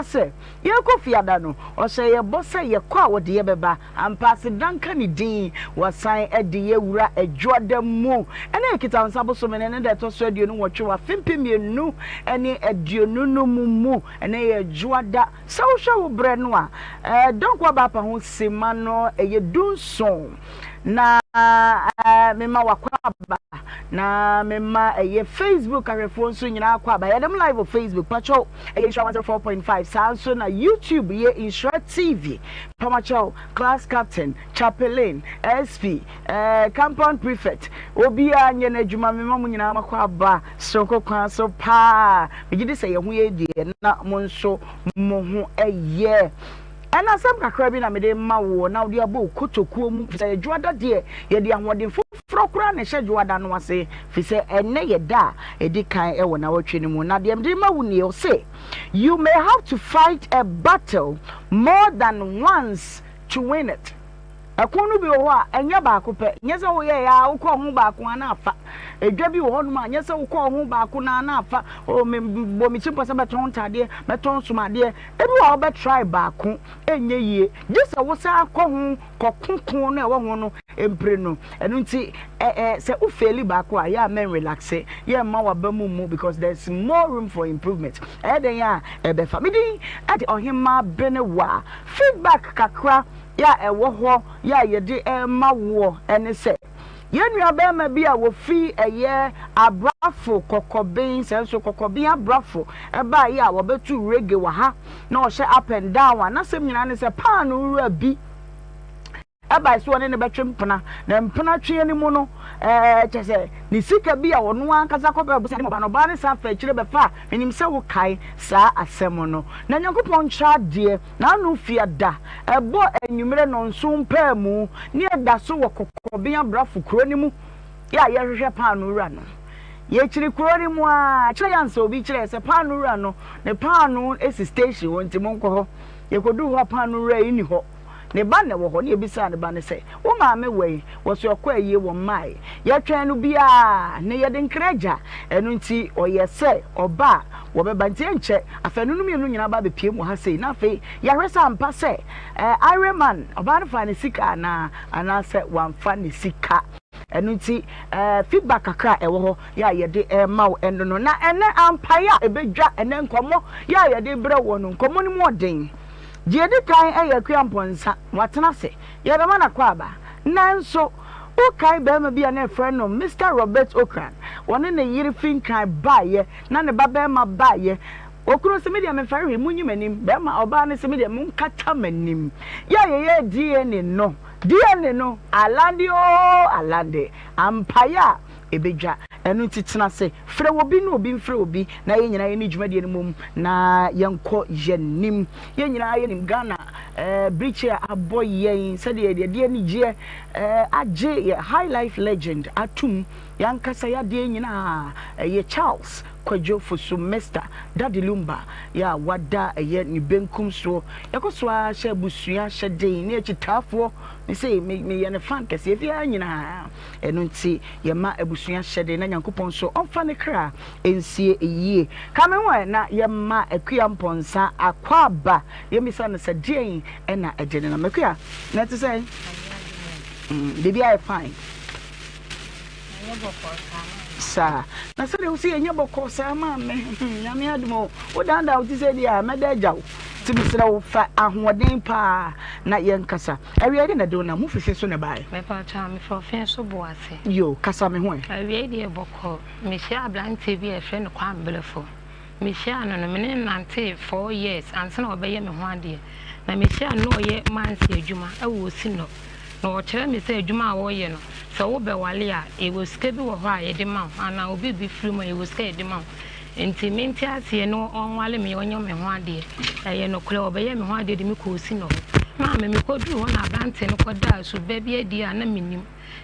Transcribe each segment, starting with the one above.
sɛ yɛrekɔ Fiada no, ɔhyɛɛ yɛn bɔ sɛ yɛkɔ a ɔde yɛn bɛba. Ampa, aseda nka ne din, wasan de yɛn awura Adwoada mu. Ɛnnɛ yɛ Kitawonsa bosome no ne da ɛtɔ so 28 wɔ afe 2025 mu. Ɛnnɛ yɛ Adwoada. Sɛ wohwɛ wo berɛ no a, Donkor Abaapa ho simma no yɛ 17. Na mema w'akwaaba, na mema ɛyɛ Facebook ahwɛfoɔ nso nyinaa akwaaba. Yɛde mo live wɔ Facebook, pakyɛw, ɛyɛ Nhyira 104.5. Saa nso na YouTube yɛ Nhyira TV. Pamakyɛw, class captain, chaplain, SP, eh, compound prefect, obiara nyɛ n'adwuma. Mema mo nyinaa akwaaba soronko kwan so paa. Megye di sɛ yɛn ho yɛ deɛ na mo nso mo ho yɛ. Ɛna asɛm kakra bi na mede rema woɔ na wode abɔ wo kotokuo mu, firi sɛ Dwoada deɛ, yɛde ahoɔden foforɔ koraa na ɛhyɛ Dwoada no ase, firi sɛ ɛnnɛ yɛ da a ɛdi kan wɔ nawɔtwe no mu. Na deɛ mede rema wo nie, ɔse, You may have to fight a battle more than once to win it. Ɛko no bi wɔ hɔ a, ɛnyɛ baako pɛ. Nyɛ sɛ woyɛeɛ ara wokɔɔ ho baako ara na afa. Edwa bi wɔ hɔnom a, nyɛ sɛ wokɔɔ ho baako no ara na afa. Oh, mebɔ me tirim pɔ sɛ mɛtɔn ntaadeɛ, mɛtɔn nsomadeɛ. Ebi wɔ hɔ a wobɛtrae baako, ɛnyɛ yie. Gye sɛ wosan kɔ ho kɔko ko no a ɛwɔ ho no mprenu. Ɛno nti, ɛ ɛ sɛ wo faili baako a, yɛ a mɛnrelaxe, yɛ mma w'aba mu mmu because there is more room for improvement. Ɛyɛ dɛn a ɛbɛfa. Me din de Ɔhemmaa Benewaa. Feedback kakra yɛ a ɛwɔ hɔ yɛ a yɛde rema woɔ ne sɛ, yɛn nua barima bi a wɔfiri ɛyɛ Abrafo Kɔkɔben, sɛ nso Kɔkɔben Abrafo baeɛ a wɔbɛto reggae wɔ ha na ɔhyɛ up and down a, n'asɛm nyinaa ne sɛ paanoo wura bi ɛbae sɛ ɔne no bɛtwe mpena, na mpena tweɛ no mu no, ɛɛ kyɛ sɛ ne sika bi a ɔno ankasa kɔpɛ bosea de ma ɔbaa no, ɔbaa no san fa akyire bɛfa a, menim sɛ wokae saa asɛm no. Na Nyankopɔn nkyerɛ adeɛ. N'ano fia da, ɛbɔ anwummerɛ nnɔnson mpaamu, ne ɛda so wɔ Kɔkɔben Abrafo kuro no mu yɛ a yɛrehwehwɛ paanoo wura no. Yɛkyiri kuro no mu ara, kyerɛ yɛ ansa obi kyerɛɛ sɛ paanoo wura no, ne paanoo si station hɔ nti monkɔ hɔ. Yɛkɔduu hɔ a paanoo wura yi nni hɔ. Ne ba na ɛwɔ hɔ, na yɛbisaa ne ba no sɛ, Wo maame wɔ he? Wɔse ɔkɔ ayie, wɔmmae. Yɛtwɛn no biara, na yɛde nkra agya. Ɛno nti ɔyɛɛ sɛ ɔba a, wɔbɛba. Nti ɛnkyɛ, afanu no mmienu nyinaa ba bɛpiem wɔ ha sei, na afei yɛahwɛ sɛ ampa sɛ eh, Iron ɔbaa no faa ne sika anaa, anaasɛ wamfa ne sika. Ɛno nti eh, feedback kakra a ɛwɔ hɔ yɛ a yɛde rema wo ɛno no. Na ɛnnɛ ampaeɛ a ɛbɛdwa ɛnnɛ nkɔmmɔ yɛ a yɛde rebrɛ woɔ no, nkɔmmɔ no mu ɔden. Deɛ ɛdi kan yɛ Akua Mpɔnsa, watena ase, yɛrebɛma no akwaaba. Nanso, wokae barima bi a na yɛfrɛ no Mister Robert Ocran, ɔne ne yere fi Nkran baeɛ, na ne babarima baeɛ. Okunu se, Me deɛ memfɛre hwee, monyi m'anim. Barima, ɔbaa no se, Me deɛ monkata m'anim. Yɛ a yɛyɛɛ DNA no, DNA no, alande oo, alande, ampaeɛ a ɛbɛdwa. Ɛno nti tena ase, frɛ obi na obi mfrɛ obi na yɛn nyinaa yɛnni dwumadie no mmom na yɛnkɔ yɛn anim. Yɛn nyinaa yɛnim Ghana eh, birikyi a abɔ yɛn sɛdeɛ yɛde anigyeɛ eh, agye yɛ high life legend atum. Yɛn ankasa yɛadeɛ nyinaa ɛyɛ Charles Kwadwo Fosu Mister Daddy Lumba yɛ a wada ɛyɛ ne benkum soɔ. Yɛkɔ so ara hyɛ abusua hyɛ den ne akyitaafoɔ. Me se meyɛ ne fan kɛseɛ fie ha nyinaa. Ɛno nti yɛma abusua hyɛde na Nyankopɔn nso ɔmfa ne kra nsie yie. Ka me ho ɛ na yɛma Akua Mpɔnsa akwaaba yɛmmisa no sɛ deɛn na ɛgye ne nam. Akua, na ɛte sɛn? Biribi ayɛ fine. Saa. Na sɛdeɛ wo sɛ yɛnyɛ bɔkɔɔ saa maa me. Nyame adom o. Wo dandan wo ti sɛ deɛ a mɛda agya wo. Nti mesrɛ wo fa ahoɔden paa na yɛnkasa. Awiei de na de wo nam, wo fi fe so na ɛbaeɛ? Mepakyɛw, me fi ɔfe so Boase. Yoo, kasa me ho ɛ. Awiei deɛ bɔkɔɔ, me hyiaa abranteɛ bi a yɛfrɛ no Kwame Belefo. Me hyiaa no no, me ne no nantee four years ansa na ɔbɛyɛ me ho adeɛ. Na me hyiaa no na ɔyɛ manse adwuma ɛwɔ Osinɔ. Na ɔkyerɛ me sɛ adwuma a ɔyɛ no, sɛ wo bɛwale a, yɛwɔ sika bi wɔ hɔ a yɛde ma wo, anaa obi bi firi mu a yɛwɔ sika a yɛde ma wo. Nti mente aseɛ na ɔnwale me ɔnyɛ me ho adeɛ. Ɛyɛ nokorɛ ɔbɛyɛɛ me ho adeɛ de me kɔɔ Sinɔ hɔ. Maame mekɔduruu hɔ na aberanteɛ no kɔdaa suba bi adi a na mennim.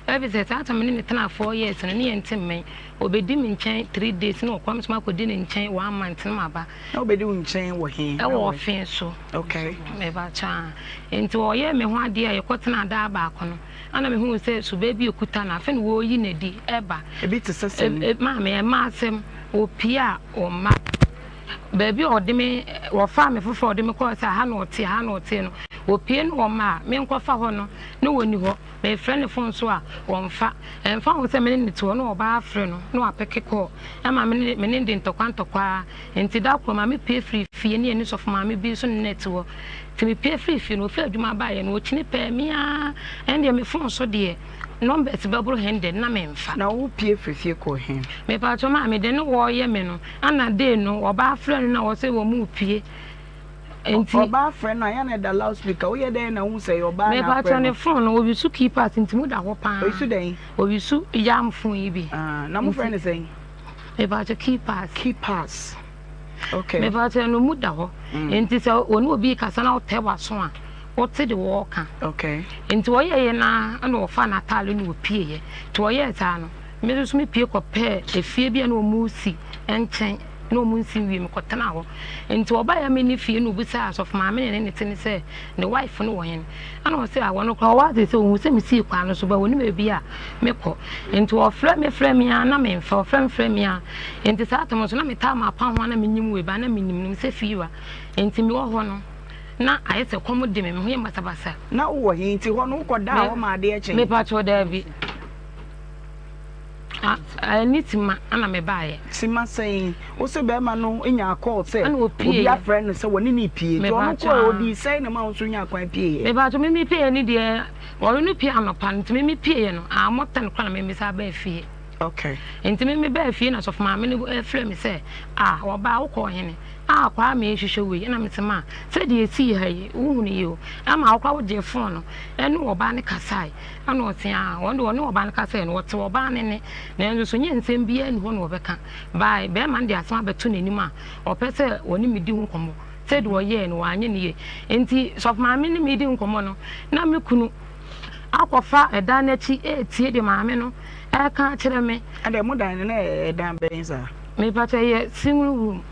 Ɛfiri sɛ saa time me ne no tenaa 4 years no ne yɛnte mmɛn. Ɔbɛdi me nkyɛn 3 days na ɔkɔ me nso makɔdi ne nkyɛn one month na maba. Na ɔbɛdi wo nkyɛn wɔ he? Ɛwɔ ɔfe so. Okay. Mebakyɛ a. Nti ɔyɛɛ me ho adeɛ a yɛkɔtenaa daa baako no. Ɛna mehuu sɛ suba bi ekuta no, afei na wɔreyi no adi ɛba. Ebi te sɛ sɛn? Maame, ɛmma asɛm, opie a ɔmma. Baabi a ɔde me, wɔfaa me foforɔ a ɔde me kɔɔ sɛ ha na ɔte, ha na ɔte no, wɔpue no wɔma a, menkɔfa hɔ no, na wɔnni hɔ. Mefrɛ ne fon so a, wɔmfa. Ɛmfa ho sɛ me ne no te hɔ na ɔbaa afrɛ no na wapeke kɔɔ ma me ne me ne no de ntɔkwa ntɔkwa ara. Nti da koro maame pue firii fie ne yɛne sɔfo maame bi nso ne no te hɔ. Nti mepue firii fie no, ɔfiri adwuma baeɛ no, ɔkyini pɛɛ me ara, ɛndeɛ me fon so deɛ, numbers bɛboro hundred na memfa. Na wopue firi fie kɔɔ he? Mepakyɛw maame, deɛ ne wɔɔyɛ me no, ana day no ɔbaa frɛ no na wɔsɛ wɔn repue. Nti. Ɔbaa frɛ no a, yɛ na ɛda loud speaker. Woyɛ dɛn na wohu sɛ ɛyɛ ɔbaa na afrɛ no? Mepakyɛw ne phone no, owisu keypad nti mu da hɔ paa. Owisu dɛn? Owisu yam phone yi bi. Ah, na mo frɛ no sɛn? Mepakyɛw keypad. Keypads. Okay. Mepakyɛw no mu da hɔ. Nti sɛ wɔne obi kasa na wotɛ w'aso a, wote de wɔɔka. Okay. Nti wɔyɛeɛ no ara na wɔfaa n'ataade na wɔpieeɛ. Nti wɔyɛɛ saa no, me nso mepue kɔpɛɛ efie bi a na wɔresi nkyɛn na wɔnsi nwie, mekɔtenaa hɔ. Nti ɔbaeɛ a menni fie na ɔbisaa asɔfo maame ne ne ne te ne sɛ ne wife no wɔ hen. Ɛna ɔse ah wɔno koraa ɔwɔ ase sɛ ɔhu sɛ mesii kwan no so but ɔnim baabi a mekɔ. Nti ɔfrɛ me frɛ me ara na memfa, ɔfrɛ me frɛ me ara. Nti saa tam nso na metaa mapa ho a na menyim wei ba na menim no sɛ fiewura. Nti mewɔ hɔ no na ayɛ sɛ kɔm de me, me ho yɛ basabasa. Na wowɔ he? Nti hɔ no wokɔdaa hɔ ma adeɛ kyee? Mepakyɛw daabi. Ɛne Sima na mebaeɛ. Sima sɛn? Wo se bɛrima no nyaa call sɛ obi afrɛ no sɛ wɔne no repie. Nti ɔno kɔɛ ɔdii sɛn na ma wo nso nyaa kwan pieeɛ? Mepakyɛw me mepieeɛ no deɛ ɔno no pie anɔpa no nti me mepieeɛ no ammɔ ten koraa na me mesan baa fie. Okay. Nti me mebaa fie na sɔfo maame no frɛ me sɛ ah ɔbaa wokɔɔ hene? Ah Kwame rehwehwɛ wei ɛna mese ma sɛdeɛ ɛsii ha yi wohunu yi o ɛma wo koraa wogyee phone no ɛne ɔbaa no kasae ɛna ɔse ah wɔn de ɔne ɔbaa no kasae no ɔte ɔbaa no nne nanso so nyɛ nsɛm biara nni hɔ na ɔbɛka by bɛrima no de asɛm abɛto n'anim a ɔpɛ sɛ ɔne me di ho nkɔmmɔ sɛdeɛ ɔyɛɛ no wanyɛ no yie nti sɔfo maame ne me di nkɔmmɔ no na me kunu akɔfa ɛdan no akyi ɛretie deɛ maame no ɛreka akyerɛ me. Ɛdɛ mo dan no na ɛdan bɛn saa? Mepakyɛ yɛ single room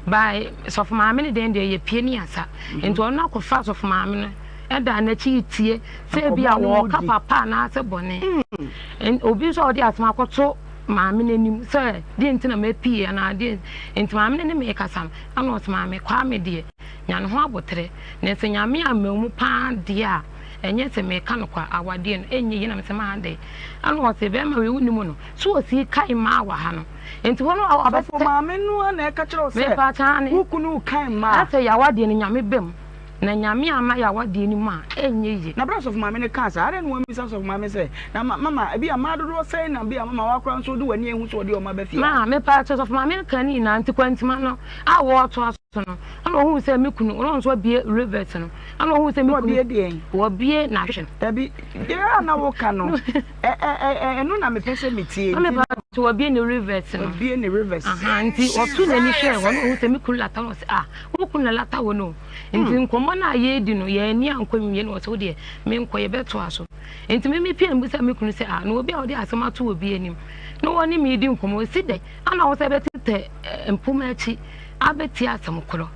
by sɔfo maame no den deɛ yɛ pie ne asa mhm. nti ɔno akɔfa sɔfo maame no ɛda n'akyi tie sɛ ebi a wɔka papa anaasɛ bɔne hmm. obi nso a ɔde asɛm akɔto maame no anim sɛ deɛ nti na mapie anaa deɛ nti maame no ne me kasa no ɛna ɔsɛ maame kwaa me deɛ nya ne ho aboterɛ na sɛ nyame ama mu paa deɛ a ɛnyɛ sɛ meka no kwa awadeɛ no ɛnyɛ yie na mesɛ maa dɛ ɛna ɔsɛ bɛrima wei wonim no so ɔsii kae maa wɔ ha no Nti hɔ no ɔbɛtɛ. Sɔfo maame no ara na ɛka kyerɛ wo sɛ wo kunu rekan mmaa. Asɛ yawadeɛ no Nyame ba mu na Nyame amma yawadeɛ no mu a ɛnyɛ yie. Na berɛ a sɔfo maame no kaa saa, adɛn na wammisa sɔfo maame sɛ, Na mama, ebia mmaa dodoɔ sɛn na ebia mama woakora nso wode w'ani ahu sɛ ɔde wɔn aba fie ha? Ma, mepaakyɛw, sɔfo maame no kaa ne nyinaa, nti kwantima no a wɔretoa so no, ɛna ɔhuu sɛ me kunu, ɔno nso abue reverse no, ɛna ɔhuu sɛ me kunu. Wabue deɛn? Wabue n'ahwehwɛ no. Dabi, deɛ a na woka no, ɛ ɛ ɛ ɛno na mepɛ sɛ metie. Nti no. Nti wabue ne reverse no. Wabue ne reverse. Aha, nti ɔto n'ani hwɛɛ hɔ na ɔhu sɛ me kunu lata hɔ, ɔsɛ ah, wo kunu na lata hɔ no. Nti hmm. nkɔmmɔ no a yɛredi no, yɛn ani ankɔ nwie na ɔsɛ wo deɛ menkɔ yɛbɛtoa so. Nti me mepia mbisa me kunu sɛ ah, na obi a ɔde asɛm ato obi anim na wɔne me redi nkɔmmɔ, ɔsi dɛn ana wo sɛ bɛtetɛ eh, mpoma akyi abɛtie asɛm korɔ.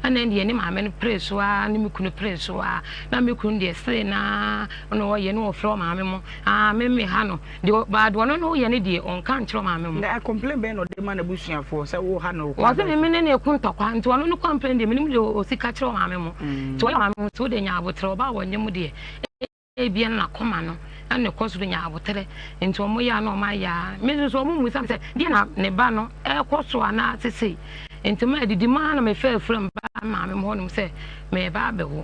Ɛna ɛndeɛ ne maame no peree so ara ne me kunu peree so ara na me kunu deɛ sere naa na ɔyɛ na ɔfrɛ ɔmaame mo aa me me ha no deɛ baa deɛ ɔno no yɛ no deɛ ɔnka nkyerɛ ɔmaame mo. Na complain bɛn na ɔde ma n'abusuafoɔ sɛ wo ha no kwan Wɔse me me ne no reko ntɔkwa nti ɔno no complain deɛ menim deɛ ɔsi ka kyerɛ ɔmaame mo nti ɔyɛ ɔmaame mo sɛ wode nya aboterɛ ɔbaa wɔnyɛ mo deɛ Ebia na n'akoma no na ɛkɔ soro nya aboterɛ, nti wɔn yɛ a na wɔn ayɛ a. Me nso so wɔn mmisa me sɛ, deɛ na ne ba no ɛrekɔ so anaa sesei. Nti ma adidi mu ara na mefaa afuram baa me maame hɔ nom sɛ mereba abɛwo.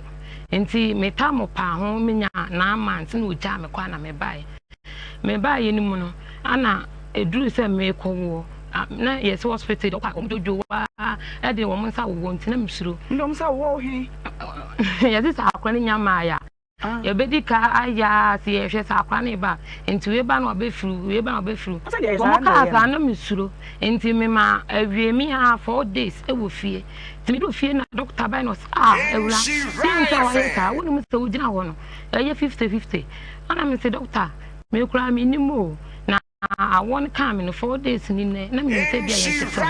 Nti me tam paa ho menya 9 months na ɔgyaa me kwan na mebaeɛ. Mebaeɛ no mu no, ana ɛduru sɛ merekɔwoɔ, na yɛsɛ hospital deɛ ɔkɔ a wɔn dwodwo ara de wɔn nsa wowɔ nti na mesuro. Nti wɔn nsa wowɔ wo he? Yɛse sɛ akora no nya mmaeɛ a. Yɛbɛdi ka ayɛ ara sɛ yɛhwɛ sɛ akora no reba a, nti wei ba na wabɛfiriw, wei ba na wabɛfiriw. Wɔn kaa saa na mesuro, nti mema awie me ara 4 days wɔ fie. Nti meduru fie na dɔkta bae na ɔse, ah awura, deɛ nti a wayɛ saa, wonim sɛ wogyina hɔ no, ɛyɛ 50-50. Ɛna mese dɔkta, me koraa mennim o, na awɔ no kaa me no 4 days ni nnɛ, na menim sɛ ebia yɛntete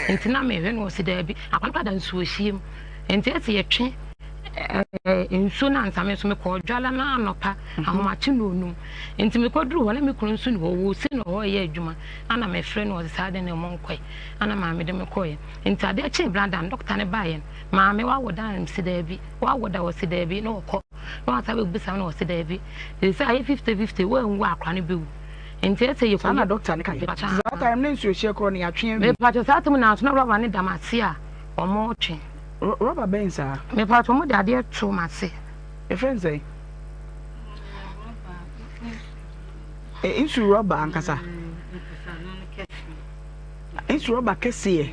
ho, nti na mehwɛ no, ɔse daabi, akora no koraa da nsuohyeɛ mu, nti ɛsɛ yɛtwe. Nsuo no ansa me nso mekɔɔ dwala no anɔpa ahomakye nnɔnnum. Nti mekɔduruu hɔ na me kunu nso ni hɔ, ɔwɔ Osi na ɔhɔ reyɛ adwuma. Ana mefrɛ no ɔse saa de na ɔmo nkɔe. Ana maame de me kɔeɛ. Nti adeɛ kyee brada no, dɔkta no baeɛ no, maame wawo da? Mese daabi. Wawo da? Ɔse daabi. Na ɔkɔ. Na wasan abɛbisa me na ɔse daabi. Seesei ayɛ fifty fifty, woanwu a akwadaa no bɛwu. Nti ɛsɛ yɛkɔ Saa na dɔkta no kaeɛ. Saa time no nsuohyeɛ korɔ no yɛatwe awie. Mepakyɛ saa time no nanso na rɔba no da m'ase a ɔmo retwe. Rɔba bɛn saa? Mepakyɛ ɔmo de adeɛ to m'ase. Yɛfrɛ no sɛn? Nsu rɔba ankasa. Nsu rɔba kɛseɛ.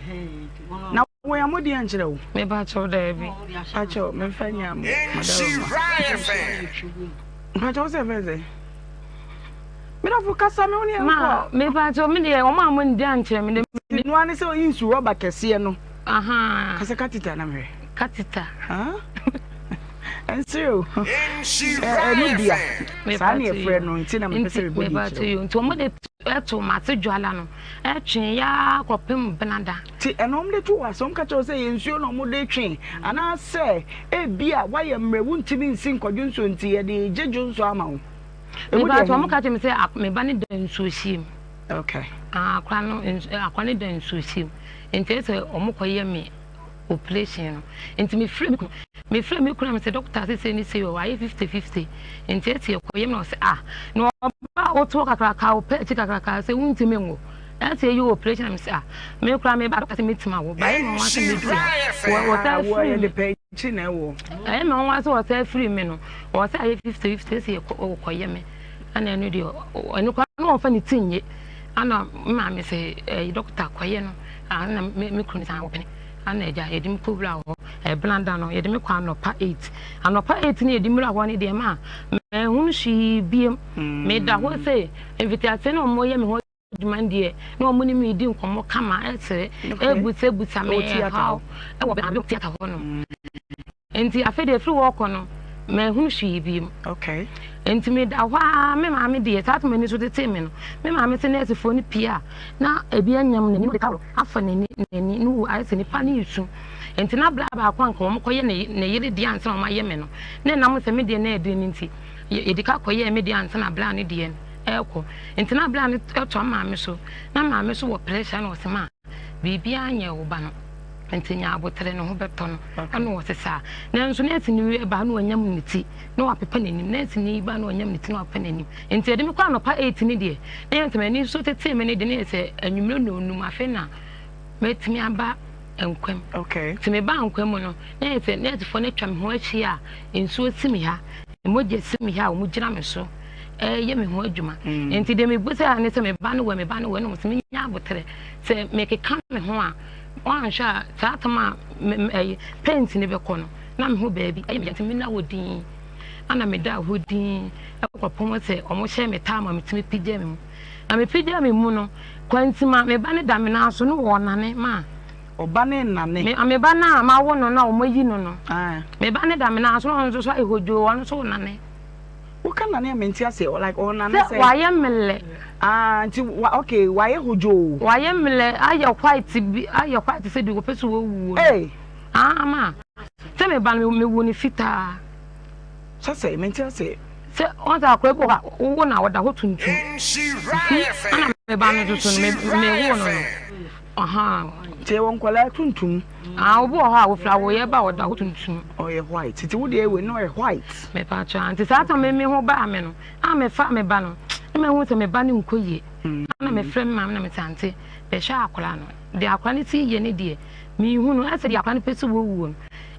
Na wɔn a mode ankyerɛ wo? Mepakyɛ daabi. Pakyɛ memfa nya mo madaroma. Mpakyɛ wo sɛ yɛfrɛ no sɛn? Medɔfo kasa me wo ne yɛnkɔ. Ma mepakyɛ me deɛ wɔn a wɔn ankyerɛ me de. Noa ne sɛ oyi nsu rɔba kɛseɛ no. Ahaa. Kasa katita na mehwɛ. Katita. Ɛnsere o. Ɛno bia. Saa ne yɛfrɛ no nti na mepɛ sɛ mebɔ din kyerɛ wo. Nti wɔn de ɛto mate dwala no ɛtwe yaa kɔpem benada. Ti ɛna wɔn de to wɔ asɛm ka kyerɛ wo sɛ yɛ nsuo na wɔn de twe anaasɛ ebia wayɛ mmerɛ wuntumi nsi nkɔdwo nsuo nti yɛde gye dwo nsuo ama wo. Emu deɛ wɔn ka kyerɛ me sɛ me ba ne da nsuo hyia mu. Okay. Akora no akora ne da nsuo hyia mu. Nti ɛsɛ wɔn kɔ yɛ me operation no. Nti me frɛ me kunu me frɛ me kunu a me sɛ doctor sɛ sɛ ne sɛ wɔ ayɛ 50 50. Nti ɛsɛ yɛ kɔ yɛ me na ɔsɛ ah na ɔba a woto kakraka wopɛ akyi kakraka sɛ wontumi nwo. Ɛsɛ yɛ operation me sɛ ah me kura me ba doctor sɛ metumi awo ba yɛ me nwa sɛ meduru ha. Wɔ sɛ free me. Akyi na ɛwɔ. Ɛyɛ me nwanwa sɛ ɔsan firi me no, ɔsɛ ayɛ 50 50 sɛ ɔkɔ yɛ me. Ɛna ɛno deɛ ɛno koraa na ɔmfa ne ti nye. Ɛna me maame sɛ ɛyi dɔkta kɔyɛ no. Ɛna me me kunu san ɔpene. Ɛna agya yɛde me kɔ wura hɔ. Ɛbena da no yɛde me kɔ anɔpa 8. Anɔpa 8 no yɛde me wura hɔ no deɛ ma manhunu hwee biem. Meda hɔ sɛ mfitiaseɛ na wɔyɛ me ho adwuma no deɛ na wɔn ne me redi nkɔmmɔ kama ɛsere ɛbusabusa me haw ɛwɔ baabi theatre hɔ nom nti afei deɛ ɛfiri hɔ kɔ no mahunu hwee bi mu nti meda hɔ a me maame deɛ saa toma ani so tetee me no me maame sɛ nɛɛsefoɔ no pie a na ebi anyam n'ani de taworo afa n'ani n'ani no wu ayɛ sɛ nipa ne resu nti na bla baako anka wɔn kɔyɛ ne yere deɛ ansa na wɔn ayɛ me no na ɛnam sɛ me deɛ na ɛdene ne nti yɛdi ka kɔyɛɛ me deɛ ansa na bla ne deɛ no ɛrekɔ. Nti na bere a no ɛtɔ maame so, na maame so wɔ pressure na ɔse ma biribiara nyɛ wo ba no, nti nya abotere ne ho bɛtɔ no, ɛna ɔse saa. Nanso nurse ni yi ba na wanyam ne ti na wapepa n'anim, nurse ni yi ba na wanyam ne ti na wapepa n'anim. Nti yɛde me kɔ anɔpa 8 ne deɛ, na yɛ sɛ m'ani so tetee me ne deɛ, na yɛ sɛ anwummerɛ nnɔnnum afei na matumi aba nkwa mu. Okay. Nti mebaa nkwa mu no, na yɛ sɛ nursefoɔ no atwa me ho ahyia a nsuo si me ha, mogya si me ha a wɔgyina me so. ɛreyɛ me ho adwuma. Nti deɛ mebisa ne sɛ me ba no wɔ me ba no wɔ ɛna wɔn sɛ menya aboterɛ sɛ mekeka me ho a wɔanhwɛ a saa tam a ɛyi paint no bɛkɔ no na me ho baabi ɛyɛ me nti mena hɔ din ana meda hɔ din ɛkɔpem sɛ wɔn hyɛ me tam a metumi pigya me mu na me pigya me mu no kwantima me ba no da me nan so no wɔnane ma ɔba ne nane me me ba no a mawo no na wɔn ayi no no me ba no da me nan so na ɔno nso so ayɛ hodwoo ɔno nso nane. Woka nane a mente aseɛ like ɔnane sɛ. Sɛ wayɛ mmelɛ. Ah nti wa okay wayɛ hodwoo. Wayɛ mmelɛ ayɛ white bi ayɛ white sɛ bi wɔpɛ sɛ wɔwuo no. Hey. Ah ma sɛ me ba no me wo no fitaa. Sɛ sɛ mente aseɛ. Sɛ wɔn sɛ akora bi wɔ hɔ a wowo na ɔda hɔ tuntum. Ɛna me ba no nso so no me me wo no no. Ahaa. Nti yɛwɔ nkwadaa tuntum. Ah, obi wɔ hɔ a wofira woyɛ ba ɔda hɔ tuntum. Ɔyɛ white. Nti wo deɛ wei no ɔyɛ white. Mepa kyɛw nti saa time me ho baa me no a mefa me ba no na mehu sɛ me ba no nkɔ yie. Ɛna mefrɛ me maame na mese ante bɛhwɛ akwadaa no. Deɛ akwadaa no ti yɛ ne deɛ mehu no ɛsɛ deɛ akwadaa no pɛ sɛ wɔwuo no.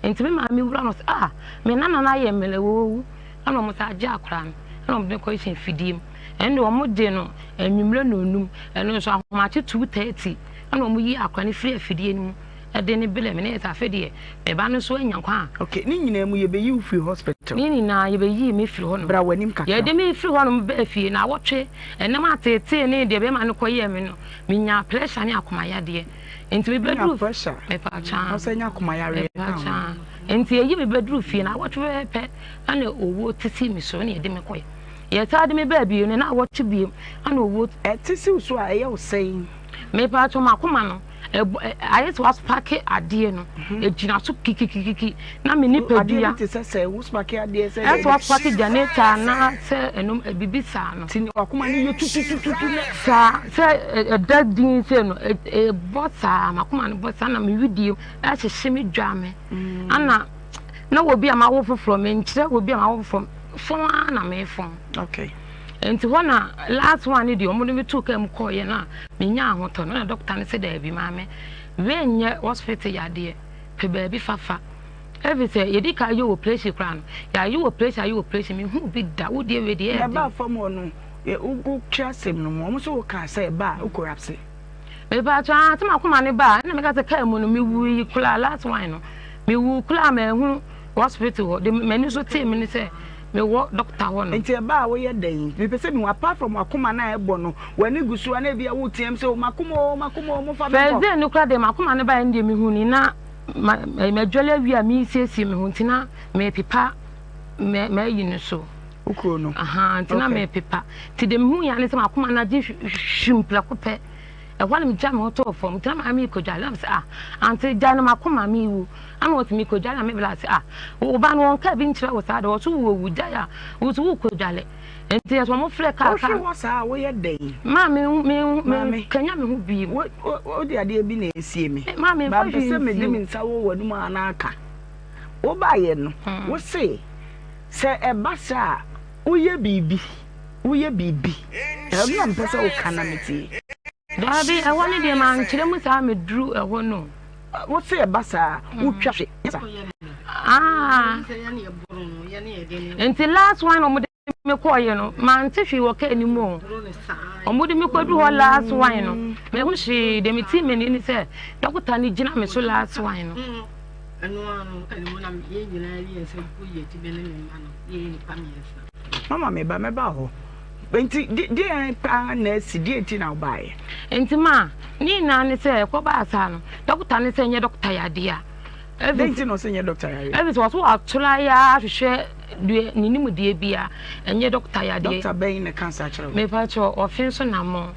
Nti me maame wura no sɛ ah me nana no ayɛ mmerɛ wɔwu. Ɛna wɔn san gye akwadaa no ɛna wɔn de no kɔhyɛ mfidie mu. Ɛno deɛ wɔn gye no anwummerɛ nnɔnnum, ɛno nso ahomakye 2:30 ɛna wɔn yi akwadaa no firi afidie no mu ɛde no brɛ me na yɛ sɛ afei deɛ me ba no nso anya nkwa a. Okay, ne nyinaa mu yɛbɛyi wo firi hospital? Ne nyinaa yɛbɛyii me firi hɔnom. Bra w'anim kakra. Yɛde me firi hɔnom baa fie naawɔtwe, ɛnam ateetee ne deɛ bɛrima no kɔyɛɛ me no, menyaa pressure ne akomayadeɛ. Nti mebɛduru. Wonya pressure? Mepaakyɛw. Na wosɛ nya akomayareɛ ka ho. Mepaakyɛw. Nti yɛyi me bɛduru fie naawɔtwe pɛpɛɛpɛ ɛna owuo te sii me so ɛna yɛde me kɔe. Yɛsan de me baa bio no, na awɔtwe bio, ɛna owuo. Ɛte si wo so a, ɛyɛ wo sɛn? Mepaatwɔ m'akoma no ɛbɔ ayɛ sɛ wasopake adeɛ no ɛgyina so kikikikiki na me nipadua. Adeɛ bi te sɛ sɛ wosopake adeɛ sɛ. Ɛsɛ wasopake generator anaa sɛ ɛnom biribi saa no. Ti wakoma no yɛ tutututu na. Saa sɛ ɛda din sɛ no ɛbɔ saa m'akoma no bɔ saa na me widie ɛhyehye me dwa me ana na wɔ bi a mawo foforɔ menkyerɛ wɔ bi a mawo foforɔ fɔn ara na mefɔn. Okay. Nti hɔ na last one no deɛ wɔn de me too kaa mu kɔɔeɛ no a menyaa ahotɔ no na dɔkta no sɛ daabi maame wei nyɛ hospital yadeɛ pɛ baabi fafa ɛfiri sɛ yɛdi ka yɛ operation koraa no yɛayɛ operation ayɛ operation mehu bi da wo deɛ wei deɛ ɛyɛ den. Ɛbaa fam hɔ no wotwe asɛm no mu wɔn nso wokaa sɛ ɛbaa wo collapse. Mepatwa ah sɛ makoma no baa ɛna meka sɛ kaa mu no mewui koraa last one no mewui koraa manhunu hospital hɔ de m'ani so tee me ne sɛ mewɔ doctor hɔ no. Nti ɛba a woyɛ dɛn? Mepɛ sɛ mehu apart from wakoma no a ɛbɔ no w'ani gu so a na ebia woteam sɛ o makoma o makoma o momfa me nkɔ. First day no koraa deɛ makoma no baeɛ no deɛ mehunii na madwale awie a meresiesie me ho nti na merepepa m'ayi no so. Wo kuro no? Ahaa nti na merepepa nti deɛ mehu yɛ ara ne sɛ makoma no agye hwim prɛko pɛ. Ɛhɔ ara na megyaa me ho too fam nti na maame rekɔdware na mesɛ ah ante gyae no makoma merewu ana ɔse mekɔdware na me bla se ah wo ba no wɔnkaa bi nkyerɛ wo saa de ɔso wo owu gyae a wo so wokɔdware nti yɛsɛ wɔn frɛ kaa kaa Wohwe hɔ saa a woyɛ dɛn? Maa me me me kanya me ho bi wo wo de adeɛ bi na esie me maa me ba mpɛ sɛ mede me nsa wɔ w'anum a na aka wobaayɛ no hmm. wo se sɛ ɛba saa a woyɛ biribi Woyɛ biribi. Ɛno na mepɛ sɛ woka na metie. Daabi, ɛhɔ no deɛ mankyerɛ mu saa meduru ɛhɔ no. Wo se ɛba saa wotwa hwe. Ah. Nti last one wɔn de me kɔɔyɛ no mante hwee wɔ kaa no mu o. Wɔn de me kɔdu hɔ last one no mehu hwee deɛ meti m'ani ne sɛ dɔkota no gyina me so last one no. Ɛno ara no, ɛna mu na yɛn nyinaa de yɛn nsa gu yɛn ti, me ne me mma no, yɛyɛ nnipa mmiɛnsa. Mama me ba, mɛba hɔ. Nti deɛn paa na asi, deɛn nti na wobaeɛ? Nti ma, ne nyinaa ne sɛ, ɛkɔbaa saa no, dɔkota no sɛ nyɛ dɔkota yadeɛ a. Dɛn nti na ɔsɛ nyɛ dɔkota yareɛ? Ɛfiri sɛ ɔso watora yɛ ara hwehwɛ deɛ ne nimdeɛ bia, ɛnyɛ dɔkota yadeɛ. Dɔkota bɛn na ɛka saa kyerɛ wo? Mepa kyɛw, ɔfe nso na mo.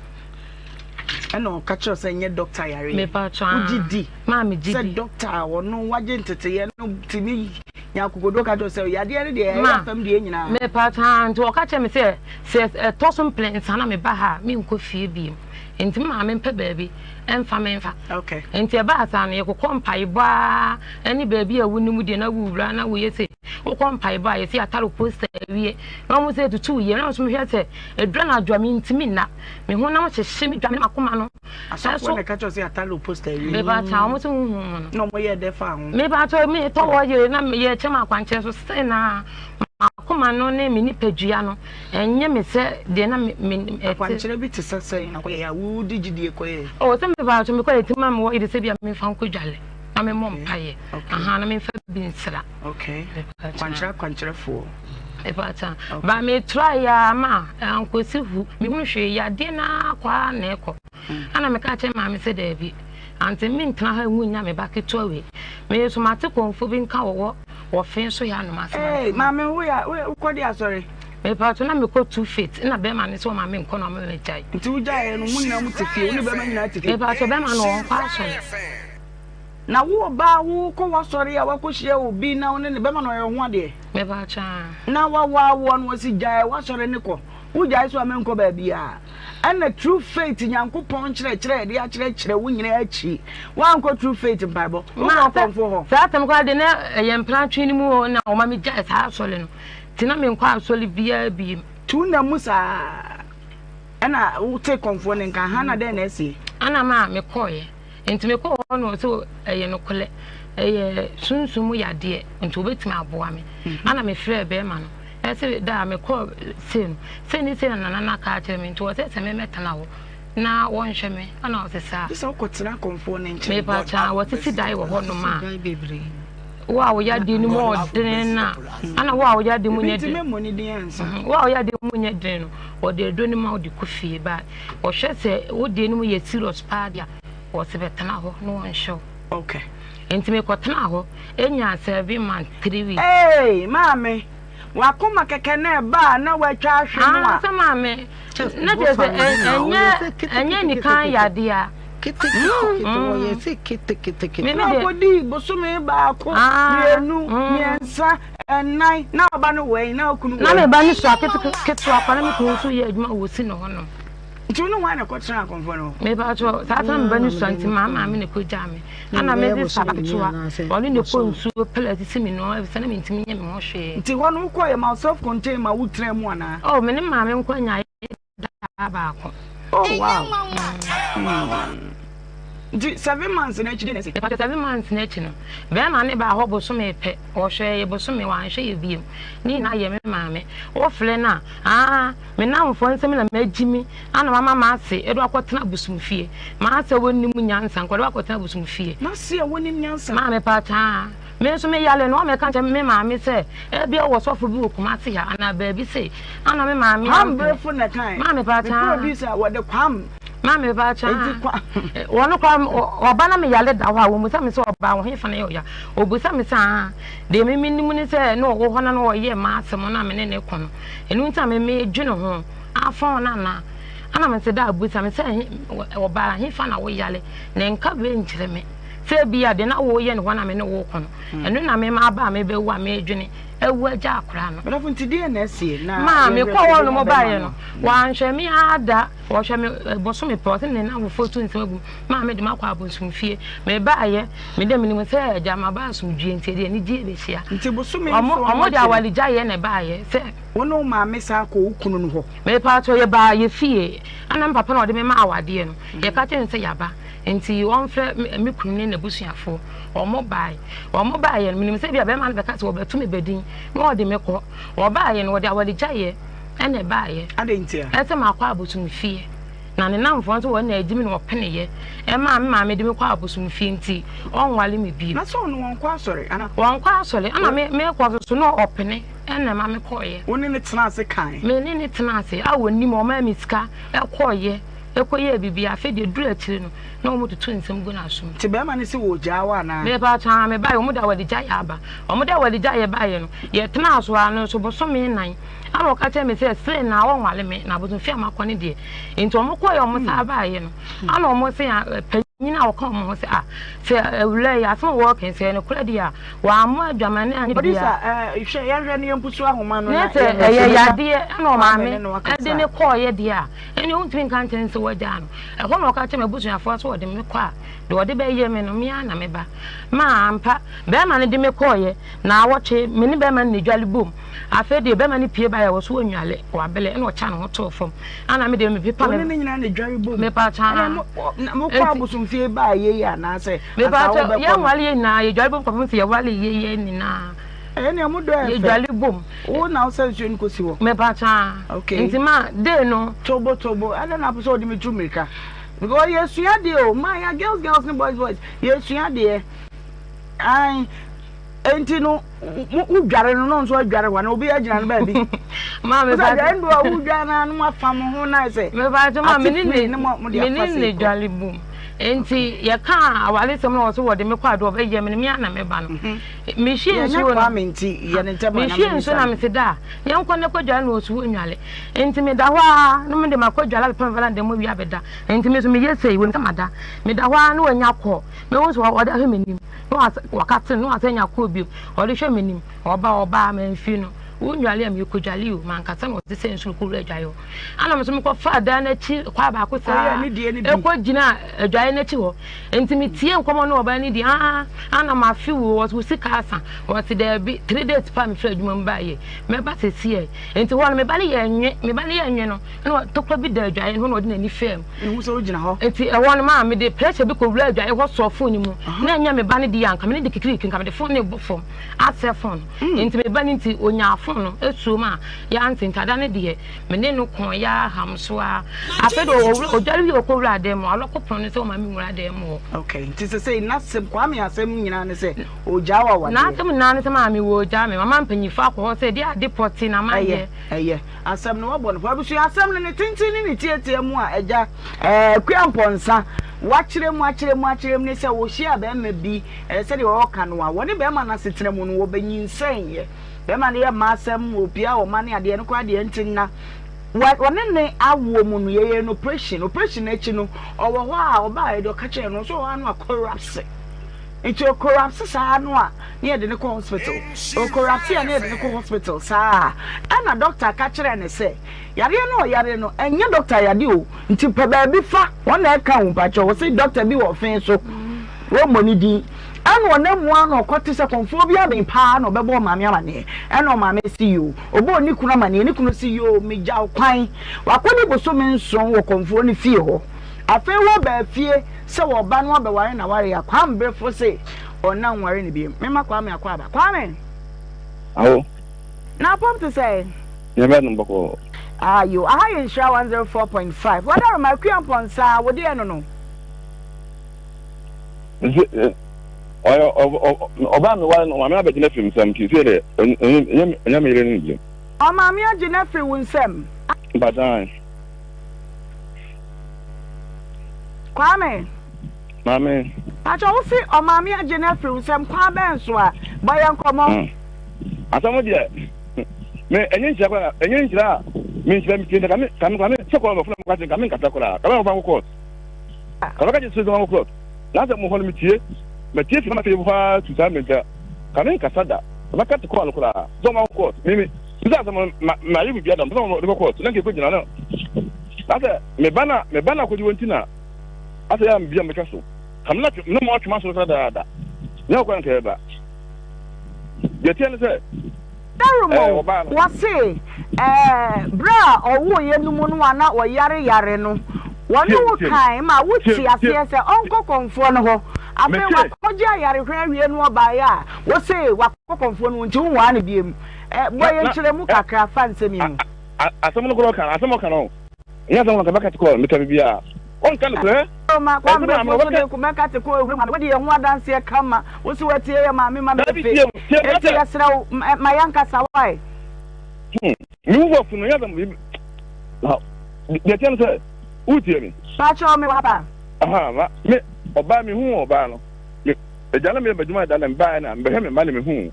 Ɛna ɔka kyerɛ sɛ nyɛ dɔkta yareɛ. Mepa kyɛw, Wogye di? Maa me gye Sɛ di. dɔkta a ɔno wagye nteteyɛ no tumi nya akokoduo ka kyerɛ sɛ yadeɛ no deɛ ɛyɛ Ma, afam deɛ nyinaa. mepa kyɛw, nti ɔka kyerɛ me sɛ, sɛ ɛtɔ so mprɛnsa na meba ha a, menkɔ fie bio. Nti me maame mpɛ baabi mfa me mfa. Okay. Nti ɛbaa saa no, yɛkokɔ mpaebɔ ara ne baabi a wonim deɛ na wowura na woyɛ sei. Wokɔ mpaebɔ a, yɛsi yɛatare poster awie na wɔn sɛ tutu yie na nso mehwɛ sɛ ɛduru anadwo a mentumi nna. Me honam hyehye me dwa me makoma no. Asɔfoɔ na ɛka kyerɛ sɛ yɛatare wo poster awie. Mepa kyɛw, wɔn sɛ huhum mu no. Na wɔn yɛ dɛ fa ho. Mepa kyɛw, metɔ wɔ yere na yɛkyɛ me akwankyerɛ so sɛ na makoma no ne me nipadua no ɛnyɛ me sɛ deɛ na me me ɛte. Akwankyerɛ bi te sɛ sɛn na kɔyɛ a wode gyidie kɔyɛ? Oh, sɛ mepa kyɛw mekɔyɛ ti ma mewɔ yere sɛ bi a memfa nkɔ dwale na memmɔ mpaeɛ. Aha, na memfa bi nsra. Okay. Akwankyerɛ akwankyerɛfoɔ. Mepa kyɛw. Ba me try ya ma ankosi hu. Mehunu hwee yadeɛ no ara kɔ ara na ɛkɔ. Ɛna meka kyerɛ maame sɛ daabi. Ante mentena ha nwu nnya me ba ketewa wei. Me nso mate kɔmfo bi nka wɔwɔ wɔfe so yɛ anom asɛm. Hey, maame wo ya wokɔ de asɔre? Mepa kyɛw na mekɔ two faith na bɛrima no sɛ ɔma menkɔ na ɔma megyae. Nti wogyaeɛ no mo nyinaa mo te fie wo ne bɛrima nyinaa te fie? Mepa kyɛw bɛrima no ɔnkɔ asɔre. Na wo ɔbaa wo kɔ w'asɔre a w'akɔhyia obi na wo ne ne bɛma no ɔyɛ wo ho adeɛ. Mepakyɛ aa. Na wawaa woɔ no ɔsi gyae w'asɔre ne kɔ wo gyae so a menkɔ baabiaa ɛna true faith Nyankopɔn nkyerɛkyerɛ yɛde akyerɛkyerɛ wo nyinaa akyi woankɔ true faith mpaebɔ wo kɔ ɔkɔmfo hɔ. Saa asɛm koraa de na ɛyɛ mpratwe no mu o na ɔma me gyae saa asɔre no nti na menkɔ asɔre biaa biem. Nti wo nam mu saa ɛna wo te kɔmfoɔ no nka ha na dɛn na asie. Ɛna maa mekɔɔeɛ. Nti mekɔɔ hɔ no ɔsɛ ɛyɛ nokorɛ, ɛyɛ sunsum mu yadeɛ nti wɔbɛtumi aboa me. Ana mefrɛɛ bɛrima no, ɛsɛ da a mekɔɔ sei no, sei ne sei na nana no aka akyerɛ me nti ɔsɛ sɛ memmɛtena hɔ na wɔnhwɛ me. Ana ɔse saa. Gye sɛ wokɔtena akɔmfoɔ no nkyɛn. Mepakyɛ a wɔsisi dan wɔ hɔnom a wo a wo yadeɛ no mu ɔdene no a ana wo a wo yadeɛ mu nyɛ den wo a wo yadeɛ mu nyɛ den no wɔde aduro no ma wode kɔ fie ba Wɔhwɛ sɛ wo deɛ no mu yɛ serious paa deɛ a, wɔse bɛtena hɔ na wɔnhwɛ wo. Okay. Nti mekɔtenaa hɔ, ɛnyaa seven months, three weeks. Eei maame, w'akoma kɛkɛ na ɛba a na w'atwa ahwe no a. Ah, sɛ maame, na kyerɛ sɛ ɛnyɛ ɛnyɛ nikan yadeɛ a. Ketekete wɔyɛ sɛ ketekete. Me Na deɛ. ɔkɔdii bosome baako, mmienu, mmiɛnsa, ɛnan, na ɔba no wɛn, na okunu Na me wɛn. ba no sua ketewa kwa na me kunu nso yɛ adwuma wɔ si no hɔnom. Nti wo ne hwan na ɛkɔtena akɔmfoɔ no hɔ? Mepakyɛ saa tena me ba no sua nti maa maame na ɛkɔgyaa me. Ana me de saa ketewa ɔne ne kɔ nsuo pɛlɛ sisi me nua efisɛ na mentumi nyɛ me ho hwee. Nti hɔ no wokɔɔ yɛ ma wo self contain ma wotena mu anaa? Oh, me ne maame nko anya da baako. Oh wow. Nti 7 months no akyi deɛ na ɛsi? Mepakyɛ 7 months no akyi no, bɛrima ne baa hɔ bosome pɛ, ɔhwɛɛ yɛ bosome, wanhwɛ yɛ biom. Ne nyinaa yɛ me maame. Wofrɛ no a, aa, me nnamfoɔ nsɛm na magyi me ana mama m'ase de wakɔtena abosomfie. M'ase a wɔnnim nyansa nka ɔde wakɔtena abosomfie. N'ase a wɔnnim nyansa. Maame pakyɛ aa, me nso me yare no, wɔmmɛka nkyerɛ me maame sɛ ebia ɔwɔ sɔfo bi wɔ Kumasi ha anaa baabi sei. Ana me maame Kwam berefo na ɛkae. Maame pakyɛ Me aa. producer wɔde Kwam. Maame pakyɛ aa. Enti Kwam. Wɔn koraa ɔba na me yare da hɔ a, wɔmmisa me sɛ ɔbaa wo hefa na ɛyɛ ɔya. Ɔbisa me sɛ aa, deɛ me menim ne sɛ na ɔwɔ hɔ na na ɔyɛ m'asɛm na me ne no ko no. Ɛno nti na me medwene ho afɔn no anaa. Ana me sɛ da abisa me sɛ ɔbaa hefa na woyare na nka wei nkyerɛ me. Sɛ ebia deɛ na woyɛ no hɔ na me ne wo ko no, ɛno na me maba a mebɛwu a medwene awu agya akwadaa no. Madamfo nti deɛ na asie na Maa yɛhwɛ mekɔɔ sɛ hɔ nom yɛbɛnya bɛrima baeɛ no no, wanhwɛ me ara da. Ɔhwɛ me bosome pɛ, ɔse ne nnamfofoɔ tu nsɛm agu mu. Maa mede makɔ abosomfie. Mebaeɛ, me deɛ menim sɛ agya maba asomdwoeɛ nti ɛdeɛ anigyeɛ bɛhyia. Nti bosome Ɔmo nson ɔmo de akyi no. awaregyaeɛ na ɛbaeɛ sɛ. Wo ne wo maame san kɔɔ wo kunu no hɔ? Mepaatɔ yɛbaa yɛ fie, ɛna me papa na ɔde me maa awadeɛ no. Yɛka kyerɛɛ no sɛ yɛaba nti ɔmfrɛ me kunu ne n'abusuafoɔ. Wɔn baeɛ. Wɔn baeɛ no, menim sɛ ebia bɛrima no bɛka sɛ wɔbɛto me badin na wɔde me kɔ. Wɔbaeɛ no, wɔde awaregyaeɛ ɛna ɛbaeɛ. Adɛn ntia? Ɛsɛ makɔ abosomfie. Na ne nnamfoɔ nso wɔn na agyi me na wɔpeneeɛ ɛmaa me maame de me kɔ abosomfie nti ɔnware me bio. Na sɛ ɔno wɔnkɔ asɔre anaa? Wɔnkɔ asɔre. Ɛna me mekɔ nso so na ɔpene ɛna ɛma me kɔeɛ. Wo ne no tenaa ase kae? Me ne no tenaa ase a ɔnim, ɔmaa me sika kɔeɛ kɔyɛɛ biribiara. Afei deɛ ɛduru akyire no na wɔtoto nsɛm gu n'asom. Nti bɛrima no se ɔregyaa wo anaa? Mepakyɛ aa mebaeɛ wɔn de awaregyaeɛ aba. Wɔn de awaregyaeɛ baeɛ no yɛtenaa so ara no nso bosome nnan ɛna ɔka kyerɛɛ me sɛ sei na ɔnware me na abosomfie a makɔ no deɛ nti wɔn kɔeɛ wɔn san baeɛ no ɛna wɔn se panyin a ɔka wɔn ho sɛ ah sɛ awura yi asɛm a wɔreka yi sɛ ɛyɛ nokorɛ deɛ a wɔammɔ adwaman ne anyɛ Producer biribiara. eh, hwɛ yɛnhwɛ no yɛmpusu ahoma no Ne na sɛ yɛnhwɛ ɛyɛ sɛ yɛbɛnya yadeɛ ɛna Kwame ɔmaame ne no ɛde akasa ne a. kɔɔeɛ deɛ a ɛnneɛ wontumi nka nkyerɛ no sɛ wagyaa no. Ɛhɔ na ɔka kyerɛɛ m'abusuafoɔ sɛ wɔde me kɔ a, deɛ ɔde bɛyɛ me no, me ara na meba. Ma ampa, barima no de me kɔeɛ. Naawɔtwe, me ne barima no na ɛdwale boom. Afei deɛ, barima no pue baeɛ a, ɔso ɔnnwale, wabele, ɛna ɔkya ne ho too fam. Ɛna me deɛ, mepepa Wo me. ne no nyinaa na ɛdware boom? Mepa kyɛ, Ɛna aa. mo, na mokɔ Enti. abosomfie baa yei anaasɛ Mepa ansa kyɛ, wobɛkɔ no? yɛnwale yɛn nyinaa, yɛdware bom kɔpem sɛ yɛwale yei yɛn nyinaa. Ɛnneɛ mo dɔ yɛ fɛ. Yɛdwale bom. Wo na wosɛ nsuo no kɔsi hɔ? Mepa kyɛ, aa. Okay. Nti ma, day no. Tobo tobo, adɛn na wopɛ sɛ wode me tu mmirika? Because yɛsua adeɛ o, ma yɛ girls girls ne boys boys, yɛsua adeɛ. Ae, enti no, wodware no na ɔno nso adware hɔ anaa obi agyina no baabi? Maame Wosɛ ba adware no do a wodware no a na moafa mo ho na ayɛ sɛ Mepa ma me ate ne free ne ne mo mode me afa ne sei ne kɔ. dware bom. Enti yɛkaa awaresɛm na ɔso wɔde me kɔ ade ɔbɛyɛ me no me ara na meba no. Mehwie Yɛnyɛ nsuo no Kwame nti yɛ ne ntɛm a na mehwie nsuo memmisa na no. mese da a yɛnkɔ na kɔdware na ɔso ɔnnware. Enti meda hɔ ara na mede makɔdware abɛpam veranda mu awie abɛda. Enti me nso meyɛ sei wɔnim sɛ mada. Meda hɔ ara na wanya kɔ. Mehu sɛ ɔde ahwɛ m'anim na waka tene na wasan anya kɔɔ bio. Ɔde hwɛ m'anim, ɔba ɔba a mamfiri no. Wonnwale a merekɔdwale o, mankasa na ɔte sɛ nsuo kɔwura adwaeɛ hɔ. Ɛna me nso mekɔfaa dan no akyi kwan baako saa ɛkɔgyinaa adwaeɛ no akyi hɔ. Nti metie nkɔmmɔ no ɔbaa no di, ah, ana mafe wo, wɔse wo sika asa. Wɔse daabi, 3 days pa mefiri adwuma mu baeɛ, mɛba seesei. Nti hɔ no me ba no yɛ nwe, me ba no yɛ nwe no, ɛna tokwa bi da adwaeɛ no hɔ na ɔde n'ani faa mu. Mehu sɛ wogyina hɔ. Nti ɛhɔ no maa mede pressure bi kɔwura adwaeɛ hɔ sɔɔ phone no mu. Na ɛnyɛ me ba no deɛ a, nka me ne de kikiriki, nka mede phone no rebɔ fam asɛ phone no. Nti me ba no nti, ɔnyaa phone no suo mu a, yɛante. Nti ada no deɛ, me ne no kɔɔ yɛaham so ara. Afei deɛ ɔwura, ɔdware wie ɔkɔwura dan mu, alɔko pono no sɛ ɔma me nwura dan mu hɔ. Okay, nti sesei n'asɛm, Kwame asɛm nyinaa ne sɛ ɔregyaa wo awadeɛ? N'asɛm nyinaa ne sɛ maame wɔregyaa me, mama mpanyinfoɔ akɔ hɔ sɛ ɛdeɛ ade pɔtee na mayɛ. Ɛyɛ, ɛyɛ. Asɛm no wɔbɔ no pɔ. Abusua asɛm no ne tenten ne ne tiatia mu a agya ɛɛ Akua Mpɔnsa wakyerɛ mu akyerɛ mu akyerɛ mu ne sɛ wɔhyiaa barima bi ɛɛ sɛdeɛ ɔreka no a wɔne barima no asetena mu no wɔbɛnyinsɛneeɛ. Barima no yɛ mma asɛm, ɔpia ɔma ne adeɛ no koraa deɛ nti nna. Wɔne ne awoɔ mu no yɛyɛɛ no operation, operation no akyi no ɔwɔ hɔ a ɔbaeɛ deɛ ɔka kyerɛɛ no nso ɔwɔ hɔ a na wakorapse. Nti okorapse saa no a na yɛde no kɔ hospital, okorapse a na yɛde no kɔ hospital saa ɛna doctor ka kyerɛɛ no sɛ yareɛ no ɔyare no ɛnyɛ doctor yadeɛ o nti pɛ baabi fa wɔn na ɛka o mpakyɛ wɔse doctor bi wɔ ɔfe so wɔmmɔ ne din ɛna ɔnam mu ara na ɔkɔte sɛ kɔmfoɔ bi aben paa na ɔbɛbɔ ɔmaame amaneɛ ɛna ɔmaame se yoo ɔbɔɔ ne kunu amaneɛ ne kunu se yoo megya wo kwan wakɔdi bosome nson wɔ kɔmfoɔ no fie hɔ afei wɔbaa fie sɛ wɔba no abɛware na ware a Kwame Brefo se ɔnna nware no biom mema Kwame akɔ aba Kwame Awo. Na apɔm te sɛn? Nyame adom bɔkɔɔ. Ayo, aha yɛ Nhyira 104.5. Wadaroma Akua Mpɔnsaa, wo deɛ no no. Nse ɔyɛ ɔbaa mi ware no ɔmaame abɛgye no afiri me nsam nti sɛ deɛ ɛnyɛ me yere no bio. Ɔmaame agye no afiri wo nsam. Mpakyɛw. Kwame. Maame. Pakyɛ wo se ɔmaame agye no afiri wo nsam kwan bɛn so a? Bɔ yɛn nkɔmɔ. Hmm. Asɛm deɛ me ɛnyɛ nhyira koraa ɛnyɛ nhyira a me nhyira me tie nka me ka me ka me sɛ kɔɔ bɛfuna mo ka kyerɛ nka me nkasa koraa ka me nkɔfa nkɔ court ka me ka kyerɛ sɛ nkɔ court na sɛ mo hɔ no me tie ma tie fi ma fie hɔ ara tu saa mmirika ka me nkasa da ka me ka te kɔɔ no koraa sɛ ɔma nkɔ court me me sɛ asɛm ma ma yɛ biribi adam sɛ ɔma kɔ court na nka ɛkɔ gyina no na sɛ me ba na me ba na akɔgye wɔn ti na asɛ yɛ a mebia mɛtwa so ka me na me na mo atwema so koraa dadaada nyɛ ɔkora nka ɛba deɛ teɛ ne sɛ Dawurmo, wɔse ɛɛ berɛ a ɔwoeɛ no mu no a na ɔyare yare no, wɔne wo kae ma wote aseɛ sɛ ɔnkɔ kɔmfoɔ no hɔ. Afei wakɔgye ayarehwɛ awie no ɔbaeɛ a, wose wakɔ kɔmfoɔ no hɔ nti wonwaa no biom. Bɔ yɛn nkyerɛmu kakra fa nsɛm yi ho. Asɛm no koraa ɔka no, asɛm a ɔka no, ɛnyɛ asɛm a ɔka bɛka te kɔɔ meka biribiara. Ɔnka nokorɛ. Ma Kwame Brefo so de bɛka te kɔɔ ehuru ma wode yɛn ho adanseɛ kama. Wo se watie yɛ maame ma me fe. Enti yɛsrɛ wo ma yɛnkasa wae. Hmm, me wo fo no yɛ sɛ deɛ teɛ no sɛ wotie me. Pakyɛw me wɔ ha paa. Aha, ma me ɔbaa me hu ɔbaa no. Me agya na meyɛ m'adwuma da na mebaeɛ na mebɛhwɛ me mma na mehu.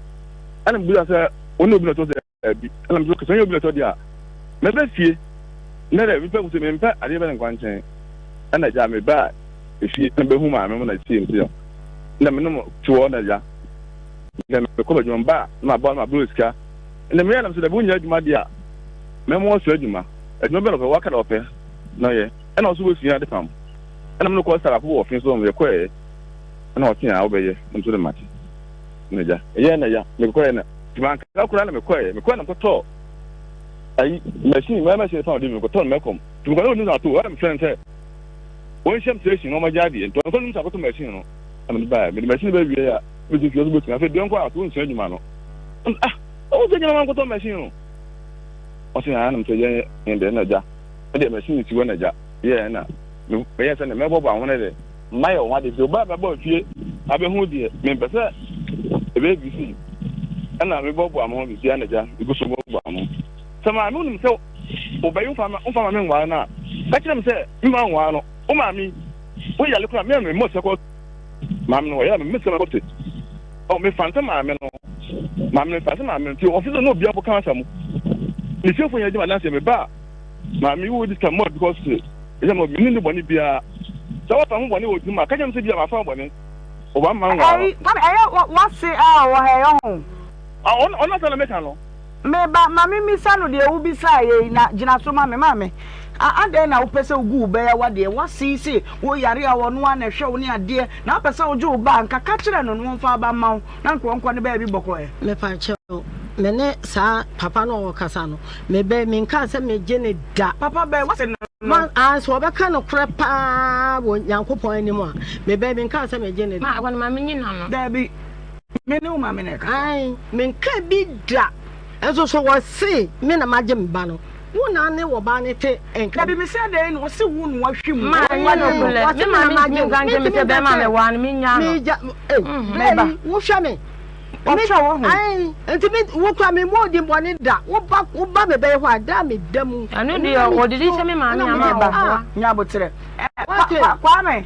Ɛna mebusa sɛ wo ne obi na ɛtɔ sɛ Dabi. Ɛna me nso sɛ ɔnyɛ obi na ɛtɔ deɛ a, mɛba fie. Nnɛ deɛ mepɛ sɛ mempɛ adeɛ bɛ ne nkwankyɛn. Ɛna agya mebaa efie na bɛhu maame mo na sie me sɛ na me ne mo te hɔ na agya na mekɔ m'adwuma mba a na mabɔ na mabrɛ sika. Ɛna meyɛ na mesɛ dabi wonyɛ adwuma deɛ a mɛma wɔasua adwuma. Adwuma bɛn na ɔpɛ waka na ɔpɛ na ɔyɛ. Ɛna ɔso wɔsua ade pam. Ɛna me no kɔ sara wɔ ɔfe so yɛkɔɛ ɛna ɔse a wobɛyɛ na mesɛ de mate. Na agya ɛyɛ na agya mekɔɛ na Nti mankasa koraa na mekɔɛ, mekɔɛ na mekɔtɔɔ ayi machine, mɛ machine fa ɔde mi mekɔtɔɔ no mɛkɔm. Nti mekɔɛ na onim sɛ ato, ɛna mefrɛ no sɛ wɔnhyɛm station na wɔmɛgye adeɛ. Nti ɔno nim sɛ akɔtɔ machine no, ɛna mede baeɛ. Mede machine bɛ wie a, mede fie ɔso bɛsua. Afei deɛ ɔnkɔ a, so wonsua adwuma no. Ah, wonsua adwuma ma nkɔtɔ machine no. Ɔse ah, na mesɛ yɛn yɛn deɛ na agya, ɛdeɛ machine si hɔ na agya, yɛ na meyɛ sɛ ne mɛbɔbɔ ahono de. Mma yɛ wɔn ade sɛ obi a mɛbɔ fie abɛhu deɛ mempɛ sɛ ɛbɛyɛ biribi ɛna mebɔboa mo ho biribi a na agya megu so bɔboa mo sɛ maame wonim sɛ wobɛyi womfa ma me nware no a ka kyerɛ me sɛ mma nware no wo maame wo yale koraa me a memmɔ sɛ kɔ maame no ɔyɛ a memmɔ sɛ kɔ ɔ mefa nsɛ maame no maame no mefa nsɛ maame no nti ɔfi sɛ na obi abɔ ka asɛm ne fiefo yɛ adwuma danseɛ meba a Maame wo di some more because ɛyɛ ma mene ne bɔne biara sɛ wafa ho bɔne wɔ tirim a ka kyerɛ me sɛ bia mafa ho bɔne ɔba mma nwaa no. Ɛyi Kwame ɛyɛ wase a ɔwɔ ha ɛyɛ ho. Ɔno asɛm na meka no. Me ba ma me mmisa no deɛ wo bisaa yɛ yi na gyina so ma me maame a adɛn na wopɛ sɛ wogu wo ba yi awadeɛ wase yi se wo yare a ɔno ara na ɛhwɛ wo ne adeɛ na wopɛ sɛ wogye wo ba a nka ka kyerɛ no na ɔmfa aba mma wo na nka ɔnkɔ ne baabi bɔkɔ ɛ. Mepakyɛw, me ne saa papa no a ɔrekasa no, me bɛ, menkaa sɛ megye no da. Papa bɛn, wase no no? Ma, ah, sɛ ɔbɛka nokorɛ paa wɔ Nyankopɔn anim a, me bɛ, menkaa sɛ megye no da. Ma, ɛhɔ no ma menyi n'ano. Daabi, me ne wo maame na ɛkasa. Ae, menkaa bi da. Nso so wɔse me na magye me ba no. Wo na ne ɔbaa no te nka. Dabi mese adɛn na ɔse wo na wahwe mu. Ma ɛnyɛ nokorɛ. Me maame ntumi nka nkyerɛ me sɛ bɛrima a mewaa no menyaa no. Megya, ei, berɛ yi wohwɛ me. Ɔhwɛ wo ho. Ae, nti me, wo kora me mmɔɔ din bɔne da. Woba, woba me bɛyɛ hɔ a, da a meda mu. Ɛno deɛ ɔdidi hyɛ me maame ama ɔboa. Nya aboterɛ. Kwame.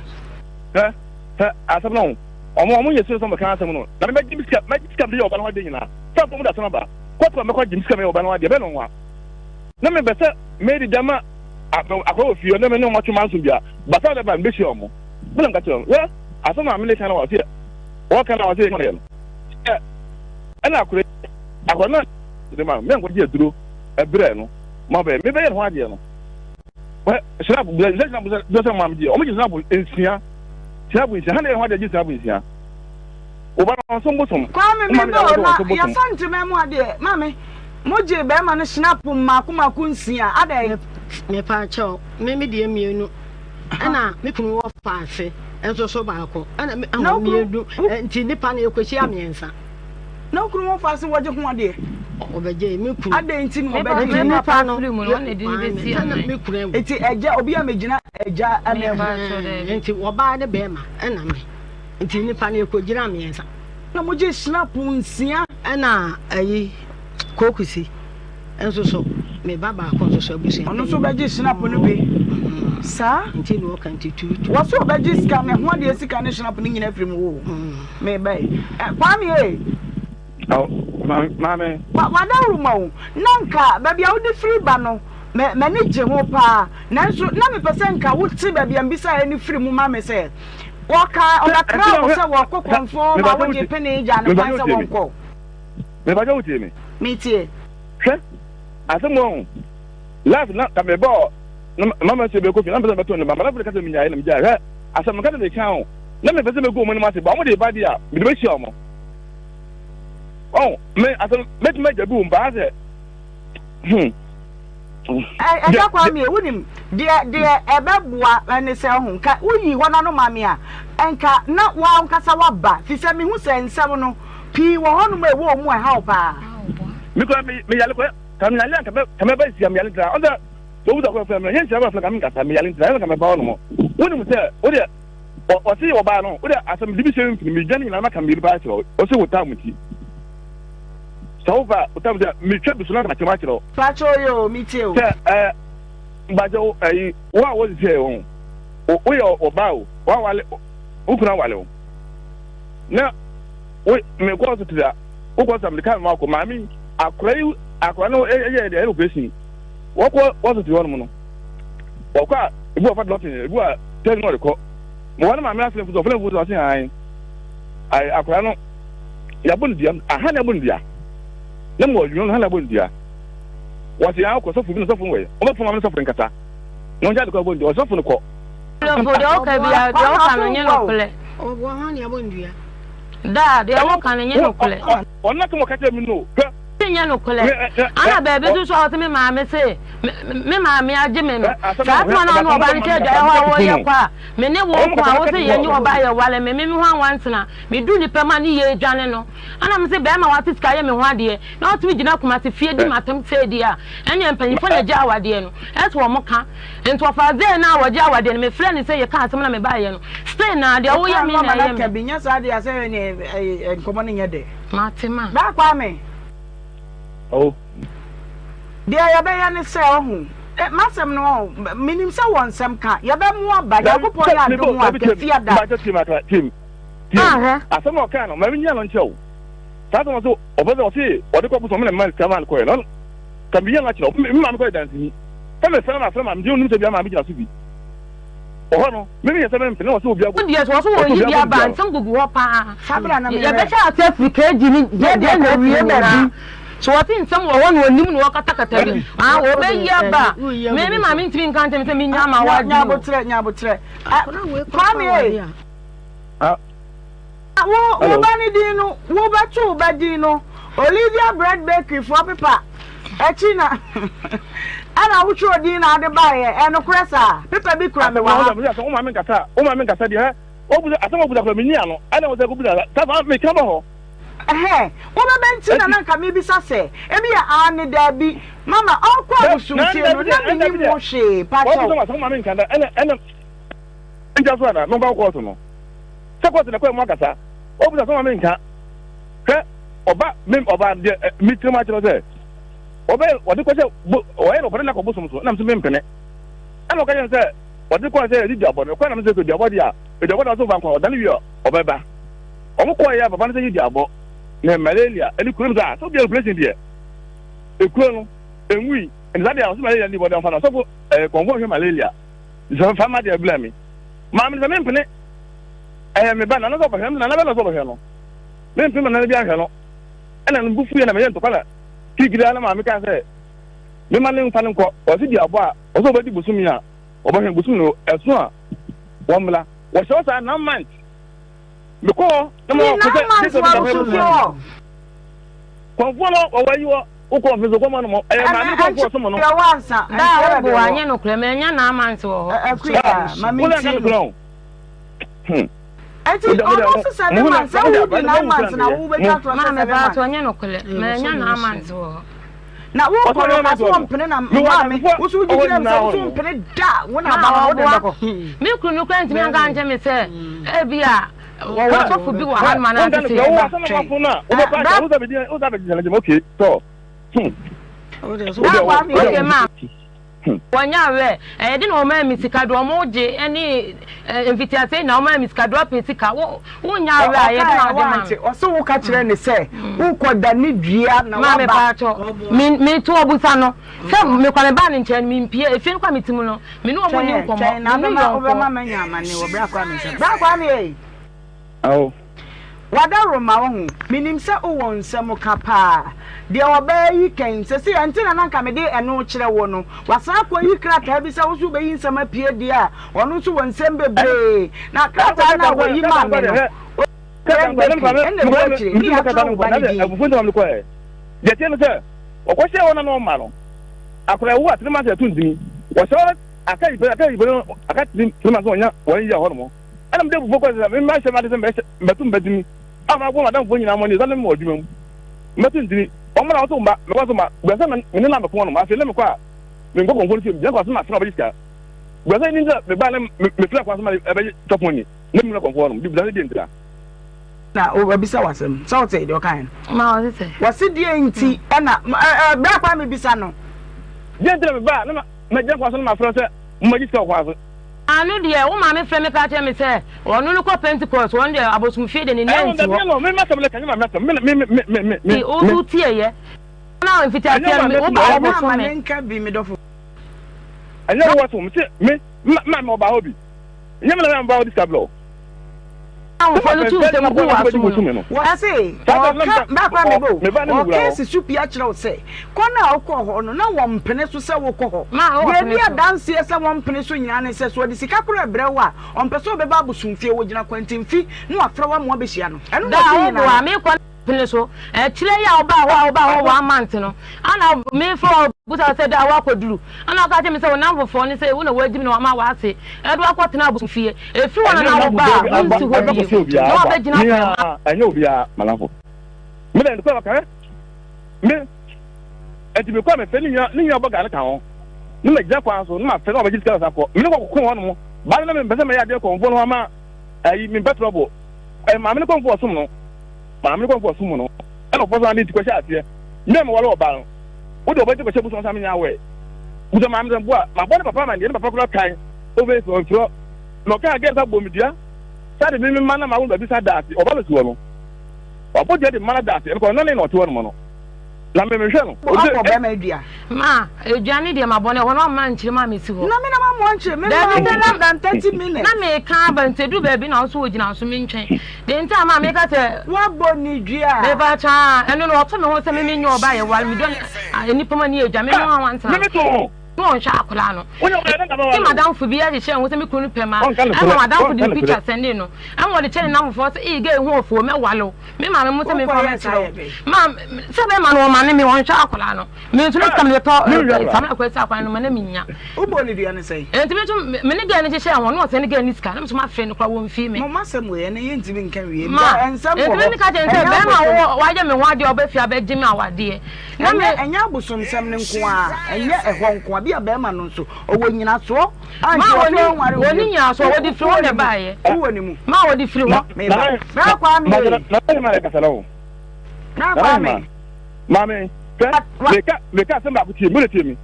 Hwɛ, hwɛ, asɛm no ho. Wɔn, wɔn nyɛ serious sɛ wɔbɛka asɛm no. Na me mɛgye me sika, mɛgye sika mede yɛ ɔba no ho adeɛ nyinaa. Sɛ mpo mode asɛm aba, kɔto a mɛkɔ agye me sika meyɛ ɔba no ho adeɛ, ɛbɛyɛ no nwa. Na mepɛ sɛ medi dɛm a akora wɔ fie na me ne wɔn atwe manso bia basa dɛ ba mbehyia wɔn. Me na meka kyerɛ wɔn hwɛ asɛm a mene ka na wɔse wɔka na wɔse yɛ no sɛ ɛna akora akora na de ma me ankɔgye aduro ɛbrɛ no ma bɛyɛ mebɛyɛ ne ho adeɛ no hwɛ snap sɛ snap sɛ sɛ maame gye wɔn gye snap nsia snap nsia ha na yɛ ho adeɛ gye snap nsia. Wo ba no ɔnsom bosom. Kwame me ba o na yɛsa ntoma mu adeɛ maame mo gye bɛrima no snap mmaako mmaako nsia adɛn. Mepaakyɛw me me deɛ mmienu ɛna me kunu wɔ faase nso so baako ɛna me ahɔ mmienu nti nipa no yɛkɔhyia mmiɛnsa. Na wo kunu wɔ faase wɔgye ho adeɛ. Ɔbɛgye me kunu. Adɛn nti na ɔbɛgye. Nti nipa no yɛ me kunu awu. Nti agya obi a megyina agya ɛna mu. Nti ɔbaa ne bɛrima ɛna me. Nti nnipa no yɛkɔgyinaa mmiɛnsa. Na mogyee hyinapo nsia. Ɛna ayi Kokusi nso so, me ba baako nso so abusua. Ɔno nso bɛgye hyinapo no bi. Saa. Nti na ɔka nti tuutu. Wɔso ɔbɛgye sika ne ho adeɛ sika ne hyinapo no nyinaa firi mu o. Me ba yi. Kwame ee. Maame. W'adawuruma o, na nka baabi a wode firi ba no, m'ani gye ho paa. Nanso na mepɛ sɛ nka wote baabi a mebisaeɛ no firi mu ma me sɛ, wɔka ɔbɛkra wo sɛ wɔkɔ kɔmfo ma wogye pene gyaa no kwan sɛ wɔnkɔ. Mepakyɛ wotie me? Metie. Hwɛ, asɛm wɔ ho. Last na ka mebɔɔ na mama sɛ bɛkɔ fie na mepɛ sɛ mebɛto ne ba madamfo de ka sɛ menyaeɛ na megyae. Hwɛ, asɛm nka sɛ meka o, na mepɛ sɛ mɛgu wɔn anim ase ba wɔn de ba deɛ a mede bɛhyia wɔn. Ɔn, me asɛm mɛtumi agya bi wɔ mu baa sɛ hmm. Ɛgya Kwame, wonim deɛ deɛ ɛbɛboa ɛne sɛ ɔho nka woyi hɔ n'ano ma me a nka na wankasa waba fi sɛ mehu sɛ nsɛm no pii wɔ hɔnom a ɛwɔ mu a ɛhaw paa. Me kura me me yale kɔ ka me yale anka ka me ba nsia me yale ntina ɔsɛ sɛ obi sɛ ɔfrɛ me nyɛ nsia bɛfrɛ ka me nkasa me yale ntina ɛna ka me ba hɔ nom wonim sɛ wodeɛ ɔse ɔbaa no wode asɛm de bi hyɛ mfini medwa ne nyinaa maka mmienu paa kyerɛ ɔse wo tam nti sɛ wofa wo tam sɛ metwa bi so na makyerɛ akyerɛ wo. Pakyɛ oyɛ o metie o. Sɛ ɛɛ mpakyɛ wo ɛyi wo a wɔsesɛ wɔn woyɛ ɔbaa o wawale wo kunu awale wo na wo mekɔ so tira wokɔ sɛ mede kaa ma akɔ maame akora yi akora no ɛyɛ ɛyɛ operation wɔkɔ wɔso te hɔ nom no wɔkɔ a ebi wɔ fa dɔkta ebi wɔ tɛn na ɔde kɔ mo wɔn maame afɛn fuso ɔfɛn fuso ɔse ayi ayi akora no yabɔ no dua aha na yabɔ no dua na mo ɔdwuma no ha na yabɔ no dua wɔsi ayi kɔ sɔfo bi na sɔfo no wɔ yɛ wɔn bɛ fɔn maame sɔfo nkasa na wɔn gya de kɔ yabɔ no dua ɔsɔfo no kɔ. Lɔfo deɛ ɔka bi a deɛ ɔka no nye nokorɛ. Ɔboa hɔn na yabɔ no dua. Daa deɛ woka no nye nokorɛ. Ɔno na kama ɔka kyerɛ me no hwɛ. Nyɛ nokorɛ. Ana baabi nso so a ɔse me maame se me maame agye me no. Saa toma no a ɔne ɔbaa no hyɛ adwaeɛ hɔ a wɔyɛ kɔ a me ne wo ko a wose yɛnye ɔbaa yɛ ware me me me ho anwansena me du nipa mu a ne yie dwane no. Ana mese bɛɛma wate sika yɛ me ho adeɛ na ɔtumi gyina Kumasi fie di matem sei deɛ a ɛneɛ mpanyinfoɔ na ɛgye awadeɛ no ɛsɛ wɔn ka. Nti ɔfaa dee no a wɔgye awadeɛ no mefrɛɛ no sɛ yɛka asɛm na mebaeɛ no still naa deɛ woyɛ me na ɛyɛ me. Nyɛ saa deɛ a sɛ ɛneɛ nkɔmmɔ no nyɛ dɛ. Mate ma. Bra Kwame. Oh. Deɛ yɛbɛyɛ ne sɛ ɔho m'asɛm no ɔho menim sɛ wɔ nsɛm ka yɛbɛmo aba Nyankopɔn yɛ adom a Kwasiada. Mpakyɛ tie me akra tie me tie me asɛm a ɔkaa no ma menyia no nkyerɛ wo saa asɛm ɔse ɔpɛ sɛ ɔse ɔde kɔ bosom me na mema no sika maa no kɔɛ no ka menyia no akyerɛ wo me maame kɔyɛ danseni sɛ mefrɛ no afrɛ maame deɛ onim sɛ bia maame gyina so bi wɔ hɔ no me meyɛ sɛ mempene wɔ sɛ obi abɔ deɛ sɛ wɔso wɔyi bi aba nsɛm gugu hɔ paa yɛbɛhyɛ ase afiri kg ne deɛ na afiri nyinaa so wɔte nsɛm wɔ hɔ na onim na wɔkatakata bi ah wɔbɛyi aba me me maame ntumi nka nkyɛn sɛ menya ma wadi o nyabotrɛ nyabotrɛ Kwame Wo wo ba no din no, wobɛto wo ba din no Olivia Bread Bakery foɔ pepa akyi na ɛna wotwerɛ din na ade baeɛ. Ɛnokorɛ saa? Pepa bi kura me wɔ ha. Wo maame nkasa, wo maame nkasa deɛ, asɛm a wobusa koraa menni ano, ɛna wo sɛ kɔbusa saa meka bɔ hɔ. Ɛhɛɛ, wobɛba nti na na nka mebisa sɛ, ebia aane, daabi, mama ɔrekɔ abosomfie no na mennim ho hwee, pakyɛw. Wo maame nka da, ɛna ɛna ngya so ana, menkɔ kɔɔto no. Sɛ kɔɔto na ɛkɔɛ mu akasa, ɔbusa sɛ maame nka. Hwɛ, ɔba me ɔba deɛ me tirim akyerɛ sɛ ɔbɛ ɔde kɔhyɛ bo ɔyɛ no ɔpɛ ne nakɔ bosom so ɛna me mpene. Ɛna ɔka kyerɛ sɛ ɔde kɔɔ sɛ ɛde duabɔ no kɔɛ na me sɛ duabɔ deɛ a duabɔ da so fa nkɔ ɔdane wie ɔbɛba. Ɔmo kɔɔ yɛ papa no sɛ yɛ duabɔ na malaria ɛne kuro no sɛ a sɛ obi operation deɛ ekuro no enwui. Nti saa deɛ ɔsɛ malaria ni bɔde ɔmfa no ɔsɔfo ɛɛ kɔnfo nhwɛ malaria. Nti fa ma deɛ bla mi. Maame no sɛ mempene ɛyɛ me ba nana sɛ ɔbɛhwɛ no nana bɛ na sɛ ɔbɛhwɛ no. Mempene ma nana bi ahwɛ no. Ɛna no bu fuiɛ na meyɛ ntɔkwa na kirikiri ara na maame kaa sɛ mema ne mfa no nkɔ. Ɔse di abɔ a ɔsɛ ɔbɛdi bosome a ɔbɛhwɛ bosome no ɛso a wɔmmla. Wɔhyɛ hɔ saa 9 months. Mekɔ hɔ na ma wɔkɔ sɛ Nine months wɔ abosomfie hɔ. Kɔnfoɔ no wɔwɔ ayi hɔ wokɔ ɔfin so kɔma no mɔ ɛyɛ maame kɔnfoɔ ɔsom no. Ɛnkyerɛ wɔ ansa. Da a wobo anyɛ nokorɛ manya nine months wɔ hɔ. Akuya ma me Wọ́n ntie nka no. nokorɛ o. Hmm. Ɛnti ɔno nso 7 months sɛ wodi 9 months na wobɛtwa atorɔ sɛ Maame 7 paatɔ months. ɔnyɛ nokorɛ manya nine months wɔ hɔ. Na wo kɔ no ka so ɔmpene na maame wo so wogye gyina mu sɛ wo so mpene da wo na aba no wode bɛkɔ. Me kunu no kora ntumi anka ankyɛ me sɛ ebi a wɔwɔ sɔfo bi wɔ ha no ma no ase sɛ yɛba. Okay ma wɔnyɛ awɛ ɛyɛ de na wɔn ayɛ mi sika do wɔn gye ɛne mfitiase na wɔn ayɛ mi sika do apɛ sika wo wonyɛ awɛ a ɛyɛ de na wɔde ma mi. Ɔsɛ wo ka kyerɛ ne sɛ wokɔ da ne dua na waba. Maame paatɔ mi mi to ɔbusa no sɛ mi kɔ mi ba ne nkyɛn mi mpie efie no kɔ mi ti mu no mi ne wɔn ni nkɔmɔ mi ne yɔnkɔ. Wobɛma manya amane wɔ bra kwa mi nsɛm bra kwa mi ei. Awo. W'adaworoma wo ho, menim sɛ wowɔ nsɛm ka paa. Deɛ ɔbaa yi kɛn, sɛsei ɛnte na na nka mede ɛno rekyerɛ wo no, wasan akɔyi krataa bi sɛ wo nso wobɛyi nsɛm apue deɛ a, ɔno nso wɔ nsɛm bebree. Na krataa no a wɔyi maa me no, Greg Bakery ɛna ɛwɔ akyire, ne yɛatwerɛ wo ba no din. Deɛ ɛteɛ ne sɛ, wɔkɔhyɛɛ hɔ na na ɔmma no akwadaa ɛwo a three months ɛto ntini. Wɔhyɛ hɔ aka yi aka yi aka three months wɔnya wɔn yi hɔ nom. Ɛna mede abufuo kɔe sɛ memmɛhyɛ m'ade sɛ mɛhyɛ mbɛto mbatini a mabɔ m'adamfoɔ nyinaa mmɔne esiane me wɔ adwuma mu mbɛto ntini. Wɔmmra wɔn so mma mekɔ so ma bua sɛ me ne no abɛko hɔnom. Afei na mekɔ a menkɔ kɔmfoɔ no fie megyina kwan so na afei na wɔbɛgye sika. Bua sɛ nti sɛ mebaa na mefiri akwan so ma ɛbɛgye chop money na memmra kɔmfoɔ hɔnom. Bua sɛ deɛ ntira. Na wabisa w'asɛm sɛ wote deɛ ɔkaeɛ no. Ma ɔse sɛ. Wɔse deɛ nti ɛna berɛ a kwan mebisa no. Deɛ nti na mebaa na magyina kwan so na mafrɛ sɛ mommɛgye sika wɔ kwan so. Ano deɛ, wo maame frɛ me ka kyerɛ me sɛ ɔno no kɔ Pentecost, ɔno deɛ abosomfie deɛ ne nan nsi hɔ. Nti wo nso wotieeɛ. Na mfitiaseɛ no wo baa bɛsom me. Ɛnyɛ wo asom, mese me, ma me ɔbaa hɔ bi. Ɛnyɛ me na me ɔbaa hɔ di sika blɔ. Ahofo no tu nsɛm gu w'asom no. Wɔse ɔka baako a mebɔ o, ɔka si so pia kyerɛ wo sɛ kɔ no a wokɔɔ hɔ no na wɔmpene so sɛ wokɔ hɔ. Deɛ ɛdi adanseɛ sɛ wɔmpene so nyinaa ne sɛ sɛ ɔde sika koraa brɛ wo a, ɔmpɛ sɛ ɔbɛba abosomfie, ɔgyina kwantemfi na wafrɛ wo ama woabɛhyia no. Ɛno na Da ɔse a nyinaa woboa no. me kɔ pene so. Akyire yi a wobaa hɔ a wobaa hɔ one month no, ana mefrɛ wo bisa wo sɛ da a woakɔduru? Ana woka kyerɛ me sɛ wo nnamfofoɔ no sɛ wo na woagyi me na wɔama w'ase de wo akɔtena abosomfie. Ɛfiri hɔ no na wobaa a wonsi hɔ bio na woabɛgyina kwan mu. Ɛnyɛ obiara m'adamfo. Me deɛ nokorɛ wɔka me ɛnti mekɔ a mefrɛ ne nua ne nua bɔga no ka ho ne magyina kwan so ne mafrɛ na wabɛgye sika na kɔ me ne kɔkoko hɔ nom baa no na mempɛ sɛ mɛyɛ adeɛ kɔmfoɔ no hɔ ama ayi mempɛ trɔbo maame no kɔmfoɔ ɔsom no Maame no kɔnkɔ ɔsom mu no, ɛna ɔfɔ so ade ti kɔhyɛ aseɛ. Me a meware ɔbaa no, wode ɔbaa ti kɔhyɛ bosom asa menyɛ awɛ. Busa maame sɛ boa, mabɔ ne papa amaneɛ, ne papa koraa kae, ove sɛ ɔmfirɔ. Na ɔkaa gɛɛ sa bɔ me dua, sa de me me mma na mawo no baabi sa da ase, ɔba bɛsi hɔ no. Wabɔ dua de mma no da ase, ɛno kɔ ɔno ne na ɔte hɔ nom no. Na me mehwɛ no. Wabɔ bɛrima dua. Ma, dua no deɛ mabɔ no, ɛhɔ no wamma ankyerɛ mu a mesi hɔ. Na me na mammɔ ankyerɛ, me Daabi mma sɛ na more than 30 minutes. Na meka aba nti ɛduru baabi na wo nso wogyina so mentwɛn. Deɛ nti a ma meka sɛ. Woabɔ ne dua. Mepa kyɛw a, ɛno no ɔto me ho sɛ me menyɛ ɔbaa yɛware, medɔ no, nnipa mu ani yɛ dwa, me ne wɔn antena. Me to ho. Na ɔnhwɛ akwadaa no. Nti madamfo bi ahyehyɛ ho sɛ me kunu no pɛ ma, ɛma madamfo de ne picture sɛndee no, ɛma ɔde kyerɛ ne nnamfofoɔ sɛ, ee girl yi ho ɔfo o, mɛware wo. Me maame mo sɛ memfa mɛkyerɛ wo. Ma, sɛ bɛrima no ɔmane me, ɔnhwɛ akwadaa no. Me nso na sika mede tɔ Samina Kwasi akwadaa no ma na mennya. Wobɔɔ ne dua no sɛn? Nti me nso me ne girl no hyehyɛɛ ho, na ɔsɛne girl no sika, na me nso mafrɛ no koraa wɔmfii me. Mo masɛm wei ɛnɛ yɛntumi nka nwie, Ma, nsɛm wɔ nti hɔ. me meka kyerɛ no sɛ Ɛnyɛ bɛrima abosom. wo wayɛ me ho adeɛ a ɔba fie abɛgye me awadeɛ. Na me. Ɛnyɛ ɛnyɛ abosomsɛm no nko ara, ɛnyɛ ɛhɔ nko ara, bi a bɛrima no nso ɔwɔ nyinasoɔ a Ma nti ɔsɛ wɔni ɔnware wo wɔni bio. nyinasoɔ, Wo wɔde firi hɔ wowɔ na ne mu, ɛbaeɛ. wowɔ ne mu. Ma wɔde firi hɔ. Meba. Bra Kwame ei. Bra Kwame. Maame, hwɛ, meka, meka asɛm baako tie me, wode tie me.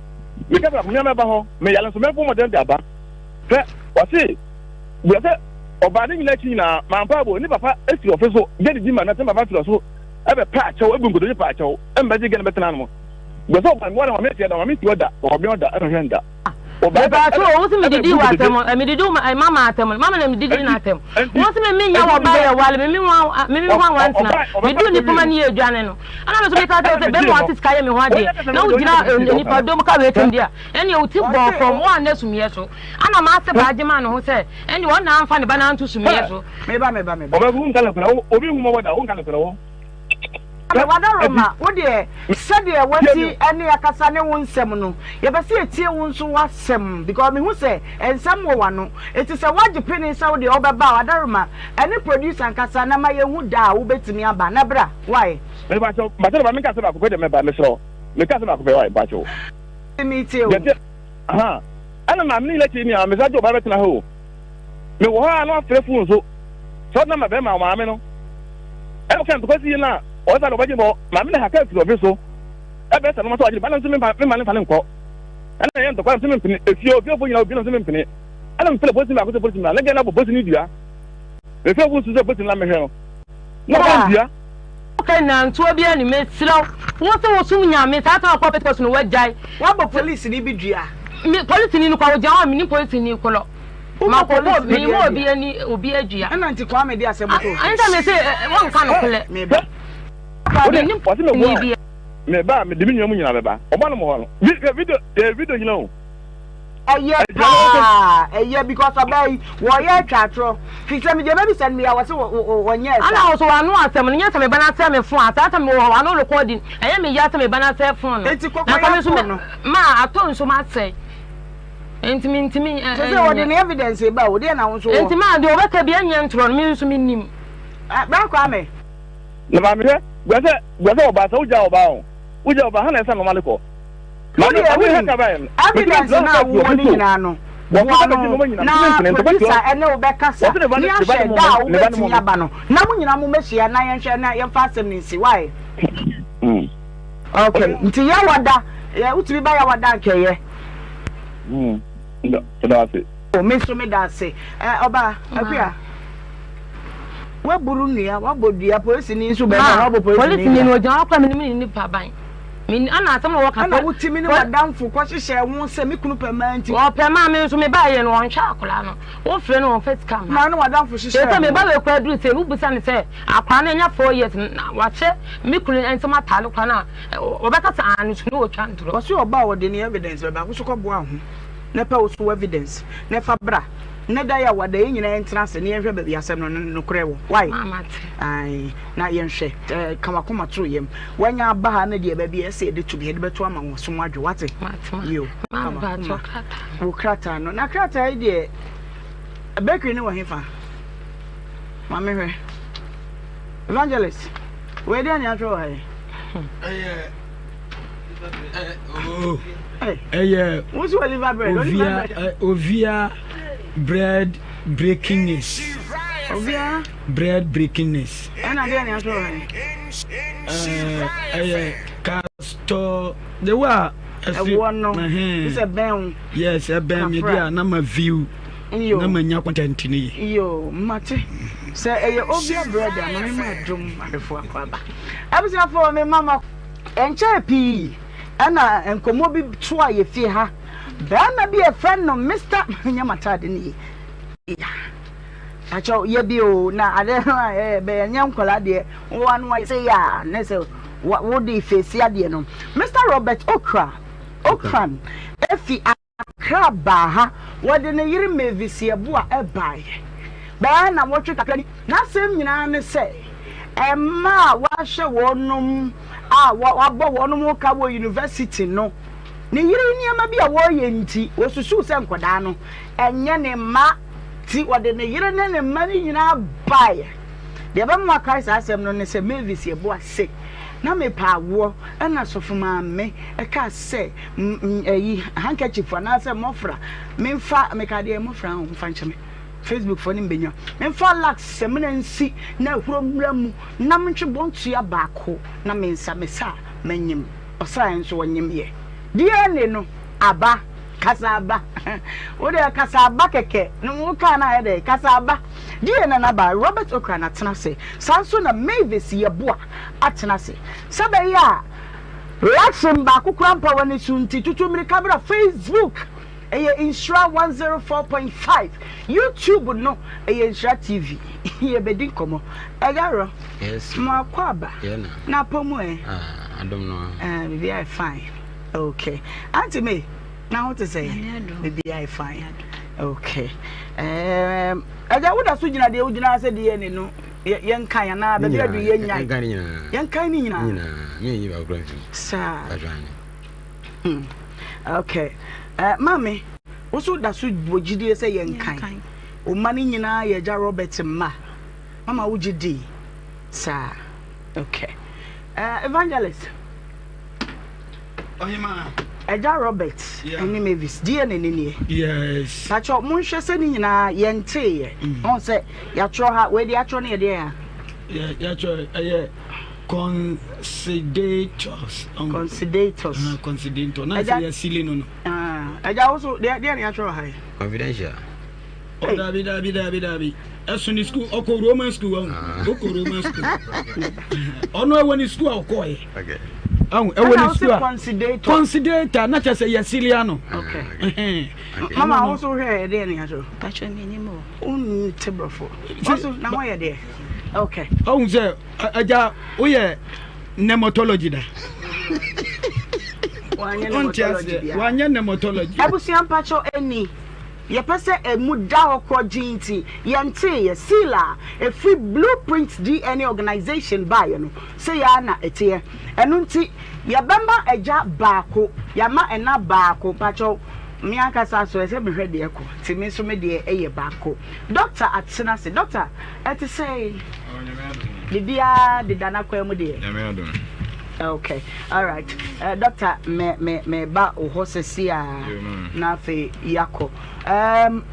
Meka asɛm baako, me a mɛba hɔ, meyare nso mɛbɔ mmɔden de aba. Hwɛ, ɔse, bua sɛ, ɔbaa ne nyinaa akyi nyinaa, mampa abo, ne papa firi ɔfe so, gye didi ma no, sɛ ne papa firi ɔso ɛbɛpa akyɛw, ɛbu nkotodwe pa akyɛw, ɛmbɛgye gɛ no bɛtena no. Bɛ sɛ ɔba mmoa na maame nti ɛda maame nti ɔda ɔbɛn ɔda ɛna ɔhwɛ nda. Mepatwo o, wo se medidi wo atɛm, medidi wo mama atɛm, mama na medidi na atɛm. Wo se me menya wɔ ba yɛ wale, me me ho me me ho awantena. Medu nipa ma ne yɛ adwane no. Ana me so meka kyerɛ sɛ bɛma wate sika yɛ me ho adeɛ. Na wo gyina nipa dom ka wei kyɛm deɛ. Ɛne wo ti bɔɔ fam, wo anna sumiɛ so. Ana ma ase baa gye ma ne ho sɛ ɛne wɔn na amfa ne ba na anto sumiɛ so. Meba meba meba. Ɔbɛbu nka nokorɛ, obi hu mɔbɔ da, wo nka nokorɛ wo. Wadaroma, wo deɛ sɛdeɛ wasi ne akasa ne wo nsɛm no, yɛpɛ sɛ yɛtie wo nso w'asɛm because mehu sɛ nsɛm wɔ w'ano. Enti sɛ woagye pene sɛ wo deɛ wobɛba a, Wadaroma, ɛne producer nkasa na ma yɛnhu da a wobɛtumi aba. Na bra, why? Mepakyɛw, mpakyɛw daba menka asɛm baako pɛ deɛ mɛba, mesrɛ wo, meka asɛm baako pɛ why, mpakyɛw. Metie o. Deɛ, aha, ɛna maame no nyina kyerɛ ni a, mesa gye ɔbaa bɛtena ha o. Me wɔ hɔ a na wafrɛ phone so sɛ ɔde nama bɛrima maame no ɛna ɔka ntɔkwa si na ɔsa na ɔbɛgye bɔ maame no haka afiri ɔfe so ɛbɛ sɛ no ma sɛ ɔgye ba na nso memfa memma ne mfa ne nkɔ ɛna ɛyɛ ntɔkwa nso mempene efie ofiefo nyina obi na nso mempene ɛna mefrɛ polisi baako sɛ polisi ma na gɛ na bɔ polisi no dua mefrɛ wo nso sɛ polisi no na mehwɛ no na ɔbɔ dua. Woka nantoa bi ani mesrɛ wo wo se wosom Nyame saa time akɔ Pentecost no wagyae. Wabɔ police ni bi dua. Me police ni no kwa ogyina hɔ a menim police ni kolɔ. Wobɔ police ni bi dua. Obi ani obi adua. Ɛna nti Kwame de asɛm to. Ɛnta me se wɔnka no kolɛ. Meba. Menim police ni bi. Meba mede me nua mu nyina bɛba. Ɔba no mo hɔ no. Video video nyina o. Ɛyɛ paa ɛyɛ because ɔbaa yi wɔyɛ atwa atorɔ firi sɛ medeɛ mɛbisa no meyɛ wɔse wɔnyɛɛ saa. Ana ɔso wano asɛm no nyɛ sɛ meba no asɛ me phone a saa sɛ mewɔ hɔ wano recording ɛyɛ me ya sɛ meba no asɛ phone no Enti kɔkɔ yɛ phone no. Ma atɔ nso ma asɛe enti me ntumi Sɛ sɛ wɔde ne evidence ba o deɛ na wo nso wɔ. Enti ma deɛ ɔbɛka bi ɛnyɛ ntorɔ no me nso me nim. Bra Kwame. Na maame hwɛ bua sɛ bua sɛ ɔbaa sɛ wogyaa ɔbaa o wogyaa ɔbaa ha na ɛsɛ normally kɔ. Wo deɛ wonim evidence no a wowɔ no nyinaa no, boa no na producer ɛne wo bɛkasa ne ahwɛ da a wobɛtumi aba no na mo nyinaa mo mɛhyia na yɛnhwɛ na yɛmfa asɛm no nsi why? Okay, nti yɛwɔ da, wotumi ba yɛwɔ da nkɛyɛ. Ase. Me nso meda ase. Ɔbaa, Akua, woaburu nnua, woabɔ dua, polisini nso bɛrima na woabɔ polisini dua. Polisini no ogyina hɔ koraa menim ne nipa ban. Me ɛna asɛm na wɔka. Ɛna wotumi ne w'adamfo kɔhyehyɛ ho sɛ me kunu pɛ mmaa nti. Ɔpɛ mmaa me nso mebaeɛ no ɔnhwɛ akwadaa no. Wofrɛ no ɔmfa sika mma. Na ne w'adamfo hyehyɛ ho. Sɛ meba wei koraa duru sɛ wobisa no sɛ akwadaa no anya 4 years na wahyɛ me kunu nsam ataade koraa no a ɔbɛka sɛ aane so na ɔtwa ntorɔ. Ɔse ɔba a ɔde ne evidence bɛba, wo nso kɔboa wo ho na pɛ wo so evidence na fa bra. Nnɛ da yi a wɔada yɛn nyinaa yɛntena ase na yɛnhwɛ baabi asɛm no nokorɛ wɔ. Wai? Ae, na yɛnhwɛ. Eh, ka w'akoma to yam. Wanya aba ha no deɛ baabi a ɛsɛ yɛde to bi yɛde bɛto ama wɔn so adwo. Wate? Yo, ka w'akoma. Wo krataa no. Na krataa yi deɛ, bakery no wɔ hefa? Ma mehwɛ. Evangelist, wei deɛ ne atwerɛ wɔ ha yi? Ɛyɛ ɛyɛ ovia ovia bread breaking news. Ovia bread breaking news. Ɛna deɛ ni aso wɔ ɛɛ ɛyɛ castor the way a ɛsi ɛwɔ no sɛ bɛn o. Yes ɛbɛn mi di a na ma view na ma nya content ni ye. Yo mate sɛ ɛyɛ ovia bread a ma mi ma dum ahwɛfo akɔ aba abusuafo mi ma ma. Ɛnkyɛɛ pii na nkɔmmɔ bi toaa yɛn fie ha. Barima bi a yɛfrɛ no Mister Nyɛ m'ataade no yie. Akyɛw yɛ bi o na ade no a ɛyɛ bɛyɛ nyɛ nkwadaa deɛ wo ano ayɛ sɛ yɛ a ne sɛ wode feesi adeɛ no. Mister Robert Okra Okran efi Accra baa ha. Wɔde ne yere Mavis Yeboah baeɛ. Bɛyɛ nnawɔtwe kakra ni. N'asɛm nyinaa ne sɛ, mma a wɔahyɛ wɔnom a wɔabɔ wɔnom ho ka wɔ university no, ne yere nneɛma bi a wɔreyɛ nti, wɔsusuw sɛ nkwadaa no nyɛ ne mma nti, wɔde ne yere ne ne mma no nyinaa baeɛ. Deɛ ɛbɛma wakae saa asɛm no ne sɛ, Mavis Yeboah se, Na mepɛ awoɔ, ɛna sɔfo maame kaa sɛ ɛyi handkerchief anaasɛ mɔfra memfa meka deɛ mɔfra ho mfa nkyɛ me facebook foɔ ne mbɛnya memfa lax sɛmina nsi na ahuro mmra mu na mentwe bɔntua baako na me nsa me sa manyim ɔsrae nso ɔnyim yɛ DNA no aba kasa aba wo deɛ kasa aba kɛkɛ no wo kaa no ayɛ dɛ kasa aba DNA no aba Robert Okra na tena ase saa nso na Mavis Yeboah atena ase sɛ bɛyɛ a. Reaction baako koraa mpa w'ani so nti tutu mmirika bra Facebook ɛyɛ Nhyira 104.5 YouTube no ɛyɛ Nhyira TV yɛbɛdi nkɔmmɔ ɛyɛ arɔ Yes. mo akɔ aba Yeah na. na apɔ mu ɛ Ah, adom no. Eh, biribi ayɛ fine okay Auntie May na ho te sɛ Nyame adom. biribi ayɛ fine okay um, ɛgya woda so gyina deɛ wogyina sɛ DNA no yɛnkan anaa baabi adu yɛnyan Yɛnkan ne nyinaa. yɛnkan ne nyinaa Nyinaa. Me nyi baako kura mfim. saa Adwane. Okay. Maame, wo so da so wɔ gyidie sɛ yɛnkan? Yɛnkan. Wo mma no nyinaa yɛ Agya Robert mma. Mama wogye di saa? Okay. Evangelist. Ɔhemaa. Agya Robert Yeah. ne Mavis, DNA no nie. Yes. Pakyɛ monhwɛ sɛ ne nyinaa yɛnteeɛ. Ɔhu sɛ yɛatwerɛ ha, wei deɛ yɛatwerɛ no yɛ deɛ a? Yɛatwerɛ ɛyɛ Considatus. Considatus. Considatus. Na sɛ yɛasili no no. Agya wo so deɛ deɛ na yɛatwerɛ wɔ ha yi? Confidential. Oh, dabi dabi dabi dabi. Ɛso ne school ɔkɔ Roman school ɔn. Ɔkɔ Roman school. Ɔno ɛwɔ ne school a ɔkɔɔyɛ. Okay. Ɔn ɛwɔ ne school a. Considator. Considator na kyerɛ sɛ yɛasili ano. Okay. Mama wo so hwɛ deɛ na yɛatwerɛ. Patro menim o. Wonte borɔfo. Ɔso na hɔ yɛ deɛ. Okay. Ɔhu sɛ agya woyɛ nematology da. Wanyɛ Wonte nematology aseɛ. bia. Wanyɛ nematology. Abusua mpakyɛw ɛni yɛpɛ sɛ ɛmu da hɔ korɔgyenn nti yɛnteeɛ. Seal a ɛfiri Blueprint DNA Organization baeɛ no sei ara na ɛteɛ. Ɛno nti yɛbɛma agya baako, yɛama ɛna baako. Mpakyɛw me ankasa so ɛsɛ mehwɛ deɛ ɛkɔ nti me nso me deɛ ɛyɛ baako. Doctor atena ase. Doctor ɛte sɛn? Biribiara deda n'akwan mu deɛ? Nyame adom. Okay, all right. Doctor, me me me ba wo hɔ sɛsi a na afei yakɔ. Um,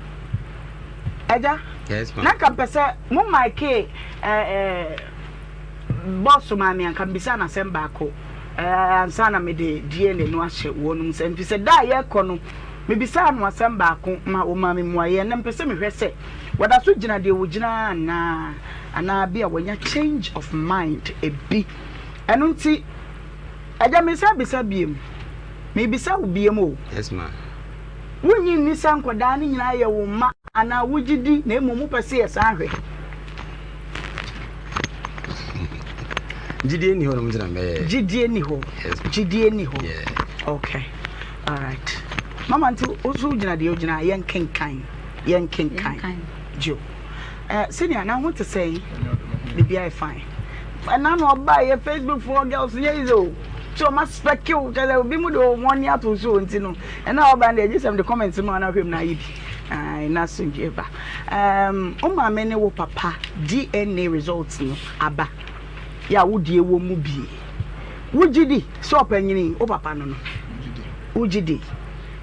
ɛgya, Yes, ma'am. na nka mpɛ sɛ mo maike eh, eh, bɔs maame anka mbisa no asɛm baako eh, ansa na mede DNA no ahyɛ wɔn mu sɛ mfi sɛ da a yɛkɔ no mebisaa no asɛm baako ma wɔmaa me mmuaeɛ na mpɛ sɛ mehwɛ sɛ wɔda so gyina deɛ wɔgyina anaa anaa bi a wɔanya change of mind ebi. Ɛno nti, agya mesan bisa biem. Mebisa wo biem o. Yes ma. Wonnye nni sɛ nkwadaa no nyinaa yɛ wo mma anaa wogye di na mmom wopɛ sɛ yɛsan hwɛ? Gyidie nni hɔ nom nti na mɛyɛ. Gyidie nni hɔ. Yes ma. Gyidie nni hɔ. Yeah. Okay. All right. Mama nti wo nso wogyina deɛ wogyina yɛnkenkan. Yɛnkenkan. Yɛnkan. Gyo. Eh, senior na ho te sɛn? Biribiara yɛ fine. Ɛna na ɔbaa yɛ Facebook foɔ girls nyɛ easy o. So ɔma spɛki o kyerɛ sɛ obi mu de wɔn ani ato so nti no. Ɛna ɔbaa no deɛ gye sɛm de comments mu ana hwɛ mu na ayɛ bi. Ayi na asomdwe ba. Um, wo maame ne wo papa DNA results no aba. Yɛ a wo deɛ wɔ mu bie. Wogye di sɛ ɔpanyini wo papa no no. Wogye di.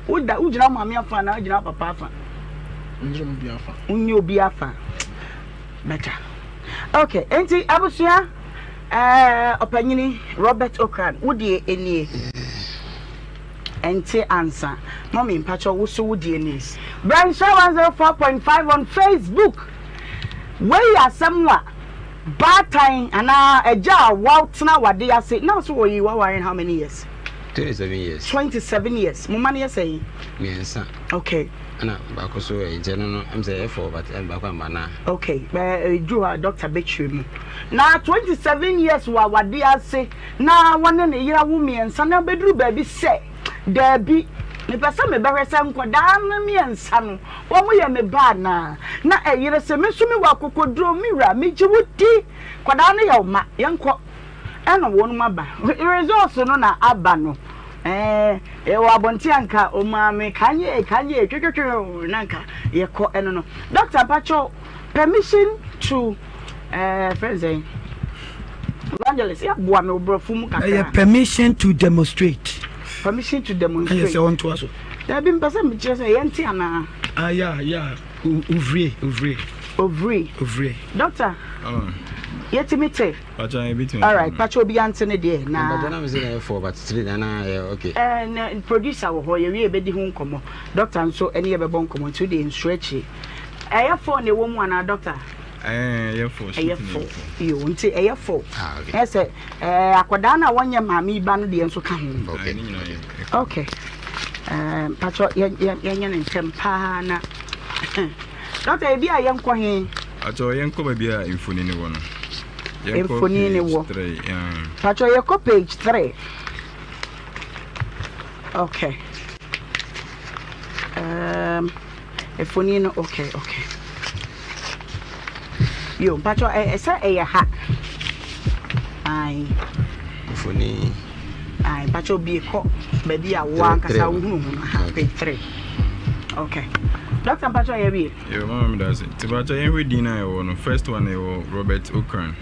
Woda wogyina wo maame afa anaa wogyina wo papa afa? Wonyɛ obi afa. Better. Okay, enti abusua ɛɛ ɔpanyini Robert Okran wo deɛ enie. Ɛnte ansa. Mɔmi mpakyɛ wo so wo deɛ nie. Bra Nhyira 104.5 on Facebook. Wei yɛ asɛm a baatan anaa agya a watena wade ase na so wɔyi waware how many years? 27 years. 27 years. Mo mma no yɛ sɛn? Mmiɛnsa. Okay. Ɛna baako so ɛyɛ nkyɛn no no ɛm sɛ ɛyɛ four but ɛm baako amba na. Okay, ɛɛ ɛduru hɔ a doctor bɛkyerɛ mu. Na 27 years wɔ awadeɛ ase na wɔne ne yere awo mmiɛnsa na bɛduru baabi sɛ daabi mepɛ sɛ mebɛhwɛ sɛ nkwadaa no mmiɛnsa no wɔn yɛ me ba anaa. Na ɛyere sɛ me nso mewɔ akokoduro me wura megye wo di nkwadaa no yɛ wo mma yɛnkɔ. Ɛna wɔnom aba. Results no na aba no. Ɛɛ ɛwɔ abɔnten a nka ɔmaame kanye kanye twetwetwe na nka yɛkɔ ɛno no. Doctor mpakyɛw permission to ɛɛ fɛn sɛn evangelist yɛ aboa me obrɔfo mu kakra. Ɛyɛ permission to demonstrate. Permission to demonstrate. Ɛyɛ sɛ ɔntoa so. Dabi mpɛ sɛ mekyerɛ sɛ yɛnte anaa. Ah yeah yeah. Ouvrier, ouvrier. Ouvrier. Ouvrier. Doctor. Yɛtumi te. Pacho ebi tumi. Alright, pacho obi ante ne deɛ na. Pacho na mi se na yɛ four but three na na yɛ okay. Ɛɛ na producer wɔ hɔ yɛwie yɛbɛdi ho nkɔmɔ. Doctor nso ɛne yɛbɛbɔ nkɔmɔ nti wode nsuro akyire. Ɛyɛ four na ɛwɔ mu anaa doctor? Ɛyɛ fo. Ɛyɛ fo. Yo, nti ɛyɛ fo. Ah, okay. Ɛsɛ ɛɛ akwadaa no a wɔnyɛ maame yi ba no deɛ nso ka ho. Okay. Okay. Ɛɛ mpatsɔ yɛ yɛ yɛnyɛ ne ntɛm paa na. Dɔkta ebi a yɛnkɔ he. Patsɔ yɛnkɔ baabi a mfoni no wɔ no. Mfoni no wɔ. Patsɔ yɛkɔ page 3. Okay. Um, mfoni no okay okay. Yo, mpatsɔ ɛsɛ ɛyɛ ha. Ayi. Mfoni. Ayi, mpatsɔ bie kɔ baabi a wo ankasa wohunu ho no ha page 3. Okay. Doctor mpatsɔ yɛ wie. Yo, mama mi da ase. Ti mpatsɔ yɛn hwɛ din a ɛwɔ no. First one ɛwɔ Robert Okran.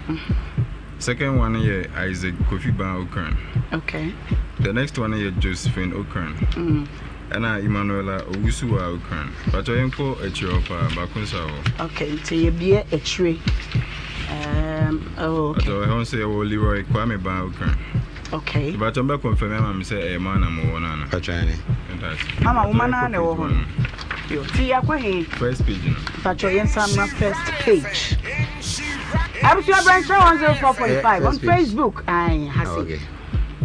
Second one yɛ Isaac Kofi Ban Okran. Okay. The next one yɛ Josephine Okran. Ɛna Emmanuela Owusuwa Okran. Mpatsɔ yɛn kɔ akyire hɔ paa baako nso awɔ. Okay, nti yɛbie akyire. Oh, okay. Mpatsɔ ɛhɔ nso yɛwɔ Leroy Kwame Ban Okran. Okay. Mpatsɔ mbɛ confirm ama me sɛ ɛyɛ mo ana mo wɔ no ana. Mpatsɔ ɛne. Mama wo ma no na ɛwɔ hɔ no. Yo, ti yɛakɔ he? First page no. Mpatsɔ yɛn nsa mmra first page. Abusua brɛ Nhyira 104.5 on Facebook. Ayi ha se. Okay.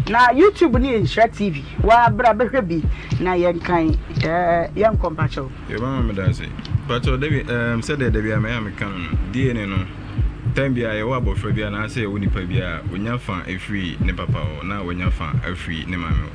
Na YouTube ne yɛ Nhyira TV. Wa bra bɛhwɛ bi na yɛnkan ɛɛ yɛnkɔ mpatsɔ. Yo mama meda ase. Mpatsɔ dabi ɛɛm sɛdeɛ dabi a mɛyɛ a meka no no DNA no time biara yɛwɔ abɔfra bi anaasɛ yɛwɔ nipa bi a onya fa efiri ne papa hɔ na wanya fa afiri ne maame hɔ.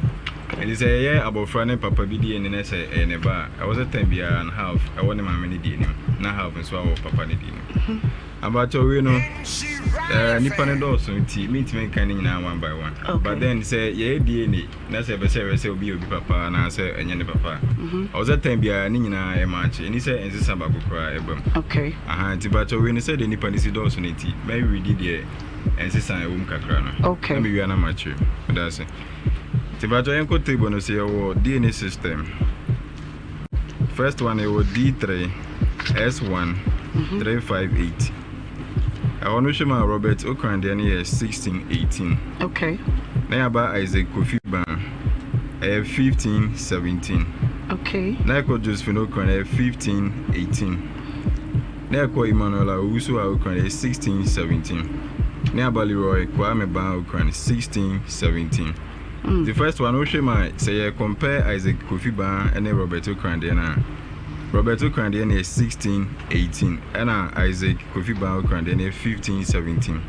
Nti sɛ yɛyɛ abɔfra ne papa bi DNA na sɛ ɛyɛ ne ba a ɛwɔ sɛ time biara no half ɛwɔ ne maame ne deɛ nim na half nso awɔ papa ne deɛ nim. Abakyɛ wei no ɛɛ nipa no dɔɔso nti mintumi nka ne nyinaa one by one. Okay. But then sɛ yɛyɛ DNA na sɛ ɛbɛ sɛ ɛbɛ sɛ obi yɛ obi papa anaasɛ ɛnyɛ ne papa a, ɔwɔ sɛ time biara ne nyinaa yɛ maakye. Ɛni sɛ nsesa baako koraa ɛba mu. Okay. Aha nti bakyɛ wei no sɛdeɛ nipa no si dɔɔso no nti mɛredi deɛ ɛnsesa ɛwɔ mu kakra no. Okay. Na mewia na makyerɛ mu. Meda ase. Nti bakyɛ yɛnkɔ table no so yɛwɔ DNA system. First one yɛwɔ D3 S1 358. Ɛhɔ no hwɛ mu a Robert Okran deɛ no yɛ 1618. Okay. Na yɛaba Isaac Kofi Ban ɛyɛ 1517. Okay. Na yɛkɔ Josephine Okran ɛyɛ 1518. Na yɛkɔ Emmanuel Owusu Okran ɛyɛ 1617. Na yɛaba Leroy Kwame Ban Okran 1617. The first one wohwɛ mu a sɛ yɛ compare Isaac Kofi Ban ne Robert Okran deɛ no a Robert Okran deɛ no yɛ 1618 ɛna Isaac Kofi Ban Okran deɛ no yɛ 1517.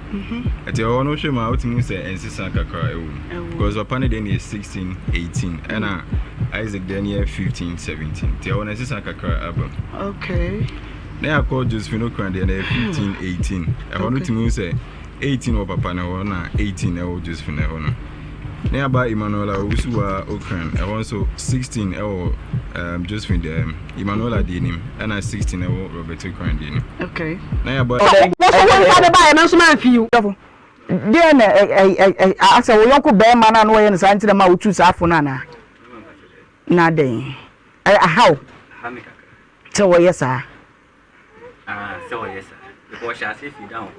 Ɛti ɛhɔ no wohwɛ mu a wotumi hu sɛ ɛnsesa kakra ɛwɔ mu because papa no deɛ no yɛ 1618 ɛna Isaac deɛ no yɛ 1517 nti ɛhɔ no ɛnsesa kakra aba mu. Okay. Na yɛakɔ Josephine Okran deɛ no yɛ 1518 ɛhɔ no wotumi hu sɛ 18 wɔ papa no hɔ na 18 ɛwɔ Josephine ɛhɔ no. Ne aba Emmanuela Owusuwa Okran ɛhɔ nso 16 ɛwɔ um, Josephine deɛ um, Emmanuela deɛ nim ɛna 16 ɛwɔ Robert Okran deɛ nim. Okay. Na yɛaba Wo nso wo nsa de baeɛ me nso mamfi wo. Deɛ na asɛ wo yɔnko bɛrima no a na wɔyɛ no saa nti na ma wotu saa fo no anaa? Na dɛn? Ahaw sɛ wɔyɛ saa. Ah, sɛ ɔyɛ saa. Because ɔhyɛ aseɛ firi down hɔ.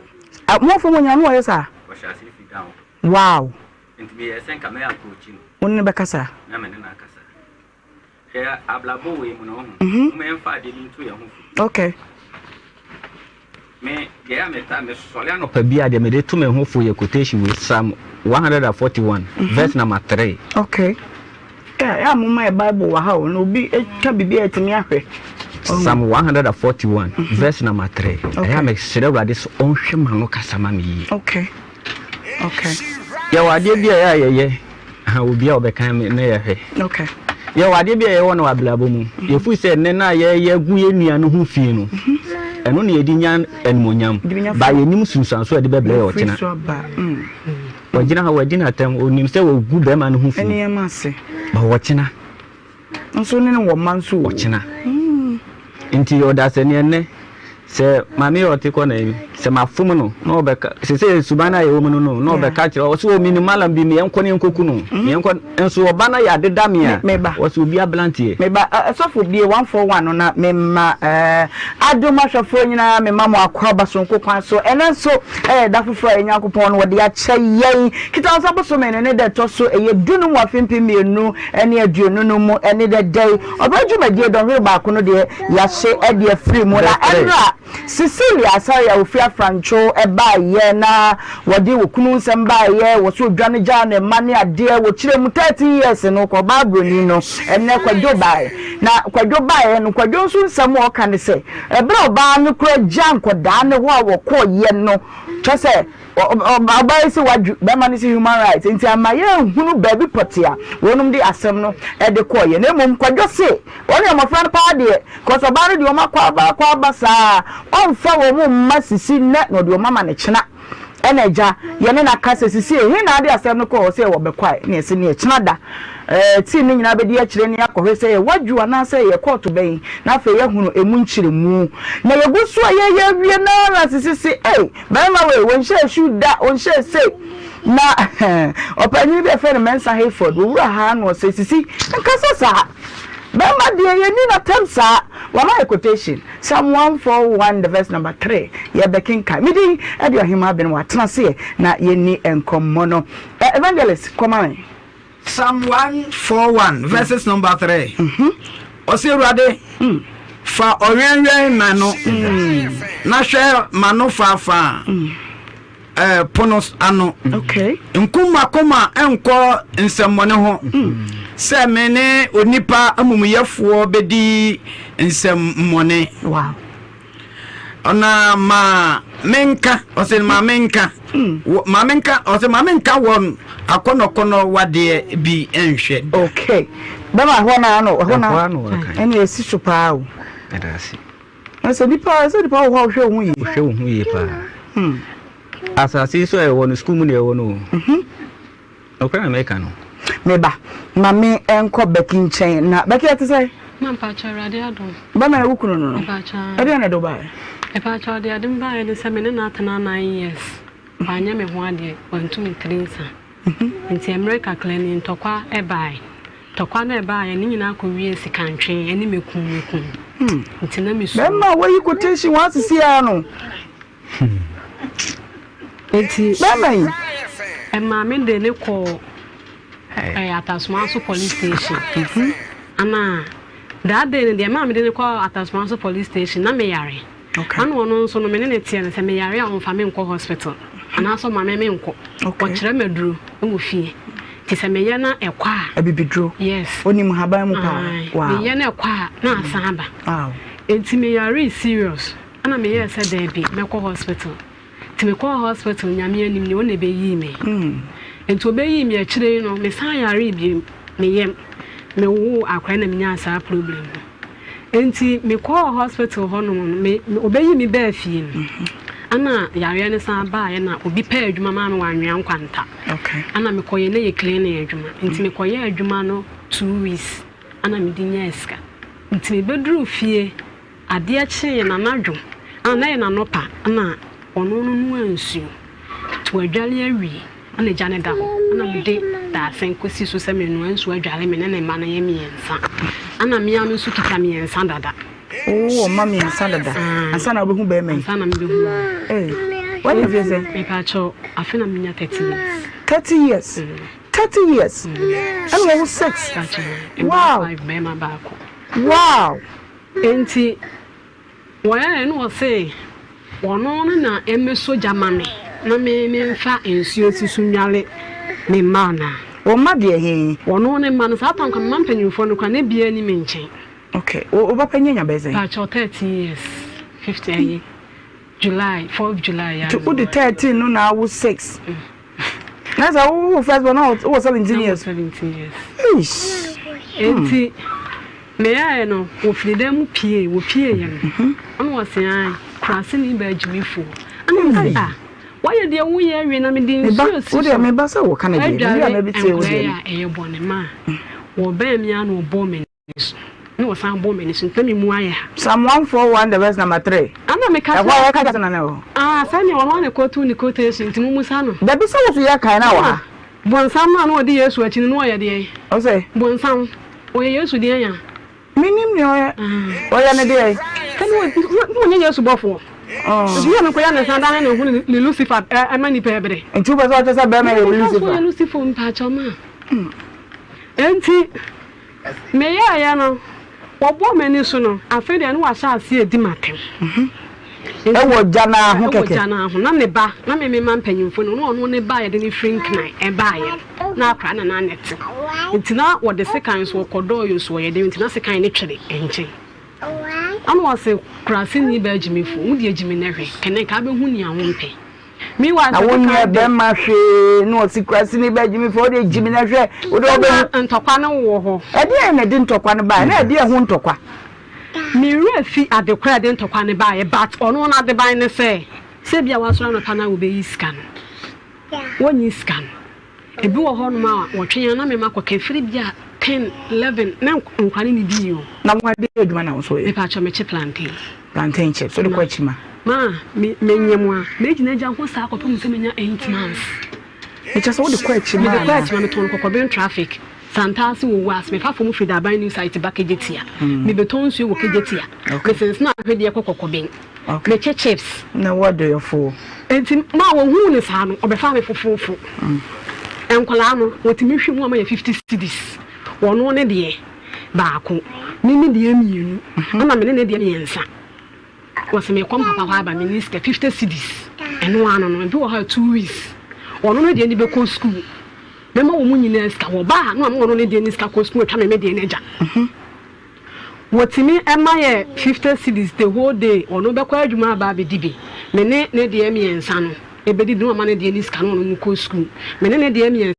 Ah, mo afɔ mo nyina no ɔyɛ saa? Ɔhyɛ aseɛ firi down hɔ. Wow. Nti meyɛ sɛ nka mɛyɛ approach no. Wo ne no bɛkasa? Na me ne no akasa. Hwɛ abrabɔ wei mu no, ɔho. Mm-hmm. Mo yɛmfa adeɛ bi nto yɛn ho fo. Okay. Me deɛ a meta mesɔre anɔpa bi a deɛ mede to me ho fo yɛ quotation wei Psalm 141 mm -hmm. verse number 3. Okay. Ɛ a moma yɛ Bible wɔ ha o, na obi ka biribi a yɛtumi ahwɛ. Psalm 141 mhm. verse number 3. Ɛyɛ a mesrɛ Awurade sɛ ɔnhwɛ ma no kasa ma me yie. Okay. Okay. Yɛwɔ adeɛ bi a ɛyɛ a yɛyɛ ha obi a ɔbɛkan me na yɛhwɛ. Okay. Yɛwɔ adeɛ bi a yɛwɔ no wɔ abrabɔ mu. Mhm. Yɛfu sɛ nnɛ no a yɛyɛ gu yɛn nua no ho fi no, mhm. ɛno na yɛde nya animuonyam. Ba yɛnim sunsuanso a yɛde bɛbrɛ yɛ ɔkyena. Wagyina ha, wadi no atɛm, onim sɛ wagu bɛrima no ho fi. Nneɛma ase. Ba wɔkyena. Nso ne no wɔ mma nso o. Ɔkyena. Nti ɔdasani ɛnnɛ, sɛ maame yɛ ɔte kɔ na yi, sɛ mafom no, na ɔbɛka, sese suban no a yɛwɔ mu no no, na ɔbɛka kyerɛ, ɔsɛ o menim malam bi, meɛnkɔ ne yɛnkɔku no, meɛnkɔ, nso ɔba no yɛ adeda me a, ɔsɛ obi abranteɛ. Meba, sɔfo bie 141 no na mema adom ahwɛfoɔ nyinaa mema mo akwaaba sononko kwan so. Ɛnɛ nso Ɛyɛ da foforɔ a yɛn Nyankopɔn no ɔde akyɛ yɛn. Kitawonsa bosome no ne da ɛtɔ so ɛyɛ dunum wɔ afe 2020 no mu ɛne dɛ dɛ yi. Ɔbrɛ dwumadie dɔnhwere baako no deɛ yɛahye ɛde afiri mu na ɛnora. Cecilia Asare a ɔfiri Afrantwo baeɛ na wɔde okunu nsɛm baeɛ, wɔ sɛ odwane gyaa ne mma ne adeɛ, wɔkyerɛ mu 13 years no kɔbaa buroni no, ɛnnɛ Kwadwo baeɛ. Na Kwadwo baeɛ no, Kwadwo nso nsɛm a ɔka ne sɛ, ɛberɛ a ɔbaa no kora gyaa nkɔdaa no hɔ a wɔkɔeɛ no, kyerɛ sɛ Ɔbaa yi se wadwo bɛrima no se human rights nti ama yɛnhunu baabi pɔtee a wɔnom de asɛm no de kɔeɛ na mmom Kwadwo se wɔne mmɔfra no paa deɛ cos ɔbaa no deɛ wɔn akɔ aba akɔ aba saa ɔmfa wɔn mma sisi nnɛ na ɔde wɔn ama no kyena ɛna agya yɛne no aka sɛ sisi ehe na ade asɛm no kɔɔ ɔsɛ yɛwɔ bɛkwae ne ɛse ne ɛkyena da ɛɛ team no nyinaa bɛdi akyire ne akɔhwɛ sɛ yɛ wadwo anaasɛ yɛ kɔɔto bɛn na afei yɛahunu emu nkyerɛmu na yɛgu so a yɛyɛ awie naa na sisi se ei Barima wei, ɔnhyɛɛ shoe da, ɔnhyɛɛ sei. Na ɔpanyin bi a yɛfrɛ no Mensah Hayford, owura ha na ɔsɛ sisi, nkasa saa. Barima deɛ yɛnni n'atɛm saa. Wama yɛ quotation, Psalm 141 the verse number 3, yɛbɛkenkan. Me din de Ɔhemmaa Bene, watena aseɛ na yɛnni nkɔmmɔ no. Evangelist, kɔma me. Psalm 141 verses number 3. Ɔsɛ Awurade, fa ɔwɛnwɛn m'ano, na hwɛ m'ano faafaa pono ano. Nku m'akoma nkɔ nsɛmmɔne ho, sɛ me ne onipa amumuyɛfoɔ bɛdi nsɛmmɔne. Wow. Ɔna ma menka, ɔsɛ ma menka, ma menka, ɔsɛ ma menka wɔn akɔnɔkɔnɔ wadeɛ bi nhwɛ da. Okay. Bɛma ɛhɔ na ano, ɛhɔ na ɛna esi so paa o. Ɛda ase. Na sɛ nipa, sɛ nipa wɔ hɔ a ɔhwɛ wo ho yie. Ɔhwɛ wo ho yie paa. Asase yi so a ɛwɔ no, sukuu mu na ɛwɔ no o. Nokorɛ na meka no. Me ba, ma me nkɔ Becky nkyɛn na Becky ɛte sɛn? Ma mpakyɛ Awurade adom. Bɛma yɛ wo kunu no no. Mpakyɛ. Ɛdeɛn na ɛde wo baeɛ? Mpakyɛ deɛ ɛde me baeɛ ne sɛ me ne no atena 9 years wanyɛ me ho adeɛ wantu me tiri nsa nti mmerɛ kakra ni ntɔkwa ɛbaeɛ ntɔkwa no ɛbaeɛ ne nyinaa kɔ wie sikantwe ɛne mekum mekum nti na me su. Bɛma wayi quotation wɔn asisi ara no. Enti Bɛrima yi. Ɛmaa me de no kɔɔ ɛɛ Atasomanso police station. Mhm. Ana that day no deɛ ɛmaa me de no kɔɔ Atasomanso police station na me yare. Okay. Ana ɔno nso no me ne no teɛ no sɛ me yare a ɔnfa me nkɔ hospital anaasɛ ɔma me me nkɔ. Okay. Ɔkyerɛ me aduro wɔ fie. Nti sɛ meyɛ na ɛkɔ a. Abibiduro. Yes. Onim haban mu paa. Aye. Wow. Meyɛ na ɛkɔ a na asan aba. Wow. Enti me yaree serious. Ɛna meyɛɛ sɛ daabi mɛkɔ hospital nti mekɔɔ hospital Nyame anim ni ɔna ɛbɛyii me nti ɔbɛyii me akyire yi no mesan yaree biom me yam mewoo akwadaa na menyaa saa problem no nti mekɔɔ hospital hɔ nom no me ɔbɛyi me baa fie no ɛna yareɛ no san baeɛ na obi pɛɛ adwuma maa me wɔ anwea nkwanta ɛna mekɔyɛ na yɛ cleaning adwuma nti mekɔyɛ adwuma no 2 weeks ɛna mede nyaa sika nti mebɛduruu fie Adeɛ kyeeɛ no anadwo a na ɛyɛ n'anɔpa na ɔno no noaa nsuo nti wadwale awie na gya no da hɔ na mede dadesɛn kɔsi so sɛ menoa nsuo adwale me ne ne mma no yɛ mmiɛnsa ɛna me ara me nso kita mmiɛnsa dada. Wowɔ mma mmiɛnsa dada ansa na wobɛhu bɛrima yi? Ansa na mebɛhu no. Ee, wanya mfeɛ sɛn? Mepaakyɛw, afe na menya 30 years. 30 years? 30 years? Ɛna wawo six? Mepaakyɛw, Wow! mmaa five, bɛrima baako. Wow! Enti wɔyɛɛ na ɔse ɔno no na ɛmmɛsɔ gya ma me na me memfa nsuo nsi so nnwale me mma anaa. Wo mma deɛ he? Ɔno ne mma no, saa tam koraa me mma mpanyimfoɔ no koraa na biaa nni me nkyɛn. Okay, wo ba panyin anya bɛyɛ sɛn? Pakyɛw 13 years, 50 ayi. July, fourth July ya. Nti wode 13 no na awo 6. Na sɛ wo first born na wowɔ 17 years. 17 years. Eish. Nti meyɛɛ no wɔfiri dan mu pie wɔpie yɛ no mhm. ɔna wɔse an kurase ne ba agyimifoɔ ɛna mese a wɔyɛ deɛ woyɛ awie na mede nsuo si so meba sɛ wɔka no deɛ adware nkwadaa a ɛyɛ bɔne ma wɔbɛn me a na wɔbɔ me so na wɔsan bɔ m'ani so nti na me mu ayɛ ha. Psalm 141 the verse number 3. Ana meka sɛ. Ɛhɔ yɛka kyerɛ na wɔ. Ah sɛnea ɔno na ɛkɔtu ne quotation nti mo musa no. Dabi sɛ woso yɛ kan na wɔ ha. Bonsam no a na ɔdi Yesu akyi no na ɔyɛ deɛn? Ɔsɛ. Bonsam ɔyɛ Yesu deɛn a? Menim nea ɔyɛ. Ɔyɛ ne deɛn? Sɛ na ɔnyɛ Yesu bɔfoɔ. Nti yɛ no kɔyɛ ne san dane ne ho ne Lucifer ɛma nipa ɛbrɛ. Nti wopɛ sɛ ɔkyɛ sɛ bɛrima yɛ Lucifer? Ɔyɛ Lucifer mpaakyɛw ma. Nti. Meyɛeɛ no, wɔbɔɔ m'ani so no, afei deɛ na wɔahyɛ aseɛ redi m'atɛm. Ɛwɔ gya no ara ho kɛkɛ. Ɛwɔ gya no ara ho. Na ne ba, na me mema mpanyimfo no, na ɔno ne ba a yɛde no firi Nkran ɛbaeɛ no, na akwadaa no na na ɛte. Nti na wɔde sekan nso wɔkɔdɔɔ yɛ so wɔyɛ dɛn nti na sekan no twere nkyɛn. Ɛna ɔse kuraseni baa gyimifo, wo deɛ gyimi na hwɛ, kɛnɛ nka abɛhu nea wompɛ. Meanwhile, Na sɛ wonyɛ sekan de. bɛrima hwee na ɔse kuraseni baa gyimifo, wo deɛ gyimi na hwɛ, wo deɛ Sɛ na wobɛhu. ntɔkwa no wɔ hɔ. Ɛdeɛn na ɛde ntɔkwa no baeɛ? Na ɛdeɛn ho ntɔkwa? Me werɛ fi ade koro a ɛde ntɔkwa no baeɛ but ɔno n'adeban ne sɛ, sɛ ebia wasɔre anɔpa na wobɛyi sika no, wɔnyi sika no. Ebi wɔ hɔnom a wɔtwe a na mema kɔka ɛfiri bi a 10, 11 na nkwa no nnidii o. Na wo ade adwuma na wo nso yɛ? Mepakyɛ mekye plantain. Plantain chips, wode kɔ akyima? Ma, me menyɛ mu a, mɛgyina gya ho saa kɔpem sɛ menya 8 months. Mekyɛ sɛ wode kɔ akyima Mede kɔ anaa? akyima, metɔn kɔkɔben traffic. Santase wɔ Wuase, mefa fam firi Daban New Site ba Kejetia. Mebɛtɔn nsuo wɔ Kejetia. Mesensene ahwedeɛ kɔ Kɔkɔben. Mekye chips. Na wo adɔyɛfoɔ? Enti ma wɔhuu no saa no, ɔbɛfaa me fofoofo. Nkwadaa no, wɔtumi hwe mu ama yɛ 50 cedis. Ɔno ne deɛ baako, me me deɛ mmienu, ɛna me ne ne deɛ mmiɛnsa. Wɔse mekɔ me papa hɔ aba, menni sika, 50 cedis. Ɛno ara no no, ebi wɔ hɔ a 2 weeks. Ɔno ne deɛ de bɛkɔ sukuu. Mɛma wɔn nyinaa sika. Wɔba a, na wɔama ɔno ne deɛ ne sika kɔ sukuu, wɔatwa me me deɛ no agya. Wɔtumi ma yɛ 50 cedis the whole day, ɔno bɛkɔ adwuma aba abɛdi bi. Me ne ne deɛ mmiɛnsa no bɛdidi na wama ne deɛ ne sika na ɔno kɔ sukuu. Me ne ne deɛ mmiɛnsa.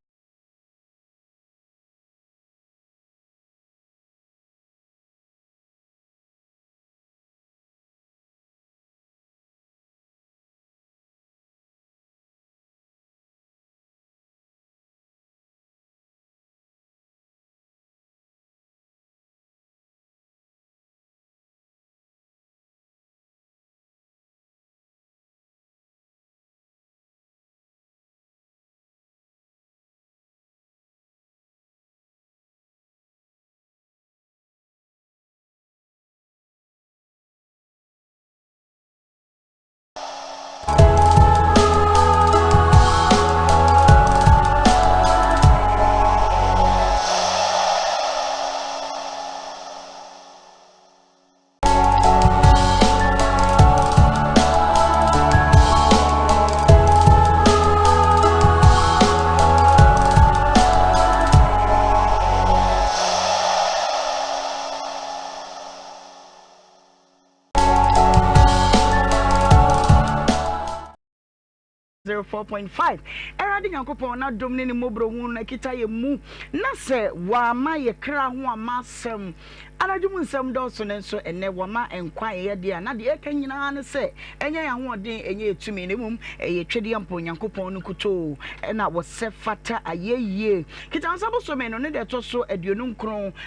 04.5 Awurade Nyankopɔn n'adom ne ne mmɔborɔhunu no akita yɛn mu, na sɛ wama yɛ kra ho ama asɛm. Anadwo mu nsɛm dɔɔso, nanso ɛnnɛ wama nkwa a ɛyɛ deɛ a na deɛ ɛka nyinaa ne sɛ ɛnyɛ yɛn ahoɔden, ɛnyɛ yɛn tumi, na mmom ɛyɛ twedeɛ mpo Nyankopɔn no nkutoo na wɔsɛ fata ayɛyie. Kitaansa bosome no ne deɛ ɛtɔ so 29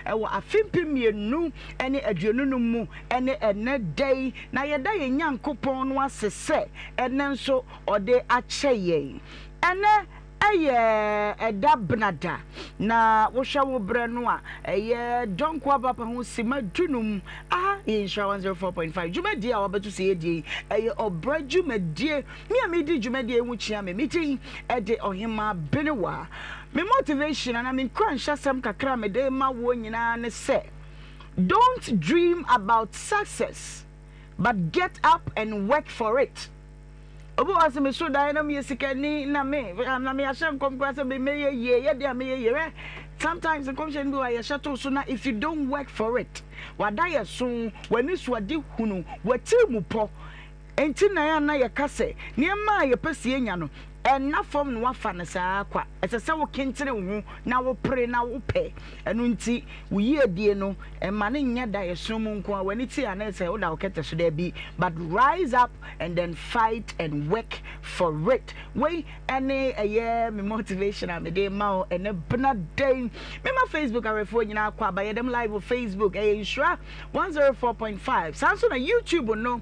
wɔ afe 2025 mu ne ɛnnɛ da yi, na yɛda yɛn Nyankopɔn no ase sɛ ɛnnɛ nso ɔde akyɛ yɛn. Ɛnnɛ yɛ ɛda benada, na wohwɛ wo berɛ no a, ɛyɛ Dɔnko Abapa ho simma dunum. Aha yɛ Nhyira 104.5. Dwumadie a wabɛto sɛ yɛdie yi, ɛyɛ ɔbrɛ dwumadie. Me a medi dwumadie yi ho kyia me, me din de Ɔhemaa Benewaa. Me motivation anaa me nkuranhyɛsɛm kakra a mede rema woɔ nyinaa ne sɛ, Don't dream about success but get up and work for it. Obi wɔ hɔ sɛ meso daeɛ na meyɛ sikani na me na me ahyɛ nkɔm koraa sɛ mɛyɛ yie yɛ deɛ mɛyɛ yie hwɛ sometimes nkɔmhyɛ no bi wɔ a yɛhyɛ to so na if you don't work for it wada yɛ so w'ani so ade hunu w'atiri mu pɔ Enti na ɛyɛ a na yɛka sɛ, nneɛma a yɛpɛ sɛ yenya no, ɛnna fam na woafa no saa ara kwa. Ɛsɛ sɛ wokentene wo ho na wopere na wopɛ. Ɛno nti, wo yiedie no, mma no nyɛ daeɛso mu nko ara, w'ani te a na ɛsɛ woda wo kɛtɛ so, daabi, but rise up and then fight and work for it. Wei ne ɛyɛ me motivation a mede rema wo ɛnnɛ bena da yi. Mema Facebook ahwɛfoɔ nyinaa kɔ aba, yɛdam live wɔ Facebook, ɛyɛ Nhyira 104.5. Saa nso na YouTube no,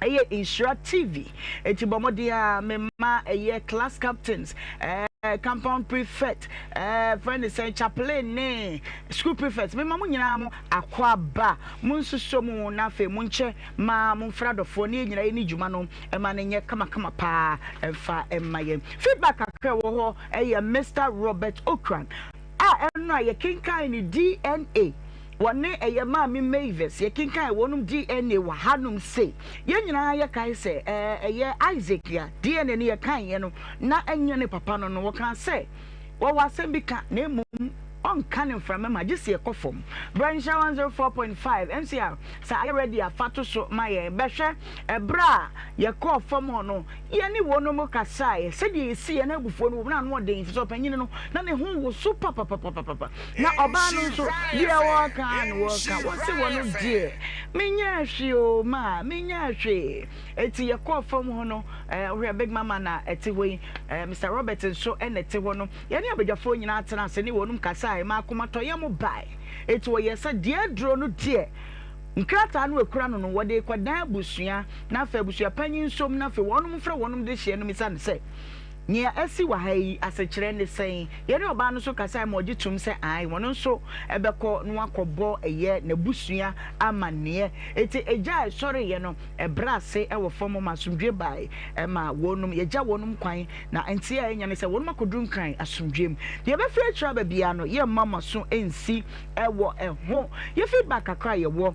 ɛyɛ Nhyira TV. Eti bɔ mmɔden a mema ɛyɛ class captains, eh, compound prefect, eh, friend ne sɛn chaplain ne school prefect. Mema mo nyinaa mo akwaaba. Mo nsuso mu na afei mo nkyɛ ma mo mfra dɔfoɔ ne yɛn nyinaa yɛni dwuma no ɛma no nyɛ kamakama paa ɛmfa ɛma yɛn. Feedback kakra ɛwɔ hɔ ɛyɛ Mister Robert Okran a ɛno a yɛkenkan ne DNA. Wɔne ɛyɛ Maame Mavis, yɛkenkan wɔnom DNA wɔ hanom sei. Yɛn nyinaa yɛkae sɛ ɛɛ ɛyɛ Isaac a DNA no yɛkaeɛ no na ɛnyɛ ne papa no no, wɔkaa sɛ wɔwɔ asɛm bi ka na mmom ɔnka no mframa mu agye sɛ yɛkɔ fam. Berɛ nhyɛ 104.5 MCR sɛ ayɛ ready a fa to so ma yɛn. Bɛhwɛ ɛberɛ a yɛkɔɔ fam hɔ no Yɛne wɔnom kasaeɛ, sɛdeɛ yɛsi yɛn abufuo no wɔ mu, na ano ɔden, ɛfiri sɛ ɔpanyini no, na ne ho woso papapapapapa. Na ɔbaa no nso, deɛ wɔreka ara na wɔreka, wɔse wɔno deɛ, menyɛɛ hwee o, maa, menyɛɛ hwee. Enti yɛkɔɔ fam hɔ no, eh, wohwɛ Big Mama na ɛte hɔ yi, eh, Mister Robert nso na ɛte hɔ no, yɛne abadwafoɔ nyinaa tena ase ne wɔnom kasaeɛ, ma akomatɔyam bae. Enti wɔyɛɛ sɛ deɛ aduro no deɛ, Nkrataa no a ekura no no, wɔde rekɔdan abusua, na afei abusua panyin nso mu, na afei wɔnom mfrɛ wɔnom dehyeɛ no mmisa no sɛ, Nea asi wɔ ha yi, asekyerɛ ne sɛn? Yɛne ɔbaa no nso kasae ma ɔgye toom sɛ ae, wɔno nso bɛkɔ na wakɔbɔ ɛyɛ n'abusua amanneɛ. Enti egya a ɛsɔreeɛ no, ɛbrɛɛ ase wɔ fam ma asomdwoeɛ bae ma wɔnom. Yɛgya wɔnom kwan, na nteɛ a yɛanya ne sɛ wɔnom akɔduru Nkran asomdwoeɛ mu. Deɛ ɛbɛfiri akyire aba biara no, yɛmma mo aso nsi wɔ ɛho. Yɛ feedback kakra a yɛwɔ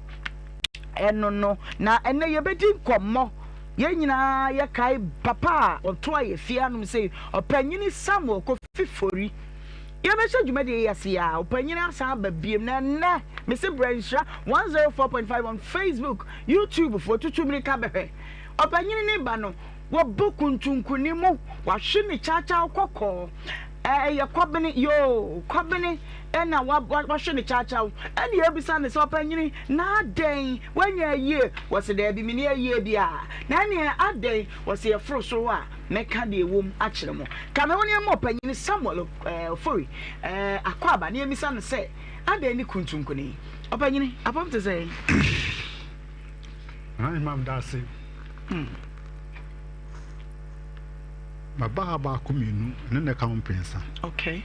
ɛno no. Na ɛnɛ yɛbɛdi nkɔmmɔ. Yɛn nyinaa yɛkae papa a ɔtoa yɛ fie anom sɛ ɔpanyini Samuel Kofi Fori. Yɛbɛhyɛ dwumadie yi ase a ɔpanyini asan aba biem na ɛnɛ mese brɛ nhyira 104.5 on Facebook, YouTube foɔ tutu mmirika bɛhwɛ. Ɔpanyini ne ba no wɔbɔ kuntunkuni mu, wahwe ne kyakyaw kɔkɔɔ. Ɛyɛ kɔbene yoo, kɔbene ɛna wahwe ne kyakyaw. Ɛna yɛbisa no sɛ ɔpanyini na adɛn wanya ayie? Wɔse daabi menni ayie biara. Na ɛneɛ adɛn? Wɔse yɛforo soro hɔ a mɛka deɛ ɛwom akyerɛ mo. Ka me ho ne yɛmmɔ ɔpanyini Samuel Ofori Akwaaba na yɛmmisa no sɛ adɛn ne kuntunkuni yi? Ɔpanyini, apam te sɛn? Nana Imam Dase. Maba ha baako mmienu ne na ɛka ho mprɛnsa. Okay.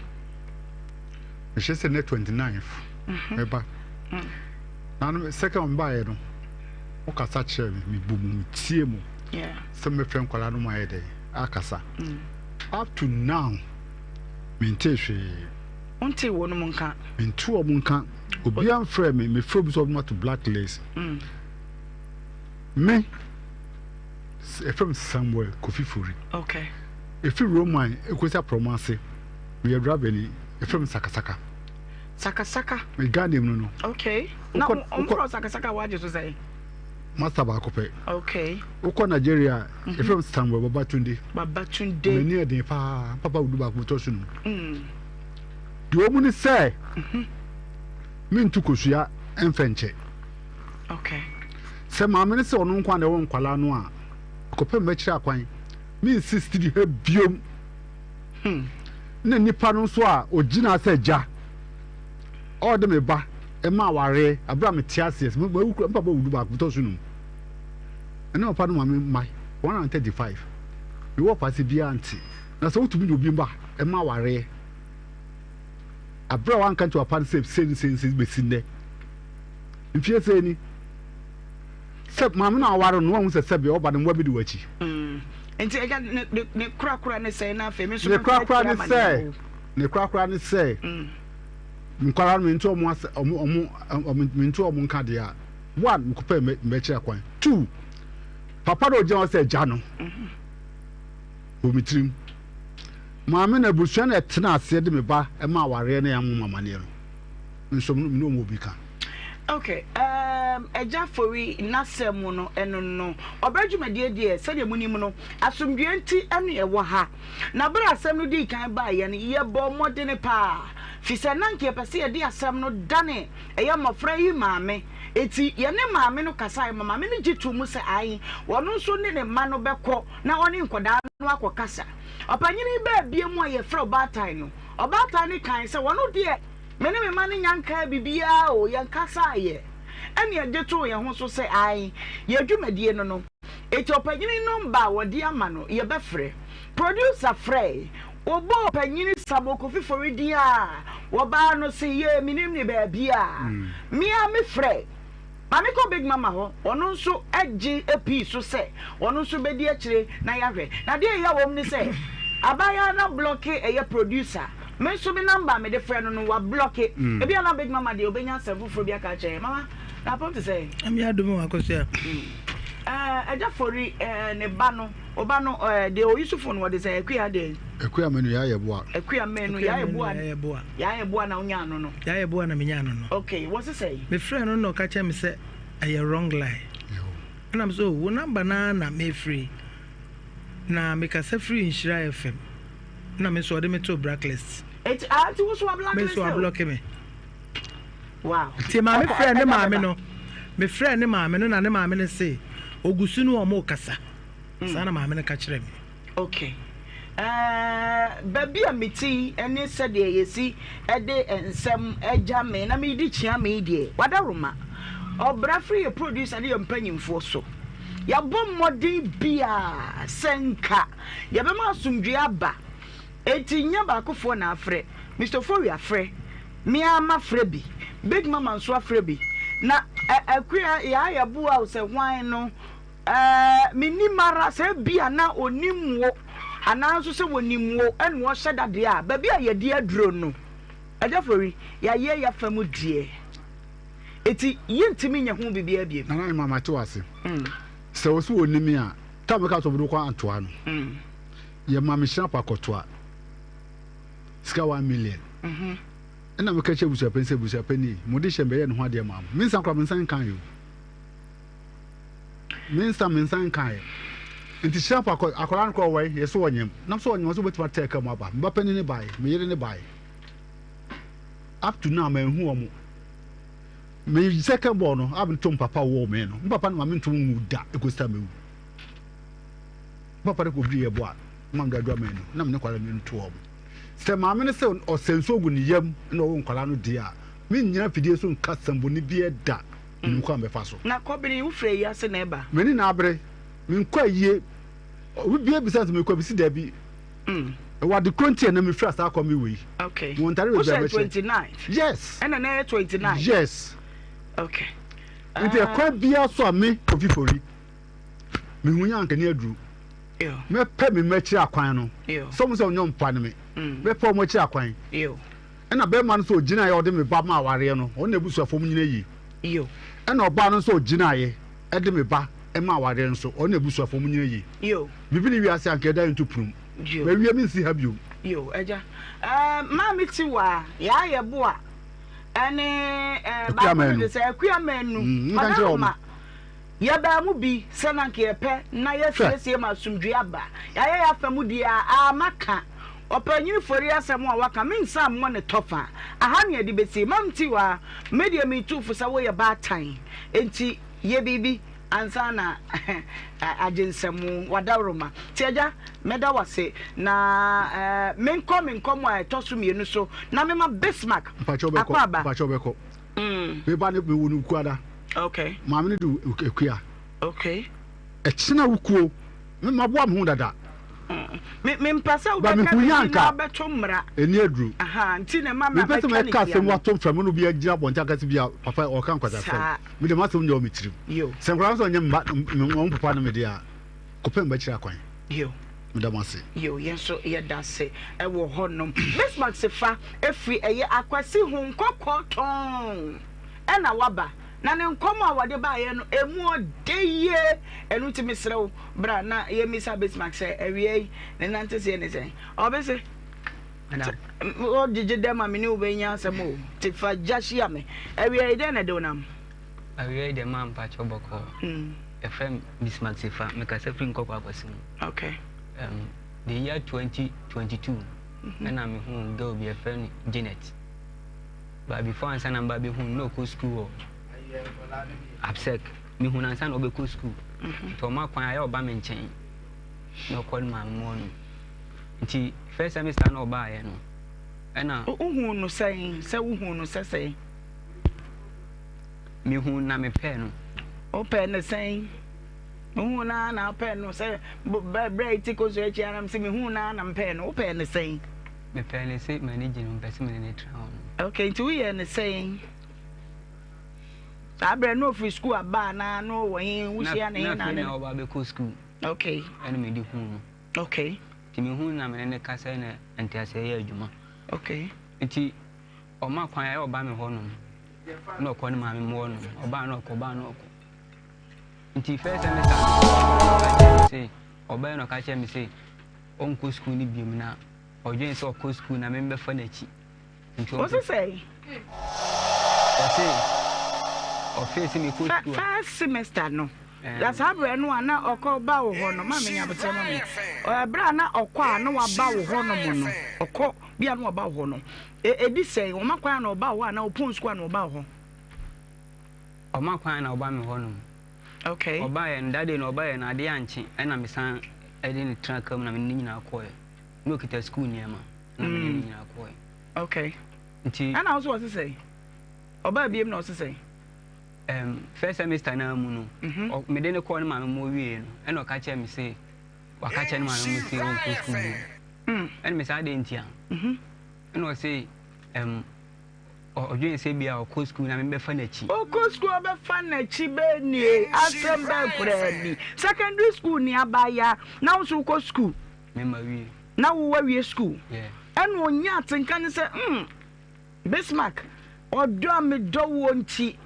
Mehyɛ sɛ ne 29th mhm. mɛba. Mm. Na no second one baeɛ no wokasa kyerɛ me mebu mu metie mu sɛ mɛfrɛ nkwadaa no mu ayɛ dɛn akasa. Mm. Up to now mentee hwee. Wontee wɔn mu nka? Mente wɔn nka. Obiara mfrɛ me mefrɛ obi sɛ ɔbɛma to blacklist. Mm. Me Yɛfrɛ me Samuel Kofi Fori. Okay. Efi Roman ekosi aprɔmo ase. Meyɛ driver ni. Yɛfrɛ me Sakasaka. Sakasaka. Me Ghana name no no. Okay. Na wɔfrɛ Sakasaka wagye so sɛn? Master baako pɛ. Okay. Wokɔ Nigeria, mhm. yɛfrɛ me Samuel Babatunde. Babatunde. M'ani yɛ den paa. Papa wudu baako tɔ so no. Mm. Deɛ wɔn ni sɛ, mhm. mentu kosua mfɛ nkyɛ. Okay. Sɛ maame no sɛ ɔno nko na ɛwɔ nkwadaa no a, kɔpɛ mɛkyerɛ akwan. Mensi studio ha biom. Hmm. Na nipa no nso a ogyina sɛ gya ɔde me ba ɛma awareɛ abere a mete aseɛ sɛ mawu kura mpapa wudu baako tɔ so num. Ɛne papa no maame mma 135. Mewɔ paase biara nte. Na sɛ wotumi de obi mba ɛma awareɛ abere a wanka nkyerɛ papa no sɛ sei ne sei ne sei bɛsi nnɛ. Mfie sɛɛ ni sɛ maame no aware no wahu sɛ sɛbea ɔba no mmoa bi di w'akyi. Mm. Nti ɛgya ne ne ne korakora ne sɛn na afei me nso ne korakora ne sɛ ne korakora ne sɛ mm. nkwadaa no mente ɔmo asɛ ɔmo ɔmo ɔmo mente ɔmo nka deɛ a one mekɔpɛ mɛkyerɛ kwan two papa na ogyina hɔ sɛ agya no mm-hmm. wɔ me tirim maame na abusua na ɛtena aseɛ de me ba ɛma awareɛ na ɛmo mamaneɛ no. nso me ne wɔn wɔ bi ka. Okay, um, Agya Fori n'asɛm mu no, ɛno no, ɔbɛ dwumadie deɛ, sɛdeɛ monim no, asomdwoeɛ nti ɛne ɛwɔ ha. Na berɛ a asɛm no dii kan baeɛ no, yɛbɔɔ mmɔdene paa, fi sɛ na nka yɛpɛ sɛ yɛde asɛm no dane ɛyɛ mmɔfra yi maame. Enti yɛne maame no kasaeɛ ma maame no gye too mu sɛ ae, ɔno nso ne ne mma no bɛkɔ na ɔne nkwadaa no akɔkasa. Ɔpanyini yi baa bie mu a yɛfrɛ ɔbaatan no, ɔbaatan no kae sɛ ɔno deɛ, Me ne me mma no nnya nkaa biribiara o, yɛnkasaeɛ. Ɛnna yɛgye too yɛn ho so sɛ, ae, yɛn dwumadie no no. Enti ɔpanyini nɔmba a wɔde ama no, yɛbɛfrɛ. Producer frɛe. Wɔbɔɔ ɔpanyini Samuel Kofi Fori din a, wɔbaa no se, yee, mennim ne baabiara. Me ara mefrɛe. Ma mekɔ Big Mama hɔ, ɔno nso gye pii so sɛ ɔno nso bɛdi akyire na yɛahwɛ. Na deɛ ɛya wɔ mu ne sɛ, abaayewa no ablɔke ɛyɛ producer. Me nso me number a mede frɛ no no wablɔke. Ebia na bɛdwuma ma deɛ ɔbɛnya asɛm foforɔ bi aka akyerɛ yɛn. Mama, na apam te sɛ? Nyame adom o, Akosua. Ɛɛ, Agya Fori, ɛɛ, ne ba no, ɔba no, ɛɛ, deɛ ɔyi so phone wɔde sɛ Akua deɛ. Akua Manu Yaya Boa. Akua Manu Yaya Boa. Yaya Boa. Yaya Boa na wonya ano no. Yaya Boa na menya ano no. Okay, wɔ se sɛ? Mefrɛ no na ɔka kyerɛ me sɛ ɛyɛ wrong line. Ɛna me sɛ, oh, wo number no ara na mefiri. Na mekasa firi Nhyira FM. Na me nso ɔde me too blacklist. Eti ah nti wo so wa blacklist Me nso wa block me. Wow. Nti maame frɛ ne maame no. Me frɛ ne maame no na ne maame no se ogu so ne wɔn kasa. Mm. Saa na maame no ka kyerɛ me. Okay. Uh, baabi a mete yi ne sɛdeɛ yɛsi de nsɛm agya me na medi kyea me deɛ wadaroma ɔbra firi yɛ producer ne yɛ mpanyimfoɔ so yɛabɔ mmɔden biaa sɛ nka Yɛbɛma asomdwoeɛ aba. Enti nyɛ baakofoɔ na afrɛ. Mister Ofori afrɛ. Me ara mafrɛ bi. Big Mama nso afrɛ bi. Na ɛ Akua, Yaa yɛboa wo sɛ hwan no, ɛɛ mennim ara sɛ ebia na ɔnim wo anaa nso sɛ wɔnim wo ɛna ɔhyɛ da deɛ a, baabi a yɛde aduro no, Agya Fori, yɛayɛ yɛafa mu deɛ. Enti yɛntumi nyɛ ho biribiara bio. Nana Emma, mate wo ase. Sɛ wo se wɔnim me a, Tam meka sɛ ɔbɛde kɔ antoa no yɛ ma me hyira pa kɔtoa sika 1 million. Ɛna meka kyerɛ abusuapɛni sɛ abusuapɛni mo de hyɛ mbɛyɛ ne ho adeɛ maa mo. Me nsa koraa me nsa nka yɛ o. Me nsa me nsa nka yɛ. Nti hyira pa kɔ akwadaa no koraa ɔwɔ yɛ so ɔnyam. Nam so ɔnyam ɔsɛ obetumi atɛ ka mu aba. Me ba panin ne bae, me yere ne bae. Up to now manhu wɔn. Me second born no a meto papa wɔ me no. Me papa no ma me nto ngu da ekosi ta mewu. Me papa no kɔ biri yɛ bo a ma me dadu ama no na me ne kwara me to wɔn. Sɛ maame no sɛ ɔsɛ nsuo gu ne yam na ɔwɔ nkwara no deɛ a me nyina fidie so nka sɛmbɔne bi da menim kwan bɛfa so. Na kɔbene wo firi ayi ase na ɛba. M'ani na abere menkɔ ayie obi bia bisa sɛ mekɔ bisi dabi. Ɛwɔ ade koro nti a na mefiri asa akɔ me wei. Okay. Mo ntare bebree a Wohyɛ mɛhyɛ. 29. Yes. Ɛna na ɛyɛ 29. Yes. Okay. Nti Ah. ɛkwan biara so a me Kofi Fori mehu yɛ anka ni aduru. Yo. Mɛpɛ me mma akyiri akwan no. Yo. Sɛ ɔmo sɛ ɔnyɛ mpa ne me. Mɛpɛ ɔmo akyiri akwan. Yo. Ɛna bɛrima no nso ogyinaeɛ a ɔde me ba ma awareɛ no, ɔno na abusuafoɔ mu nyina yie. Yo. Ɛna ɔbaa no nso ogyinaeɛ ɛde me ba ma awareɛ no nso, ɔno na abusuafoɔ mu nyina yie. Yo. Biribi ne wiase anka ɛda nto punum. Yo. Mawie me nsi ha biom. Yo, agya. Ɛɛ, maame Tiwa, yaa yɛ boa. Ɛne ɛɛ baako no de sɛ Akua Manu. Mm, nka nkyerɛ wɔn. Ɔdaroma. Yɛbaa mu bi sɛ na anka yɛpɛ na yɛasiesie ma asomdwoe aba. Yɛayɛ yɛn afa mu deɛ a, a maka. Ɔpanyin Fori asɛm a waka, mensan mmɔ ne tɔfa. Aha na yɛde bɛsi. Mam Tiwa, me deɛ metu fo sɛ woyɛ baatan, enti yɛ biribi ansa na agye nsam. W'adaworoma. Nti agya, mɛda wo ase na menkɔ me nkɔmmɔ a ɛtɔ so mmienu so na mema Bismarck Mpakyɛw bɛkɔ, akwaaba. mpakyɛw bɛkɔ. Me ba no mewo no Kuada. Okay. Maame no de Akua. Okay. Ɛkyena wo kuo. Me ma boa me ho dada. Me me mpɛ sɛ wobɛka biribi na wabɛto mmara. Ɛni aduru. Aha nti na ɛma me Mepɛ sɛ abɛtwa ne mɛka tia asɛm no. wato mframa no obi agyina abɔnten aka sɛ bi a papa ɔka nkwaseasɛm. Saa. Me deɛ m'asɛm nyɛ wɔ me tirim. Yo. Sɛ nkwadaa no sɛ ɔnyɛ mma wɔn papa no me deɛ a kɔpɛ mbɛkyerɛ akwan. Yo. Meda mo ase. Yo, yɛn nso yɛda ase wɔ hɔnom. Bismarck Sefa firi ɛyɛ Akwasi ho nkɔkɔɔ tɔnn ɛna waba. Na ne nkɔmmɔ a wɔde baeɛ no, ɛmu ɔdɛ yie. Ɛno nti mesrɛ wo, bra na yɛmmisa Bismarck sɛ awia yi ne nanteseɛ ne sɛn. Ɔbese, wogyegye dɛ ma me ne wo bɛnya asɛm o, nti fa gya hyia me. Awia yi dɛn na ɛde wo nam? Awia yi deɛ maa mpakyɛw bɔkɔɔ. Yɛfrɛ me Bismarck Sefa, mekasa firi Nkɔkɔ Akwasi mu. Okay. The year 2022 ɛna mehuu girl bi yɛfrɛ no Janet. But before ansa na mba bɛhu no na ɔkɔ school wɔ Absec. Mehu no ansa na ɔbɛkɔ school. Nti ɔma kwan ayɛ ɔba me nkyɛn na ɔkɔ ne maame mu hɔ nom. Nti first semester na ɔbaeɛ no ɛna. Wohuu no sɛn? Sɛ wohuu no sɛ sɛn? Mehuu no na mepɛɛ no. Wopɛɛ no sɛn? Mehuu no ara na wopɛɛ no sɛ berɛ a ɛti kosua akyi ara sɛ mehuu no ara na mepɛɛ no. Wopɛɛ no sɛn? Mepɛɛ no sɛ m'ani gye no, mepɛ sɛ me ne no tena hɔ no. Okay, nti woyɛɛ no sɛn? Saa berɛ no ɔfiri sukuu aba anaa na ɔwɔ he? Wohyia ne he na ne? Na ɔba abɛkɔ sukuu. Okay. Ɛna mede huu no. Okay. Nti mehuu no na me ne no kasa na nteaseɛ yɛ adwuma. Okay. Nti ɔma kwan a ɔba me hɔ nom na ɔkɔ ne maame mu hɔ nom ɔbaa na ɔkɔ ɔbaa na ɔkɔ. Nti first semester no ɔka kyerɛ me se ɔbaa na ɔka kyerɛ me se ɔnkɔ sukuu no biom na ɔdwen sɛ ɔkɔ sukuu na membɛfa n'akyi. Nti ɔse sɛn? Ɔse ɔfee sɛ mekɔ sukuu a. First semester no na saa berɛ no a na ɔkɔ ba wo hɔ no ma menya aboterɛ ma me ɛberɛ a na ɔkɔ a na waba wo hɔ nom no ɔkɔ bi a na waba wo hɔ no ɛdi sɛn ɔma kwan a na ɔba wo hɔ anaa ɔpɔn sukuu a na ɔba wo hɔ? Ɔma kwan na ɔba me hɔ nom. Okay. Ɔbaeɛ no that day no ɔbaeɛ no adeɛ ankye ɛna mesan ɛde no tena kaa mu na me ne no nyinaa kɔeɛ. Na ɔkita sukuu nneɛma na me ne no nyinaa kɔeɛ. Okay. Nti. Ɛna wo so ɔse sɛn? Ɔbaa biem na ɔse sɛn? Um, first semester naa mu no, mm -hmm. mede no kɔɔ ne maame mu ɔwieɛ no, ɛna ɔka kyerɛ me se waka kyerɛ ne maame mu se ɔnkɔ sukuu bio. Ɛna me sɛ adɛn ntia? Ɛna ɔse um, Ɔdwen sɛ ebia ɔkɔ sukuu na mebɛfa n'akyi. Ɔkɔ sukuu a ɔbɛfa n'akyi bɛɛ nie, asɛm bɛɛ koraa ni. Secondary school ni abaayaa na wo nso wokɔ sukuu. Me ma wie. Na wo wawie sukuu. Yeah. Ɛna ɔnya atenka ne sɛ mm, Bismarck, ɔdɔ a medɔ woɔ nti,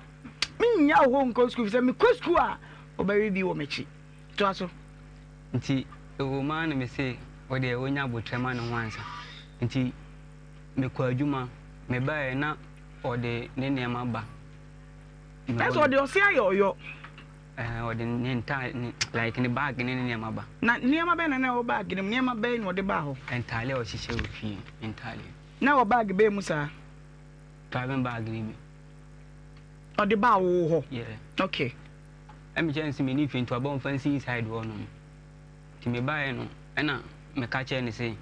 mennya wo hɔ nkɔ sukuu fisɛ mekɔ sukuu a ɔbɛwe bi wɔ m'akyi. Toa so. Nti ɛwɔ mu ara na mese ɔdeɛ ɔnya abotrɛ ma ne ho ansa. Nti. Mekɔ adwuma, mebaeɛ na ɔde ne nneɛma ba. Na sɛ ɔde ɔse ayɛ ɔyɔ. Ɛɛ ɔde ne ntaade ne like ne bag ne ne nneɛma ba. Na nneɛma bɛn na na ɛwɔ bag no mu? Nneɛma bɛn na ɔde baa hɔ? Ntaade a ɔhyehyɛ wɔ fie, ntaade. Na ɛwɔ bag bɛn mu saa? Driving bag no bi. Ɔde baa wo hɔ? Yeah. Okay. Ɛmi kyerɛ no sɛ menni fie nti waba ɔmfa nsi inside hɔ nom. Nti mebaeɛ no ɛna meka kyerɛ no sɛ.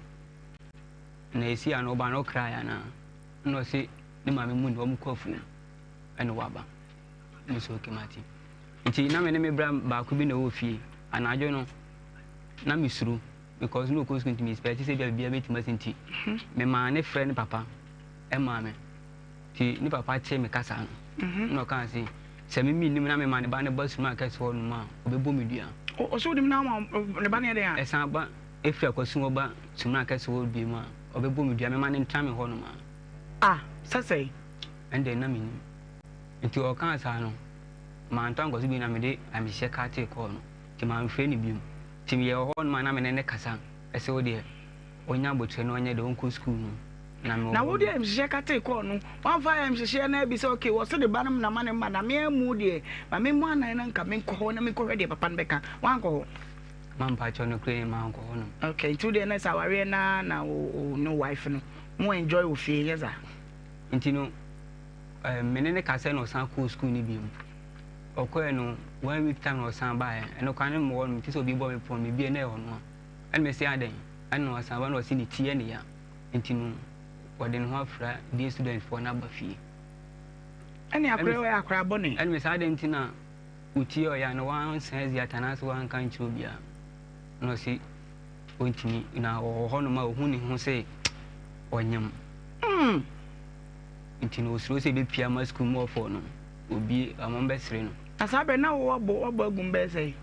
Na esi ano ɔba no ɔkrae anaa? Ɛna ɔse ne maame mu ne wɔn kɔ afuom ɛna waba. Me so okay mate. Nti na me ne me bra baako bi na ɛwɔ fie. Anadwo no na me suro because na ɔkɔ sukuu nti me expect sɛ bia biribiara bɛtumi asi nti me maa ne frɛ ne papa ɛmaa me. Nti ne papa tee me kasa no ɛna ɔkaa se sɛ me mennim na me ma ne ba no ba sum akɛse hɔ nom a ɔbɛbɔ me dua. Ɔsɛ wonim na ama ne ba no yɛ dɛn a? Ɛsan ba Efiri akwasu hɔ ba sumina kɛse hɔ bio mu a, ɔbɛbɔ me dua, mɛma no ntra me hɔnom a. Ah, sɛ sɛn? Ɛnde na mennim. Nti ɔkaa saa no, mantɔ ankɔ so bio na mede ayamhyehyeɛ katee kɔɔ no. Nti mamfrɛ no bio. Nti meyɛɛ wɔ hɔnom a na me ne no kasa sɛ wo deɛ ɔnya aboterɛ na ɔnyɛ dɛ ɔnkɔ sukuu no. Na mewɔ Na hɔ wode no. ayamhyehyeɛ katee kɔɔ no, woamfa ayamhyehyeɛ no abisa okay, wɔse ne ba no na ma ne mma na me ammu deɛ, ma memmɔ anan na nka menkɔ hɔ na menkɔhwɛ deɛ papa no bɛka. Woankɔ hɔ? Ma mpakyɛw nokorɛ ni mankɔ hɔ nom. Okay nti wodeɛ na sɛ awareɛ naa na wo ne wife no mo enjoy wɔ fie nyɛ saa? Nti no eh, me ne no kasɛɛ na ɔsan kɔɔ school no biom. Ɔkɔɛ no one week time na ɔsan baeɛ. Ɛno koraa ne mewɔ hɔ no mete sɛ obi bɔ me pon mebie na ɛyɛ ɔno a. Ɛna mese adɛn? Ɛna ɔsan ba na ɔse ne ti yɛ ne ya nti no ɔde ne ho afra day student foɔ no aba fie. Ɛne akora ɔyɛ akora bɔne. Ɛna mese adɛn nti na Otsie ɔyɛ a na ɔannsan edzi ata anaasɛ ɔannka annkyerɛ obiara. Nna ɔse onntumi na ɔwɔ hɔnom a ohun no ho sɛ ɔnyem. Ntsi no osuro sɛ ebepue ama skuul mu ɔfɔw no obue ama wɔbɛsere no. Na saa berɛ na wo wɔabɔ wɔabɔ agu mu bɛyɛ sɛn?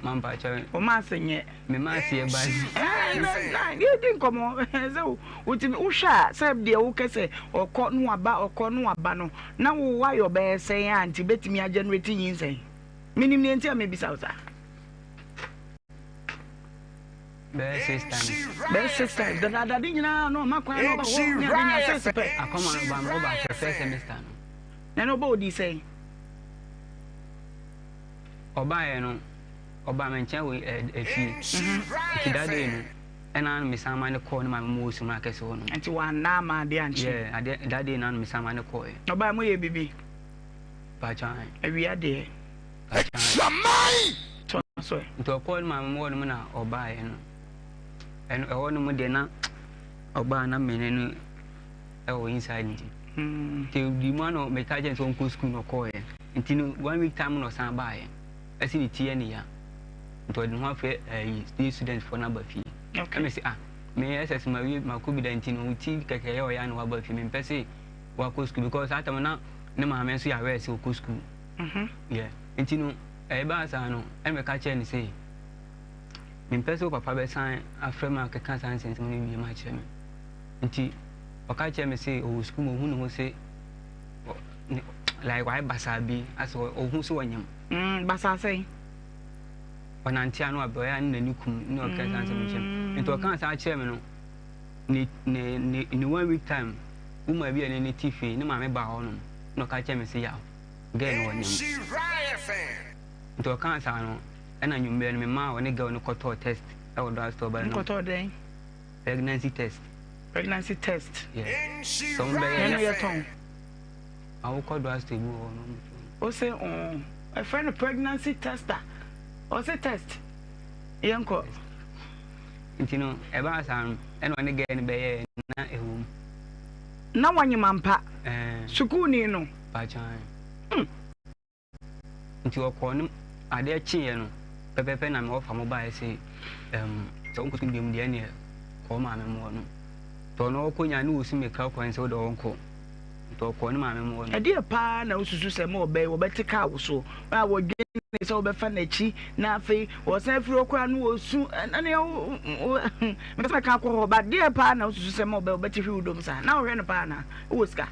Mampakyɛ. Wo maase nyɛ. Me maase yɛ ba. Na yɛdi nkɔmmɔ sɛ wotumi wohwɛ a sɛ deɛ wokɛ sɛ ɔkɔ no waba ɔkɔ no waba no na wo wayɔ bɛyɛ sɛn a nti bɛtumi agenerate nyinsɛn. Menim deɛ nti a mebisa wo saa. Bɛyɛ six times. Bɛyɛ six times. Dadaada de nyinaa na ɔma kwan na ɔba hɔ ne ade nyinaa six pɛ. Akɔma no ba no ɔba after first semester no. Na na ɔba odi sɛn? Ɔbaeɛ no, ɔbaa me nkyɛn wɔ efie. Nti that day no, ɛna mesan ma no kɔɔ ne maame mu wɔ sum akɛse hɔ nom. Nti wanna ama adeɛ ankye? Yeah, adeɛ that day na mesan ma no kɔɔɛ. Na ɔbaeɛ moyɛɛ biribi? Pakyɛ ae. Awia deɛ. Pakyɛ ae. Toa so ɛ. Nti ɔkɔɔ ne maame mu hɔ nom na ɔbaeɛ no, ɛno ɛhɔ nom deɛ na ɔbaa na mene no ɛwɔ inside nti. Nti di mu ano meka kyerɛ no sɛ ɔnkɔ sukuu na ɔkɔɔɛ. Nti no one week time na ɔsan baeɛ. Ɛsi ne ti yɛ ne ya. Nti ɔde ne ho afrɛ ɛyi day student foɔ no aba fie. Okay. Ɛna mese ah me SS ma wie makɔ bi da nti no wo ti kɛkɛ yɛ ɔya na waba fie mempɛ se wakɔ sukuu because saa time na ne maame nso yɛ aware sɛ ɔkɔ sukuu. Mm -hmm. Yeah. Nti no ɛbaa saa no ɛna meka kyerɛ no sɛ. Mempɛ sɛ wo papa bɛsan afrɛ me akeka saa nsɛnsɛm no bio akyerɛ me. Nti ɔka kyerɛɛ me se ɔwɔ sukuu mu, ɔhu ne ho se like wayɛ basaa bi, asɛ ɔhu sɛ ɔnyem. Mm, basaa sɛn? Ɔnante ano abrɛ, ɔyɛ a ne n'ani kum ne ɔka saa nsɛm no kyerɛ me. Nti ɔkaa saa kyerɛɛ me no, ne ne ne ne one week time, woman bi a ne ne te fie, ne maame baa hɔnom, na ɔka kyerɛɛ me se yaw, girl no ɔnyem. Nti ɔkaa saa no, ɛna anwummerɛ no memaa ɔne girl no kɔtɔɔ test wɔ drug store baa no. Mokɔtɔɔ dɛn? Pregnancy test. Pregnancy test. Yeah. Sɛ wɔn bɛyɛ. Ɛno yɛ tɔn. Awokɔ drug store bi wɔ hɔ no wɔn tɔn. Ose ɔn ɛfrɛ no pregnancy tester ɔse test yɛn kɔ. Nti no ɛbaa saa no ɛna ɔne girl no bɛyɛɛ na ɛwɔ mu. Na wanyem ampa. Ɛɛ. Sukuuni no. Pakyɛ. Hmm. Nti ɔkɔɔ no adeɛ kyeeɛ no pɛpɛpɛ na me wɔfa mo baeɛ se ɛm sɛ wonkɔ sukuu biom deɛ ɛneɛ kɔ wo maame mo hɔ no. Nti ɔno ɔkɔ nyaa ne wɔsu me kra kwan sɛ wode ɔnkɔ. Nti ɔkɔɔ ne maame mo hɔ no. Ɛdeɛ paa na wosusu sɛ ma ɔbɛyi wɔbɛte kaa wo so a wɔdwene sɛ wobɛfa n'akyi na afei wɔsan afiri hɔ koraa no wɔsu ɛne mepɛ sɛ mɛka akɔ hɔ ba deɛ paa na wosusu sɛ ma ɔbɛyi wɔbɛte hwe wo dom saa na wohwɛ no paa na wowɔ sika.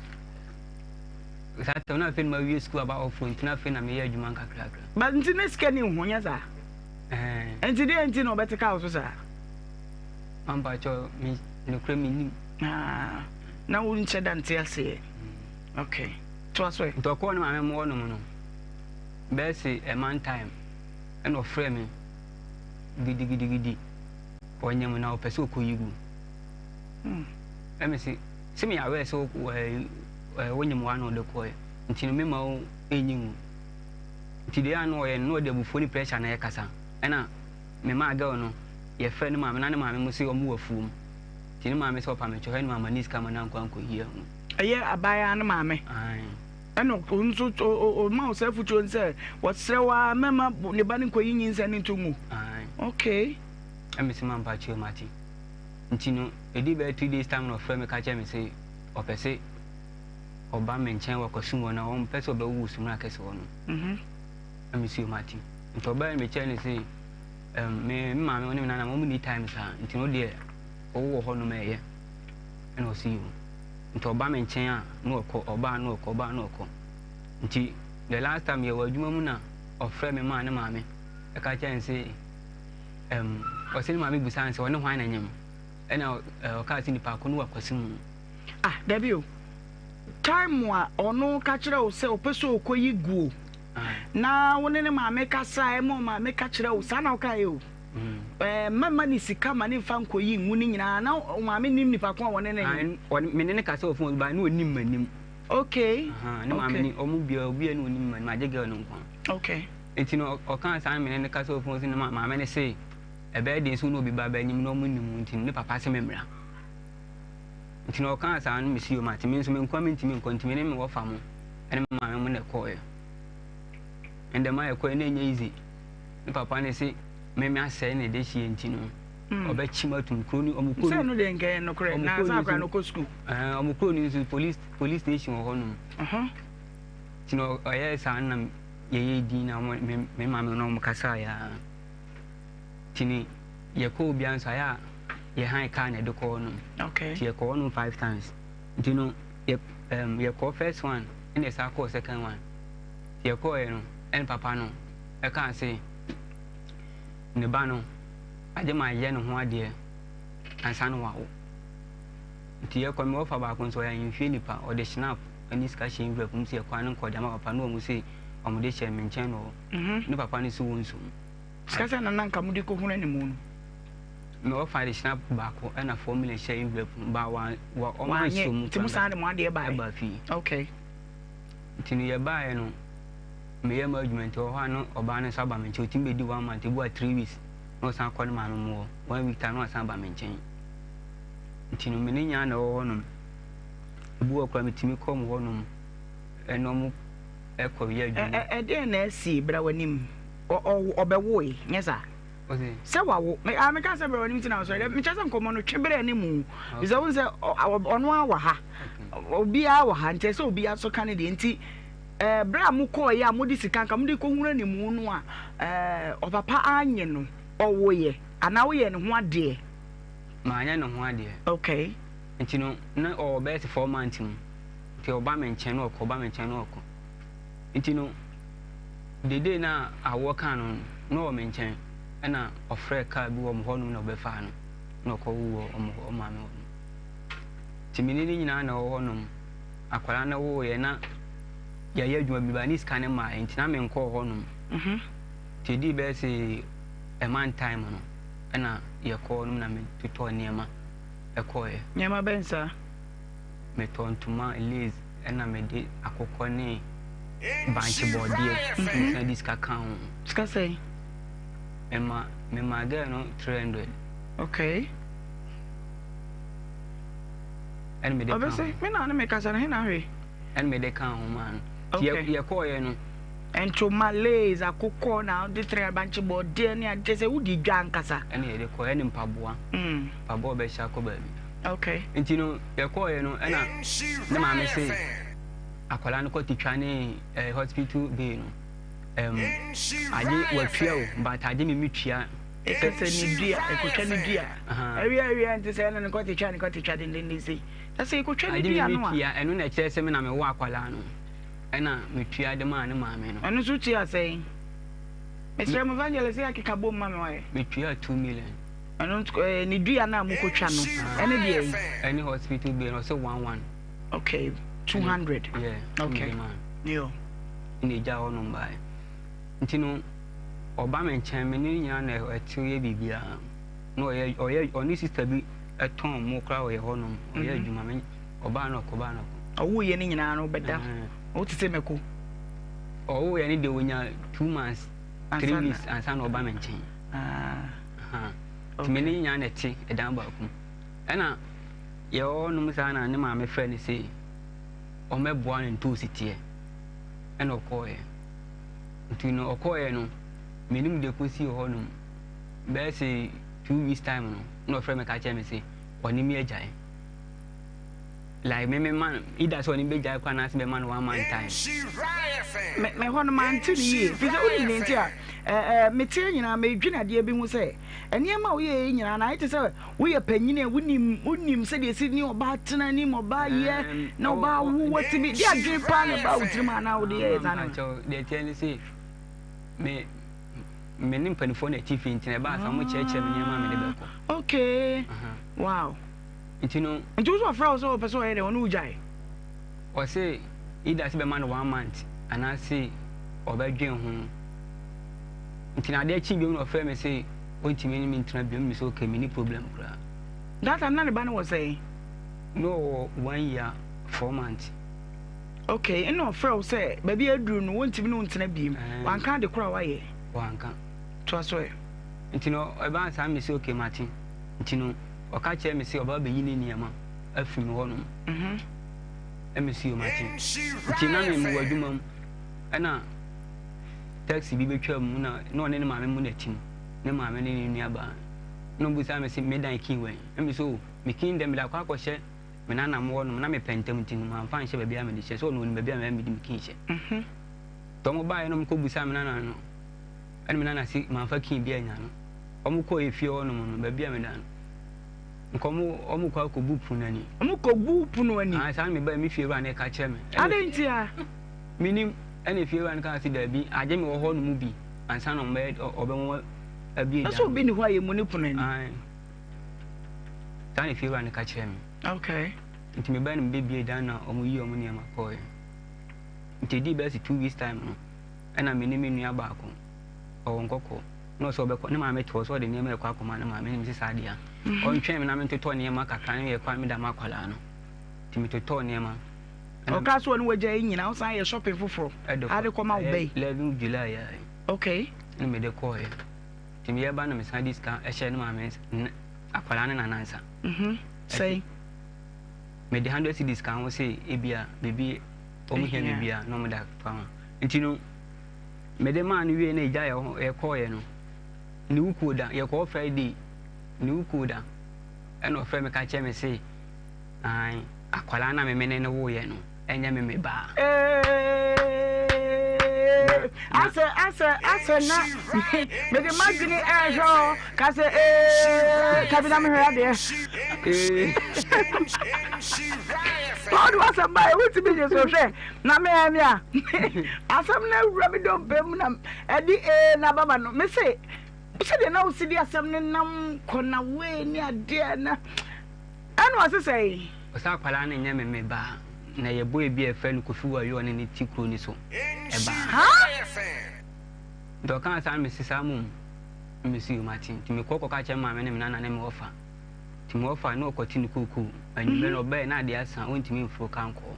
Saa time no afei na mawie sukuu aba ɔfo nti na afei na meyɛ adwuma nkakrakra. But nti ne sika ni ho nyɛ saa? Ɛɛ. Nti deɛ nti na ɔbɛte kaa wo so saa? Mampakyɛ me nokorɛ mennim. Ah, na wo nkyɛ da nte aseɛ. Okay, toa so ɛ. Nti ɔkɔɔ ne maame mo hɔnom no, bɛyɛ se a month time ɛna ɔfrɛɛ me gidigidigidi, ɔnyem na ɔpɛ sɛ ɔkɔyi gu. Ɛna mese, sɛ meyɛ aware sɛ wonyem wa na ɔde kɔɛ nti no mema wo ɛnyi ngu. Nti deɛ a na ɔyɛ no na ɔde abufuo ne pressure na ɛkasa. Ɛna memaa girl no yɛfrɛ ne maame na ne maame mo se ɔmo wɔ afuom. Nti ne maame sɛ ɔpa me kyɛw ɛna mama ne sika ma no ankɔ ankɔyi angu. Ɛyɛ abaayaa no maame. Ae. Ɛna ɔno nso ɔma wo saa afutuo no sɛ wɔsrɛ wo ara mɛma ne ba no nkɔyi nyinsɛn no nto ngu. Ae. Okay. Ɛna mese mampa kyɛw mate. Nti no, ɛdii bɛyɛ 3 days time na ɔfrɛɛ me ka kyerɛɛ me se ɔpɛ se ɔba me nkyɛn wɔ Kwasum hɔ na ɔmpɛ sɛ ɔbɛwo wɔ Sumina kɛse hɔ no. Na me se mate. Nti ɔbaeɛ no mekyerɛɛ no se um, me, me maame ne me nana wɔn nni time saa, nti no deɛ ɔwo wɔ hɔ nom ɛyɛ. Ɛna ɔse yoo. Nti ɔba me nkyɛn a na ɔkɔ, ɔba a na ɔkɔ, ɔba a na ɔkɔ. Nti the last time yɛwɔ adwuma mu na ɔfrɛɛ me maa ne maame ɛka kyerɛɛ no se Ɛm, ɔse ne maame bisaa no sɛ ɔne hwan na nyem? Ɛna ɔkaa sɛ nipa ko no wɔ akwasi mu. Ah, dabi o. Time a ɔno ka kyerɛ wo sɛ ɔpɛ sɛ ɔkɔyi guo na wo ne ne maame kasa ɛma ɔmaame ka kyerɛ wo saa na wokaeɛ o. Mm. Eh, mɛma ne sika ma ne mfa nkɔyi ngu ne nyinaa na ɔmaame nim nipa ko a wɔne ne nyem. Me ne ne kasa wɔ phone ba ne ɔnim m'anim. Okay. Ne maame ni ɔmo bia obi a ne ɔnim m'anim agye girl no nko. Okay. Enti no ɔkaa saa no me ne no kasa wɔ fon so no maame no se ɛbɛyɛ den sɛ wo ne obi ba bɛnyem na ɔmo nnim wo nti no ne papa se memmra. Nti no ɔkaa saa no mese yoo mate me nso me nkoa mentumi nkɔ nti me ne me wɔfa mo ne me maame mo na ɛkɔɔeɛ. Ɛndɛ ma yɛkɔɛ na ɛnyɛ easy. Ne papa no se me me asɛe ne dehyeɛ nti no ɔbɛkye me atum kuro no ɔmo kuro no. Sɛ ɛno deɛ nka ɛyɛ nokorɛ na sɛ akora no kɔ sukuu. Ɛɛ ɔmo kuro no nso police police station wɔ hɔnom. Nti no ɔyɛɛ saa no na yɛyɛɛ din na wɔn me me maame ne wɔn kasaeɛ ara. Nti no yɛkɔ obiara nso ayɛ a yɛhan kaa na yɛde kɔ hɔnom. Okay. Nti yɛkɔ hɔnom five times. Nti no yɛ um, yɛkɔ first one ɛna yɛsan kɔɔ second one. Nti yɛkɔɔɛ no ɛna papa no ɛkaa se ne ba no agye ma yɛ ne ho adeɛ ansa na wawo. Nti yɛkɔ no me wɔfa baako nso ɔyɛ ahemfie nipa ɔde schnapp ne sika hyɛ envelope mu sɛ yɛkɔ a ne nkɔ de ama papa ne wɔn se wɔn de hyɛ me nkyɛn na ɔwɔ ne papa no se wɔn nso mu. Sika sɛ na na nka mo de kɔ hunu animu no. Me wɔfa de schnapp baako ɛna 4 million hyɛ envelope mu ba wa wa wɔn anso mu nti mo san de mo adeɛ baeɛ ɛba fie. Okay. Nti no yɛbaeɛ no meyɛ m'adwuma nti wɔ hɔ a no ɔbaa no nso aba me nkyɛn ɔtumi bɛdi one month ebi wɔ 3 weeks na ɔsan kɔ ne maame mu hɔ one week time na wasan aba me nkyɛn. Nti no me ne nyaa na ɛwɔ hɔnom. Ebi wɔ koraa metumi kɔ wɔn hɔnom ɛne wɔn ɛkɔ yɛ adwuma. Ɛdeɛn na asi bra w'anim? Ɔbɛwoe, nyɛ saa? Sɛ wawo. Me ah meka sɛ bra w'anim ti na ɔsɔre. Dɛ mekyɛ sɛ nkɔmmɔ no twe brɛ ne mu. Bisɛ wo sɛ ɔno ara wɔ ha. Obiara wɔ ha nti ɛsɛ obiara so ka ne deɛ nti ɛɛ berɛ a mokɔɔyɛ a mode sika nka mode kɔhunu animu no a ɛɛ ɔpapa anye no ɔwoeɛ. Anaa woyɛɛ ne ho adeɛ? Manyɛ ne ho adeɛ. Okay. Nti no, na ɔwɔ bɛyɛ sɛ 4 months mu. Nti ɔba me nkyɛn na ɔkɔ, ɔba me nkyɛn na ɔkɔ. Nti no, the day na awoɔ kaa no no, na ɔwɔ me nkyɛn. Ɛna ɔfrɛɛ kaa bi wɔ ɔmo hɔnom na ɔbɛfaa no na ɔkɔwoo wɔ ɔmo hɔ, ɔmo maame hɔ nom. Nti me ne no nyinaa na ɛwɔ hɔnom. Akwadaa no woeɛ na yɛayɛ adwuma bi ba ne sika no mmaeɛ nti na menkɔɔ hɔnom. Nti ɛdii bɛyɛ sɛ a month time no ɛna yɛkɔɔ nom na metotɔɔ nneɛma ɛkɔeɛ. Nneɛma bɛn saa? Metɔɔ ntoma, lace ɛna mede akokɔ ne bankye bɔɔdeɛ mesan de sika kaa ho. Sika sɛn? Mema memaa girl no 300. Okay. Ɛna mede kaa ho. Ɔbɛsɛ me na ne me kasa no he na ahwɛ. Ɛna mede kaa ho maa no. Okay. Yɛkɔɔyɛ no. Ntoma, lace, akokɔ na wode tere abankye bɔɔdeɛ ne adeɛ sɛ wodi dwa ankasa. Ɛna yɛde kɔɔ ɛne mpaboa. Mpaboa ɔbɛhyɛ akɔ baabi. Okay. Nti no yɛkɔɔyɛ no ɛna ne maame se akwadaa no kɔ twitwa ne eh, hospital bill no. Um, agye watua o but agye me metua. Ɛka sɛ ne dua ɛkɔtwa ne dua. Awia awia nti sɛ ɛna ne kɔtwitwa ne kɔtwitwa dendenden sei. Na sɛ ɛkɔtwa ne dua no a. Agye me metua ɛno na ɛkyerɛ sɛ me na mewɔ akwadaa no. Ɛna metua de maa ne maame no. Ɛno nso tua sɛn? Mesrɛ mo evangelist yɛ akeka bom ma me wayɛ. Metua 2 million. Ɛno nso ne dua no a mokɔtwa no ɛne deɛ yi? Ɛne hospital bill no ɔsɛ one one. Okay, 200. Yeah. Okay. Yo. Ɛna egya hɔ nom baeɛ. Nti no ɔba me nkyɛn me ne nyinaa na ɛtew yɛ biribiara. Na ɔyɛ ɔyɛ ɔne sister bi ɛtɔn mo koraa ɔyɛ hɔ nom ɔyɛ adwuma me ɔbaa na ɔkɔ ɔbaa na ɔkɔ. Ɔwoo yɛ ne nyinaa no bɛda wo te sɛ mako. Ɔwoo yɛ ne deɛ ɔnya 2 months 3 weeks ansa na ɔba me nkyɛn. Nti me ne nyinaa na ɛte ɛdan baako mu. Ɛna yɛwɔ hɔ nom saa na ne maame frɛ no sɛ ɔmmɛboa no ntoosi teɛ. Ɛna ɔkɔɔeɛ. Nti no ɔkɔɔeɛ no menim deɛ kɔsii hɔ nom bɛyɛ sɛ 2 weeks time no na ɔfrɛ me ka kyerɛ me sɛ ɔne me agyae. Like me me ma no either sɛ ɔne bɛgyae koraa anaasɛ bɛma no one month time. Me me hɔ no mante no yie firi sɛ wonim deɛ nti a ɛɛ meteɛ nyinaa medwene adeɛ bi ho sɛ nneɛma a woyɛ yi nyinaa no ayɛ te sɛ woyɛ panyini a wonim wonim sɛdeɛ ɛsi ne ɔbaa tena nim ɔbaa yɛ na ɔbaa wo watumi de adwene paa na ɛbaa wo tirim anaa wode yɛɛ saa no. Deɛ ɛteɛ ne sɛ me me ne mpanimfoɔ na ɛte fie nti na ɛbaa saa wɔn kyerɛkyerɛ me nneɛma a mede bɛkɔ. Okay wow. Nti no. Nti wo so ɔfrɛ wo sɛ ɔpɛ sɛ ɔyɛ dɛ ɔne wo gyae? Ɔse either sɛ bɛma no one month anaase ɔbɛdwen ho. Nti na adeɛ kyee biom na ɔfrɛ me se ɔntumi ne me ntena biom, me se okay menni problem koraa. That time na ne ba no wɔ sɛn? Na ɔwɔ one year 4 months. Okay, ɛna ɔfrɛ wo sɛ baabi a aduru no wɔntumi ne wo ntena biom, wanka ade koro a wayɛ? Wanka. Toa so ɛ. Nti no ɛbaa saa me se okay mate. Nti no ɔka kyerɛɛ me se ɔba abɛyi ne nneɛma afiri me hɔnom. Ɛna me se yo mate. Nti na me mewɔ adwuma mu ɛna taxi bi bɛtwaa mu na na ɔne ne maame mu na ɛte mu, ne maame ne ne nuabaa. Na ɔbusaa me se me dan key wɛn? Ɛna me se oh me key deɛ mede akɔ akɔhyɛ me nana mo hɔnom na mepɛ ntɛm nti no mamfa anhyɛ baabi a mede hyɛ sɛ ɔno ɔnim baabi a mede me key hyɛ. Nti wɔn baeɛ na wɔkɔbusaa me nana no ɛna me nana se mamfa key bi annya no. Wɔkɔɔ efie hɔ nom no, baabi a meda no, nka wɔn wɔn kɔ akɔbu pono ani. Wɔn kɔbu pono ani. Ah, saa na meba me fie wura no ka kyerɛ me. Adɛn ntia? Menim, ɛna efie wura no kaa se daabi, agye me wɔ hɔ nom bi ansa na wɔbɛyɛ ɔbɛma abue dan. Ɛsɛ obi ni hɔ a yɛmu ne pono ani. Ae. Saa na efie wura no ka kyerɛ me. Okay. Nti mebaa no mebɛbie dan na wɔn yi wɔn nneɛma kɔɔɛ. Nti ɛdii bɛyɛ sɛ 2 weeks time no, ɛna me ne me nua baako, ɔwɔ nkɔkɔɔ. Na ɔsɛ ɔbɛkɔ ne maame te hɔ sɛ ɔde nneɛma rekɔ akɔma ne maame na mese saa deɛ a ɔntwɛn me na mentotɔ nneɛma kakra ne yɛkɔ a meda ma akwadaa no nti metotɔɔ nneɛma. Ɔka so ɔne wagya yi nyinaa wosan yɛ shopping foforɔ ade kɔma wo bɛyi. 11 July yɛ. Okay. Na mede kɔɔɛ nti meyɛ ba na mesan de sika ɛhyɛ ne maame akwadaa ne nana nsa. Sɛn. Mede 100 cedis ka ho sɛ ebia biribi wɔn hia biribi a na wɔn de afa ho nti no. Mede maa no wiei na egya yɛ hɔ yɛkɔɔeɛ no, ne wukuo da, yɛkɔɔ Friday, ne wukuo da ɛna ɔfrɛ me ka kyerɛ me se, ae, akwadaa no a me mene no woeɛ no, ɛnyɛ me me ba. Asɛ asɛ asɛ na mede m'adwene ɛrehwɛ hɔ ka sɛ ee kabi na mehwɛ adeɛ. Ɔde wasɛm ba ɛwotumi gye so hwɛ na mehɛ me a asɛm no awura me dompe mu na ɛde ee na baba no me se sɛdeɛ na wosi de asɛm no nam kɔnawee ne adeɛ na Ɛna ɔse sɛn? Ɔsɛ akwadaa no nyɛ me me ba na yɛ boy bi a yɛfrɛ no Kofi Wayo ɔne ne te kuro no so ɛba. Nti ɔkaa saa no mese saa mom na mese yoo mate nti mekɔ kɔka kyerɛ maame ne me nana ne me wɔfa nti me wɔfa ne ɔkɔte ne kookoo anwummerɛ no ɔbɛɛ na adeɛ asa ɔntumi mforo ka nkɔɔ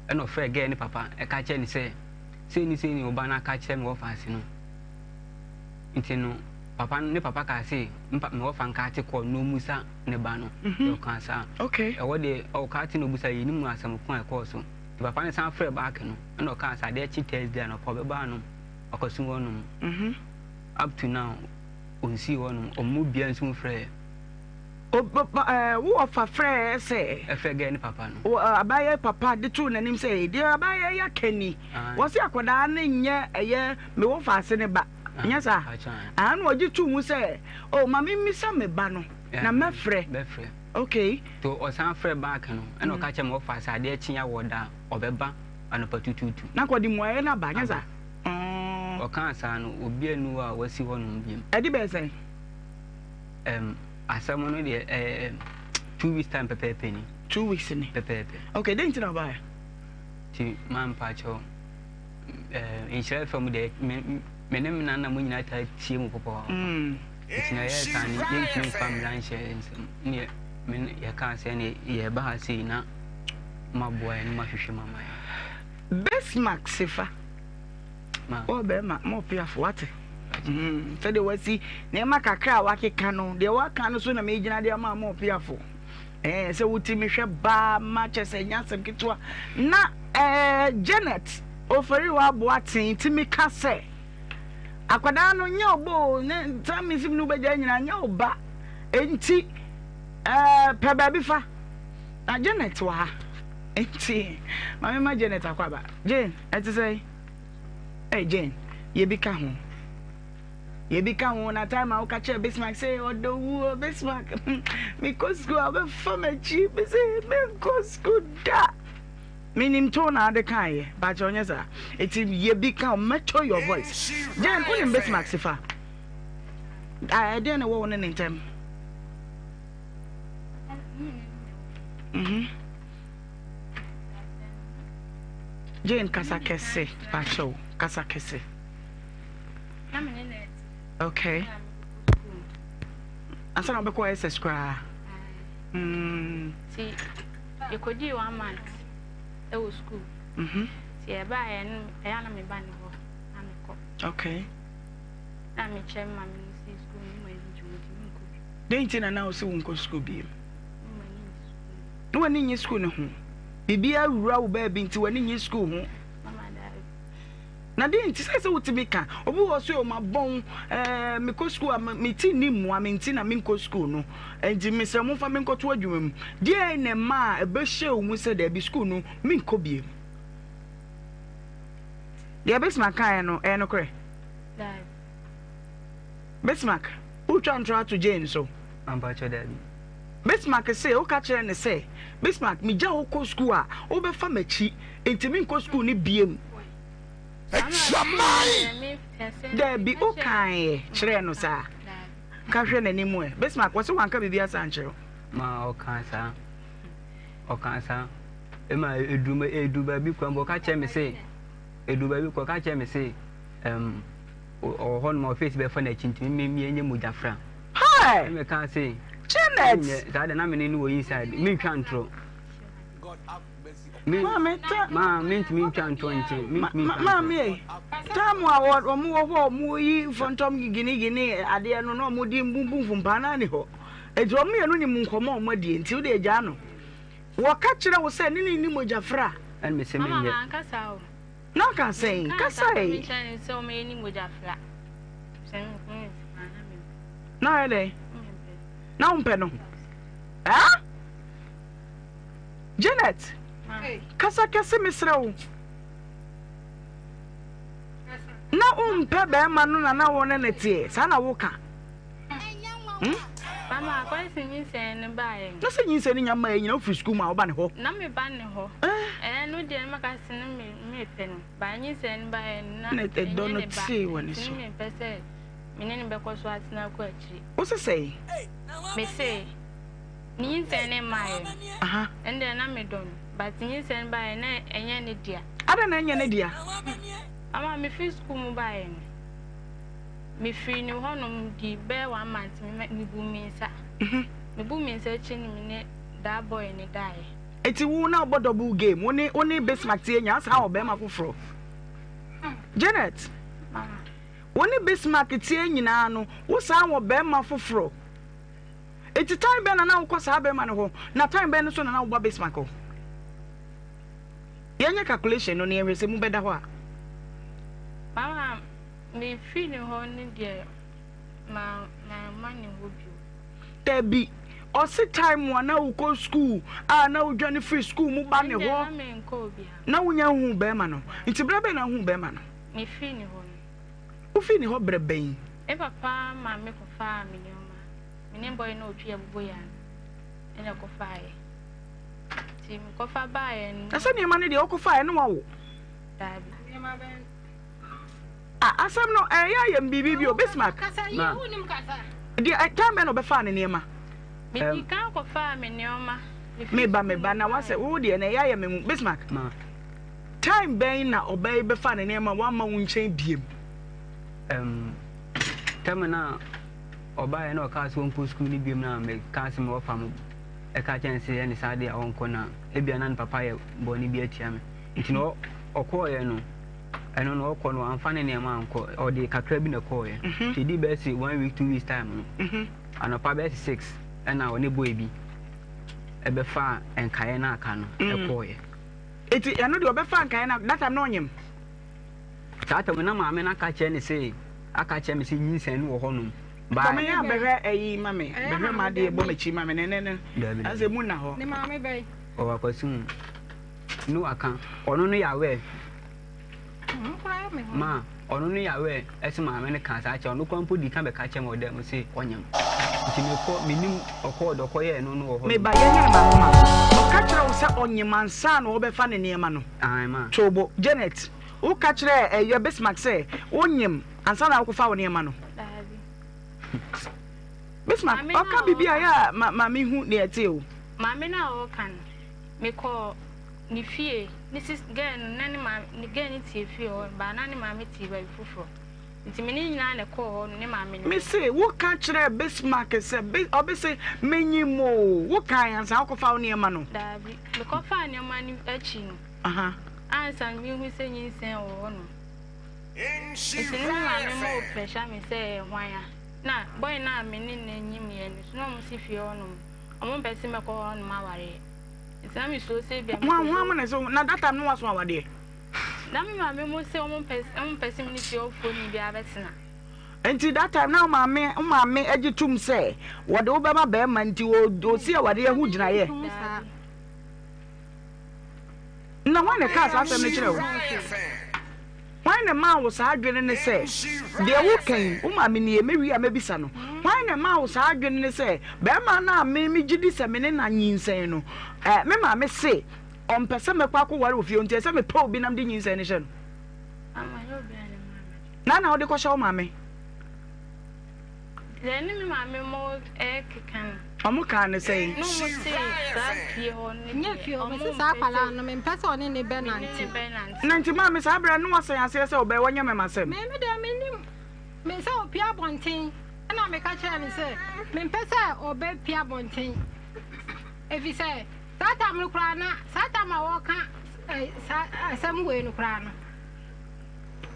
ɛna ɔfrɛ gɛɛ ne papa ɛka kyerɛ ne sɛ sei ne sei ne ɔba no aka kyerɛ me wɔfa ase no nti no papa ne papa kaa se me wɔfa nka ate kɔɔ na ɔmusa ne ba no mhm. ɔkaa saa ɛhɔ deɛ ɔkaa te na ɔbusa yɛnim no asɛm ko a ɛkɔɔ so nti papa no san frɛ baake no ɛna ɔkaa sɛ adeɛ kye Thursday anɔpa ɔbɛba anom ɔkɔso hɔ nom mhm. up to now ɔnsii hɔ nom ɔmo bia nso mfrɛ wo ɔfa frɛ sɛ ɛfrɛ gɛ ne papa no abayɛ papa de too n'anim sɛ deɛ abayɛ yɛ kani wɔ se akwadaa ne nyɛ ɛyɛ mewɔ faase ne ba Nyɛ saa? Aha na ɔgye too mu sɛ, oh, ma memmisa me ba no, na mɛfrɛ. Bɛfrɛ. Okay. To ɔsan frɛ back no, ɛna ɔka kyerɛ me ɔfa sɛ adeɛ kye a wɔ da a, ɔbɛba anɔpa tutuutu. Na nka ɔde mmuaeɛ no aba, nyɛ saa? Ɔkaa saa no, obi anni hɔ a wasi hɔnom biom. Ɛde bɛyɛ sɛn? Um, asɛm no deɛ, ɛɛ, 2 weeks time pɛpɛɛpɛ ni. 2 weeks ni? Pɛpɛɛpɛ. Okay, dɛn nti na ɔbaeɛ? Nti, maa mpakyɛw. Nhyira FM deɛ me me ne me nana mo nyinaa taa tie mu papaapa mm. nti na yɛyɛ saa no yɛntumi mfa mmara nhyɛ yɛn nsam ne me yɛkaa sɛ ne yɛba ha sei na maboa yɛn no mahwehwɛ mu ama yɛn. Bismarck Sefa wɔ bɛrima ma ɔpeafo wate mm, sɛdeɛ wasi nneɛma kakra a wakeka no deɛ waka no so na megyina de ama ma ɔpeafo. Ɛɛ sɛ wotumi hwɛ baa ma kyɛ sɛ ɛnyɛ asɛm ketewa na ɛɛ Janet Oforiwa Boateng tumi ka sɛ akwadaa no nyɛ ɔbɔ o ne saa mesim no wobɛgya nyinaa nyɛ ɔba enti ɛɛ pɛ baabi fa na Janet wɔ ha enti maame ma Janet akɔ aba Jane ɛte sɛ ɛɛ Jane yɛ bi ka ho. Yɛbi ka ho na time a woka kyerɛ Bismarck sɛ ɔdɔ wuo Bismarck mekɔ sukuu a wobɛfa m'akyi mese menkɔ sukuu da menim to na ade kaeɛ bakyɛ ɔnyɛ saa ɛti yɛbi ka ho mɛtɔ your voice Jane wonim Bismarck sifa ɛdeɛn na ɛwɔ wo ne ne ntɛm mhm Jane kasa kɛse bakyɛw kasa kɛse Na me ne no ɛte. Okay. Na me kɔ school. Ansa na wobɛkɔ SS koraa. Mm. Ti yɛkɔdii one month ɛwɔ school. Mhm. Ti yɛbaeɛ no ɛyɛ na meba ne hɔ na mekɔ. Okay. Na mekyerɛ me maame no sɛ school no ma ani gye ho nti menkɔ bi. Dɛn nti na na wo sɛ wonkɔ school bio? Na w'ani nye school no ho. Biribi awura wo baabi nti w'ani nye school ho. Mama daabi. Na deɛ nti sɛ sɛ wotumi ka obi wɔ so yɛ mabɔn ɛɛ mekɔ sukuu a me ti nni mmoa me nti na menkɔ sukuu no nti mesrɛ mo mfa menkɔto adwuma mu deɛ na ɛma a ɛbɛhyɛ wo mu sɛ daabi sukuu no menkɔ biem deɛ Bismarck kaeɛ no ɛyɛ nokorɛ Bismarck wotwa ntorɔ ato Jane so Ampakyɛ daabi Bismarck se woka kyerɛ ne sɛ Bismarck megya wo kɔ sukuu a wobɛfa m'akyi nti menkɔ sukuu no biem Dabi, wokaeɛ kyerɛɛ no saa? Ka hwɛ n'anim ɛ. Bismarck, wɔse wanka biribiara saa ankyerɛ wo. Ma ɔkaa saa. Ɔkaa saa. Ema eduru eduru baabi kura mpo ɔka kyerɛ me se eduru baabi kura ɔka kyerɛ me se ɛm ɔwɔ hɔ nom a ɔfeesi bɛfa n'akyi nti me me nye mogya fra. Hi! Ɛna kaa se. Janet! Saa de na me ne no wɔ inside mentwa ntorɔ. Maame ta. Maa mentumi ntwa ntoɔ nkyɛn. Mentumi ntwa ntoɔ. Maame e, taamu a wɔn wɔ hɔ a wɔn yi fɔntɔm ginigini adeɛ no na wɔn di mbumbu mfumpaa naa ni hɔ. Eti wɔn mmienu nim nkɔmɔ a wɔn adie nti wode agyaa no. Wɔka kyerɛ wo sɛ ne ne ni mogya fra. Ɛna mese menyɛ. Mama manka saa o. Na ɔka sɛn? Kasa yi. Na ɔyɛ dɛn? Na wompɛ no? Ah? Janet, kasa kɛse mesrɛ wo. Na wompɛ bɛrima no na na wo ne no teɛ, saa na woka? Hmm? Mama, akɔyɛ sɛ nyinsɛn no baeɛ no. Na sɛ nyinsɛn no nya mmaeɛ nyina wofiri sukuu mu a woba ne hɔ? Na meba ne hɔ. Ɛɛ no deɛ no maka sɛ no me mepɛ no. Ba nyinsɛn no baeɛ no na ɛnyɛ ne ba. Nti no mempɛ sɛ me ne no bɛkɔ so atena akɔ akyiri. Wo se sɛn? Me se ne nyinsɛn no mmaeɛ no. Ɛno deɛ na medɔ no. But nyinsɛn no baeɛ na ɛnyɛ ne dea. Adɛn na ɛnyɛ ne dea? Mama mefiri sukuu mu baeɛ no. Mefiri ne hɔnom di bɛyɛ one month me mebu me nsa. Mebu me nsa akyi no me ne that boy no daeɛ. Eti wo na wobɔ double game wo ne wo ne Bismarck tie nya saa wɔ bɛrima foforɔ. Janet, wo ne Bismarck tie nyinaa no wo saa wɔ bɛrima foforɔ. Eti time bɛn na na wokɔ saa bɛrima no hɔ na time bɛn no so na na wobɔ Bismarck hɔ? Yɛnyɛ calculation no na yɛhwɛ sɛ mu bɛda hɔ a. Mama Mefiri ne hɔ no deɛ ma mamma ne hɔ bio. Dabi, ɔse time a na wokɔ school a na wodwane firi school mu ba ne Ɛndeɛ hɔ na menkɔ obiara. na wonya nhuu bɛrima no. Nti berɛ bɛn na wohuu bɛrima no? Mefiri ne hɔ no. Wofii ne hɔ berɛ bɛn? Me papa ma me kɔfaa me nneɛma. Me ne boy no a ɔtwi aboboyaa no ɛna ɛkɔfaeɛ. Nti mekɔfa baeɛ no. Na sɛ nneɛma no deɛ wokɔfaeɛ no wawo? Daabi. Nneɛma bɛn? Ah, asɛm no ɛyɛ ayɛ m biribi bio. Bismarck. Ma. Deɛ eh, time bɛn na ɔbɛfaa ne nneɛma? Medi kan kɔfaa me nneɛma. Meba meba na wasɛ wo deɛ na ɛyɛ ayɛ me mu. Bismarck. Ma. Time bɛn na ɔbaa yi bɛfaa ne nneɛma wamma wo nkyɛn biem? Um, time na ɔbaeɛ na ɔkaa sɛ ɔnkɔ sukuu no biom na mekaa sɛ mewɔ mo ɛka kyɛn sɛ ɛne saa deɛ a ɔnkɔ na ebia na ne papa yɛ bɔne bi atia me nti na ɔkɔɔeɛ no Ɛno no ɔkɔ no wamfa ne nneɛma ankɔ, ɔde kakra bi na ɛkɔɔeɛ. Nti ɛdii bɛyɛ se one week two weeks time no, anɔpa bɛyɛ se six ɛna ɔne boy bi ɛbɛfaa nkaeɛ no aka no ɛkɔɔeɛ. Nti ɛno deɛ ɔbɛfaa nkaeɛ no that time na ɔnyem? Saa time no na maame no aka kyerɛ ne se aka kyerɛ me se nyinsɛn no wɔ hɔnom. Maame yɛ abɛhwɛ ɛyi ma me, bɛhwɛ m'adeɛ bɔ m'akyi ma me ne ne ne asɛ mu na hɔ. Ne maame bɛn? Ɔwɔ akwasi mu. Noah ka, ɔno no Yahweh ma ɔno no Yahweh ɛse maame no kaa saa kyerɛ ɔno koraa mpo dii kan bɛka kyerɛ me ɔda mu se ɔnyem nti mekɔ menim ɔkɔɔ dɔ ɔkɔyɛɛ no no wɔ hɔ Me ba yɛnyɛ no maako maako. Ɔka kyerɛ wo sɛ ɔnyem ansa na ɔbɛfa ne nneɛma no? Aane ma. To bo. Janet, woka kyerɛɛ ɛyɛ Bismarck sɛ wonyem ansa na wokɔfa wo nneɛma no? Daabi. Bismarck, Maame no ɔka a biribi a ɔɔka ɛyɛ a ma ma mehu deɛ ɛte o. Maame no a ɔɔka no, mekɔɔ ne fie, ne sis girl no na ne maame ne girl no te fie hɔ but na ne maame te baabi foforɔ nti me ne nyinaa na ɛkɔɔ hɔ no ne maame no Me se wo ka kyerɛɛ Bismarck sɛ Bi ɔbe se menyim oo, wo kae ansa wo kɔfa wo nneɛma no? Daabi, me kɔfaa nneɛma no akyi no Aha. ansa na mehu sɛ nyinsɛn wɔ hɔ nom nti ne me maame mo pressure me sɛ ɛyɛ hwan a na boy no a me ne no nyim yɛ no so na ɔmo si fie hɔ nom ɔmo mpɛ se mɛkɔ hɔ nom awareɛ. Nti na mesuro sɛ ebia Hwan hwan mo na ɛsɛ na that time no waso awadeɛ. Na me maame mo se ɔmo mpɛ ɔmo mpɛ sɛ me ne fie hɔfoɔ ni biara bɛtena. Nti that time na wo maame wo maame agye tum sɛ wɔde wo bɛma bɛrima nti osi awadeɛ ho gyinaeɛ. Daabi. Na hwan na ɛkaa saa asɛm no kyerɛɛ wo? Hwan na ɛmaa wo saa adwene no sɛ, deɛ woka yi, wo maame nie, mɛwie a mɛbisa no? Hwan na ɛmaa wo saa adwene no sɛ, barima no a me megye di sɛ me ne no anyinsɛn no, eh, me maame se ɔmpɛ sɛ mɛkɔ akɔware wɔ fie nti ɛsɛ sɛ mepɛ obi na mede nyinsɛn no hyɛ no? Na na wode kɔhyɛ wo maame? Deɛ ne me maame mo ɛkeka no. Ɔmo kaa no sɛn? Na ɔmo se saa fie hɔ no deɛ. Nyɛ fie hɔ, mese saa akwadaa no mempɛ sɛ ɔne ne bɛ nante. Na nti maame saa berɛ no na wasan aseɛ sɛ ɔbɛ wɔnyɛ mɛma sɛm? Me me deɛ mennim, me sɛ ɔpie abɔnten ɛna meka kyerɛɛ no sɛ mempɛ sɛ ɔbɛ pie abɔnten efisɛ saa tam no koraa na saa tam a wɔka saa asɛm wei no koraa no.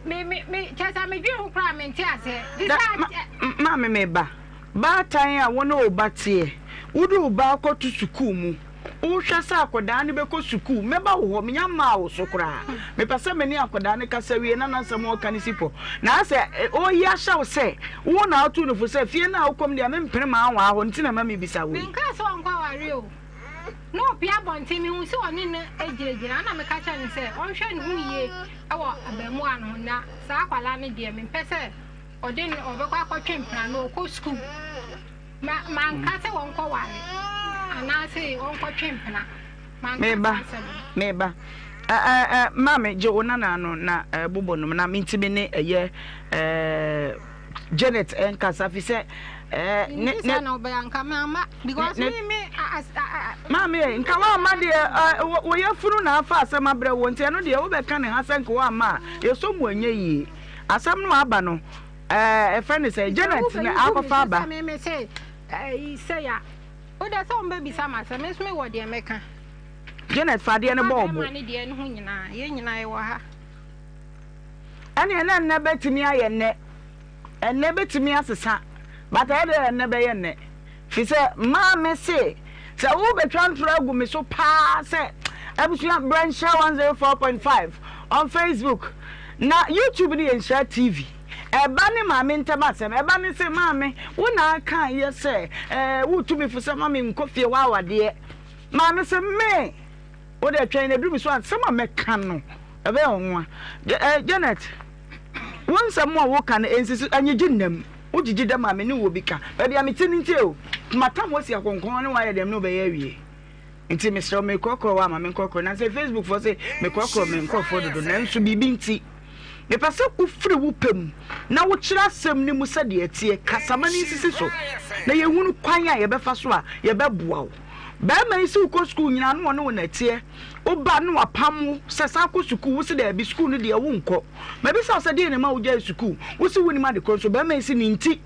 Me me me kyerɛ sɛ medwen ho koraa mente aseɛ. Te Da, sɛ ma, maame me ba, baatan a wo ne wo ba teɛ, wode wo ba akɔto sukuu mu, wohwɛ sɛ akwadaa no bɛkɔ sukuu, mɛba wo hɔ, menya mmaa wo so koraa. Mepɛ sɛ me ne akwadaa no kasa wie na n'asɛm a ɔka no si pɔ. Na asɛ ɔreyi ahyɛ wo sɛ wo na woto no fo sɛ fie no a wokɔ mu deɛ mempene m'anwaa hɔ nti na ɛma mebisa wo yi. Menkaa sɛ ɔnkɔ aware o. Na ɔpue abɔnten, mehuu sɛ ɔne no gyinagyina, ɛnna meka kyerɛɛ no sɛ ɔnhwɛ ne ho yie wɔ abaamua no ho, na saa akwadaa no deɛ, mempɛ sɛ ɔde no ɔbɛkɔ akɔtwe mpena no, ɔkɔ sukuu. Ma manka sɛ wɔnkɔware anaasɛ wɔnkɔtwe mpena. Manka Meba, saa asɛm no. meba. Ɛ ɛ ɛ maame gye wo nana no na ɛ bobɔ nom na mentumi ne ɛyɛ ɛ Janet nkasa fi sɛ ɛ ne Nti ne sɛ na ɔbɛyɛ anka mamma because ne me me a a a maame ɛ nka woamma deɛ ɛ wo wo yafunu na afa asɛm abrɛ wo nti ɛno deɛ wobɛka ne ha sɛ nka woamma a yɛsɔ mu ɛnyɛ yie asɛm no aba no ɛɛ ɛfrɛ ne sɛ Sɛ Janet na wobɛyi gu me akɔfa so aba. sɛ me me se ɛyi sɛ ya wodɛ sɛ wɔbɛbisa ma sɛ me nso mewɔ deɛ mɛka. Janet fa adeɛ no Ɛfa bɔ wo bo. bɛrima no deɛ no ho nyinaa yɛn nyinaa yɛwɔ ha. Ɛneɛ na nnɛ bɛtumi ayɛ nnɛ. Ɛnnɛ bɛtumi asesa but ɛyɛ dɛ ɛnnɛ bɛyɛ nnɛ fi sɛ maame se sɛ wobɛtwa ntorɔ agu me so paa sɛ abusua brɛ nhyira 104.5 on Facebook na YouTube no yɛ nhyira TV ɛba ne maame ntɛm asɛm ɛba ne se maame wo na aka yɛ sɛ ɛɛ wotumi fo sɛ maame nkɔ fie hɔ awadeɛ maame se me Wo deɛ twɛn na ɛduru me so a, asɛm a mɛka no, ɛbɛyɛ wo nwa. Eh, Janet, wo nsɛm a woka no, ɛnsisi, ɛnyegye nnam. Wogyegye dam a, me ne wo bi ka. Baabi a mete no nti o, matam wo asi akɔnkɔn ne woayɛ deɛ me ne wo bɛyɛ awie. Nti mesrɛ wo, mekorɔkorɔ wo ama menkorɔkorɔ. Na sɛ Facebook foɔ se mekorɔkorɔ me nkorɔfoɔ dodo, nanso biribi nti. Mepɛ sɛ wofiri wo pɛ mu na wokyerɛ asɛm no mu sɛdeɛ ɛteɛ, kasa ma no nsisi so, na yɛhunu kwan a yɛbɛfa so a yɛbɛboa wo. Barima yi se wokɔ sukuu nyinaa na ɔne wo na ɛteɛ, woba na wapam wo sɛ san kɔ sukuu, wose daabi, sukuu no deɛ wonkɔ. Mabisa wo sɛ deɛn na ɛma wogyae sukuu, wose wonnim ade korɔ nso barima yi se ne nti,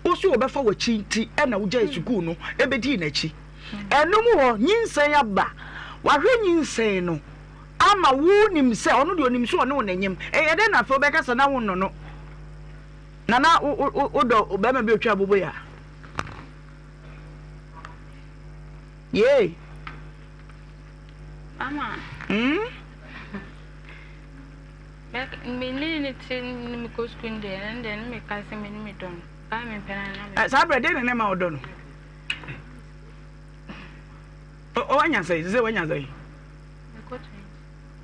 wose wɔbɛfa w'akyi nti na wogyae sukuu no bɛdii n'akyi. Ɛno mu hɔ, nyinsɛn aba, wahwɛ nyinsɛn no ama wonim sɛ ɔno deɛ ɔnim sɛ ɔne wo na nyem, ɛyɛ dɛn na afei wobɛka sɛ na wonnɔ no na na wodɔ barima bi otwa aboboyaa? Yay. Mama. Mm? Me ne ne te ne me kɔ sukuu deɛ ɛno deɛ ne meka sɛ me ne me dɔ no baa me mpɛ no na me. Saa berɛ deɛ na ne ma wodɔ no. Wanya sɛ sɛ wanya sɛ.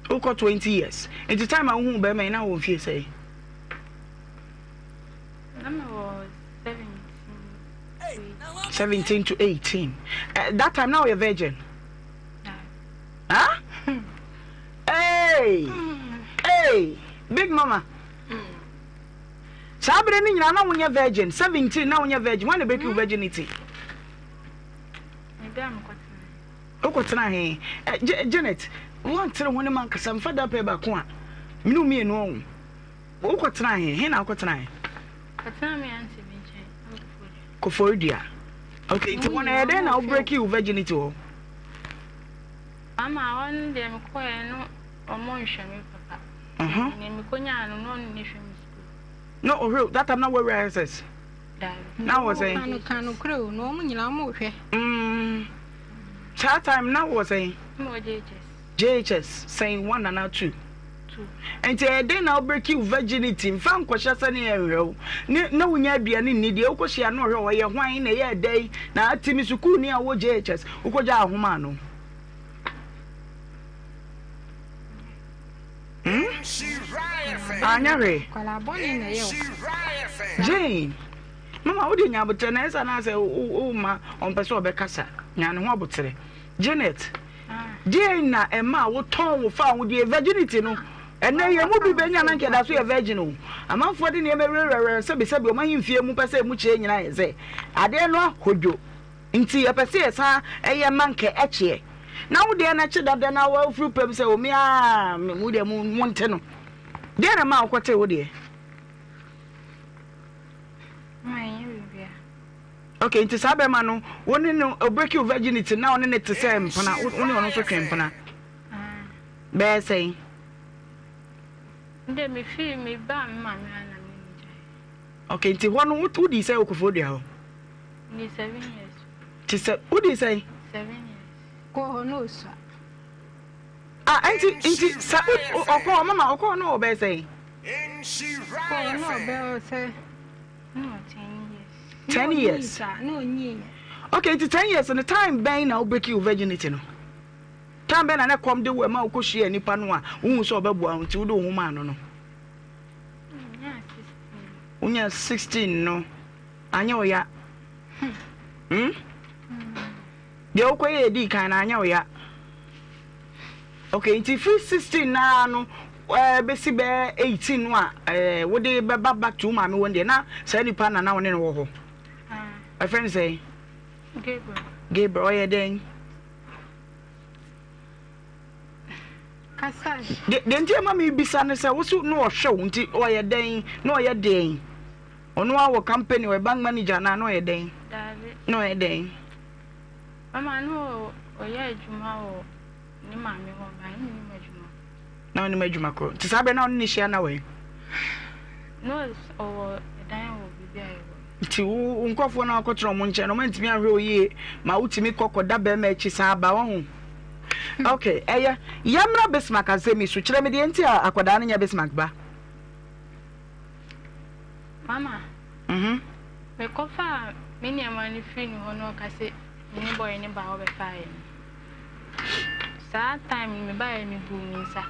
Wokɔ 20 years. Nti time a wohu bɛrima yi na wɔ mfie sɛ. Na me wɔ 17. 17 to 18. Uh, that time now you're virgin. Huh? Hey! Hey! Big mama. Saa bere no nyinaa na wonyɛ virgin. 17 na wonyɛ virgin. When break your virginity? Wokɔtena he? Eh, Janet, woantere ho ne mankasa mfa da pɛ baako a mene mmienu ɔho. Wokɔtenaa he? He na wokɔtenae? Kɔtenaa me auntie bi nkyɛn wɔ Koforidua. Koforidua. Okay, nti hɔ no ɛyɛ dɛn na wo breaki wo virginity hɔ? Mama, hɔ no deɛ mekɔɛ no ɔmo nhwɛ me papa. Uh-huh. Nea mekonyaa no na ɔno ne hwɛ me sukuu. Na ɔhwɛ that time na wɔawura SS? Daabi. Na wɔ sɛn? Ka no ka no korɛ o, na wɔn nyinaa wɔn rehwɛ. Mm, saa time na wɔ sɛn? Na wɔ JHS. JHS sɛn one anaa two? Nti ɛyɛ dɛn na wo breaki wo virginity mfa nkɔhyɛ sɛ ne yɛnhwɛ wo ne na wonya aduane nni deɛ wokɔhyia no ɔhwɛ ɔyɛ hwan na ɛyɛ dɛn na atimi sukuuni a wɔ JHS wokɔgya ahoma ano hmm? Anyɛ hwee Jane mama wode nya aboterɛ na ɛsɛ anaasɛ woma ɔmpɛ sɛ ɔbɛkasa nya ne ho aboterɛ Janet, deɛn na ɛmaa wotɔn wo fawodeɛ, virginity, no? Ɛnnɛ yɛn mu bi bɛnya na nka ɛda so yɛ virgin o. Amanfoɔ de nneɛma wurawura sɛbisɛbi wɔn ahemfie mu pɛ sɛ emu kyerɛ nyinaa yɛ sɛ adeɛ no ahodwo nti yɛpɛ sɛ yɛsan ɛyɛ ma nka ɛkyeɛ. Na wo deɛ no akye dada na wafiri pɛm sɛ omi a mo deɛ mo nte no. Deɛn na ɛmaa wokɔtee wo deɛ? Manyɛ biribiara. Okay, nti saa bɛrima no, wo ne no, o break your virginity na ɔne ne te sɛ mpena, wo ne ɔno nso twe mpena. Bɛyɛ sɛn? Ndɛ me fi me ba me maame ha na me ne gyae. Okay, nti hɔ no wodi sɛ okofo dua hɔ? Ndi seven years. Ti sɛ wodi sɛn? Seven years. Kɔ hɔ no osua. Ah, nti nti sɛ ɔkɔ mama ɔkɔ no ɔbɛyɛ sɛn? Kɔ no ɔbɛyɛ sɛ. 10 years. Okay, nti 10 years no time bɛn na wo break wo virginity no? Time bɛn na na kɔm de wo ɛma wokɔ hyia nipa no a wohu sɛ ɔbɛboa wo nti wode wo ho maa no no? Wonya 16 no anyɛ wo ya? Hmm? Deɛ wokɔyɛ ɛdii kan no anyɛ wo ya? Okay, nti firi 16 naa no ɛɛ bɛsi bɛɛ 18 no a ɛɛ wode bɛba back to wo maame wɔn deɛ na saa nipa na na wo ne no wɔ hɔ. Ɛfrɛ no sɛn? Gabriel. Gabriel ɔyɛ dɛn? Kasa. Deɛ nti ɛma mebisa no sɛ wo so na ɔhwɛ wo nti ɔyɛ dɛn na ɔyɛ dɛn? Ɔno ara wɔ company ɔyɛ bank manager na na ɔyɛ dɛn? Daabi. Na ɔyɛ dɛn? Mama no ɔyɛ adwuma wɔ ne maame hɔ ba ne nim adwuma. Na ɔnim adwuma korɔ. Nti saa berɛ na ɔne ne hyia na wɔ Na ɔwɔ dan wɔ baabi a yɛwɔ. Nti wo nkurɔfoɔ no a wokɔtena wɔn nkyɛn no, wɔantumi anhwɛ wo yie ma wotumi kɔ kɔda bɛrima akyi san ba, wahu? Ok, ɛyɛ. Yɛmmra Bismarck asɛm yi so. Kyerɛ me deɛ nti a akwadaa no nyɛ Bismarck ba. Mama, Mhm. mekɔfaa me nneɛma no firi ne hɔ na ɔka sɛ me ne bɔyɛ no baa hɔ bɛfaeɛ no. Saa time no mebaeɛ mebuu me nsa.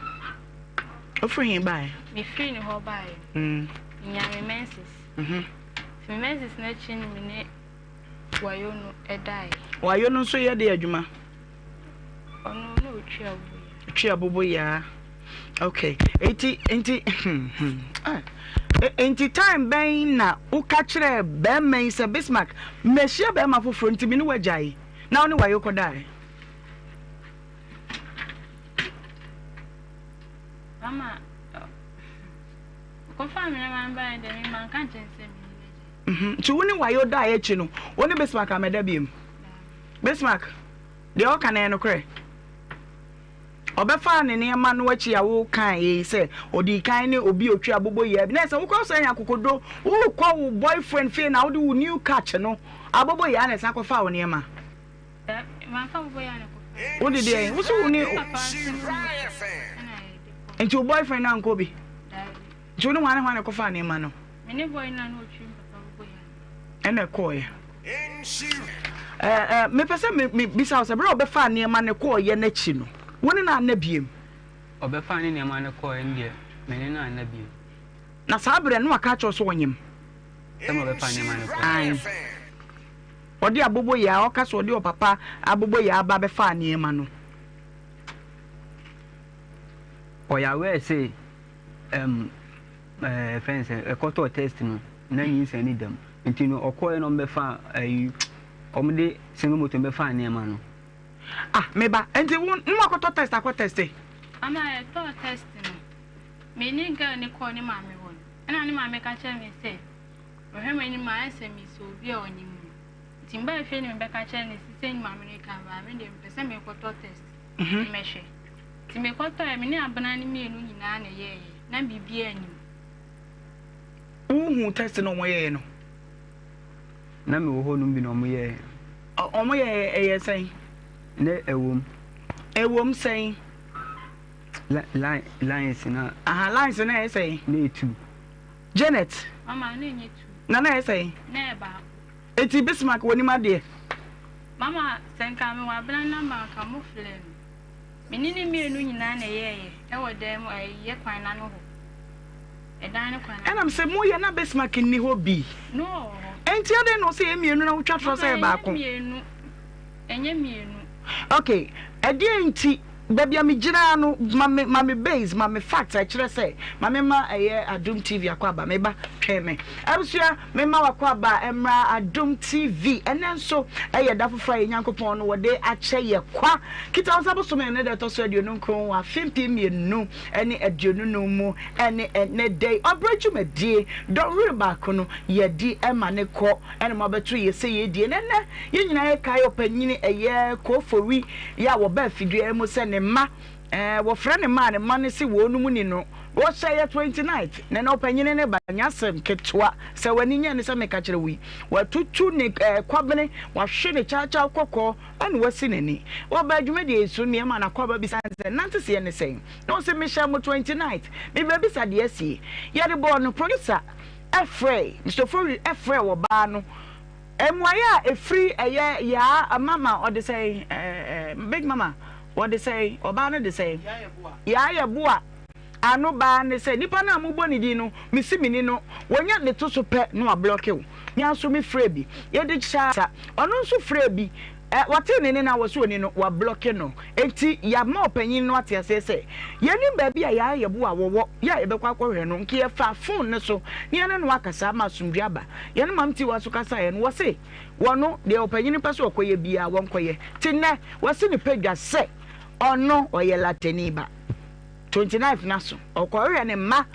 Wofiri he baeɛ? Mefiri ne hɔ baeɛ no, menyaa me menses. Mhm. Nti me menses no akyi no me ne Wayo no daeɛ. Wayo no nso yɛ de adwuma? Ɔno na ɔtwi aboboyaa. Ɔtwi aboboyaa. Okay. Enti nti ah. Enti time bɛn na woka kyerɛɛ bɛrima yi sɛ Bismarck mɛhyia bɛrima foforɔ nti me ne wagyae na wo ne Wayo kɔdaeɛ? Mama, ɔkɔfaa me nneɛma no baeɛ deɛ me manka nkyerɛ no sɛ me ne no agyae. Mhm. Nti wo ne Wayo daeɛ akyi no, wo ne Bismarck ammɛda biom? Bismarck, deɛ ɔka no ɛyɛ nokorɛ? Ɔbɛfaa ne nneɛma no akyi a wokae yi sɛ ɔdii kan ne obi a ɔtwi abobo yɛ bi na ɛsɛ wokɔ sɛ anya akokodo wokɔ wo boyfriend fie na wode wo new catch no abobo yɛ a na ɛsan kɔfaa wo nneɛma. Wode deɛ wo so wo ne nti wo boyfriend no ankɔ bi nti wo ne hwan ne hwan na ɛkɔfaa nneɛma no ɛna ɛkɔɔeɛ mepɛ sɛ mebisa wo sɛ berɛ a ɔbɛfaa nneɛma no kɔɔeɛ no akyi no wo ne no anna biem ɔbɛfaa ne nneɛma no kɔɔeɛ no deɛ me ne no anna biem na saa berɛ no aka akyerɛ wo sɛ ɔnyem sɛ ma ɔbɛfaa nneɛma no kɔɔeɛ Ɔde aboboyaa, ɔka sɛ ɔde ɔpapa aboboyaa ba bɛfaa nneɛma no. Ɔyɛ aware se ɛm ɛɛ fɛn sɛ ɛkɔtɔɔ test no na nyinsɛn ne dam nti no ɔkɔɛ na ɔmbɛfa ɛyi ɔmo de single motor bɛfaa nneɛma no. Ah me ba nti wo ne wakɔtɔ test akɔ teste? Ama yɛtɔɔ test no me ne girl no kɔɔ ne maame hɔ no ɛna ne maame ka kyerɛɛ me sɛ Ɔhwɛ m'anim a, ayɛ sɛ mesɛ obi a ɔnim no. Nti mebaa fie na mebɛka kyerɛɛ no sɛ sei ne maame no reka but me deɛ mepɛ sɛ mekɔtɔ test na mɛhwɛ. Nti mekɔtɔeɛ, me ne Abena no mmienu nyinaa na ɛyɛeɛ, na biribiara nnim. Wohuu test no a wɔyɛeɛ no? Na mewɔ hɔ nom bi na wɔyɛeɛ. Wɔyɛeɛ ɛyɛ sɛn? Na ɛwom. Ɛwom sɛn? Line, lines na. Aha, lines no ɛyɛ sɛn? Na ɛtu. Janet. Mama, na ɛnyɛ tu. Na na ɛyɛ sɛn? Na ɛyɛ baako. Eti Bismarck wɔ nim adeɛ? Mama, sɛ nka mewɔ abena number anka mo frɛ no. Me ne ne mmienu nyinaa na ɛyɛɛyɛ ɛwɔ dan mu ɛyi yɛ kwan n'ano hɔ. Ɛdan no kwan n'ano. Ɛna sɛ mo yɛ na Bismarck nni hɔ bi. No ɔwɔ hɔ. Enti adɛn na ɔsɛ yɛ mmienu na wotwa torɔ sɛ yɛ baako? Mama ɛnyɛ mmienu. Ɛnyɛ mmienu. Okay, ɛdeɛn nti, baabi a megyina no, ma me, ma me base, ma me fact a ɛkyerɛ sɛ, ma me ma ɛyɛ Adom TV akwaaba, me ba, twɛn me. Abusua, me ma w'akwaaba mmra Adom TV. Ɛnɛ nso, ɛyɛ da foforɔ a yɛn Nyankopɔn no wɔde akyɛ yɛ kwa. Kitawonsa bosome ne da ɛtɔ so 29 wɔ afe 2025 mu ɛne ɛnɛ da yi. Ɔbrɛ dwumadie, dɔnhwere baako no, yɛde ɛma ne kɔ. Ɛna mo abɛto yɛ sɛ yɛdie. Na ɛnɛ yɛn nyinaa yɛkae ɔpanyini ɛyɛ Kofori yɛ a wɔba afidua mu sɛ ne mma ɛɛ wɔfrɛ ne mma a ne mma no se wɔnom ni no wɔhyɛ yɛ 29th na ɛnɛ ɔpanyini ne ba nyɛ asɛm ketewa sɛ w'ani nyɛ ne sɛ meka kyerɛ wo yi watutu ne ɛɛ kwabene wahwe ne kyaakyaw kɔkɔɔ ɛna wasi n'ani wɔba adwumadie yi so nneɛma na kɔba bisa sɛ nante seɛ ne sɛn na ɔsɛ mehyɛ mo 29th mebɛbisa deɛ asie yɛde bɔɔ no producer frɛe, Mister Ofori frɛɛ ɔbaa no. Mmuaeɛ a ɛfiri ɛyɛ Yaa mama ɔde sɛn ɛɛ Big Mama wɔde sɛn ɔbaa no de sɛn Yaa Yeboah ano baa ne sɛ nipa no a mobɔ ne din no mesi meni no wɔnya ne to so pɛ na wablɔke wo me ara nso me frɛ bi yɛde kyaa sa ɔno nso frɛ bi ɛ wɔtee ne nne no a wɔse oni no wablɔke no enti yɛama ɔpanyin no ate aseɛ sɛ yɛnim baabi a Yaa Yeboah wɔwɔ yɛ a yɛbɛkɔ akɔhwɛ no nka yɛfa phone no so na yɛne no akasa ama asomdwoeɛ aba. Yɛne Mam Tiwa nso kasaeɛ no, wɔse wɔno deɛ ɔpanyin pɛ sɛ ɔkɔyɛ biara wɔnkɔyɛ. Te nnɛ, wɔasi no padwa sɛ ɔno ɔyɛ Latani ba. 29th no aso, ɔkɔhwehwɛ ne mma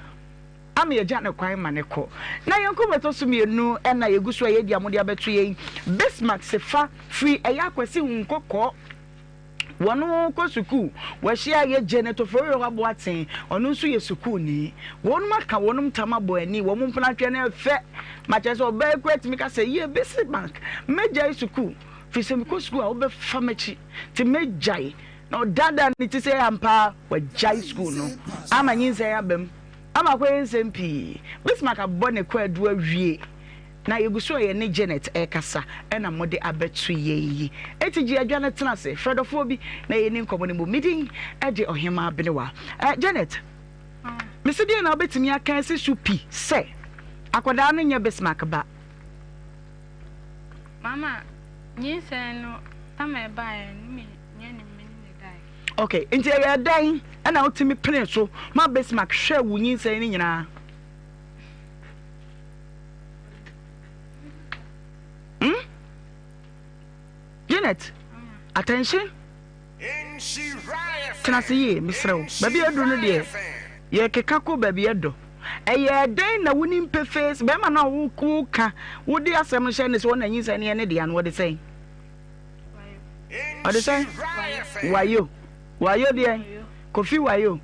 ama yɛagya no kwan ma no kɔ. Na yɛn nkɔmmɔ ɛtɔ so mmienu na yɛgu so a yɛredi a mode abɛto yɛn. Bismarck Sefa firi ɛyɛ Akwasi Nkɔkɔɔ. Wɔn kɔ sukuu. Wɔahyia yɛ Janet Ofori-Hwa Boateng, ɔno nso yɛ sukuuni. Wɔnom aka wɔnom ntam abɔ ani, wɔn mpenatweɛ no ɛfɛ. Ma kyerɛ sɛ ɔbaa yi koraa tumi ka sɛ, yie Bisi Bank, mɛgyae sukuu, firi sɛ mekɔ sukuu a wobɛfa m'akyi, nti mɛgyae. Na ɔdaadaa ne ti sɛ ampa ara wagyae sukuu no ama nyinsɛn aba mu, ama akɔyɛ nsɛm pii. Bismarck abɔ ne kwaadu awie. Na yɛgu so a yɛne Janet rekasa na mode abɛto yɛn yi. Enti gye adwa no tena ase, frɛ dɔfoɔ bi na yɛnni nkɔmmɔ no mmom. Me din de Ɔhemmaa Benewa. Eh, Janet, mese deɛn na wobɛtumi aka asi so pi sɛ akwadaa no nyɛ Bismarck ba? Mama, nyinsɛn no tam a ɛbaeɛ no me nyɛ ne me ne ne daeɛ. Okay, nti ɛyɛɛ dɛn na wotumi penee so ma Bismarck hwɛɛ wo nyinsɛn no nyinaa? Hmm? Janet, attention. Tena ase yie, mesrɛ wo. Baabi a aduru no deɛ, yɛkeka kɔ baabi ɛdɔ. Ɛyɛ dɛn na wonim pefee sɛ bɛrima no a woka wode asɛm no hyɛ ne sɛ ɔna nyinsɛn no yɛ ne dea no wɔde sɛn? Ɔde sɛn? Wayo. Wayo deɛ? Kofi wayo.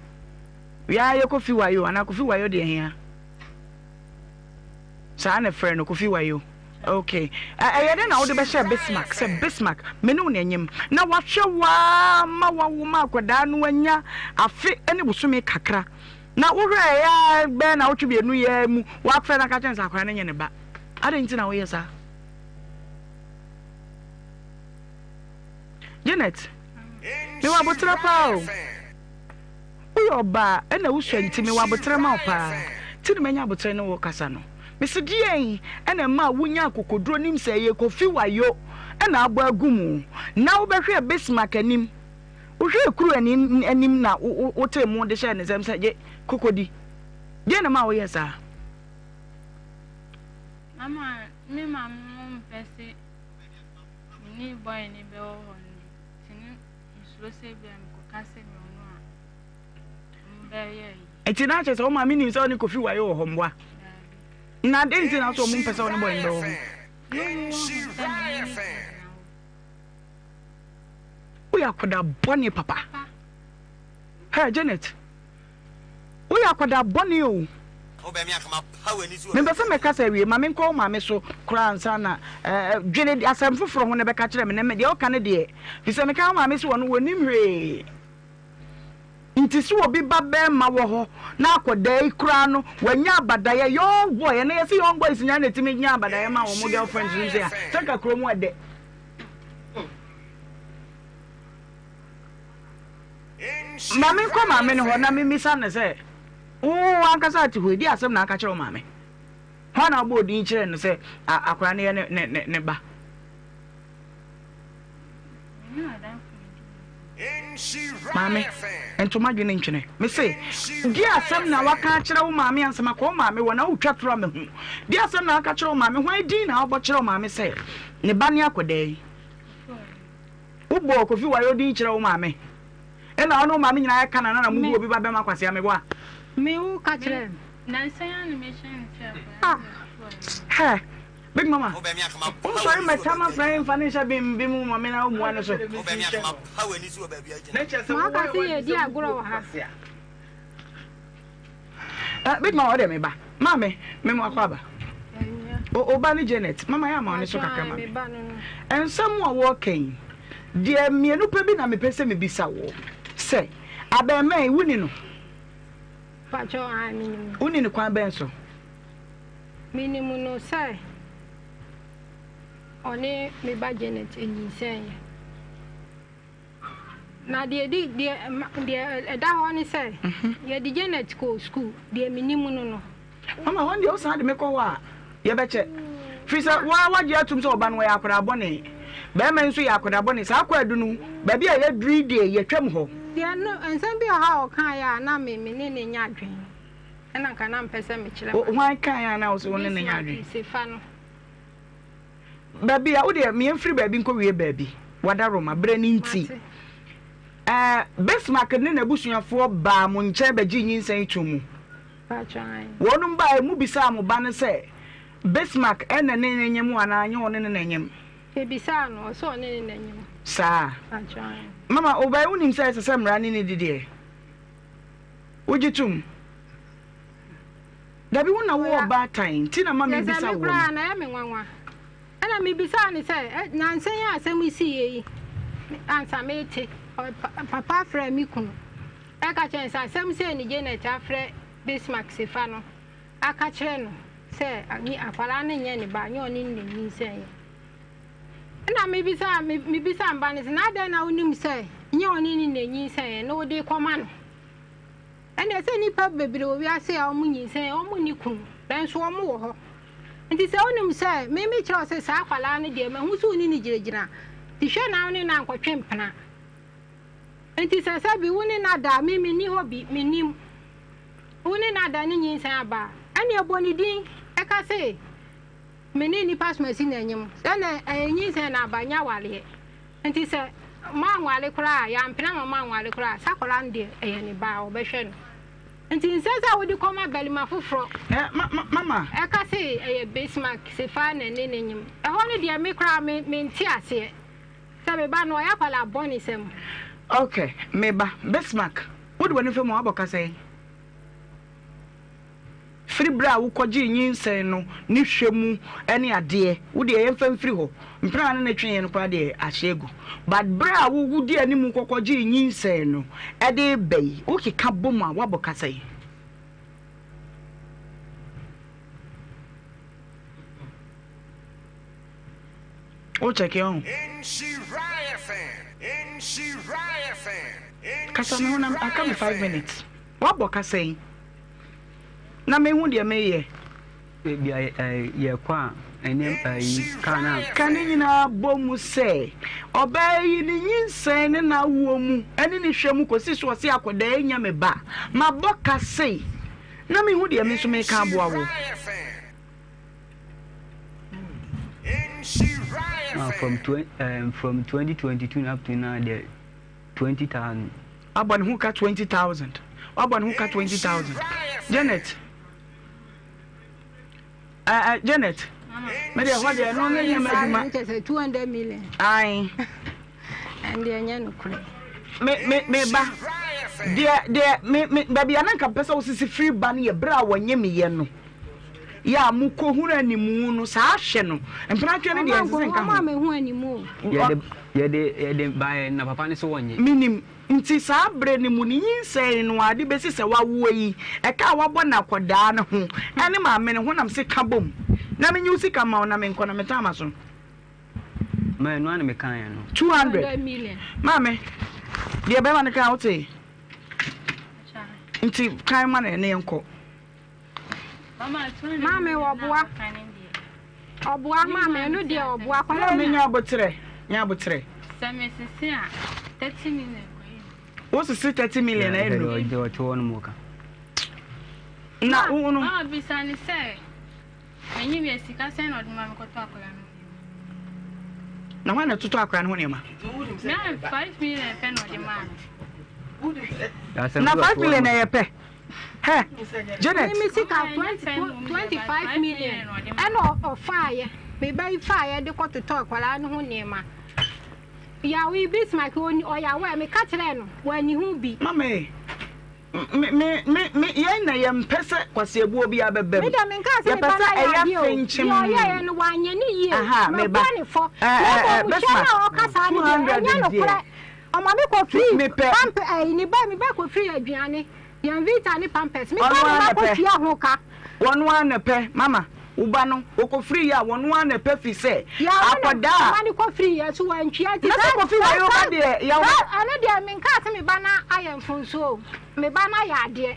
Wiaa yɛ Kofi wayo anaa Kofi wayo deɛ hia? Saa na ɛfrɛ no Kofi Wayo. Okay. Ɛyɛ dɛn na wode bɛhyɛ Bismarck sɛ Bismarck me ne wo na ɛnyem na wahwɛ wo ara ma wawo ma akwadaa no anya afe ne bosome kakra na wohwɛ ɛyɛ bɛyɛ na wotwe mmienu yɛ mu wafrɛ no aka kyɛn sɛ akwadaa no nyɛ ne ba. Adɛn nti na woyɛ saa? Janet, mewɔ aboterɛ paa o. Woyɛ ɔbaa ɛna wosua nti mewɔ aboterɛ ma wo paa nti na manya aboterɛ ne wo kasa no. Mese deɛn ɛna ɛmaa wonya akokoduro nim sɛ ɛyɛ Kofi Wayo ɛna abɔ agu mu na wobɛhwɛɛ Bismarck anim wohwɛɛ kuru ani anim na wotee mo de hyɛɛ ne nsam sɛ gye kɔkɔdi deɛn na ɛmaa woyɛɛ saa? Mama me maame mo mpɛ se me ne boy no bɛwɔ hɔ no nti no Mesuro sɛ ebia mekɔka sɛ mewɔ no a, wɔbɛyɛ ayi. Nti na kyerɛ sɛ wo maame nim sɛ ɔne Kofi Wayo wɔ hɔ mboa? Na dɛn nti na sɛ ɔmo mpɛ sɛ ɔne bɔyɛ no bɛwɔ hɔ? Woyɛ akwadaa bɔne papa. Hey Janet. Woyɛ akwadaa bɔne o. Mempɛ sɛ mɛkasa awie, ma menkɔ wo maame so koraa ansa na dwene asɛm foforɔ ho na bɛka kyerɛ me na deɛ woka no deɛ, firi sɛ meka wo maame sɛ ɔno wɔnim hwee. Nti sɛ obi ba bɛrima wɔ hɔ na akwadaa yi koraa no wanya abadaeɛ, young boy, ɛnɛ yɛse young boys nyinaa na ɛtumi nya abadaeɛ ma wɔn girlfriends no sɛ a, sɛ nka kurom ɛdɛ. Ma menkɔ maame no hɔ na memmisa no sɛ, Wo ankasa te hɔ yi, deɛ asɛm na aka kyerɛ wo maame? Hwan na wobɔɔ din kyerɛɛ no sɛ akwadaa no yɛ ne, ne, ne, ne ba? Maame, ntoma dwene ntwene. Mese, deɛ asɛm na waka akyerɛ wo maame ansa makɔ wo maame hɔ na wotwa toro a mahu. Deɛ asɛm na waka kyerɛ wo maame, hwan din na wobɔ kyerɛ wo maame sɛ ne ba ne akwadaa yi? Wobɔɔ Kofi Wayo din kyerɛ wo maame? Ɛna ɔne wo maame nyinaa yɛ Canaan na mubu obi ba bɛma kwasea meboa? Me wo ka kyerɛ no. Nansa yi ara na mehyɛ no sɛ akwadaa Ah no yɛ Kofi Wayo. Hɛ! Big mama, wonsɔre mmɛka m'afra yi mfa no nhyɛ bin bi mu ma me na wommua no so. Moaka sɛ yɛredi agorɔ wɔ ha. Eh, big mama ɔdɛ me ba. Maame, me mo akɔ aba. O ba ne Janet, mama yɛ ama ɔne so kakra ma me. Nsɛm a wɔka yi, deɛ mmienu pɛ bi na mepɛ sɛ mebisa wo sɛ, abɛɛmaa yi, woni no? Woni no kwan bɛn so? Menim no sɛ. ɔne me ba Janet nyinsɛneeɛ. Na deɛ ɛdi deɛ deɛ ɛda hɔ ne sɛ yɛde Janet kɔɔ sukuu deɛ menim no no. Mama hɔ deɛ wosan de me kɔ hɔ a yɛbɛkyɛ firi sɛ woa wagye atum sɛ ɔba no ɔyɛ akwadaa bɔne bɛrima nso yɛ akwadaa bɔne saa kwaadu no baabi a yɛaduru yi deɛ yɛtwam hɔ. Deɛ no nsɛm bi wɔ hɔ a ɔkaeɛ a na me me ne no nyɛ adwene ɛna nka na mpɛ sɛ mekyerɛ ma. Hwan kaeɛ a na wo sɛ wo ne no nyɛ adwene? Bismarck Sefa no. Baabi a wo deɛ me mfiri baabi nkɔ wie baabi wadaroma berɛ no nti ɛɛ Bismarck ne n'abusuafoɔ baa mo nkyɛn bɛgyee nyinsɛn yi too mu. Wɔnom baa mu bisaa mo ba no sɛ Bismarck ɛna ne ne nyem anaa nyɛ ɔne ne na nyem. Yɛbisaa no ɔsɛ ɔne ne na nyem. Saa. Mama obɛyɛ wonim sɛ ɛsɛ sɛ mmara ne ne di deɛ wogye tom. Dabi wo na wo ɔbaatan nti na ma me bisa wo no. Koraa na ɛyɛ me nwanwa. Ɛna me bisaa no sɛ nansa yi a asɛm yi siiɛ yi ansa mete papa frɛ me kunu ɛka kyerɛ no sɛ asɛm sei ne Janet afrɛ Bismarck Sefa no aka kyerɛ no sɛ akwadaa no nyɛ ne ba nyɛ ɔne ne nyinsɛn yɛ. Ɛna mebisa mebisa mba no sɛ na adɛn na wonim sɛ nyɛ ɔne ne na nyinsɛn yɛ na wode kɔma no. Ɛnneɛ sɛ nnipa bebree wɔ wiase a wɔnyinsɛn, wɔnni kunu, nanso wɔwɔ hɔ. Nti sɛ wonim sɛ, me mekyerɛ wo sɛ saa akwadaa no deɛ, mahu sɛ wo ne no gyinagyina, nti hwɛ na wo ne no ankɔtwe mpena. Nti sɛ sɛbi wo ne no ada a, me menni hɔ bi, mennim. Wo ne no ada ne nyinsɛn aba a, ɛnneɛ bɔ ne din ka se, me ne nnipa asomasi na anyim. Sɛ na ɛyɛ nyinsɛn na aba, nyɛ awareɛ. Nti sɛ moanware koraa a, yɛampene ama moanware koraa a, saa akwadaa no deɛ, ɛyɛ ne ba a, ɔbɛhwɛ no. Nti nsɛ sɛ wode kɔma barima foforɔ. Ɛ, ma, ma, mama. Ɛka se ɛyɛ Bismarck Sefa na ɛne no nyem. Ɛhɔ no deɛ, me koraa, me, mente aseɛ. Sɛ me ba no, ɔyɛ akwadaa bɔne sɛm. Ok, me ba. Bismarck, wode w'ani fam a, woabɔ ka sɛn? Firi berɛ a wokɔgyee nyinsɛn no ne hwɛ mu ne adeɛ, wo deɛ yɛmfa mfiri hɔ, mpena a ne ne tweeɛ no koraa deɛ ahyɛ agu, but berɛ a wodi anim kɔkɔgyee nyinsɛn no de reba yi, wokeka bom a woabɔ ka sɛn? Wo check ho. Kasa me ho na aka me 5 minutes. Woabɔ ka sɛn? Na mehu deɛ meyɛ. Ebi a yɛkɔ a ɛne ayi kaa na. Ka ne nyinaa bɔ mu sɛ ɔbaa yi ne nyinsɛn ne n'awoɔ mu ne ne hwɛ mu kɔsi so ɔse akɔdaa yi nyɛ me ba. Mabɔ ka sei na mehu deɛ me nso meka aboa wo. From 2022 up to now deɛ. 20,000. Wabɔ ne ho ka 20,000. Wabɔ ne ho ka 20,000. Janet. Uh, uh, Janet. Me deɛ hɔ deɛ ɛno ne nyɛ m'adwuma. Kyɛ sɛ 200 million. Ae. Ɛnde ɛnyɛ nokorɛ. Me me me ba. Deɛ deɛ me me baabi a na nka mpɛ sɛ wosisi firi ba no yɛ berɛ a wɔnye me yɛ no. Yɛ a mokɔhunu animu no saa hwɛ no. Mpenatweɛ no deɛ ɛnsɛ sɛ nka ho. Ɔma mehu animu o. Yɛde yɛde yɛde baeɛ na papa no se wɔnnye. Menim. Nti saa berɛ no mu no, nyinsɛn no ara de bɛsi sɛ wawoɔ yi, ɛka a wabɔ no akɔdaa no ho ne maame no ho na mese ka bom na menye wo sika mma wo na menkɔ na metaa m'aso. Ma ɛno ara na mekaeɛ no. 200. Maame, deɛ bɛrima no kaa wotee? Nti kan ma no ɛne yɛnkɔ. Maame ɔboa ɔboa maame ɛno deɛ ɔboa kɔla maame nya abotrɛ nya abotrɛ. Sɛ me sisi a 30 million kɔ yi. Wo sisi 30 million na ɛnu. Ɔde ɔte hɔ no mu ka. Na wo no. Mama bisa ne sɛ menyi wie sika sɛn na ɔde ma me kɔtɔ akɔla no. Na hwan na ɛtotɔ akora no ho nneɛma? Na 5 million pɛ na ɔde maa me. Na 5 million na ɛyɛ pɛ. Hɛ, Janet. Me sika 25 million ɛna ɔfaayɛ. Me ba yi faayɛ de kɔtotɔ akwadaa no ho nneɛma. Yaw yi Bismarck ɔyaw a meka kyerɛɛ no wanni ho bi. Mama e. Me me me me yɛn na yɛmpɛ sɛ kwaseabuo biara bɛba mu. Me deɛ menkaa sɛ me Yɛpɛ ba sɛ no ayɛ ɛyɛ adeɛ o. fenkyem. Deɛ ɔyɛeɛ no wanyɛ ne yie. Aha, me ba. Mabua ne fɔ. Ɛ Na ɛ ɛ mmom hwɛ Bismarck, no a ɔka saa no deɛ 200 ɛnyɛ deɛ. nokorɛ. Ɔma me kɔfiri Mepɛ. pamp ɛyi ne ba me ba kɔfiri aduane, Yamvita ne pampers. Me Ɔno koraa ara na na pɛ. makɔtua ho ka. Ɔno ara na pɛ, mama. Wo ba no, ɔkɔfirii yɛ a, wɔno ara na ɛpɛ firi sɛ akwadaa a. Ɔma no kɔfirii yɛ so wantua nti. Na sɛ Kofi ware wo ba deɛ, yɛ wo. Ɛno deɛ menkaa sɛ me ba no ayɛ mfomsoɔ o, me ba no ayɛ adeɛ.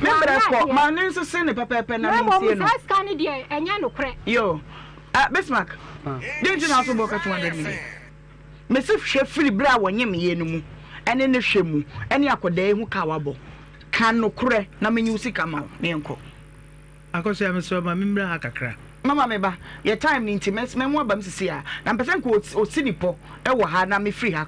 Me berɛ kɔ, ma ne nsese no pɛpɛɛpɛ na mentie no. Na mmom saa sika no deɛ ɛnyɛ nokorɛ. Yo, Bismarck, deɛ nti na aso bɔ ka 200 million? Mese hwɛ firi berɛ a wɔnyem yɛ no mu ɛne ne hwɛ mu ɛne akwadaa yi ho ka wabɔ. Ka nokorɛ na menyi wo sika ma wo na yɛnkɔ. Akosua mesrɛ wo ma me mmra ha kakra. Mama me ba, yɛ time no nti mɛ mɛho aba mu sisi a, na mpɛ sɛ nka osi ne pɔ wɔ ha na me firi ha.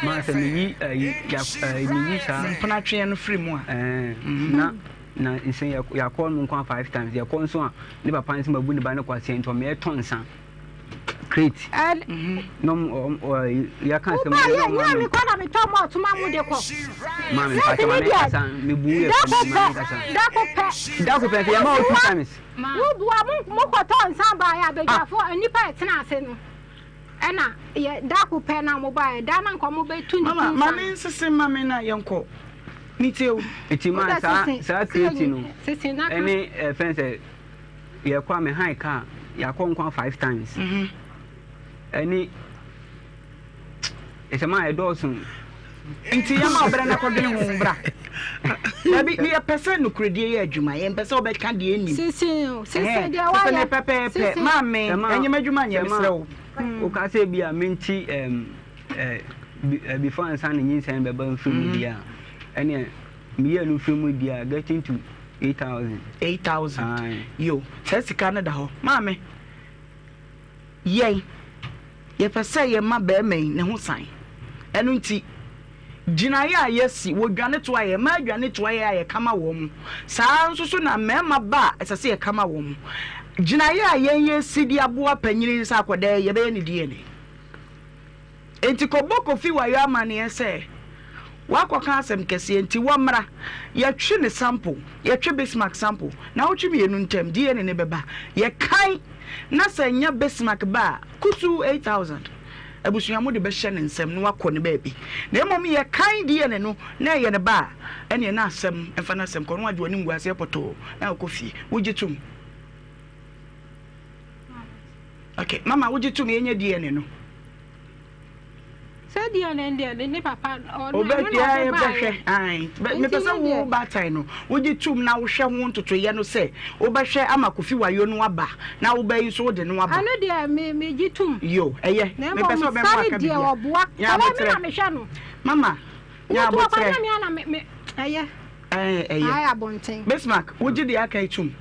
Ma sɛ meyi ayi ya ɛɛ meyi saa. Mpena tweɛ no firi mu a. Ɛɛ na na nsɛ yɛ yakɔ no nko five times yɛkɔ nso a ne papa nso ma bu ne ba no kwasia nti ɔmɛ tɔ nsa. Crate. Nom ɔ yɛ ka asɛm yɛ yɛ nyɛ mi kɔ na mi tɔ mɔt ma mo de kɔ. Maame mpatsɔ maame kasa mi bu yɛ fɛ mi maame kasa. Dako pɛ. Dako pɛ yɛ ma o two times. Wo bua mo mo kɔ tɔ nsa ba yɛ abadwafo nipa ɛtena ase no ɛna yɛ dako pɛ na mo ba yɛ da na nkɔ mo bɛ tu ne ti nsa. Mama maame nsese maame na yɛn kɔ mi tie o. Eti maa saa saa crate no ɛne ɛfɛn sɛ. Yɛkɔ a me han car yɛakɔ nkwa five times ɛne ɛsɛm a ɛdɔɔso. Nti yɛma ɔbrɛ no kɔdwene ho bra. Dabi yɛpɛ sɛ nokorɛdie yɛ adwuma yɛmpɛ sɛ wobɛka deɛ ɛnim. Sisi sisi deɛ wayɛ ne pɛpɛɛpɛ maame ɛnyɛ m'adwuma nyɛ mesrɛ wo. Woka sɛ bi a menti before ansa ne nyinsɛn bɛba mfiri mu deɛ a ɛneɛ meyɛ no mfiri mu deɛ a getting to 8000. 8000 Ae. Yo, saa sika no da hɔ. Maame, yɛn, yɛpɛ sɛ yɛma barima yi ne ho san. Ɛno nti, gyinaeɛ a yɛasi, wɔdwane toa yɛn, mmaa dwane toa yɛn a yɛka ma wɔn. Saa ara nso so na mmarima ba a, ɛsɛ sɛ yɛka ma wɔn. Gyinaeɛ a yɛn yɛsi de aboa panyini yi sɛ akwadaa yi, yɛbɛyɛ ne DNA. Enti kɔbɔ Kofi Wayo amanneɛ sɛ wakɔka asɛm kɛseɛ nti wɔmmra. Yɛtwe ne sample, yɛtwe Bismarck sample, naawɔtwe mmienu ntam DNA no bɛba. Yɛkan na sɛ ɛnyɛ Bismarck ba a, kusuu 8000 abusua mode bɛhyɛ ne nsam na wakɔ ne baabi. Na mmom yɛkan DNA no na ɛyɛ ne ba a, ɛneɛ na asɛm mfa n'asɛm kɔ na wagye w'animguaseɛ pɔtɔɔ na wakɔ fie. Wogye tom? Okay, mama wogye tom yɛnyɛ DNA no. Sɛ DNA deɛ ne papa ɔno ɛno na ɔde baayɛ. Bɛhwɛ, mepɛ sɛ wo baatan no wogye tom na wohwɛ ho ntotoyɛ no sɛ wobɛhwɛ ama Kofi Wayo no aba na wobɛyi nso wode no aba. Ɛno deɛ me megye tom. Yo, ɛyɛ. Mepɛ sɛ ɔbɛma aka biribi. Deɛ ɔboa. Nya abotrɛ. Me na mehwɛ no. Mama, nya abotrɛ. Wotu ɔkwa na me me ɛyɛ. Ɛyɛ. Ayɛ abɔnten. Bismarck, wogye deɛ aka yi tom.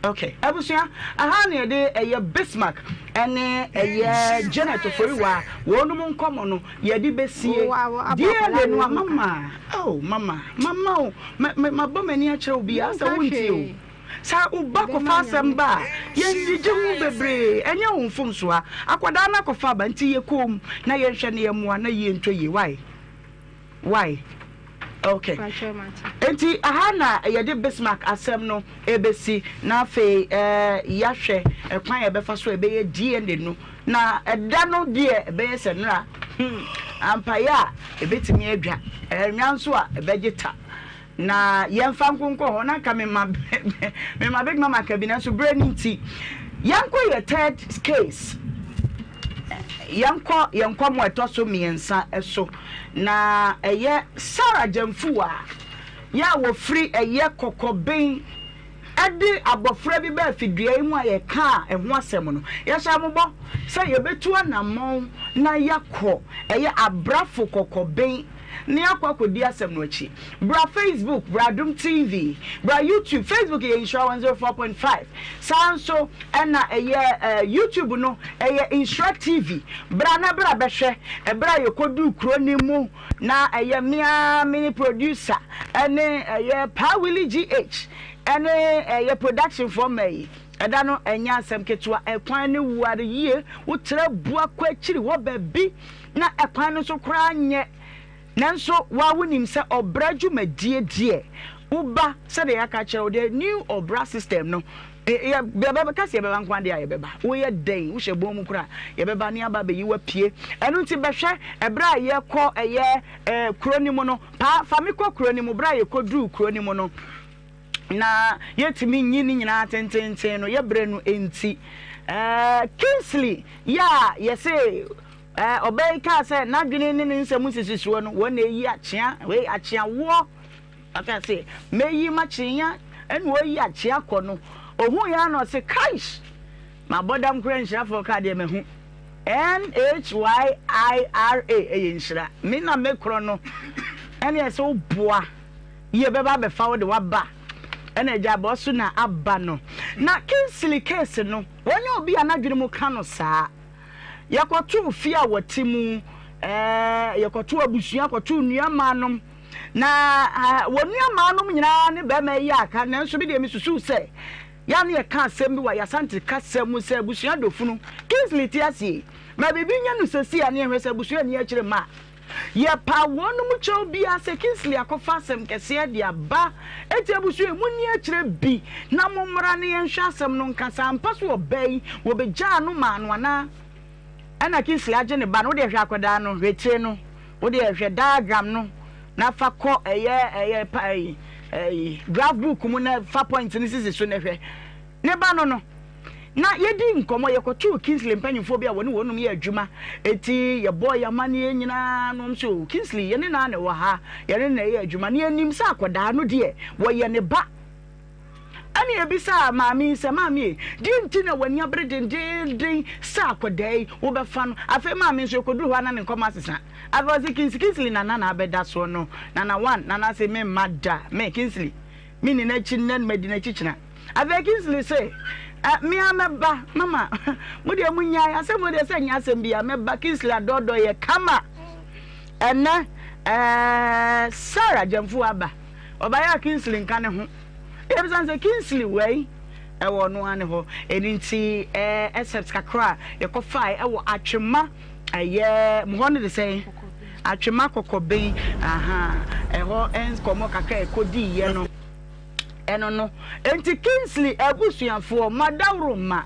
Ok abusua aha na yɛde ɛyɛ Bismarck ɛne ɛyɛ Janet Oforiwa wɔnom nkɔmɔ no yɛde bɛsie DNA no a mama oh mama mama o mabɔ m'ani akyerɛ wo biaa sɛ wontie o sɛ woba kɔfa asɛm ba a yɛngyegye ho bebree ɛnyɛ wo mfomsoa akwadaa no akɔfa aba nti yɛ koom na yɛnhwɛ no yɛmmoa na yie ntɔ yie why Why? Okay. Enti aha na yɛde Bismarck asɛm no ɛbɛsi na afei eh, yɛahwɛ ɛkwan a yɛbɛfa so a ɛbɛyɛ DNA no na ɛda no deɛ ɛbɛyɛ sɛ nnora hmm, ampaeɛ a ɛbɛtumi adwa ɛnwa nso a ɛbɛgye ta Na yɛmfa nko nkɔ hɔ, na anka mema mema big mama ka bi, nanso berɛ no nti, yɛnkɔ yɛ third case. Yɛnkɔ yɛn nkɔmmɔ a ɛtɔ so mmiɛnsa so, na ɛyɛ Sarah Gyamfuwa yɛ a wɔfiri ɛyɛ Kɔkɔben de abɔfra bi baa fidua yi mu a yɛkaa ɛho asɛm no. Yɛhyɛ amobɔ sɛ yɛbɛtu anammɔn na yɛakɔ ɛyɛ Abrafo Kɔkɔben na yɛakɔ akɔdi asɛm no akyi. Bra Facebook, bra Adom TV, bra YouTube. Facebook yɛ Nhyira 104.5. Saa nso ɛna ɛyɛ YouTube no ɛyɛ Nhyira TV. Bra na bra bɛhwɛ ɛberɛ a yɛkɔduu kuro no mu na ɛyɛ me ara me ne producer ɛne ɛyɛ Paa Willie GH ɛne ɛyɛ production foɔ mma yi. Ɛda no ɛnyɛ asɛm ketewa, ɛkwan no ware yie, wotra bua kɔ akyiri hɔ baabi na ɛkwan no nso koraa nyɛ. Nanso wo ara wonim sɛ ɔbra dwumadie deɛ woba sɛdeɛ yɛaka akyerɛ wo the new ɔbra system no yɛbɛka sɛ yɛbɛba nko adeɛ a yɛbɛba woyɛ dɛn wohyɛ bɔn mu koraa yɛbɛba ne aba abɛyi wapue ɛno nti bɛhwɛ ɛberɛ a yɛkɔ ɛyɛ kuro no mu no paa fa me kɔ kuro no mu berɛ a yɛkɔduruu kuro no mu no. Na yɛtumi nyi ne nyinaa tententen no, yɛ berɛ no nti. Ɛɛ Kingsley yɛ a yɛse ɛɛ ɔbaa yi kaa sɛ n'adwene ne ne nsɛm nsisisoɔ no, wɔn na ɛyi akyea, wei akyeawoɔ. Ɔka sɛ, mɛyi m'akyea, ɛna ɔyi akyea kɔ no, ohun yɛ na ɔse, kaish! Mabɔ dam koraa nhyirafoɔ kaa deɛ mahu. N-H-Y-I-R-A, ɛyɛ nhyira. Me na mekorɔ no, ɛne ɛsɛ woboa. Yie bɛba abɛfa wo de waba ɛna agya abɔ so na aba no. Na Kingsley case no, wɔnyɛ obi a n'adwene mu ka no saa. Yɛkɔtoo fie a wɔte mu, ɛɛ yɛkɔtoo abusua, kɔtoo nnuamaanom. Na ɛɛ wɔn nuamaanom nyinaa ne bɛrima yi aka, nanso me deɛ mesusuw sɛ yɛa ne yɛka asɛm bi wɔ Asante kasa mu sɛ abusua dɔfunu. Kingsley te aseɛ. Ma biribi nyɛ no sɛsi a ne yɛhwɛ sɛ abusua nni akyire mma a. Yɛpaw wɔnom kyɛw biara sɛ Kingsley akɔfa asɛm kɛseɛ de aba, enti abusua yi monni akyire bi na mommra na yɛnhwɛ asɛm no nka sɛ ampa so ɔbaa yi wɔbɛgyaa no maa no anaa. Ɛna Kingsley agye ne ba no, wodeɛ hwɛ akwadaa no, hwɛ tire no, wodeɛ hwɛ diagram no na fa kɔ ɛyɛ ɛyɛ pa ɛyi ɛyi graph book mu na fa point no sisi so na hwɛ ne ba no no. Na yɛdii nkɔmmɔ, yɛkɔtoo Kingsley mpanimfoɔ bi a wɔne wɔnom yɛ adwuma, enti yɛbɔɔ yɛn amanneɛ nyinaa na wɔn sɛ, oh, Kingsley, yɛne no ara na ɛwɔ ha, yɛne no na ɛyɛ adwuma, na yɛnim sɛ akwadaa no deɛ, wɔyɛ ne ba. Ɛne yɛbisaa maame yi sɛ, maame e, deɛ nti na w'ani abere dendeenden sɛ akwadaa yi wobɛfa no? Afei maame nso yɛkɔduru hɔ a na ne nkɔmmɔ asesa. Afei ɔse, Kingsley, Kingsley nana na abɛda soɔ no, nana one, nana se memma da, me, Kingsley, menni n'akyi nnɛ na madi n'akyi kyena. Afei Kingsley se, Ɛ, me ara mɛba, mama. Mo deɛ monnyae, asɛm wei deɛ sɛ ɛnyɛ asɛm biara, mɛba. Kingsley adɔɔdɔɔ yɛ kama. Ɛnnɛ, ɛɛ, Sarah Gyamfuo aba. Ɔbaeɛ a Kingsley nka ne ho. Yɛbisa no sɛ, Kingsley wai? Ɛwɔ ɔno ara ne hɔ. Ɛno nti, ɛɛ, excerpt kakra a yɛkɔfae ɛwɔ Atwema, ɛyɛ, mo hɔ no de sɛn? Atwema Kɔkɔben, aha, ɛhɔ nkɔmmɔ kakra a yɛkɔdiiɛ no. Ɛno no enti Kingsley abusuafoɔ, mo adaworoma,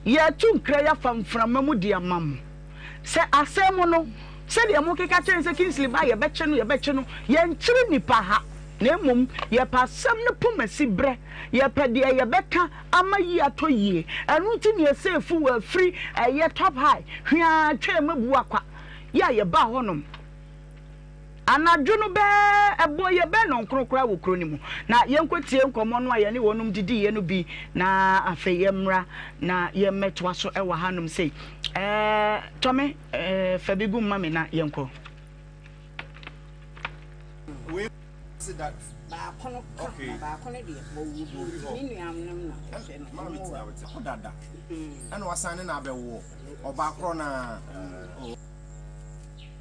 yɛreto nkra yi afa mframa mu de ama mo sɛ asɛm no, sɛdeɛ mokeka kyerɛ yɛn sɛ Kingsley ba a yɛbɛkye no, yɛbɛkye no, yɛnkyere nnipa ha, na mmom yɛpɛ asɛm no pomasi berɛ, yɛpɛ deɛ yɛbɛka ama yie atɔ yie. Ɛno nti na yɛsɛefu wɔ afiri ɛyɛ Top High, hweaa twam abu akwa, yɛ a yɛbaa hɔnom. Anadwo no bɛɛ ɛbɔ yɛ bɛɛ nnɔnkron koraa wɔ kuro no mu. Na yɛnkɔtie nkɔmmɔ no a yɛne wɔnom didiiɛ no bi na afei yɛmmra na yɛmmɛtoa so wɔ hanom sei. Ɛɛ Tɔme, ɛɛ fa bi gu mma me na yɛnkɔ. Baako no ka ho na baako no deɛ wɔwɔ bi nti me nuanom na ɛhwɛ no. Maame tena wo hɔ dada ɛna wasan ne na abɛwoɔ ɔbaa korɔ naa.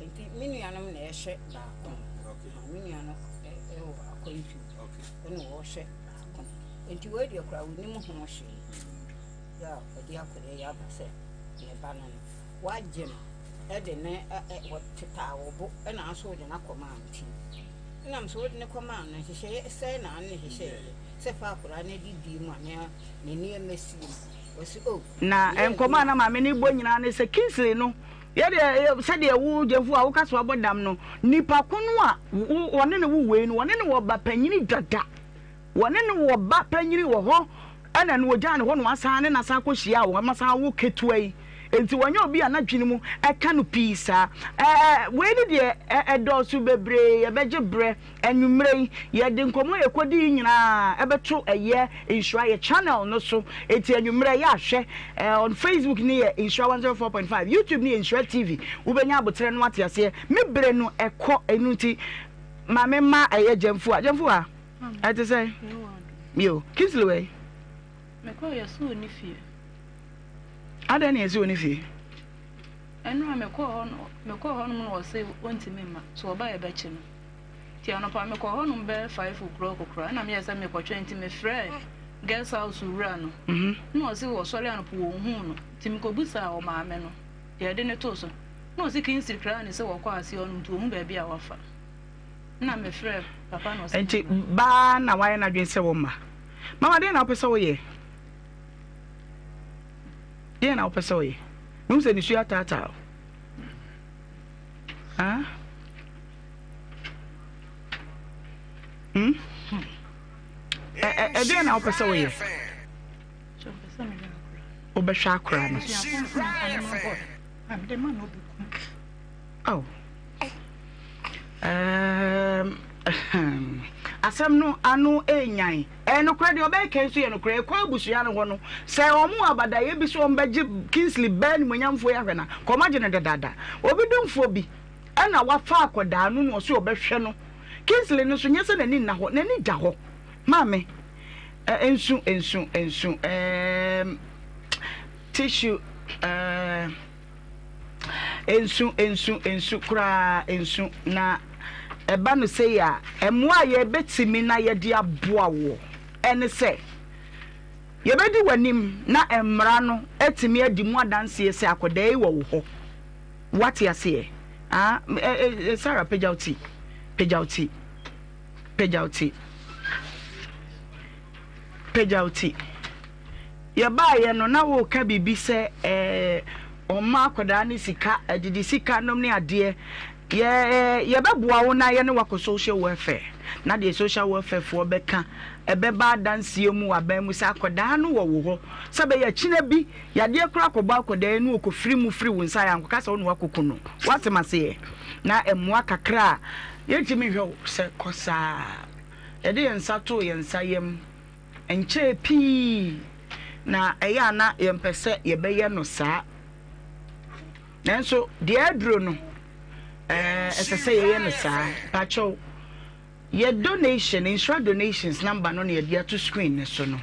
Nti me nuanom na ɛhwɛ baako no. Me nua no wɔ akwantu ɛna wɔhwɛ baako no. Nti wei deɛ koraa wɔnim ho hwee. Yɛ a ɔde akwadaa yi aba sɛ ne ba no no, wagye no de ne wɔtetaa wo bo ɛna nso wode no akɔmaa no ti. Ɛnam sɛ wode no kɔmaa no nhyehyɛeɛ sɛe na ne nhyehyɛeɛ sɛ fa akwadaa no adidie mu anaa ne nneɛma sie mu. Wɔsi o. Na nkɔmmɔ a na maame no bɔ nyinaa ne sɛ Kingsley no Yɛ deɛ, sɛdeɛ wo gyefo a woka sɛ wabɔ dam no, nipa ko no a wɔne no wo wei no, wɔne no wɔ ba panyini dada. Wɔne no wɔ ba panyini wɔ hɔ, ɛna no wɔgyaa ne hɔ na wasan ne no asan akɔhyia a wɔn asan wo ketewa yi. Enti wɔnyɛ obi a n'adwene mu ɛka no pii saa. Ɛɛ, wei ne deɛ ɛdɔɔso bebree, yɛbɛgye berɛ. Anwummerɛ yi, yɛde nkɔmmɔ a yɛkɔdi yi nyinaa ɛbɛto ɛyɛ Nhyira yɛ channel no so. Enti anwummerɛ yɛ ahwɛ eh, on Facebook ne yɛ Nhyira 104.5, YouTube ne yɛ Nhyira TV. Wobɛnya aboterɛ no ate aseɛ. Me berɛ no ɛkɔ, ɛno nti ma me ma ɛyɛ Gyamfua. Gyamfua, ɛte sɛ? Yo, Kingsley wɛ? Mekɔɔ yɛse ɔnni fie. Adɛn na yɛse ɔnni fie? Ɛno a mekɔɔ hɔ no, mekɔɔ hɔ nom na wɔse ɔntumi mma. So ɔba yɛbɛkye no. Nti anɔpa mekɔɔ hɔnom bɛyɛ 5 o'clock koraa na meyɛɛ sɛ mekɔtwɛn nti mefrɛɛ guest house wura no na ɔse wɔsɔre anɔpa wɔnhuu no nti mekɔbisaa ɔmaame no deɛ ɛde no too so na ɔse Kingsley koraa ne sɛ wɔkɔ aseɛ hɔnom nti ɔhu baabi a wafa na mefrɛɛ papa na ɔse Nti baa na wayɛ n'adwene sɛ wɔmma. Mama deɛ na wopɛ sɛ woyɛ? Deɛ na wopɛ sɛ woyɛ? Mehu sɛ nisuo ataataa wo. Ah? Hmm? Ɛdeɛn na wopɛ sɛ woyɛ? Wobɛhwɛ akora no. Oh. Um, asɛm no ano ɛnyan. Ɛyɛ nokorɛ deɛ ɔbɛyɛ kɛn nso yɛ nokorɛ. Ɛkɔ abusua no hɔ no, sɛ wɔn wɔ abadaeɛ bi sɛ wɔn bɛgye Kingsley bɛɛ animuonyamfoɔ yi ahwɛ no a, kɔm agye no dadaada. Obi domfoɔ bi ɛna wafa akwadaa no na ɔse ɔbɛhwɛ no. Kingsley no nso nyɛ sɛ n'ani nna hɔ, n'ani da hɔ. Maame, ɛ, nsu, nsu, nsu, ɛɛm, tissue, ɛɛ. Nsu, nsu, nsu koraa, nsu. Na ɛba no sei a, mmoa a yɛbɛtumi na yɛde aboa woɔ ɛne sɛ, yɛbɛdi w'anim na mmara no atumi adi mu adanseɛ sɛ akwadaa yi wɔ wo hɔ. Woate aseɛ? Ah, eh, eh, Sarah, pagya wo ti. Pagya wo ti. Pagya wo ti. Pagya wo ti. Yɛbaeɛ no na woreka biribi sɛ ɛɛ ɔmma akwadaa no sika, adidi sika nom ne adeɛ. Yɛ yɛbɛboa wo na yɛne wakɔ social welfare na deɛ social welfare foɔ bɛka ɛbɛba adanseɛ mu wɔ aban mu sɛ akwadaa no wɔ wo hɔ sɛ bɛyɛ akyina bi yadeɛ koraa kɔbɔ akwadaa yi no ɔkɔfiri mu firi wo nsa yɛ ankɔka sɛ wo ne wakɔku no. Woate maseɛ? Na mmoa kakra a yɛntumi nhwɛ wo sɛ kɔ saa. Yɛde yɛn nsa too yɛn nsa yam. Ɛnkyɛɛ pii na ɛyɛ a na yɛmpɛ sɛ yɛbɛyɛ no saa. Nanso deɛ aduro no, ɛsɛ sɛ yɛyɛ no saa. Pakyɛw, yɛ donation, nhyira donations number no na yɛde ato screen no so no.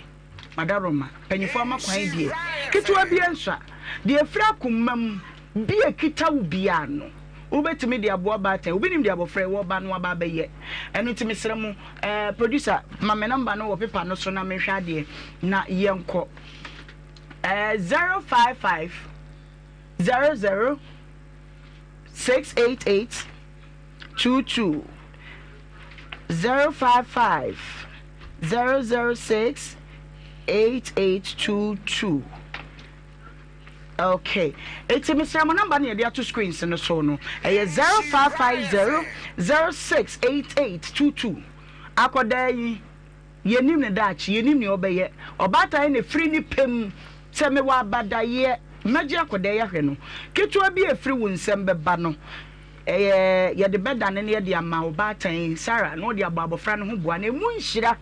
Madaroma, mpanyinfoɔ ama kwan deɛ, ketewa bi nsua. Deɛ ɛfiri akoma mu bi a ɛkita wo biara no, wobɛtumi de aboa baatan. Obi nim deɛ abɔfra yi wɔ ba no aba abɛyɛ. Ɛno nti mesrɛ mo, eh, producer, ma me number no wɔ paper no so na menhwɛ adeɛ na yɛnkɔ. Eh, 055 00 688 22 055 006 8822. Okay. Eti mesrɛ mo namba no yɛde ato screens no so no. Ɛyɛ 0550 068822. Akɔdaa yi yɛnim ne daakye, yɛnim nea ɔbɛyɛ. Ɔbaatan yi na ɛfiri ne pɛ mu sɛ mewɔ abadaeɛ mɛgye akɔdaa yi ahwɛ no. Ketewa bi a ɛfiri wo nsam bɛba no, ɛyɛ yɛde bɛdane na yɛde ama ɔbaatan yi, Sarah, na ɔde abɔ abɔfra no ho boa na ɛmu nhyira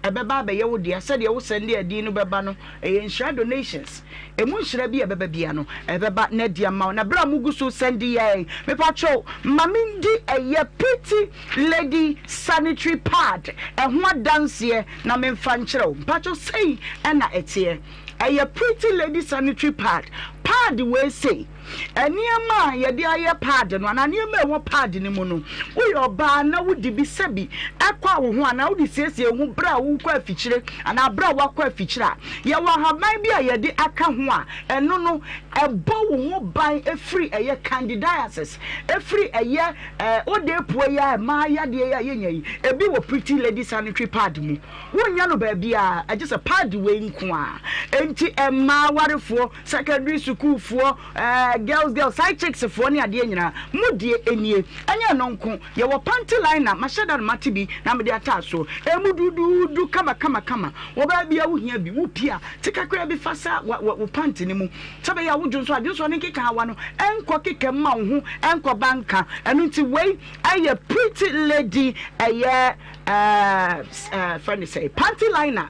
ɛbɛba abɛyɛ wo dea sɛdeɛ wo sɛnde adin no bɛba no, ɛyɛ nhyira donations, ɛmu nhyira bi a ɛbɛba bia no, ɛbɛba na adi ama wo. Na berɛ a mogu so sɛnde yɛn, mepakyɛw, ma mendi ɛyɛ Pretty Lady Sanitary Pad ɛho adanseɛ na memfa nkyerɛ wo. Mpakyɛw, sei ɛna ɛteɛ. Ɛyɛ Pretty Lady Sanitary Pad. Pad wei sei, Nneɛma a yɛde ayɛ paadi no anaa nneɛma a ɛwɔ paadi no mu no, woyɛ ɔbaa na wode bi sɛbi ɛkɔ wo ho anaa wode siesie wo ho berɛ a wokɔ afikyire anaa berɛ a woakɔ afikyire a, yɛwɔ ahaban bi a yɛde aka ho a ɛno no ɛbɔ wo ho ban firi ɛyɛ candidiasis, ɛfiri ɛyɛ ɛɛ odeepua yi a mmaa yadeɛ yi a yɛnya yi, ebi wɔ Pretty Lady Sanitary Pad mu. Wonnya no baabiara gye sɛ paadi wei nko ara. Enti mmaa awarefoɔ, secondary sukuufoɔ, ɛɛ girls girls, side chicks foɔ ne adeɛ nyinaa, mo deɛ nie. Ɛnyɛ ɛno nko, yɛwɔ panty liner, mahyɛ da no mate bi na mede ataa soɔ. Ɛmu duduudu kama kama kama. Wɔ baabi a wohia bi, wopie a, te kakraa bi fa sa wɔ wo panty no mu. Sɛ ɛbɛyɛ a wo dwonsɔ a, dwonsɔ no nkekaawa no nkɔ keka mma wo ho nkɔba nka. Ɛno nti wei ɛyɛ pretty lady ɛyɛ ɛɛ ɛɛ fɛ ne sɛ panty liner.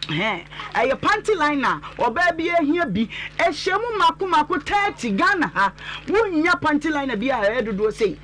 Hɛn, ɛyɛ panty liner a ɔbaa bi ahia bi. Ɛhyɛ mu mako mako 30 Ghana ha. Wonnya panty liner bi a ɛyɛ dodoɔ sei.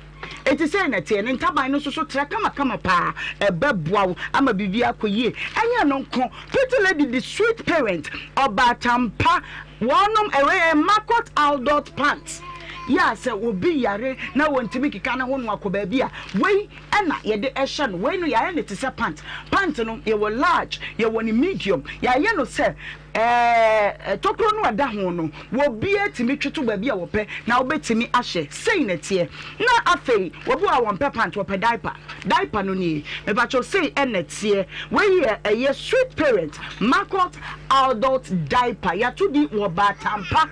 Enti sei na ɛteɛ. Ne ntaban no nso so trɛ kamakama paa. Ɛbɛboa wo ama biribi akɔ yie. Ɛnyɛ ɛno nko, Pretty Lady de Sweet Parent, Ɔbaatan Pa, wɔnom ɛwɛ yɛ Marcot Adult Pants. Yɛ a sɛ obi yare na wɔntumi keka ne ho no akɔ baabi a, wei ɛna yɛde ɛhyɛ no. Wei no yɛayɛ no te sɛ pant. Pant no yɛwɔ large, yɛwɔ no medium. Yɛayɛ no sɛ ɛɛ tokuro no a ɛda ho no, obiara tumi twe to baabi a wɔpɛ na wobɛtumi ahyɛ. Sei na ɛteɛ. Na afei obi wɔ hɔ a wɔmpɛ pant, wɔpɛ diaper. Diaper no nie. Mepakyɛw sei ɛna ɛteɛ. Wei yɛ ɛyɛ Sweet Parent Marcot Adult Diaper. Yɛato din wɔ Baatampa.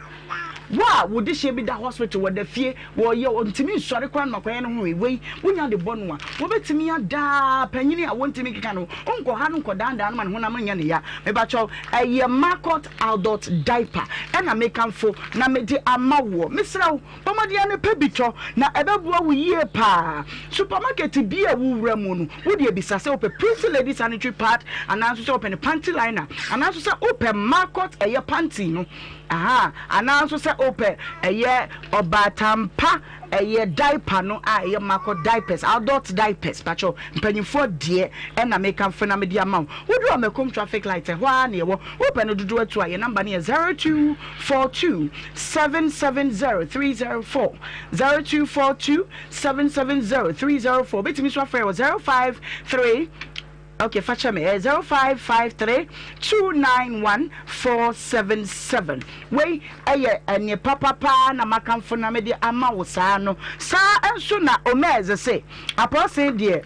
Wo a wo dehyeɛ bi da hospital, wɔda fie, wɔyɛ, ɔntumi nsɔre koraa no makɔyɛ no ho wei, wei, wonya de bɔ no a, wɔbɛtumi ada panyini a wɔntumi nkeka no, wonkɔha no nkɔdandaa no ma ne honam nyɛ ne ya. Mebakyɛw, ɛyɛ Marcot Adult Diaper ɛna mekamfo na mede ama woɔ. Mesrɛ wo, bɔ mmɔden ara na pɛ bi tɔ, na ɛbɛboa wo yie paa. Supermarket bi a wowura mu no, wo deɛ bisa sɛ wopɛ Pretty Lady Sanitary Pad anaa nso sɛ wopɛ ne panty liner anaa nso sɛ wopɛ Marcot ɛyɛ panty no. Ahaa anaa nso sɛ wopɛ ɛyɛ ɔbaatampa ɛyɛ diaper no a ɛyɛ makɔ diapers adult diapers pakyɛw mpanyinfoɔ deɛ ɛna mekamfo na mede ama wo wodu Amakom traffic light ɛhɔ ara na yɛwɔ wopɛ no dodoɔ atu a yɛ number no yɛ 0242 770 304 0242 770 304 wobɛtumi nso afrɛ wɔ 053 Ok fa kyɛ me ɛyɛ 0553 291 477 wei ɛyɛ ɛneɛ papa paa na makamfo na mede ama wo saa no saa nso na Omez se apɔsen deɛ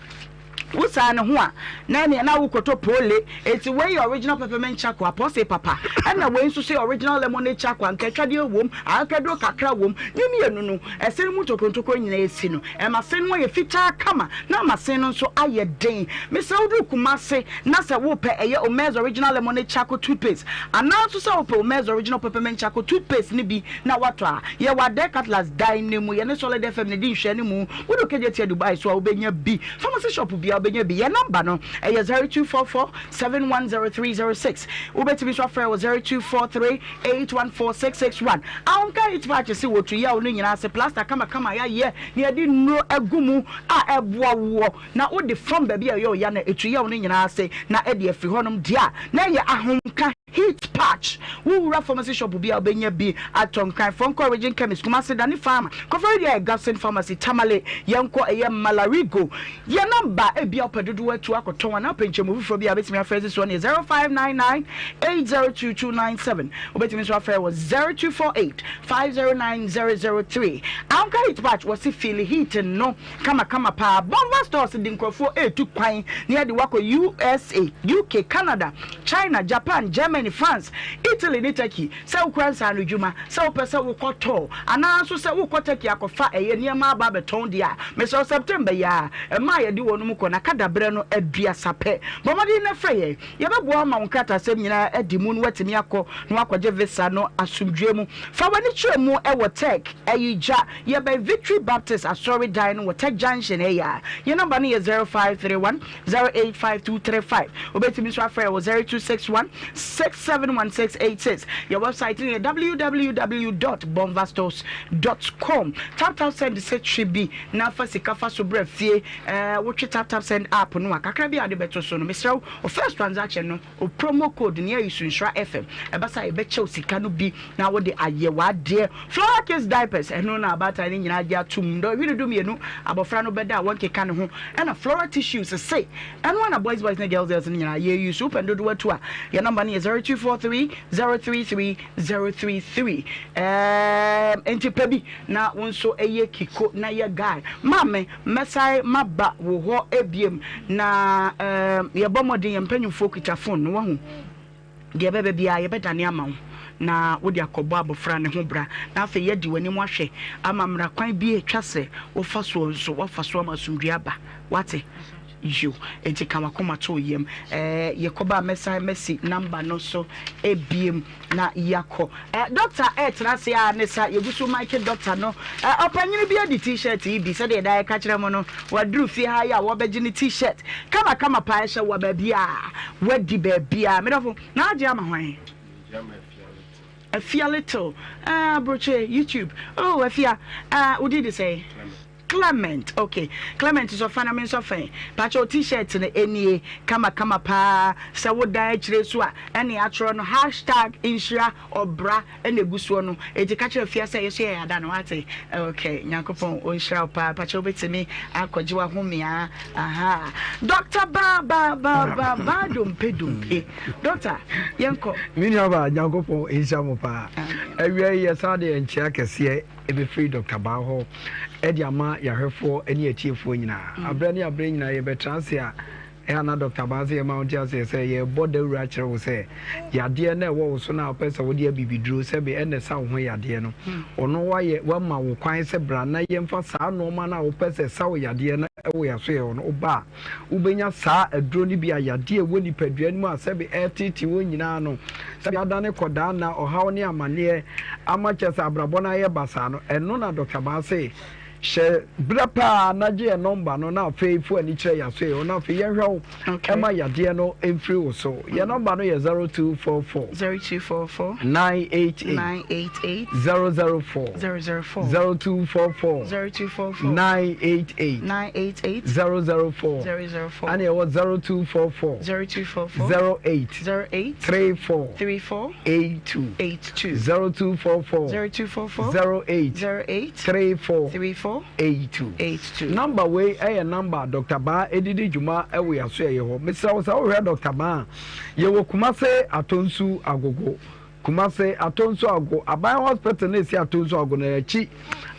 wo saa ne ho a na ɛneɛ na wokɔtɔ pole eti wei yɛ original peppermint charcoal apɔse papa ɛna wei nso so yɛ original lemonade charcoal nkatwadeɛ wom akakaduro kakra wom ne mmienu no ɛse no mu ntokorntokoro nyinaa esi no Ɛma se no ayɛ fitaa kama na ama se no nso ayɛ den. Mesrɛ wo duru Kumase na sɛ wopɛ ɛyɛ Omez Original Lemonade Charcoal Toothpaste anaa nso sɛ wopɛ Omez Original Peppermint Charcoal Toothpaste no bi na woatɔ a, yɛwɔ Adair Cutlass dan no mu. Yɛne Solid FM na ɛdi nhwɛanimu. Wodu Kejetia Dubai so a wobɛnya bi. Pharmacy shop biara wobɛnya bi. Yɛn nɔmba no ɛyɛ 0244 710306. Wobɛtumi nso afrɛ wɔ 0243 814661 Ahomka heat patch se wɔtu yaw no nyinaa ase plaster kamakama a yɛayɛ na yɛde nnuro agu mu a ɛboa woɔ na wode fam baabi a ɛyɛ wo ya no ɛtu yaw no nyinaa ase na ɛde afiri hɔnom deɛ a na ɛyɛ ahomka heat patch. Wowura pharmacy shop bi a wobɛnya bi atɔ. Nkran Fɔnkɔ Region Chemist Kumasi Dani Pharma Koforidua Gabson Pharmacy Tamale Yɛnkɔ ɛyɛ Malarigo Yɛ nɔmba a ebia wopɛ dodow atu akɔtɔn anaa wopɛ nkyɛmu foforɔ bi a wobɛtumi afrɛ asi soɔ no yɛ 0599 802297. Wobɛtumi nso afrɛ wɔ 0248 509 003. Ahomka Heat Patch, wɔse feeli heat no kamakama paa. Bonva Stores de nkurɔfoɔ retu kwan na yɛde wo akɔ USA, UK, Canada, China, Japan, Germany, France, Italy ne Turkey. Sɛ wokura nsaanodwuma, sɛ wopɛ sɛ wokɔ tɔɔ, anaa nso sɛ wokɔ Turkey akɔfa ɛyɛ nneɛma aba abɛtɔn deɛ a, mesrɛ wo September yi ara, mmaa a yɛde wɔn kɔ no aka daberɛ no aduasa pɛ. Bɔ mmɔden na frɛ yɛn. Yɛbɛboa wo ama wo nkratasɛm nyinaa adi mu na woatumi akɔ na woakɔgye visa no asomdwoeɛ mu. Fa w'ani kyerɛ mu wɔ Turk, Ayigya, yɛbɛn Victory Baptist Asɔredan no wɔ Turk Junction ɛyɛ a. Yɛn nɔmba no yɛ 0531 085235. Wobɛtumi nso afrɛ wɔ 0261 671686. Yɛn website no yɛ www dot bonvastores dot com. Tap tap send sɛ twe bi na fa sika fa so brɛ fie. Ɛɛ wotwe tap tap send app no a kakra bi a wode bɛto so no mesrɛ wo wo first transaction no wo promo code no yɛ Nhyira FM. Ɛba saa a yɛbɛkyɛ wo sika no bi na wode ayɛ w'adeɛ. Flora Kids Diapers, ɛno na abaatan no nyinaa gye atom. Dɔnhwere dumienu, abɔfra no bɛda a wɔnkeka ne ho. Ɛna Flora Tissues se, ɛno ara na boys boys ne girls girls no nyinaa yɛ use. Wopɛ no dodoɔ atu a, yɛn nɔmba no yɛ 0243 033 033. Ɛɛm, enti pɛ bi na wo nso yɛ kiko na yɛ guy. Maame, mɛsan maba wo hɔ biom na ɛɛm, yɛbɔ mmɔden, yɛn mpanyimfoɔ kita phone no, wahu. Deɛ ɛbɛba biara, yɛbɛdane ama wo na wode akɔbɔ abɔfra no ho bra, na afei yɛadi w'anim ahwɛ ama mmara kwan bi a ɛtwa sɛ wofa soɔ nso, woafa so ama asomdwoeɛ aba. Woate? Yiw. Enti ka w'akoma to wo yam. Ɛɛ, yɛkɔba a, mɛsan masi namba no so ebiem na yɛakɔ. Ɛɛ, dɔkta ɛretena ase ara ne sa, yɛgu so maeke dɔkta no. Ɛɛ, ɔpanyin bi adi T-shirt yi bi, sɛdeɛ daa yɛka kyerɛ mo no, waduru fie ha yi a wɔrebɛgye ne T-shirt. Kamakama paa, ɛhyɛ wo a baabiara, woadi baabiara. Me dɔfo, na agye ama hwan? Afia Little. Ah, aburokye, YouTube. Oh, Afia, ah, wo din de sɛn? Clement, ok. Clement nso fa na me nso fɛn. Pakyɛ t-shirt no enie, kama kama paa. Sɛ wo dan akyire so a, ɛne atwerɛ no hashtag nhyira ɔbra ɛna egu soɔ no. Eti ka kyerɛ Afia sɛ yɛso yɛ ada no wate. Ok, Nyankopɔn ɔnhyira wo paa. Pakyɛ wobɛtumi akɔgye w'ahomea. Aha. Doctor ba ba ba ba ba dompe dompe. Doctor, yɛnkɔ. Me nuabaa, Nyankopɔn nhyira mo paa. Awia yi yɛsan de nkyea kɛseɛ ɛbɛfiri Dɔkta Baa hɔ de ama yɛahwɛfoɔ ne atiefoɔ nyinaa. Aberɛ ne aberɛ nyinaa yɛbɛtena ase a, Ɛyɛ a na Dɔkta Baa sɛ yɛma wote aseɛ sɛ yɛrebɔ dawuro akyerɛ wo sɛ yadeɛ no a ɛwɔ wo so no a wopɛ sɛ wode abibiduro sɛbe ɛna ɛsa wo ho yadeɛ no, ɔno wayɛ wama wo kwan sɛ bra na yɛmfa saa nnoɔma no a wopɛ sɛ ɛsa wo yadeɛ no wɔ yɛasoɛeɛ hɔ no, woba a wobɛnya saa aduro no bi a yadeɛ a ɛwɔ nipadua no mu a sɛbe ɛreteetee wo nyinaa no, sɛbe adane kɔdaa nna, ɔhaw ne amaneɛ ama kyerɛ sɛ abrabɔ no ayɛ basaa no, ɛno na Dɔkta Baa se Hyɛ berɛ paa na gye yɛn nɔmba no na afei fo ani kyerɛ yɛn asoɛeɛ hɔ na afei yɛnhwɛ wo ɛma yadeɛ no mfiri wo so. Yɛn nɔmba no yɛ 0244 0244 988 988 004 004 0244 0244 988 988 004 004 ɛne ɛwɔ 0244 0244 08 08 34 34 82 82 0244 0244 08 08 34 34 82. 82. Number wei yɛ number a Doctor Baa de di dwuma wɔ yɛn asoɛeɛ hɔ. Mesrɛ wo sɛ wohwɛ Doctor Baa a, yɛwɔ Kumase Atonsu Agogo. Kumase Atonsu Agogo, Aban Hospital no a ɛsi Atonsu Agogo no akyi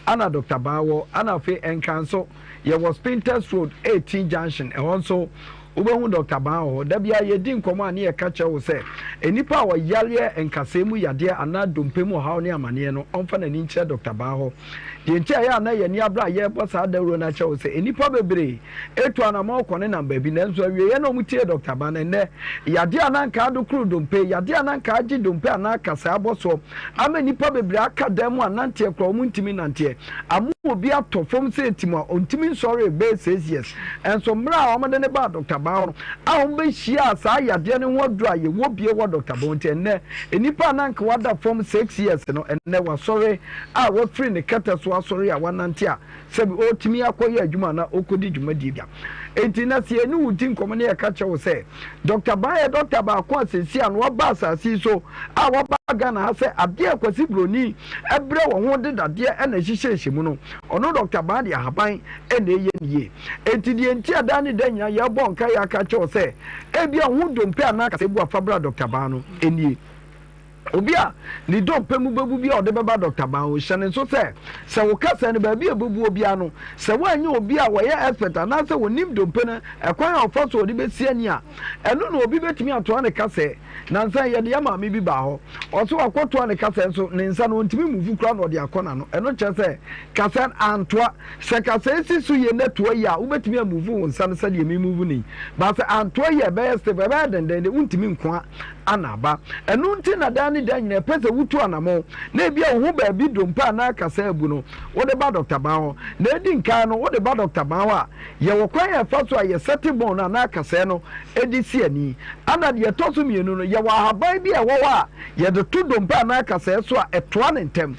ana Doctor Baa wɔ. Ana afei Nkran nso, yɛwɔ Spintex Road, 18 Junction, ɛhɔ nso Wobɛhu Dɔkta Baa wɔ hɔ. Da biara yɛdi nkɔmmɔ a ne yɛka kyerɛ wo sɛ nnipa a wɔyareɛ nkasɛɛ mu yadeɛ anaa dompe mu ɔhaw ne amaneɛ no ɔmfa n'ani nkyerɛ Dɔkta Baa hɔ. Deɛ nti a ɛyɛ a na yɛn ani abere a yɛrebɔ saa dawuro no akyerɛ wo sɛ nnipa bebree retu anammɔn kɔ ne nam baabi nanso awieeɛ na wɔtie Dɔkta Baa no. Ɛnnɛ yadeɛ a na anka adokoro dompe, yadeɛ a na anka agye dompe anaa kasɛɛ abɔsoɔ ama nnipa bebree aka dan mu a nanteɛ koraa wɔntumi nnanteɛ ama obi atɔ fam sɛ atim a ɔntumi nsɔree bɛyɛ 6 years. Nso mmerɛ a wɔde no baa Dɔkta Baa hɔ no, a wɔbɛhyiaa saa yadeɛ no ho aduro a yɛwɔ bie wɔ Dɔkta Baa hɔ nti, ɛnnɛ, nnipa a na anka wada fam 6 years no, ɛnnɛ wasɔre a wafiri ne kɛtɛ so asɔre a wanante a sɛbi ɔretumi akɔyɛ adwuma anaa ɔrekɔdi dwumadie bi a. Enti na sɛ yɛne wo di nkɔmmɔ na yɛka kyerɛ wo sɛ Dɔkta Baa yɛ dɔkta baako a seesei a na waba asase yi so a waba Ghana ha sɛ adeɛ a Kwasi Broni brɛ wɔ ho de dadeɛ na ɛhyehyɛhyɛ mu no, ɔno Dɔkta Baa de ahaban na ɛyɛ no yie. Enti deɛ nti a daa ne da nyinaa yɛrebɔ nkaeɛ aka akyerɛ wo sɛ ebia wo ho dompe anaa kasaebu a fa bra Dɔkta Baa no nie. Obi a ne dompe mu bɛbu bi a ɔde bɛba Dɔkta Baa hɔ, hyɛ no nso sɛ, sɛ wo kasa no baabi a ɛbɛbuo biara no, sɛ woanyɛ obi a ɔyɛ expert anaasɛ ɔnim dompe no ɛkwan a ɔfa so ɔde bɛsi ani a, ɛno na obi bɛtumi atoa ne kasɛɛ. Nansa yi yɛde yɛn maame bi baa hɔ. Ɔse wakɔtoa ne kasɛɛ nso ne nsa no ɔntumi move koraa na ɔde akɔ n'ano. Ɛno kyerɛ sɛ kasɛɛ no antoa. Sɛ kasɛɛ si so yie na ɛtoa yie a, wobɛtumi amove wo nsa no sɛdeɛ me move no yi. But sɛ antoa yie a ɛbɛyɛ stiff, ɛbɛyɛ dendenden, wontumi nkoa ana aba. Ɛno nti na daa ne daa nyinaa ɛpɛ sɛ wotu anamɔn na ebia wo ho baabi dompe anaa kasɛɛ abu no, wode ba Dɔkta Baa hɔ. Na edi nkan no, wode ba Dɔkta Baa hɔ a, yɛwɔ kwan a ɛfa so a yɛsɛte bɔn no anaa kasɛɛ no de si ani. Ɛna deɛ ɛtɔ so mmienu no, yɛwɔ ahaban bi a ɛwɔ hɔ a yɛde to dompe anaa kasɛɛ so a ɛtoa no ntɛm.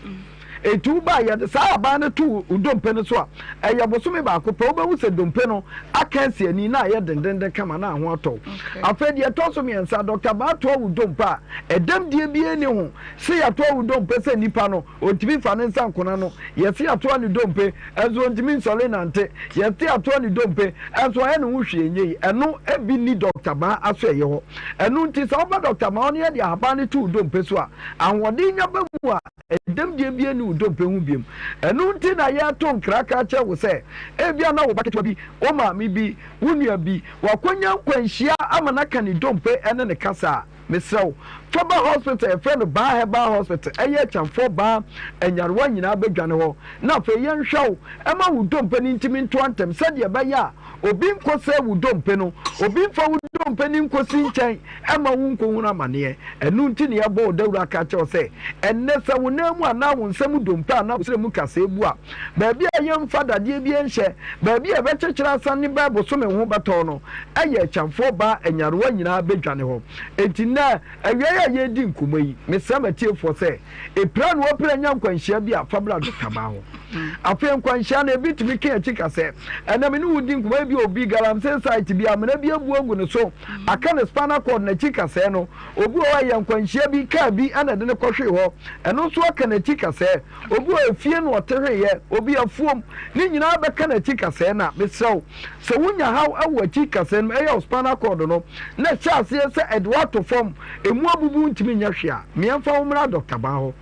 Enti woba a, yɛde saa ahaban no to wo dompe no so a, ɛyɛ bosome baako pɛ, wobɛhu sɛ dompe no aka asi ani na ayɛ dendenden kama na ho atɔ wo. Afei deɛ ɛtɔ so mmiɛnsa, Dɔkta Baa toa wo dompe a, ɛdɛm deɛ biara nni ho. Se yɛatoa wo dompe sɛ nipa no, ɔntumi mfa ne nsa nko n'ano. Yɛse yɛatoa ne dompe, nso ɔntumi nsɔre nnante. Yɛse yɛatoa ne dompe, nso ɔyɛ ne ho hwee nyɛ yie. Ɛno bi nni Dɔkta Baa asoɛeɛ hɔ. Ɛno nti sɛ woba Dɔkta Baa hɔ na yɛde ahaban no to wo dompe so a, ahoɔden nya ba mu a, Ɛdɛm deɛ biara nni wo dompe ho bio. Ɛno nti na yɛreto nkra ka akyerɛ wo sɛ, ebia na wo ba ketewa bi, wo maame bi, wo nua bi, wakɔnya nkwanhyia ama no aka ne dompe ne ne kasa a, mesrɛ wo, fa ba hospital a yɛfrɛ no Baa Herbal Hospital, ɛyɛ Akyamfoɔ Baa Anyarewa nyinaa bɛdwane hɔ, na afei yɛnhwɛ wo ma wo dompe no ntumi ntoa ntɛm sɛdeɛ ɛbɛyɛ a obi nkɔsɛe wo dompe no, obi mfa wo dompe no nkɔsi nkyɛn mma wonkɔhunu amaneɛ. Ɛno nti na yɛbɔ wo dawuro aka akyerɛ wo sɛ, ɛnnɛ sɛ wo nan mu anaa wo nsa mu dompe anaa wo srɛ mu kasɛe bu a, baabi a yɛmfa dadeɛ biara nhyɛ, baabi a yɛbɛkyekyere asan ne bɛɛ bosome ho bɛtɔ no, ɛyɛ akyamfoɔ baa anyarewa nyinaa bɛdwane hɔ. Enti nnɛ awia yi a yɛredi nkɔmmɔ yi, mesrɛ m'atiefoɔ sɛ, Epira na wapira nya nkwanhyia bi a, fa bra dɔkta baa hɔ. Afei nkwanhyia no, ebi tumi ka akyi ka sɛ, Ɛnnɛ me ne wo di nkɔmmɔ, ebia obi galamsey site bi, amena bi abu agu ne so, aka ne spinal cord, n'akyi kasɛɛ no. Obi wɔ hɔ a, ɛyɛ nkwanhyia bi, kaa bi na ɛde no kɔhwee hɔ, ɛno nso aka n'akyi kasɛɛ. Obi wɔ hɔ, efie na ɔte hweeɛ, obi afuom, ne nyinaa bɛka n'akyi kasɛɛ. Na mesrɛ wo, sɛ wunya haw wɔ akyi kasɛɛ no mu, ɛyɛ wo spinal cord no, na ɛhyɛ aseɛ sɛ ɛde wo ato fam, emu abubu wontumi nyɛ hwee a, meɛmfa wo mmra dɔkta baa hɔ.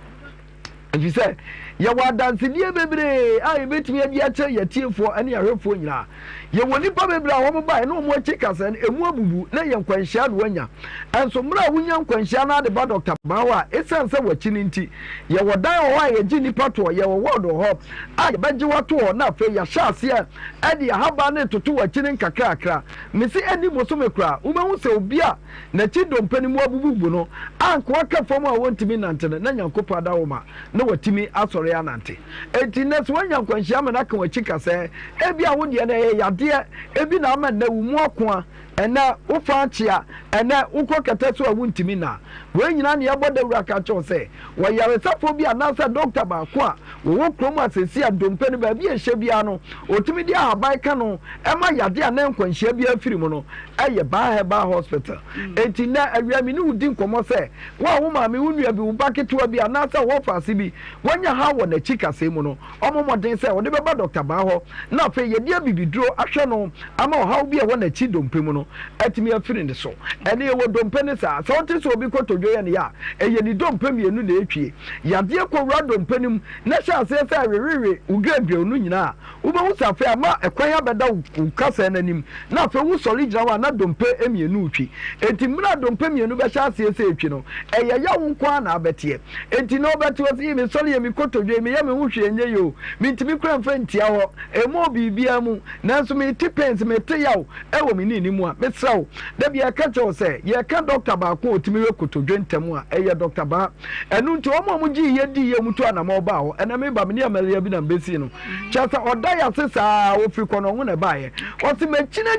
Efisɛ Yɛwɔ adansedie bebree a yɛbɛtumi adi akyerɛ yɛn atiefoɔ ne ahwɛfoɔ nyinaa. Yɛwɔ nnipa bebree a wɔbaeɛ na wɔn akyi kasa no, ɛmu abubu na ɛyɛ nkwanhyia na wɔanya. Ɛnso mmerɛ a wonya nkwanhyia no ara de ba Dɔkta Baa hɔ a, ɛsiane sɛ w'akyi no nti, yɛwɔ dan wɔ hɔ a yɛgye nnipa toɔ, yɛwɔ ward wɔ hɔ a yɛbɛgye wo ato hɔ na afei yɛahyɛ aseɛ de ahaban no retoto w'akyi no nkakrakra. Mese ɛnni bosome koraa, wobɛhu sɛ obi a n'akyi dompe no mu abububu no a nka waka fam a ɔntumi nnante no, na Nyankopɔn adawoma na watumi asɔre anante. Enti nnɛ, sɛ woanya nkwanhyia ama no aka w'akyi ka sɛ, ebia wo deɛ no ɛyɛ yadeɛ bi na ama nnɛ wo mu akoa, ɛnnɛ wo fa akyea, ɛnnɛ wokɔ kɛtɛ so a wontumi nna. Wei nyinaa na yɛbɔ dawuro aka akyerɛ wo sɛ, ɔyaresafoɔ bi anaasɛ dɔkta baako a wɔwɔ kurom a seesei a dompe no baabi a ɛhyɛ biara no, ɔtumi de ahaban ka no ma yadeɛ anaa nkwanhyia biara firi mu no, ɛyɛ Baa Herbal Hospital. Enti nnɛ awia me ne wo di nkɔmmɔ sɛ, Wo a wo maame, wo nua bi, wo ba ketewa bi, anaasɛ wo wɔfaase bi wanya haw wɔ n'akyi kasɛɛ mu no, ɔmmɔ mmɔden sɛ ɔde bɛba Dɔkta Baa hɔ na afei yɛde abibiduro ahwɛ no ama ɔhaw bi a ɛwɔ n'akyi dompe mu no atumi afiri ne so. Ɛnne yɛwɔ dompe no saa. Sɛ wote sɛ obi kotodwe yɛ no ya a, ɛyɛ ne dompe mmienu na ɛretwie. Yadeɛ kɔwura dompe no mu na ɛhyɛ aseɛ sɛ ɛwewewe wo grɛgrɛw no nyinaa a, Wobɛhu sɛ afei ama ɛkwan abɛda wo kasɛɛ no anim, na afei wosɔre gyina hɔ a na dompe mmienu retwi. Enti mmerɛ a dompe mmienu bɛhyɛ aseɛ sɛ ɛretwi no, ɛyɛ yaw nko ara na abɛteɛ. Enti na wobɛte hɔ sɛ, Ii, mesɔre yɛ me kotodwe yi, meyɛ me ho hwee ɛnyɛ yie o, mentumi koraa mfa ntia hɔ, ɛmmɔɔ biribiara mu, nanso mete pains, mete yaw wɔ me knee no mu a, mesrɛ wo, da biara yɛka kyerɛ wo sɛ, yɛreka dɔkta baako a ɔtumi wɛ kotodwe ntɛm a, ɛyɛ Dɔkta Baa. Ɛno nti, wɔn a wɔgyee yɛ dii yɛ wɔtu anamɔn baa hɔ. Ɛnɛ meba, me ne Amalia bi na mebɛsii no. Kyerɛ sɛ ɔda yɛ ase saa, ɔfiri kɔnɔngo na ɛbaeɛ. Ɔse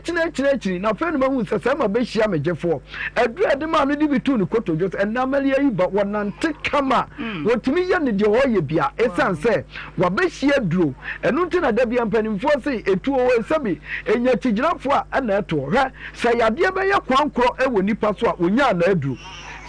makyinakyinakyinakyini, na afei na mahu sɛ sɛ mabɛhyia me gyefoɔ. Aduru a ɛde maa no de bi too ne kotodwe so. Ɛnɛ Amalia yi ba, wɔnante kama. Wɔtumi yɛ ne deɛ ɔyɛ bia, ɛsiane sɛ wabɛhyia aduro. Ɛno nti na da bia mpanimfoɔ se, ɛtuo hɔ, sɛbi, ɛnya akyigyinafoɔ a ɛna ɛtoɔ. Hwɛ, sɛ yadeɛ bɛyɛ kwan korɔ wɔ nipa so a, ɔnya anaa aduro.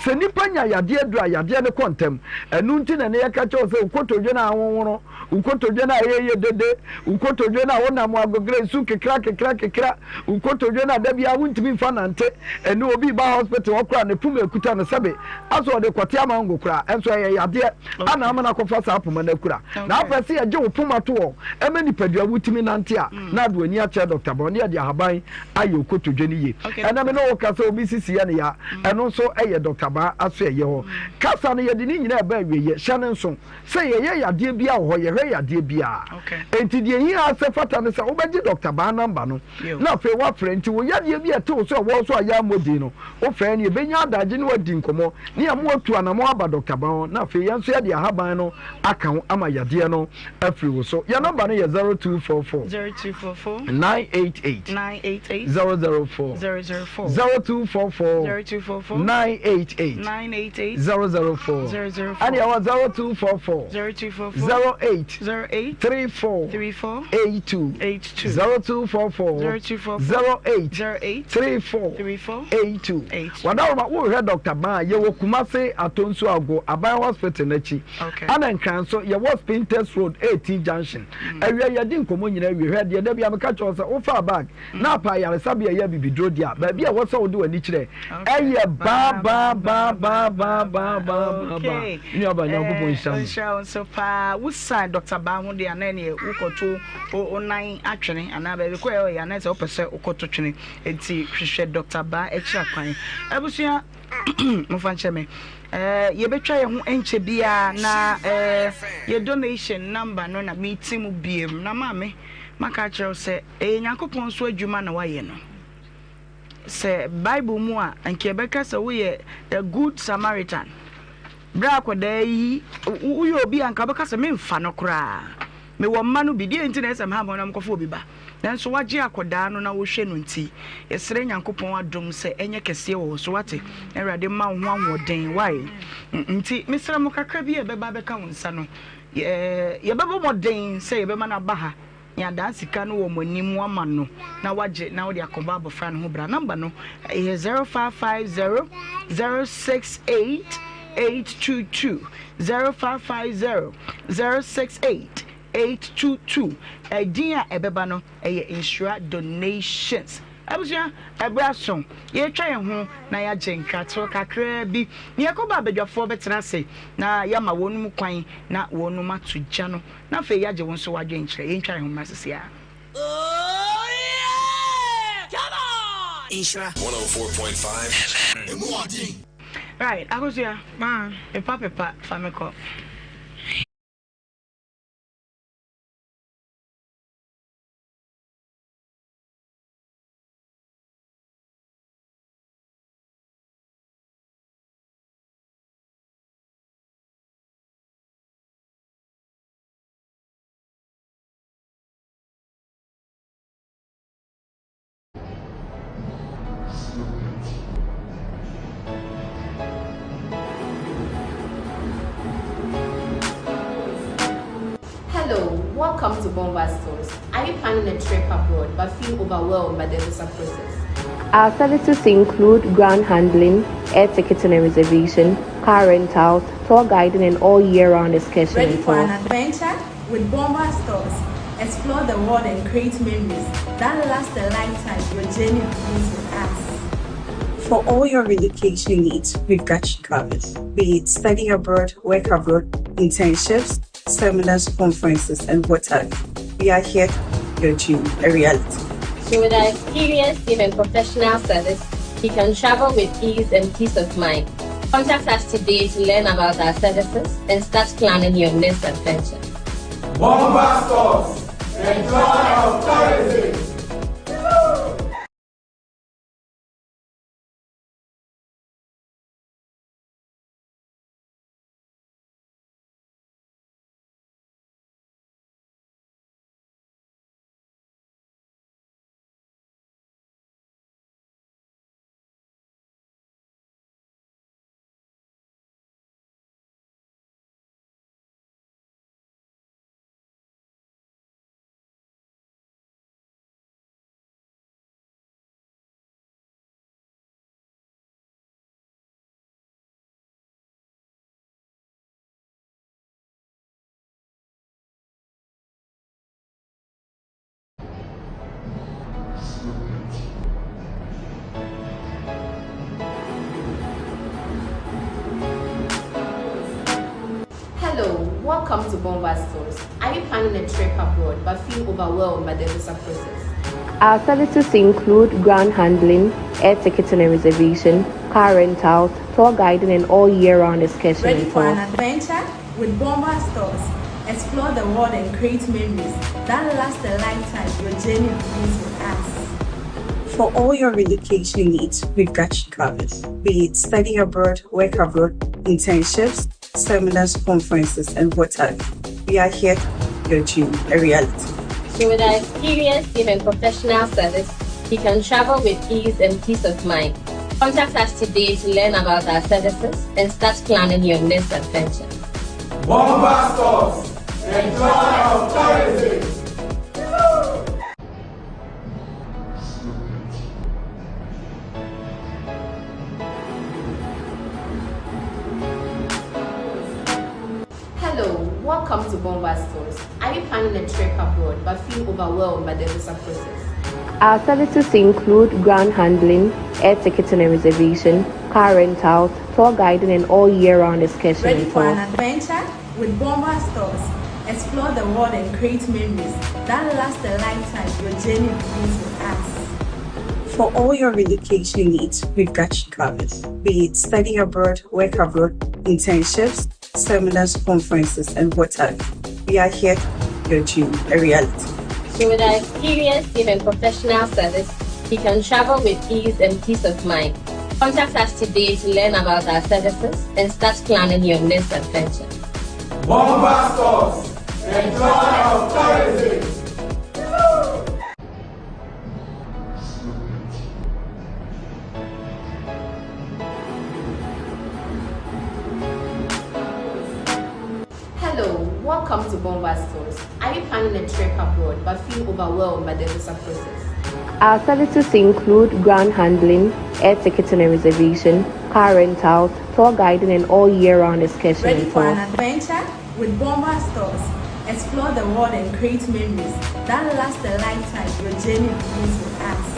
Sɛ nnipa nya yadeɛ aduru a, yadeɛ no kɔ ntɛm. Ɛno nti na ɛnnɛ yɛka kyerɛ wo sɛ wo kotodwe no a ahonhono, wo kotodwe no a ɛyɛ yɛ dede, wo kotodwe no a wonam agogere nsu kekra kekra kekra, wo kotodwe no a da biara wontumi mfa nante. Ɛnnɛ obi reba hospital hɔ koraa a, ne poma ɛkuta no sɛbe asɛ ɔde rekɔte amango koraa, ɛnso ɛyɛ yadeɛ a na ama no akɔfa saa poma no akura. Na afei sɛ yɛgye wo poma to hɔ ma nipadua wotumi nante a, na ade w'ani akyerɛ Dɔkta Brown na yɛde ahaban ayɛ wo kotodwe no yie. Ɛnɛ me ne wo kasa obi sisi yɛ ne ya, ɛno nso yɛ Dɔkta Baa asoɛyɛ hɔ. Kasa no yɛde ne nyinaa ɛba awieɛ. Hyɛ no nso sɛ yɛyɛ yadeɛ biara wɔ hɔ, yɛhwɛ yadeɛ biara. Enti deɛ ɛhia ara sɛ fata ne sɛ wobɛgye Dɔkta Baa namba no na afei woafrɛ. Nti wo yadeɛ bi a ɛte wo so a ɛwɔ wo so a yɛammɔ din no, wofrɛ no yɛbɛnya adagye ne woadi nkɔmmɔ ne yɛama woatu anamɔn aba Dɔkta Baa hɔ na afei yɛn nso yɛde ahaban no aka ho ama yadeɛ no afiri wo so. Yɛn nɔmba no yɛ 0244 0244 988 988 004 004 0244 0244 988 988 004 004 ɛne ɛwɔ 0244 0244 08 08 34 34 82 82 0244 0244 08 08 34 34 82 82. Wadaroma wohwɛ Dr. Ban a yɛwɔ Kumase Atonsu Ago Aban Hospital no akyi. Ana Nkran nso yɛwɔ Spintex Road AT Junction. Awia yɛadi nkɔmmɔ nyinaa awie. Hwɛ deɛ da biara meka kyerɛ wo sɛ wofaa bag na apa ayaresabea ɛyɛ abibiduro deɛ a, baabi a ɛwɔ sɛ wode w'ani kyerɛ ɛyɛ baa baa baa baa baa baa baa baa baa. Me nuabaa Nyankopɔn nhyira mo. Nhyira wo nso paa. Wo san Dr. Baa ho deɛ a na ɛneɛ wokɔto wo nan atwene anaa baabi kɔ ɛyɛ anaa sɛ wopɛ sɛ wokɔto twene. Enti hwehwɛ Dr. Baa akyira kwan. Abusua Momfa nkyɛ me. Eh, yɛbɛtwa yɛn ho nkyɛ biara na eh, yɛ donation number no na meti mu biem. Na maame, maka akyerɛ wo sɛ ɛyɛ Nyankopɔn nso adwuma na wayɛ no. Sɛ Bible mu a, nka yɛbɛka sɛ woyɛ the good Samaritan. Berɛ a akwadaa yi, woyɛ obi a nka wobɛka sɛ memfa no koraa. Mewɔ mma no bi, deɛn nti na ɛsɛ sɛ meha me ho na mekɔfa obi ba? Nanso woagye akɔdaa no na wohwɛ no nti, yɛsrɛ Nyankopɔn adom sɛ ɛnyɛ kɛseɛ wɔ wo so, woate? Na Awurade mma wo ho ahoɔden, wai? Nti mesrɛ mo kakra bi a ɛbɛba abɛka wo nsa no, yɛbɛbɔ mmɔden sɛ yɛbɛma no aba ha, na yɛadan sika no wɔ mo anim ama no, na wagye na wode akɔbɔ abɔfra no ho bra. Number no ɛyɛ 0550 068 822, 0550 068 822. Ɛdin a ɛbɛba no ɛyɛ Nhyira Donations. Abusua, ɛberɛ aso, yɛretwa yɛn ho na yɛagye nkratoɔ kakraa bi. Na yɛkɔba a badwafoɔ bɛtena ase na yɛama wɔnom kwan na wɔnom ato gya no na afei yɛagye wo nso w'adwenkyerɛ. Yɛntwa yɛn ho mmra sisi ara. Nhyira. 104.5 FM. Emu ɔden. Right, Akosua, pepa pepa fa me kɔ. Hello, welcome to Bomba Stores. Are you planning a trip abroad but feel overwhelmed by the visa process? Our services include ground handling, air ticketing and reservation, car rentals, tour guiding, and all year round excursion Ready and for an tours. adventure? With Bomba Stores, explore the world and create memories that last a lifetime. Your journey begins with us. For all your relocation needs, we've got you covered. Be it study abroad, work abroad, internships, seminars, conferences, and what have you. We are here to make your dream a reality. So with our experienced team and professional service, you can travel with ease and peace of mind. Contact us today to learn about our services and start planning your next adventure. Bomba Stores, the joy of tourism. Hello, welcome to Bomba Stores. Are you planning a trip abroad but feel overwhelmed by the visa process? Our services include ground handling, air ticketing and reservation, car rentals, tour guiding, and all year round excursion Ready and for an tours. adventure? With Bomba Stores, explore the world and create memories that last a lifetime. Your journey begins with us. For all your relocation needs, we've got you covered. Be it study abroad, work abroad, internships, seminars, conferences, and what have you. We are here to make your dream a reality. So with our experienced team and professional service, you can travel with ease and peace of mind. Contact us today to learn about our services and start planning your next adventure. Bomba Stores, the joy of tourism. Hello, welcome to Bomba Stores. Are you planning a trip abroad but feel overwhelmed by the visa process? Our services include ground handling, air ticketing and reservation, car rentals, tour guiding, and all year round excursion Ready and for an tours. adventure? With Bomba Stores, explore the world and create memories that last a lifetime. Your journey begins with us. For all your relocation needs, we've got you covered. Be it study abroad, work abroad, internships, seminars, conferences, and what have you. We are here to make your dream a reality. So with our experienced team and professional service, you can travel with ease and peace of mind. Contact us today to learn about our services and start planning your next adventure. Bomba Stores, the joy of tourism. Hello, welcome to Bomba Stores. Are you planning a trip abroad but feel overwhelmed by the visa process? Our services include ground handling, air ticketing and reservation, car rentals, tour guiding, and all year round excursion Ready and for an tours. adventure? With Bomba Stores, explore the world and create memories that last a lifetime. Your journey begins with us.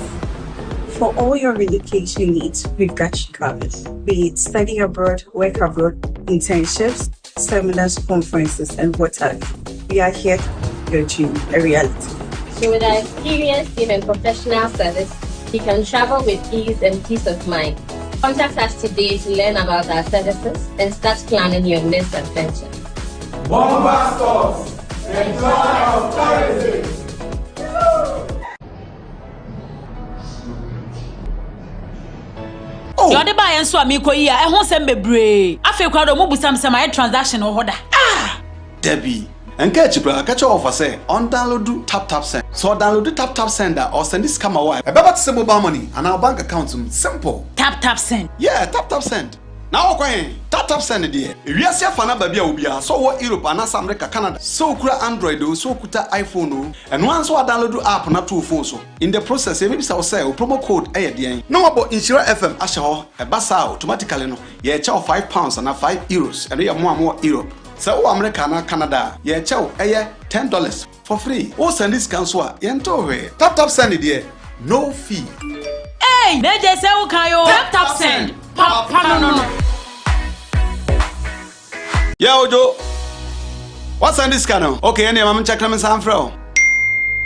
For all your relocation needs, we've got you covered. Be it study abroad, work abroad, internships, seminars, conferences, and what have you. We are here to your dream a reality. So with our experienced team and professional service, you can travel with ease and peace of mind. Contact us today to learn about our services and start planning your next adventure. Bomba Stores, the joy of tourism. Deɛ ɔde baeɛ nso a merekɔyi a, ɛho nsɛm bebree. Afei koraa deɛ wɔbisa me sɛ mayɛ transaction wɔ hɔ da. Ah! Dabi. Nka akyi koraa, ka kyerɛ wɔfa sɛ ɔndownloadu TapTapSend. Sɛ ɔdownloadu TapTapSend a, ɔresɛnde sika ma wo a, ɛbɛba te sɛ mobile money anaa wo bank account mu. Simple! TapTapSend. Yeah, TapTapSend. Na wokɔ he? TapTapSend deɛ. Ewiase afa no aba bi a obiara, sɛ ɔwɔ Europe anaasɛ America, Canada, sɛ okura Android oo, sɛ okuta iPhone oo, ɛno ara nso woadownloadu app no ato wo phone so. In the process, yɛbɛbisa wo sɛ wo promo code yɛ deɛn? Na wɔabɔ Nhyira FM ahyɛ hɔ. Ɛba saa a, automatically no, yɛrekyɛ wo £5 anaa €5. Ɛno yɛ mo a mowɔ Europe. Sɛ wowɔ America anaa Canada a, yɛrekyɛ wo ɛyɛ $10 for free. Wo sɛnde sika nso a, yɛntoo hwee. Tap tap send deɛ, no fee. Eii na gye sɛ wo kan oo. Tap tap send, papa no no no. Yeah Ojo, woasɛnde sika no? Okay, ɛnneɛ ma menkyɛke na mensan mfrɛ wo.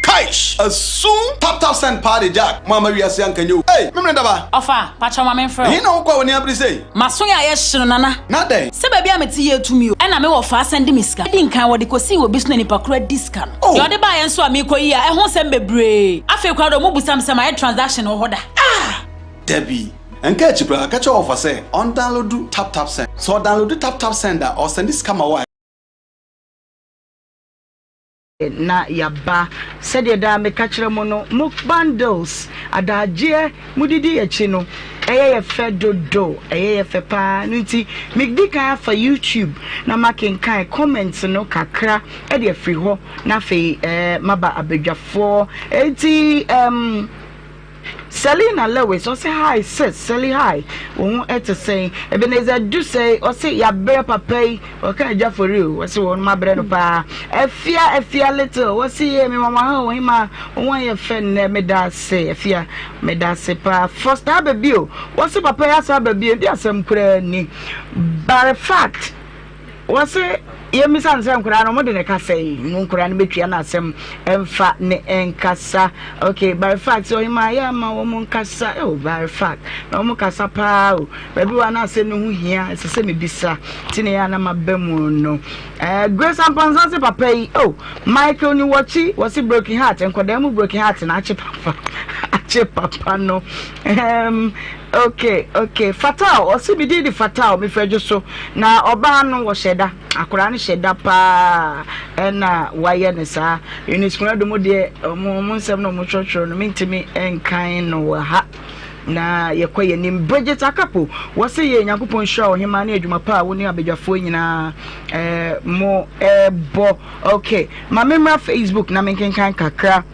Kaish! Asum! Tap tap send paa de Jack, mo amma wiase anka nyɛ o. Ei! Memene daba! Ɔfa, pakyɛw ma menfrɛ wo. Ɛhe na wokɔ a w'ani abere sei? M'aso yɛ ayɛ hye no Nana. Na dɛn? Sɛ baabi a mete yɛ tumi o. Ɛna me wɔfaa sɛnde me sika. Edi nkan wɔde kosii wɔ bi so na nipa koro adi sika no. Oh! Deɛ ɔde baeɛ nso a merekɔ yi a ɛho nsɛm bebree. Afei koraa deɛ wɔbisa me sɛ mayɛ transaction wɔ hɔ da. Ah! Dabi. Nka akyi koraa, ka kyerɛ wɔfa sɛ ɔndownloadu TapTapSend. Sɛ ɔdownloadu TapTapSend a, ɔresɛnde sika ma wo a. Na yɛaba. Sɛdeɛ daa meka kyerɛ mo no, mo bundles, adagyeɛ modidi akyi no, ɛyɛ yɛ fɛ dodo, ɛyɛ yɛ fɛ paa. Ɛno nti, medi kan afa YouTube na makenkan comments no kakra de afiri hɔ, na afei eh, maba abadwafoɔ. Enti, um, Selina Lewis ɔse hi sis Seli hi wo ho te sɛn Ebenezer Dusɛe ɔse yabrɛ papa yi ɔka agya for real ɔse wɔn abrɛ no paa Afia Afia Little ɔse yee me mama ha o hema wo ho ayɛ fɛ nnɛ meda ase Afia meda ase paa Foster aba bio ɔse papa yi asa aba bio ndi asɛm koraa ni Barefat Wɔse yɛmmisa no sɛ nkwadaa no wɔde ne ka sɛn? Mo nkwadaa no bɛtua no asɛm ɛmfa ne nkasa. Ok, Barifat sɛ ɔhemaa yɛ ama wɔn nkasa. Oh, Barifat, na wɔn kasa paa o. Baabi wɔ na asɛm no ho hia, ɛsɛ sɛ mebisa. Ti na yɛ a na maba mu no. Eh, Grace Amponsah se papa yi, oh, Michael Niwɔkyi, wɔse broken heart, nkwadaa mu broken heart na akye papa. Akye papa no. Um, Ok ok Fatal ɔse me din de Fatal me firi Adwoso na ɔbaa no wɔhyɛ da akwadaa no hyɛ da paa ɛna wayɛ no saa Eunice Konadu mo deɛ ɔmo ɔmo nsɛm na ɔmo twerɛtwerɛ no mentumi nkan no wɔ ha na yɛkɔ yɛn anim Bridget Akapo wɔse yɛ Nyankopɔn nhyira ɔhemaa ne adwuma pa a wo ne abadwafoɔ nyinaa ɛɛ mo ɛbɔ ok ma memmra Facebook na menkenkan kakra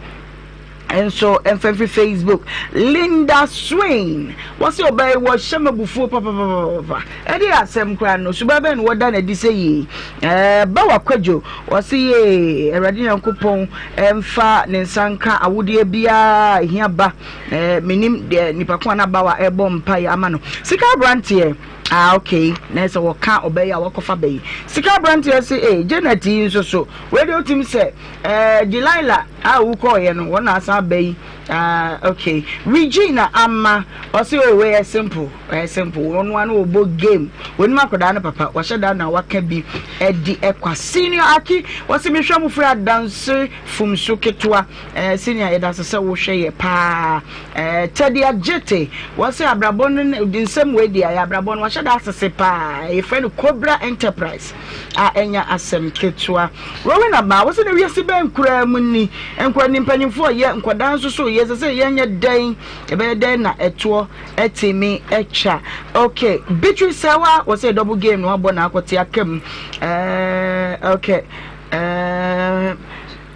nso mfa mfiri Facebook. Linda Swain, wɔse ɔbaa yi wɔhyɛ me abufuo papapapapa. Ɛde asɛm koraa no, suban bɛn na wɔda no adi sɛ yie? Ɛɛ Bawa Kwadwo, wɔse yee Awurade Nyankopɔn mfa ne nsa nka awodeɛ biara a ɛhia ba. Ɛɛ menim deɛ nipa ko a na Bawa ɛrebɔ mpaeɛ ama no. Sika aberanteɛ. Ah okay, na ɛsɛ wɔka ɔbaa yi a wɔkɔfa ba yi. Sika aberanteɛ se ee Janet yi nso so, wei deɛ wotim sɛ ɛɛ Delilah a wokɔɔyɛ no wɔn na asan aba yi. Ah okay, Regina ama ɔse oh wei yɛ simple, ɛyɛ simple. Wɔn ano wɔbɔ game, wɔnim akwadaa no papa, wɔahyɛ da na waka bi ɛdi ɛkwa. Senior Aki wɔse mehwɛ mo firi adanse fumso ketewa. Eh, senior yɛda ase sɛ wohwɛ yɛ paa. Eh, Teddy Agyete, wɔse abrabɔ no ne nsɛm wei deɛ ɛyɛ abrabɔ no wahyɛ da asese paa. Yɛfrɛ no Cobra Enterprise a ɛnya asɛm ketewa. Rowena Baa, wɔse na wiase bɛn koraa mu ni. Nkwa ni mpanyinfoɔ yɛ, nkwadaa nso so yɛ, sɛ sɛ yɛnyɛ dɛn, ɛbɛyɛ dɛn na ɛtoɔ ɛtumi atwa. Okay, Beatrice Sɛwa, wɔse double game no abɔ na akɔte aka mu. Eh, okay. Eh,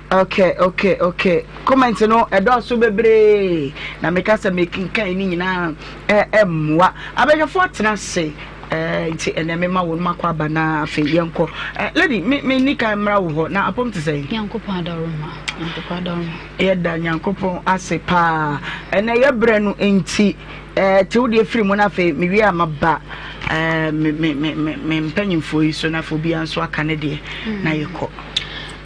Okay okay okay comment no ɛdɔɔso bebree na meka sɛ mekenkan ne nyinaa ɛmmoa. Abadwafoɔ atena ase. Eh, nti ɛnɛ mema wo no makɔ aba na afei yɛnkɔ. Eh, lady, me me ni kan mmra wo hɔ na apɔm te sɛn? Nyankopɔn adaworoma, Nyankopɔn adaworoma. Yɛda Nyankopɔn ase paa. Ɛnɛ yɛbrɛ no nti, eh, te wo deɛ firi mu na afei mewie a maba eh, me me me me me mpanyinfoɔ yi so na afei obiara nso aka ne deɛ na yɛkɔ.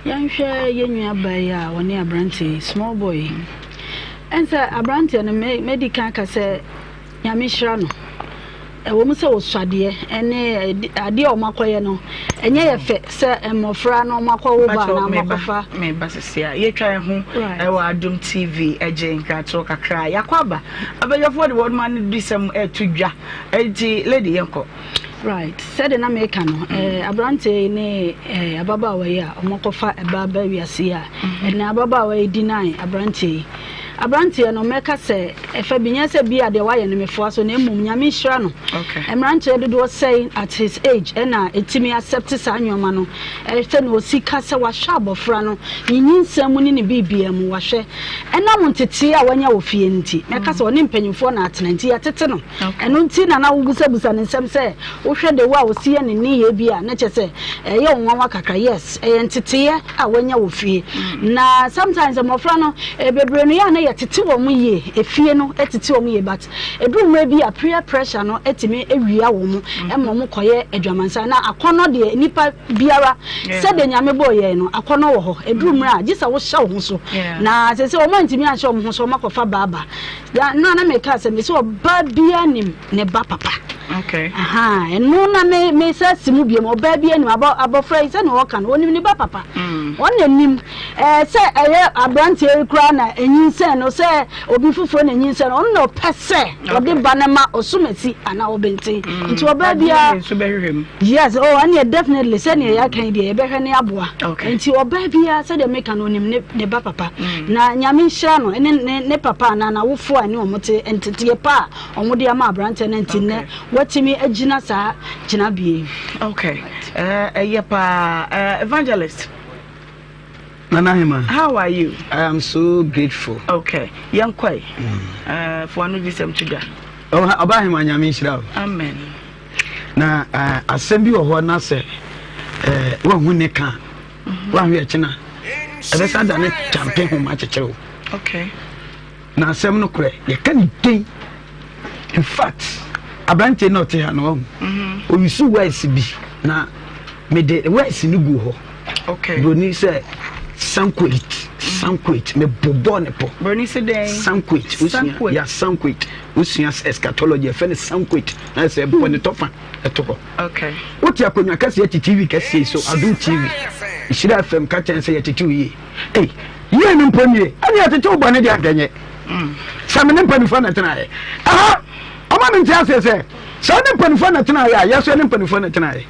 Yɛnhwɛ yɛn nua baa yi a ɔne aberanteɛ yi, small boy yi. Ɛnsɛ aberanteɛ no mɛdi kan aka sɛ Nyame nhyira no. Ɛwɔ mu sɛ ɔsua deɛ ne adeɛ a wɔakɔyɛ no, ɛnyɛ yɛ fɛ sɛ mmɔfra no wɔakɔwo ba anaa wɔakɔfa. Meba sisi a yɛtwa yɛn ho ɛwɔ Adom TV ɛgye nkratoɔ kakra yɛakɔ aba abadwafoɔ de wɔn ano di sɛm ɛto dwa ɛnti lady yɛnkɔ. Right sɛdeɛ na meka no eh, aberanteɛ yi ne eh, ababaawa yi a wɔakɔfa ɛba aba wiase yi a ɛnɛ ababaawa yi deny aberanteɛ yi. Aberanteɛ no, mɛka sɛ ɛfa bi, nyɛ sɛ bi a deɛ wayɛ no mefoa so, na mmom Nyame nhyira no. Mmeranteɛ dodoɔ sɛn at his age ɛna ɛtumi accept saa nnoɔma no, sɛdeɛ ɔsi ka sɛ wahwɛ abɔfra no, ne nyinsɛn mu ne ne biribiara mu, wahwɛ. Ɛnam ntetee a wanya wɔ fie no nti, mɛka sɛ ɔne mpanyinfoɔ na atena nti yɛatete no. Ɛno nti na na wobusabusa ne nsɛm sɛ wohwɛ the way a ɔsi yɛ ne nneyɛɛ bi a, na kyerɛ sɛ ɛyɛ wo nwanwa kakra. Yes, ɛyɛ nteteeɛ a wanya wɔ fie. Na sometimes mmɔfra no, bebree no yɛ a na yɛtete wɔn yie, efie no tete wɔn yie but ɛduru mmerɛ bi a peer pressure no tumi wia wɔn ma wɔn kɔyɛ adwamansan. Na akɔnnɔ deɛ nipa biara sɛdeɛ Nyame bɔɔ yɛn no, akɔnnɔ wɔ hɔ. Ɛduru mmerɛ a gye sɛ wohyɛ wo ho so. Na seesei wɔn antumi anhyɛ wɔn ho so, wɔn akɔfa baaba. Da no a na meka sɛ mese ɔbaa biara nim ne ba papa. Okay. Aha, ɛno na me me sɛ si mu biom ɔbaa biara nim abɔ abɔfra yi sɛ na ɔka no onim ne ba papa. Mm. Ɔno na nim ɛɛ sɛ ɛyɛ aberanteɛ yi koraa na enyinsɛn no sɛ obi foforɔ na enyinsɛn no ɔno na ɔpɛ sɛ ɔde ba no ma ɔsomasi anaa ɔbɛnten. Mm. Nti ɔbaa biara. Nso bɛhwehwɛ mu. Yes, oh, ɛneɛ definitely sɛdeɛ yɛaka yi deɛ yɛbɛhwɛ ne aboa. Okay. Nti ɔbaa biara sɛdeɛ meka no onim ne ne ba papa. Mm. Na Nyame nhyira no ne ne ne papa anaa n'awofoɔ a ɛne wɔn te nteteɛ pa a wɔn de ama aberanteɛ no nti nnɛ watumi agyina saa gyinabea yi. Okay. Eh, ɛyɛ paa. Eh, evangelist. Nana Hema. How are you? I am so grateful. Okay. Yɛnkɔe. Mm. Eh, fo ano di sɛm to dwa. Ɔbaa Hema Nyame nhyira o. Amen. Na eh, asɛm bi wɔ hɔ na sɛ eh, woahu ne ka a, mhm. woahwɛ akyina ɛbɛsa da ne kyampe homa kyekyere wo. Okay. Na asɛm no korɛ yɛka ne den. In fact, aberanteɛ na ɔte ha no wahu. Mhm. Ɔyusu words bi na mede words no gu hɔ. Okay. Broni sɛ sanquate sanquate mebobɔ ne pɔ. Broni sɛ dɛn? Sanquate. Wosua ya sanquate. Wosua eschatology ɛfɛ ne sanquate. Na sɛ bɔ ne tɔfa ɛto hɔ. Okay. Wote akonnwa kɛseɛ te TV kɛseɛ so Adum TV. Nhyira FM ka kyɛn sɛ yɛtete wo yie. Ei, yie no mpo nie. Ɛne yɛtete wo bɔne deɛ anka nyɛ. Sɛ me ne mpanimfoɔ na ɛtenaeɛ. Ɛha, ɔma me nte aseɛ sɛ, sɛ wo ne mpanimfoɔ na ɛtenaeɛ a, yɛso yɛne mpanimfoɔ na ɛtenaeɛ.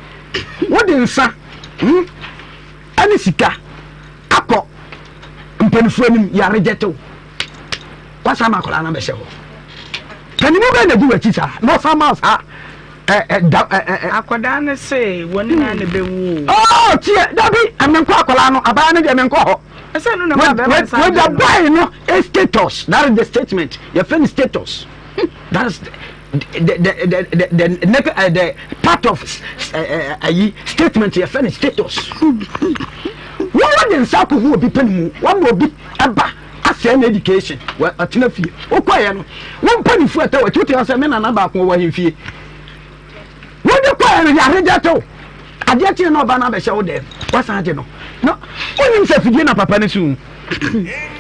Wode nsa hmm, ɛne sika akɔ mpanimfoɔ anim yɛaregyɛte wo. Wasan ma akwadaa no abɛhyɛ hɔ. Panimu bɛn na di w'akyi saa na ɔsan ma saa ɛ ɛ da ɛ ɛ. Akwadaa no se wɔn nyinaa na ɛbɛwu o. Ɔɔ tie dabi menkɔ akwadaa no abaa no deɛ menkɔ hɔ. Ɛsɛ no na ma bɛrima nsa With the boy no a status that is the statement yɛfrɛ no status that is the the the the the the, uh, the part of ayi uh, statement yɛfrɛ no status. Wɔn wɔde nsa akɔhu obi pɛ ne mu wɔn ma obi ɛba. Asɛe no education wɔ ɔtena fie wokɔeɛ no wo mpanimfoɔ ɛtɛ wɔkyi wote sɛ me nana baako wɔ ahemfie wode kɔeɛ no yare gya tew adeɛ kyeɛ na ɔba no abɛhyɛ wo dɛm wasan agye no na wonim sɛ fidie na papa no su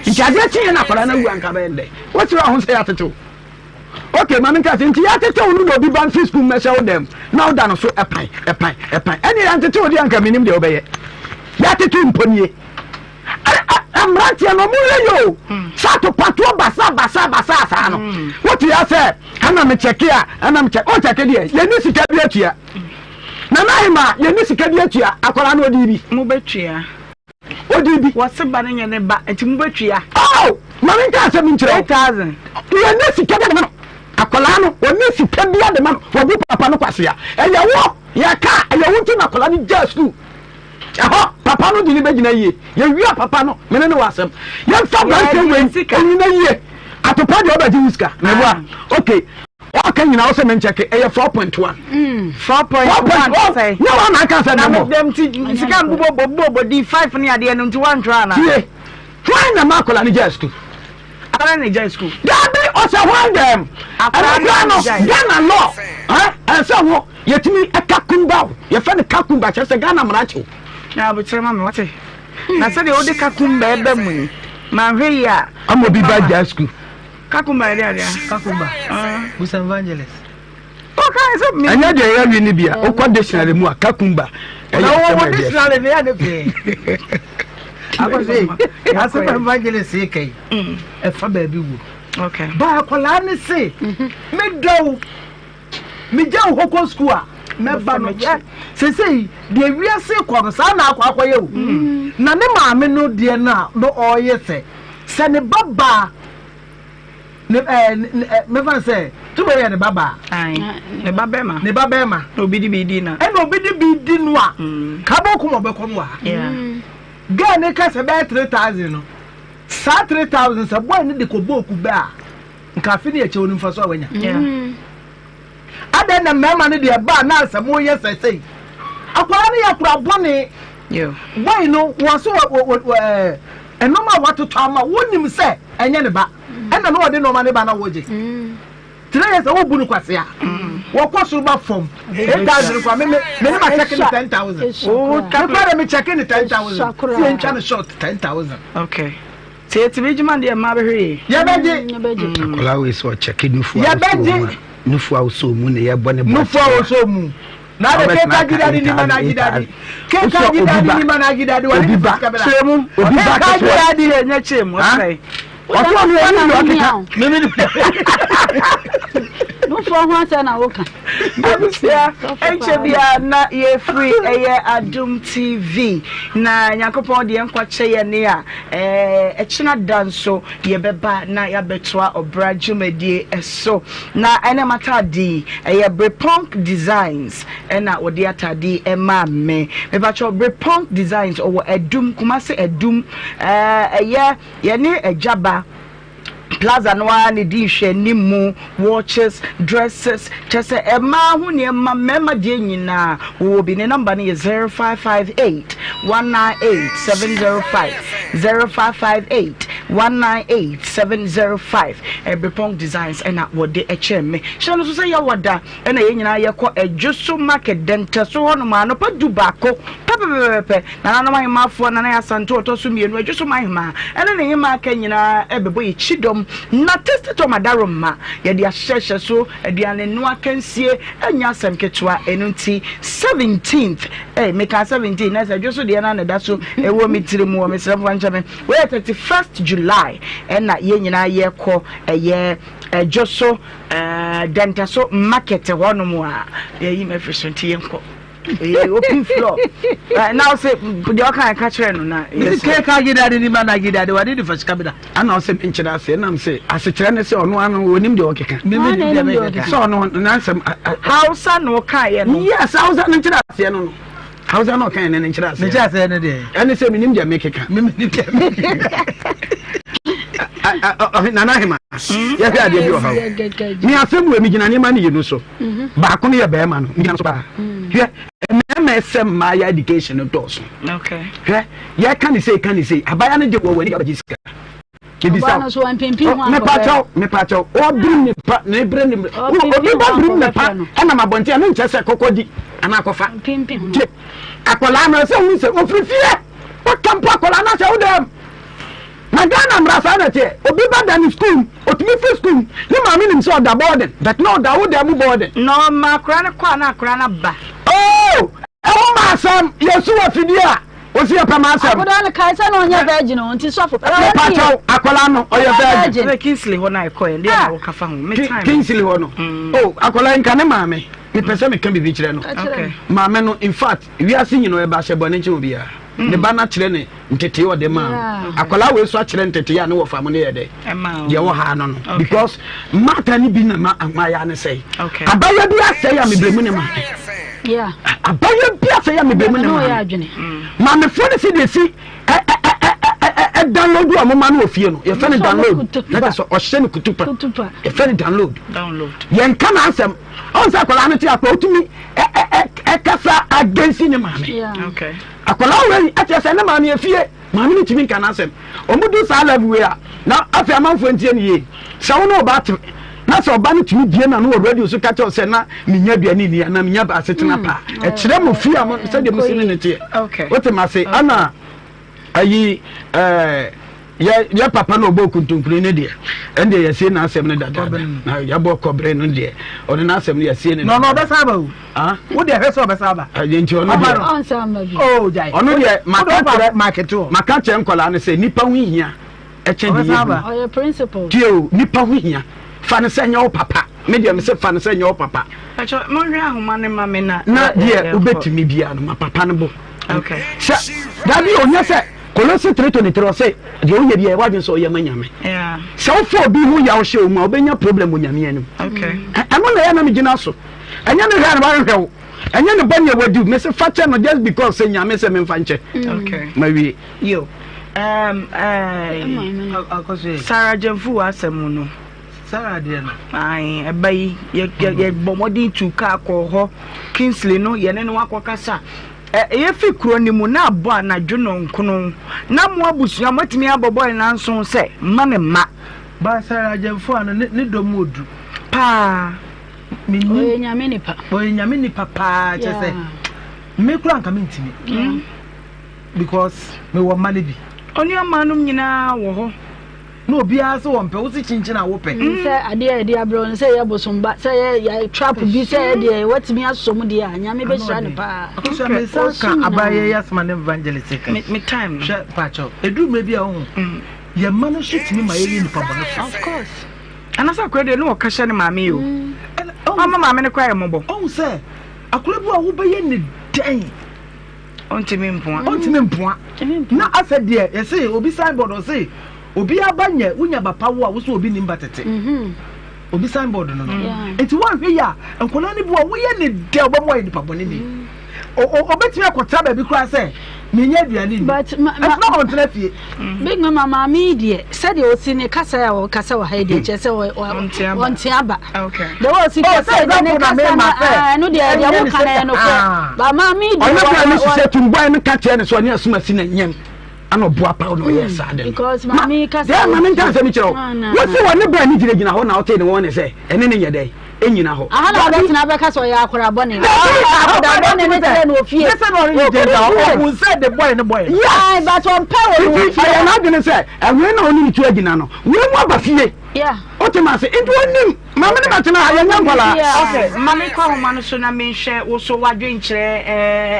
nti adeɛ kyeɛ na akwadaa no awu anka bɛyɛ ndɛ wokyerɛ ho sɛ yɛatetew ok maame nka sɛ nti yɛatetew no na obi ba mfiri sukuu mmɛhyɛ wo dɛm na woda no so ɛpan ɛpan ɛpan ɛne yɛantetew deɛ anka menim deɛ wobɛyɛ yɛatetew mpo nie mmeranteɛ no ɔmo yɛ yɛ o sɛ atopatoɔ basa basa basa saa no wote ya sɛ ɛna mekyɛke a ɛna mekyɛ o kyɛke deɛ yɛni sika bi atua na na ahema yɛni sika bi atua akwadaa no ɔdi bi. Mo bɛtua. Ɔdi bi. Wɔse ba no nyɛ ne ba nti mo bɛtua. Oh maame nka asɛm nkyerɛ wo. 8000. Yɛni sika bi de ma no akwadaa no ɔni sika bi de ma no wɔbu papa no kwasea ɛyɛ wo yɛka ɛyɛ wo nti na akwadaa no gyaa sukuu. Ɛhɔ, papa no de no bɛgyina yie. Yɛwie a, papa no, me ne no wɔ asɛm. Yɛmfa aberanteɛ wei nnyina yie. Atopa deɛ ɔbɛgye wo sika. Meboa? Ok. Ɔka nyina wo sɛ menkyɛke ɛyɛ 4.1. 4.1 sɛ. Nyɛ wɔn na aka sɛ na ne me bɔ. dɛm ti sika mbobɔ bobɔ bɔ di 5 ne adeɛ no nti woantwerɛ ana? Tie. Hwan na ma akwadaa no gyaa sukuu? Akwadaa no na gyaa sukuu. Dabi ɔsɛ hwan dɛm? Akwadaa Ɛno koraa no no na gyae. Ghana law ɛ ɛsɛ wo yɛtumi ɛka kumba o yɛfɛ no ka kumba kyerɛ sɛ Ghana mmara kyew. Na abokyerɛ ma me wate. Na sɛdeɛ wode kakumba ɛba mu yi manhwɛ yie a. Ama obi ba gyaa sukuu. Kakumba yɛ de adeɛ. Kakumba. Busa evangelist. Ɛnyɛ deɛ ɛyɛ wi no bi a wokɔ dictionary mu a kakumba ɛyɛ asɛm a ɛdeɛ. Dictionary ne yɛ ne fɛ. Akɔse asɛm evangelist yi kɛyi ɛfa baabi wu. Okay. Ba akwadaa ne se medɔ wo megya wo hɔ kɔ sukuu a mɛba no yɛ sesei deɛ wiase kɔ no saa na akɔ akɔyɛ o na ne maame no deɛ no a no ɔreyɛ sɛ sɛ ne ba baa ne ɛɛ ne ɛ mɛfa no sɛ tubo yɛ ne ba baa. Ne ba bɛrima. Ne ba bɛrima. Na obi de bi di na. Ɛna obi de bi di no a. Kabo kum ɔbɛkɔ no wɔ ha. Girl ne ka sɛ bɛyɛ 3000 no saa 3000 sɛ boy ne de kɔ bɔ oku bɛ a nka afe ne akyɛ onim fa so a wanya. Adɛn na mmarima no deɛ ɛba a na asɛ moyɛ sɛ sei akwadaa no yɛ akora bɔne boy no wɔ so wɔ wɔ wɔ ɛɛ nneɛma a watotɔ ama wonim sɛ ɛnyɛ ne ba ɛna na ɔde nneɛma ne ba na wogye three years a wobu no kwasea wɔkɔ soro ba fam 8000 kwa me me me ne ma check ne 10000 me kwa de me check ne 10000 si yɛntwa no short 10000 okay sɛ yɛtumi adwuma deɛ mmaa bɛhwɛ yie yɛbɛgye Akwadaa wei sɛ ɔkyɛke nufu a wosɔ mu a nufu a wosɔ mu na yɛbɔ ne bɔ nufu a wosɔ mu na de keka gidadi ni mana gidadi keka gidadi ni mana gidadi wale obi ba kyerɛ mu obi ba keka ketewa gidadi yɛ nyɛ kyerɛ mu ɔsɛe ɔsɛ ɔno yɛ ne ɔkeka mimi ni Nufoɔ ho asɛm na woka. Abusua, ɛnkyɛ biara na yɛfiri ɛyɛ Adom TV na Nyankopɔn deɛ nkwa kyɛ yɛ ne a ɛkyena da nso yɛbɛba na yɛabɛtoa ɔbra dwumadie so. Na ɛnɛ m'ataade yi ɛyɛ Brepong Designs ɛna wɔde ataade yi ɛmaa me. Mepakyɛw Brepong Designs ɔwɔ Adum, Kumasi Adum, ɛyɛ yɛne Agyaba Plaza no ara na ɛdi nhwɛanimu, watches, dresses, kyerɛ sɛ mmaa ho nneɛma, mmarima deɛ nyinaa wɔwɔ bi. Ne nɔmba no yɛ 0558 198 705, 0558 198 705. Ɛbrepɔn Designs ɛna wɔde kyɛɛ me. Hyɛ no so sɛ yɛwɔ da ɛna yɛn nyinaa yɛkɔ Adwoso Market Dɛntɛso hɔnom anɔpa 11 pɛpɛpɛpɛpɛ. Nananom ahemmafoɔ, Nana Asante ɔtɔ so mmienu, Adwosom ahemaa, ɛne ne hemaa aka nyinaa rebɛbɔ yɛn kyidɔm na Tasty Tom adaworoma yɛde ahyehyɛ so aduane noa akansie ɛnyɛ asɛm ketewa. Ɛno nti 17th, eh, mekaa 17 na sɛ Adwoso deɛ no ara na ɛda so ɛwɔ me tiri mu wɔ mesrɛ mfa nkyɛ me. Wei yɛ 31st July ɛna yɛn nyinaa yɛkɔ ɛyɛ Adwoso eh, Dɛntɛso market hɔnom a yɛyi mafiri so nti yɛnkɔ. Ee, open floor. Eh, na ɔsɛ deɛ ɔka ɛka kyerɛ no na. Mesi kee ka gye dade ni ma na gye dade wade de fa sika bi da. Ana ɔsɛ menkyerɛ ase ɛnam sɛ asekyerɛ ne sɛ ɔno ano onim deɛ ɔkeka. Mimi nim deɛ mekeka. Sɛ ɔno n'asɛm. Hausa na ɔkaeɛ no. Yes, Hausa no nkyerɛ aseɛ no no. Hausa na ɔkaeɛ no ne nkyerɛ aseɛ. Ne nkyerɛ aseɛ no deɛ. Ɛne sɛ menim deɛ mekeka. Mimi nim deɛ mekeka. Nana Ahema, yɛhwɛ adeɛ bi wɔ ha o. Me asɛm wɔ mi gyina nneɛma no yɛ so. Baako no yɛ bɛrima no, gyina so paa. Hwɛ, mmarima ɛsɛ mmaa yɛ education no dɔɔso. Hwɛ, yɛka ne sei ka ne sei, abaya no de wɔ w'ani abɛgye sika. Ebisa mepakyɛw mepakyɛw ɔbiri ne pa ne bere ne obi ba birim ne pa ɛnam abɔnten ɛno nkyɛ sɛ kɔkɔ di anaa kɔfa. Tie akwadaa no ɛsɛ ohun sɛ ofiri fie waka mpo akwadaa no ahyɛ wo dɛm. Na Ghana mmara saa na ɛteɛ, obi ba da ne school mu, otumi firi school mu, ne maame nim sɛ ɔda boarding, but na ɔda wo dan mu boarding. Na ɔma akwadaa no kɔ a na akwadaa no aba. Oh! Ɛho ma asɛm, yɛsu wɔ afidie a, ɔsi yɛpɛ ma asɛm. Akwadaa no kae sɛ na ɔnyɛ virgin o, nti sɔfo. Mepa kyɛw, akwadaa no ɔyɛ virgin. Sɛ Kingsley hɔ no a ɛkɔɛ, deɛ na woka fa ho, me time. Kingsley hɔ no, oh, akwadaa yi nka ne maame, mepɛ sɛ meka biribi kyerɛ no. Maame no, in fact, wiase nyina ɔyɛ bahyɛ bɔne nkyɛn obiara. Ne ba no akyerɛ ne ntetee ɔde maa no. Akwadaa wei nso akyerɛ ntetee a ne wɔfa mo ne yɛ dɛ. Deɛ wɔ ha no no. Because mata ne bi na ma amayɛ ne sɛe. Abayɛ bi asɛe a mebrɛ mu ne maame. Abayɛ bi asɛe a mebrɛ mu ne maame. Maamefoɔ no si deɛ si download a moma no wɔ fie no, yɛfrɛ no download. Na kyerɛ sɛ ɔhyɛ no kutupa. Yɛfrɛ no download. Yɛnka n'asɛm. Ɔn sɛ akwadaa no te akɔ otumi ɛkasa against ne maame. Akwadaa wei ɛkyerɛ sɛ ne maame efie maame no tumi nka n'asɛm. Wɔn du saa level wei a na afei amanfoɔ ntie ne yie. Sɛ wo ne ɔbaa te na sɛ ɔba no tumi bie n'ano wɔ radio so ka kyerɛ sɛ na menya aduane nni anaa menya asetena pa ɛkyerɛ mo fie a mo sɛdeɛ mo si ne ne teɛ. Wote ma se ana ayi ɛɛ yɛ yɛ papa na ɔbɔ kuntunkuni ne deɛ ɛn deɛ yɛsie n'asɛm no dadaada na yɛbɔ kɔbere no deɛ ɔno n'asɛm no yɛsie no dadaada. ɔbɛsa aba o ah? wo deɛ hwɛ sɛ ɔbɛsa aba. ɛyɛ nti ɔno deɛ oh, ɔno deɛ maka kyerɛ maka kyerɛ nkɔlaa no sɛ nipa ho hia ɛkyɛn deɛ yɛ hu ɔyɛ principle. Tie o nipa ho hia fa no sɛ nyɛ wo papa me deɛ me sɛ fa no sɛ nyɛ wo papa. Pacho monhwɛ ahoma no ma me na. Na deɛ wobɛtumi biara no ma papa no bo. Okay. Sɛ dabi onyɛ sɛ Kolose 3:23 ɔsɛ deɛ woyɛ biara wadwen sɛ ɔyɛ ma nyame. Sɛ wofa obi ho yaw hyɛ wo mu a wobɛnya problem wɔ nyame anim. Okay. Ɛno na ɛyɛ na megyina so. Ɛnyɛ ne hwɛ a na wanhwɛ wo. Ɛnyɛ ne bɔne a wadi mese fa kyɛ no just because sɛ nyame sɛ memfa nkyɛ. Okay. Mawie. Yo. Um, uh, Sarah Jemfu asɛm no. Sarah deɛ no. Ayi, ɛba yi, yɛ yɛ yɛ bɔ mmɔden tu kaa kɔɔ hɔ. Kingsley no, yɛne no akɔkasa. Ɛ yɛfi kuro no mu na abɔ anadwo nɔnkono. Na mo abusua moatumi abɔ bɔɔl nanso sɛ mma ne mma. Ba Sarah Jemfu ano ne ne dɔ mu odu. Paa. Ɔyɛ nyame nipa. Ɔyɛ nyame nipa paa kyɛ sɛ me kura nka mentumi. Mm. Because me wɔ mma no bi. Ɔne ɔma nom nyinaa wɔ hɔ. Na obiara sɛ wɔmpɛ wo se kyinkyin a wopɛ. Mm. Sɛ adeɛ a yɛde abrɛ no sɛ yɛ bosomba sɛ yɛ yɛ trap bi sɛ yɛ deɛ watumi asɔ mu deɛ a nyame bɛhyira no paa. Akosua me nsa ka abayɛ yɛ asoma ne evangelist ka. Me time no. Hwɛ pakyɛw eduru mmerɛ bi a wohu mm. yɛ mma no nso tumi ma yɛyɛ nipa bɔne fo. Of course. Anasɛ akora deɛ ne wɔka hyɛ ne maame yi o. Mm. Ɔma maame no kora yɛ mmɔbɔ. Ɔhu sɛ akora bi a wobɛyɛ ne dɛn. Ɔntumi mpoa. Ɔntumi mpoa. Na asɛ deɛ yɛse obi signboard ɔse obi aba nyɛ wonya ba pa wo a wosɛ obi nim ba tete. Mm-hmm. Obi signboard no no. Nti woanhwɛ yi a nkwadaa no bi wɔ woyɛ ne dɛ ɔbɛma ɔyɛ nipa bɔne ni. Mm. Ɔbɛtumi akɔtra baabi koraa sɛ menyɛ aduane nni. But ma ma ɛsɛ na ɔntena fie. Big mama maame yi deɛ sɛdeɛ ɔsi ne kasa a ɔkasa wɔ ha yi deɛ kyerɛ sɛ ɔnte aba. The way ɔsi kasa yi deɛ ne kasa no ɛno deɛ deɛ mo ka no yɛ nokorɛ. Ba maame yi deɛ ɔno kura ne sisɛ tumbuan no ka kyerɛ ne sɛ ɔne asumasi na nyɛm ana ɔboa paw na ɔyɛ saa de no. Because maame yi kasa. Deɛ maame nka asɛm kyerɛ wo. Wosi wɔ ne bɛn ne gyinagyina hɔ na ɔte ne wɔn ne sɛ ɛne ne nyɛ dɛ. Ɛnyina hɔ. Aha na wabɛtena abɛka sɛ ɔyɛ akwadaa bɔne. Akwadaa bɔne ne kyerɛ no ofie. Ne sɛ na ɔne ne gyina hɔ ɔhu sɛ de bɔe ne bɔe. Yes. But ɔmpɛ wɔ no ofie. Ɔyɛ n'adwene sɛ ɛwei na ɔne ne tu agyina no wei mu aba fie. Yeah. Wote ma ase nti ɔnim maame ne bɛtena ha yɛnyɛ nkwadaa. Okay, ma me kɔ ahoma no so na menhwɛ wo so w'adwenkyerɛ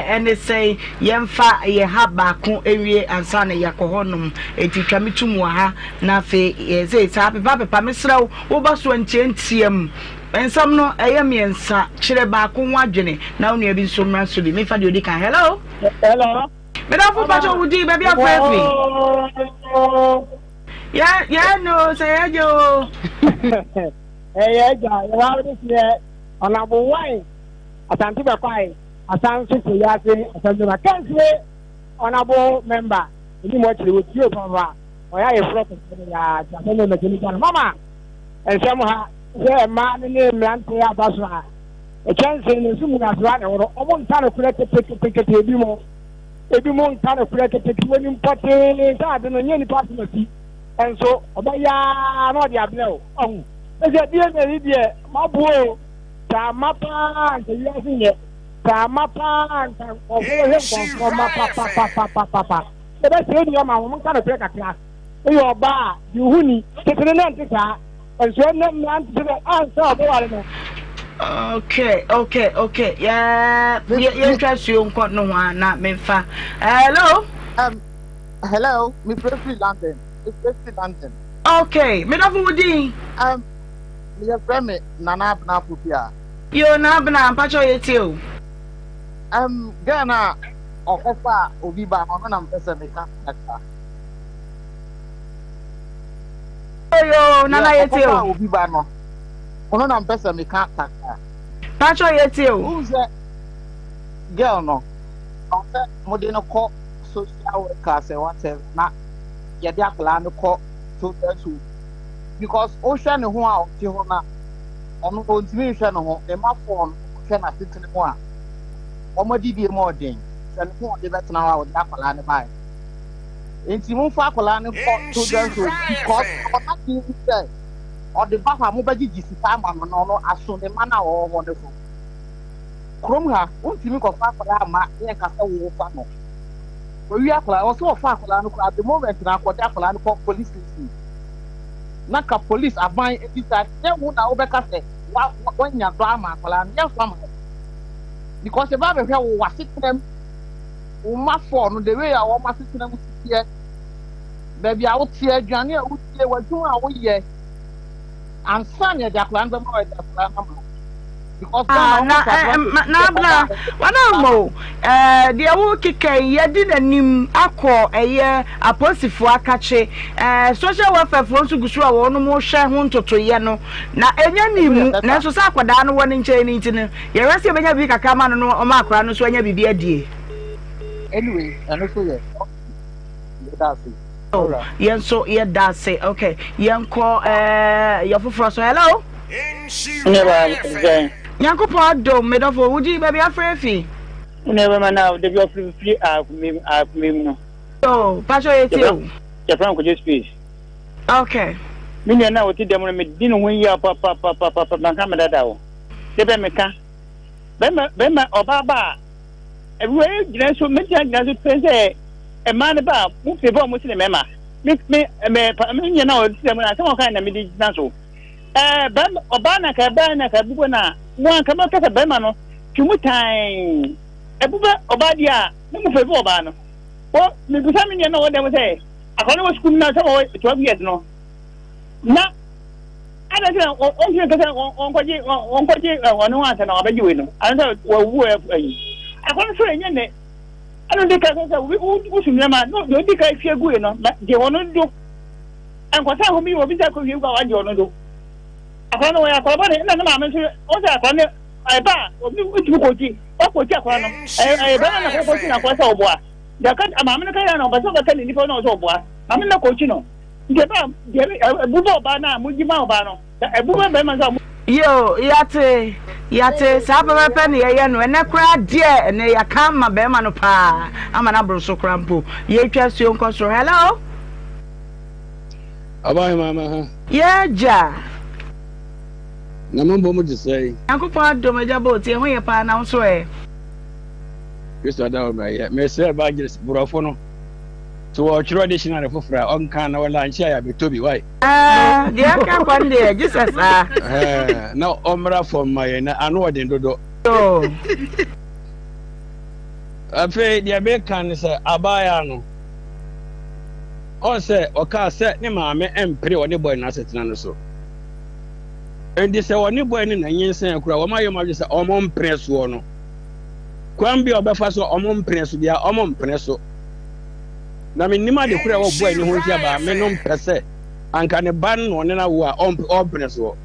ɛne sɛn yɛmfa yɛ ha baako nwie ansa na yɛakɔ hɔnom enti twa me tum wɔ ha na afei yɛ sɛ saa pepa pepa mesrɛ wo Woba so a ntiantiam. Nsɛm no, ɛyɛ mmiɛnsa. Kyerɛ baako ho adwene na wo nua bi nso mmra so bi. Memfa deɛ ɔdi kan. Hello? Hello? Medafo mpakyɛ wo din, baabi afrɛ afi. Yɛ yɛ no sɛ yɛ gye o. Ɛyɛ agya, yɛ wa ne seɛ ɔnabo wan asante bɛkwae asan nso fo yɛ ase asɛm kɛnsie ɔnabo mɛmba ɛni mu akyire wɔ tie papa. Ɔyɛ ayeforɔ kɛseɛ no yaa nti asɛm no mɛgye me gya no mama nsɛm ha sɛ mmaa no ne mmeranteɛ aba so a ɛkyɛnse no nso munasoa ne woro ɔmo nka no korɛ ketekete ebi mo ebi mo nka no korɛ keteke wɔnim pɔtee sɛ ade no nyɛ nipa asɛm asi nso ɔbɛyaa na ɔde abrɛ o ɔho ɛsɛ DNA yi deɛ maboɔ o saa ma paa nka wiase nyɛ saa ma paa nka nkɔfoɔ hwɛ nkɔfoɔ ma papapapapapa Yɛbɛsrɛ nua ma wɔn nka nokorɛ kakra. Woyɛ ɔbaa a, di wo ho ni. Tete no na ɛnte saa. Nso ɛnnɛ mmerante sɛ ansa a wɔbɛware no. Okay, okay, okay. Yeah, yɛntwa suo nkɔ nohoa na memfa. Hello? Hello, me frɛ firi London. Me frɛ firi London. Okay, me dɔfo wo din? Me yɛ frɛ me Nana Abena Pokuaa. Yo, Nana Abena, mpakyɛ yɛ tie o. Um, girl na ɔkɔfaa obi ba no, ɔno na mepɛ sɛ meka kakra. Oyo, nana Deɛ yɛtie ɔkɔfaa o. obi ba no, ɔno na mepɛ sɛ meka kakra. Pacho yɛtie o. Wohu sɛ girl no, ɔwɔ sɛ mode no kɔ social worker sɛ whatever na yɛde akwadaa no kɔ children's home because wohwɛ ne ho a ɔte hɔ no a ɔno ɔntumi nhwɛ ne ho ne mma fɔɔ no wohwɛ n'asetena mu a wɔn adidie mu ɔden hwɛ ne ho a ɔde bɛtena hɔ a ɔde akwadaa no baeɛ nti momfa akwadaa no kɔ children's home because ɔna ti sɛ ɔde ba hɔ a mobɛgyegye sika ama no na ɔno aso ne mma no a ɔwɔ hɔ no so. Kurom ha, wontumi nkɔfa akwadaa mma ne yɛnka sɛ wofa no. Wɔwi akwadaa, wɔ sɛ wɔfa akwadaa no koraa, the moment na akɔde akwadaa no kɔ police station. Na ka police aban bisa, nyɛ wo na wobɛka sɛ wa wanya dɔ ama akwadaa no, yɛmfa ma wo. Because yɛba abɛhwɛ wo w'asetena mu, wo mma fɔɔ no, the way a wɔn asetena mu teɛ, baabi a woteɛ, aduane a wodie, w'adwuma a woyɛ, ansa na yɛde akwadaa no bɛma wo, yɛde akwadaa no ama wo. Because Ah, Ghana na wɔn eh, fa eh, na abena wana ama o eh, deɛ wokeka yi yɛdi n'anim akɔ ɛyɛ apolisifoɔ akakye eh, social welfare foɔ nso gu so a wɔn hwɛ ho ntotoyɛ no na ɛnya ne mu nanso sɛ akwadaa no wɔ ne nkyɛn no nti no yɛhwɛ sɛ yɛbɛnya biribi kakra ma no no ɔma akwadaa no nso anya biribi adie. Anyway, ɛno so yɛ yɛda ase. Oh, yɛn nso yɛda ase. Okay, yɛnkɔ ɛɛ yɛ foforɔ so. Hello. Ne ba sɛn. Nyankopɔn adom medɔfo wodi baabi afrɛ fi. Ne ba ma na de bi ɔfiri firi akumem akumem no. Oh, pacho yɛ tie o. Yɛfrɛ no Kojo Space. Okay. Me nua na ɔte dɛm no medi ne ho yia papapapapa manka me dada o. De bɛ meka. Bɛma bɛma ɔbaa ba a wei gyina so mɛgyina gyina so pɛ sɛ mmaa no ba a mo fie bɔ mo sene mmarima. Me me me me nua na ɔte dɛm no asɛm ɔka na mede gyina so. Ɛɛ bɛrima ɔbaa na ka ɛbaa na ka ɛbubɔ na mo anka mo kasa bɛrima no twe mu tan ɛbubɔ ɔbaa deɛ a na mo fɛ bi ɔbaa no wɔ mebisa me nua na ɔwɔ dɛm sɛ akɔla no wɔ sukuu na sɛ ɔwɔ 12 years no na ada sɛ ɔntumi kasa ɔnkɔgye ɔnkɔgye ɔne ho ansa na wabɛgye wei no ansa wɔwu ayi akɔla no so ɛnyɛ nɛ ɛno de ka sɛ sɛ wosu nneɛma no deɛ ɔdi ka hwie gu no gye wɔn do Nkɔsa ahome yi obi sɛ kɔhwie gu a wagye ɔno do. Akwadaa no wɔyɛ akwadaa bɔne ɛna ne maame nso wɔn sɛ akwadaa no ɛba a obi tumi kɔgye wakɔgye akwadaa no ɛyɛ ɛyɛ bɛrima na kɔkɔgye na akwadaa sɛ ɔboa deɛ ɔka maame no ka yɛ na ɔbɛ sɛ ɔbɛka ne nipa na ɔsɛ ɔboa maame no na kɔgye no nti ɛba deɛ ɛbu bɔ ɔbaa no a mogye ma ɔbaa no ɛbu bɔ bɛrima nso a mo. Yoo yate yate saa pɛpɛpɛ na yɛyɛ no ɛnɛ koraa deɛ ɛnɛ yɛaka ama bɛrima no paa ama no aboro so koraa mpo yɛtwa suo nkɔ soro hello. Ɔbahema ma ha. Yɛ gya. Na mo mbɔ mu te sɛn? Nyankopɔn adom agya Boat yɛ ho yɛ paa na wo nso ɛ? Kristo ada wo mmerɛ yɛ. Mesrɛ evangelist borɔfo no sɛ wɔtwerɛ dictionary foforɔ a ɔnka na wɔlanche a yɛabɛtɔ bi wai. Ɛɛ deɛ aka kɔ no deɛ gye sɛ saa. Ɛɛ na ɔmmra fam ma yɛn na ano ɔden dodo. Afei deɛ meka ne sɛ abaayaa no ɔn sɛ ɔkaa sɛ ne maame mpere ɔne bɔe no asetena no so. Enti sɛ ɔne bɔe no na nyinsɛn koraa wɔn ayɛ wɔn adwene sɛ wɔn mpene soɔ no. Kwan bi a ɔbɛfa so wɔn mpene so biara wɔn mpene so. Na menim ade koro a ɛwɔ bɔe no ho nti a maame no mpɛ sɛ anka ne ba no na ɔne no awo a ɔmpene soɔ.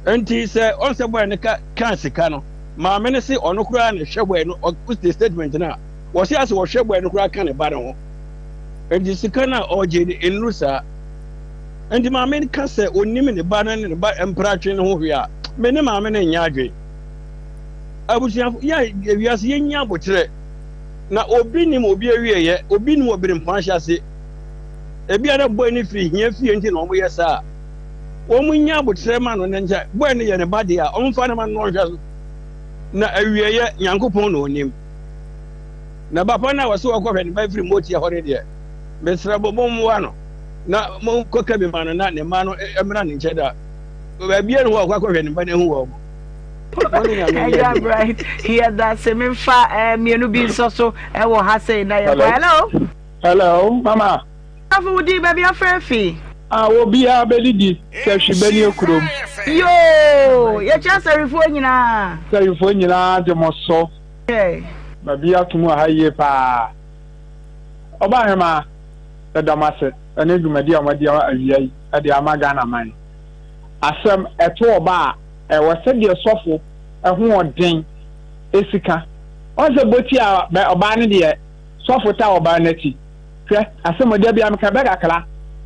Enti sɛ ɔn sɛ bɔe no ka kaa sika no maame no se ɔno koraa na ɛhwɛ bɔe no ɔte statement no a wɔse ase wɔhwɛ bɔe no koraa ka ne ba no ho. Enti sika no a ɔregye no nnuru saa. Enti maame no ka sɛ onim ne ba no ne ne ba mpratwe no ho hwee a, me ne maame no nyɛ adwene. Abusuafo, yɛ wiase yɛnyi aboterɛ. Na obi nim obi awieɛ, obi nim obirɛmpɔn ahyɛase. Ebia na bɔe no firi hia fie nti na wɔyɛ saa. Wɔn nyɛ aboterɛ ma no na nkyɛ bɔe no yɛ ne ba deɛ a, wɔmfa no ma no na ɔnhwɛ so. Na awieɛ Nyankopɔn na onim. Na papa no a wɔse ɔkɔhwɛ ne ba firi motia hɔ no deɛ, mesrɛ mo, mommoa no na monkɔka bi ma no na ne mma no mmra ne nkyɛn da. Baabiara nni hɔ a ɔkɔ akɔhwɛ ne mma no ahu wɔn. Mo ne Nyame nyɛ Agya adwuma. Bright, yɛda ase. Memfa eh, mmienu bi nsɔ so wɔ ha sei na yɛnkɔ. Hello. Hello. Hello, mama. Afo wo din baabi afrɛ fi. Ah, obiara bɛdidi sɛ hwi bɛni akurom. Yoo, yɛkyerɛ sɛrifoɔ nyinaa. Sɛrifoɔ nyinaa gye mo so. Baabi ato mu wɔ ha yie paa. Ɔbaahemaa, yɛda mo ase ɛne dwumadi a moadi awia yi de ama Ghana man. Asɛm ɛto ɔba a, ɛwɔ sɛdeɛ sɔfo ɛhoɔden esi ka. Wɔn sɛ boti a ɔbaa no deɛ sɔfo ta ɔbaa no akyi. Hwɛ asɛm o dabia meka bɛ kakra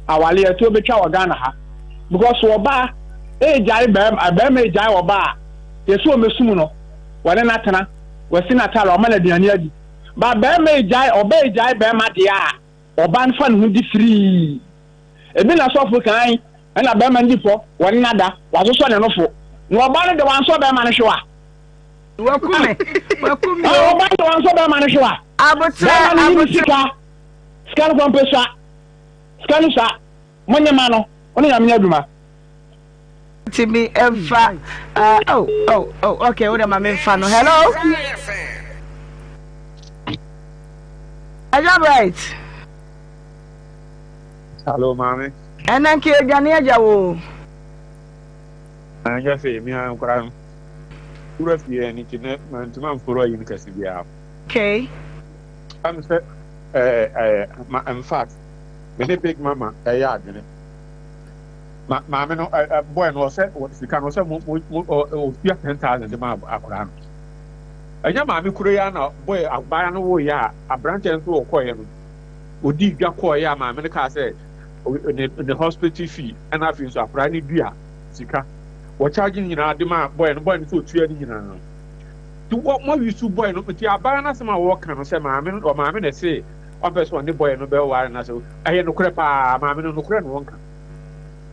awale ɛtoɔ bɛtwa wɔ Ghana ha because ɔbaa ɛɛgyae bɛɛma bɛɛma ɛɛgyae ɔbaa a yɛsɛ ɔmɛsum no wɔne no atena wasi no atare ɔma no aduane adi ba bɛɛma ɛɛgyae ɔbaa ɛɛgyae bɛɛma deɛ a ɔbaa no fa ne ho di firii ebi na sɔfo kan ɛna bɛɛma no di fɔ wɔne no ada wasosɔ ne nofo na ɔbaa no de wansɔ bɛɛma no hwewa. Wakume wakume o. Ɔbaa no de wansɔ bɛɛma no hwewa. Abotrɛ Bɛɛma no yi ne abotrɛ. sika. Sika no kɔmpɛ sua. Sika no sua. Mo nye ma no. Wo ne Nyame nyɛ adwuma. Tumi mfa uh, oh oh oh okay wo de ma me mfa no hello Agya Bright. Hello maame. Ɛnɛ nka yɛdwane agya wo. Anyɛ hwee me ara nkwadaa no wura fie ɛno nti na mantumi amforo ayi no kɛse biara. Okay. Ɛm sɛ ɛɛ ɛɛ ma in fact me ne big mama ɛyɛ adwene. Ma maame no ɛ ɛ boy no ɔsɛ sika no ɔsɛ mo mo mo ɔtua 10,000 de ma akwadaa no. Ɛnyɛ maame koro yi ara na boy abaayewa no woeɛ a aberanteɛ nso ɔkɔeɛ no ɔdii dwa kɔeɛ a maame no kaa sɛ ne ne hospital fee ɛna afei nso akwadaa no dua sika wɔcharge ne nyinaa de ma boy no boy no nso ɔtua ne nyinaa. Nti wɔ mo awi su boy no nti abaayewa no asɛm a wɔka no sɛ maame no ɔmaame na ɛse ɔmpɛ sɛ ɔne boy no bɛware no asɛ ɛyɛ nokorɛ paa maame no nokorɛ na wɔnka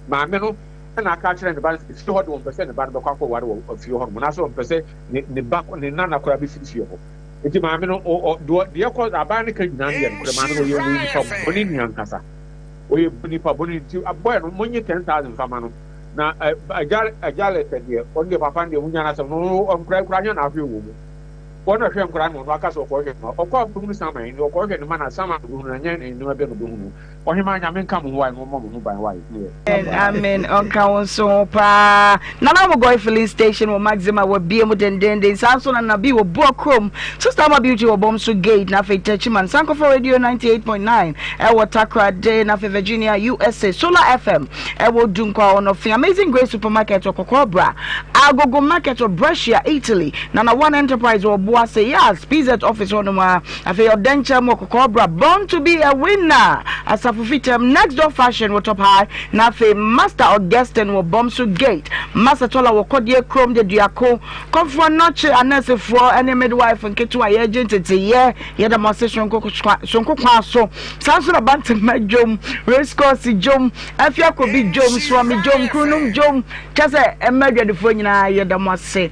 maame no ɛna aka akyerɛ ne ba no sɛ fie hɔ de wɔmpɛ sɛ ne ba no bɛkɔ akɔware wɔ fie hɔ nom anaasɛ ɔmpɛ sɛ ne ne ba ne nana koraa bɛfiri fie hɔ nti maame no ɔ ɔ deɛ ɛkɔ abaayewa no ka nyinaa no yɛ nokorɛ maame no ɔyɛ ɔyɛ nipa bɔne ni ankasa ɔyɛ nipa bɔne nti boy no monye 10,000 fa ma no Na agya agya lɛtɛ deɛ ɔno deɛ papa no deɛ munya n'asɛm no ɔno nkora nkora hwɛ na ahwɛ wɔ mu wɔn na hwɛ nkora no ɔno aka sɛ ɔkɔhwɛ no ɔkɔ abɛhunu saman no ɔkɔhwɛ ne ma na saman no bɛhunu na nyɛ ne nneɛma bɛ no bɛhunu ɔhema nyame nka mo ho wae na ɔmmɔ mo ho ban wae Amen amen ɔnka wo nso ho paa Nana Mogoi filling station wɔ Maxima wabie mu dendenden saa nso na Nabi wɔ Boa kurom Sister Ama Beauty wɔ Bomso Gate na afei Techiman Sankofa Radio 98.9 ɛwɔ Takoradi na afei Virginia USA Solar FM Ɛwɔ Dunkwa Ɔnɔfe, Amazing Grace Supermarket wɔ Kɔkɔɔbra, Agogo Market wɔ Brescia, Italy, Nana One Enterprise wɔ Obuasi, Yas, PZ Office hɔnom ara, afei Ɔdɛnkyɛm wɔ Kɔkɔɔbra, Born to be a Winner, Asafo Fitam, Next Door Fashion wɔ Top High, na afei Master Augustine wɔ Bomso Gate, Master Tola wɔ Kɔdeɛ Kurom, Deduako, Kɔmfoɔ Nnɔkye, anɛɛsefoɔ ne midwife nketewa a yɛregye nteteyɛ, yɛda mo ase soronko kwan so. Saa nso na Bantama dwom, Race Course dwom, Afiakobi dwom, Suame dwom, Kurunum dwom, kyɛ sɛ ɛma adwadifoɔ nyinaa yɛda mo ase.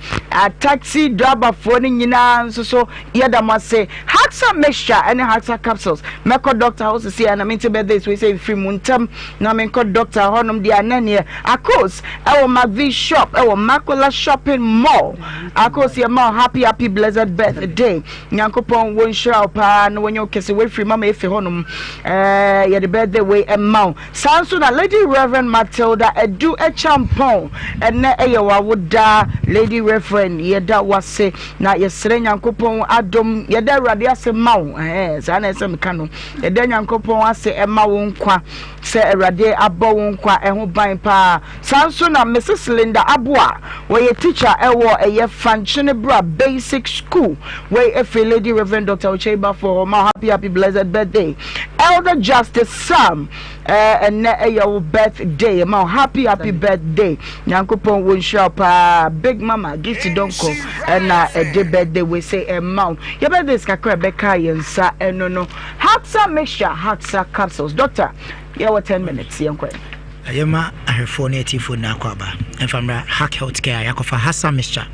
Taxi driverfoɔ no nyinaa nso so yɛda mo ase. Haxa mixture ɛne Haxa capsules. Mɛkɔ doctor hɔ sisi a na mente birthday so sɛ mfiri mu ntɛm na menkɔ doctor hɔnom deɛ anɛ neɛ. Akos ɛwɔ McVie shop ɛwɔ Makola shopping mall. Akos yɛ ma happy happy blessed birthday. Nyankopɔn wɔ nhyira wo paa na wɔnyɛ wo kɛse wafiri mama efe hɔnom ɛɛ yɛde birthday wei ɛma wo saa nso na Lady Reverend Matilda Adu Akyampɔn ɛnɛ ɛyɛ w'awoda Lady Reverend yɛda wase na yɛsrɛ Nyankopɔn adom yɛda Awurade ase ma wo ɛɛ saa na ɛsɛ meka no yɛda Nyankopɔn ase ɛma wo nkwa sɛ Awurade abɔ wo nkwa ɛho ban paa Saa nso na Mrs Linda Aboah, wɔyɛ teacher ɛwɔ ɛyɛ Fankyene Bra Basic School. Wei ɛfiri Lady Reverend Doctor Okyei Baffour hɔ. Ma wo happy happy blessed birthday. Elder Justice Sam, eh, ɛnɛ ɛyɛ wo birthday. Ma wo happy happy birthday. Nyankopɔn wɔ nhyira wo paa. Big Mama Gift Donko ɛna ɛde birthday wei sɛ ɛma wo. Yɛ birthdays kakra ɛbɛka yɛn nsa ɛno no. Haxa mixture, Haxa capsules. Doctor, yɛwɔ 10 minutes yɛnkɔ ɛ. Yɛma ahwɛfoɔ ne atiefoɔ nyinaa akɔ aba mfa mmra Hack Healthcare a yɛakɔfa Hassa Mixture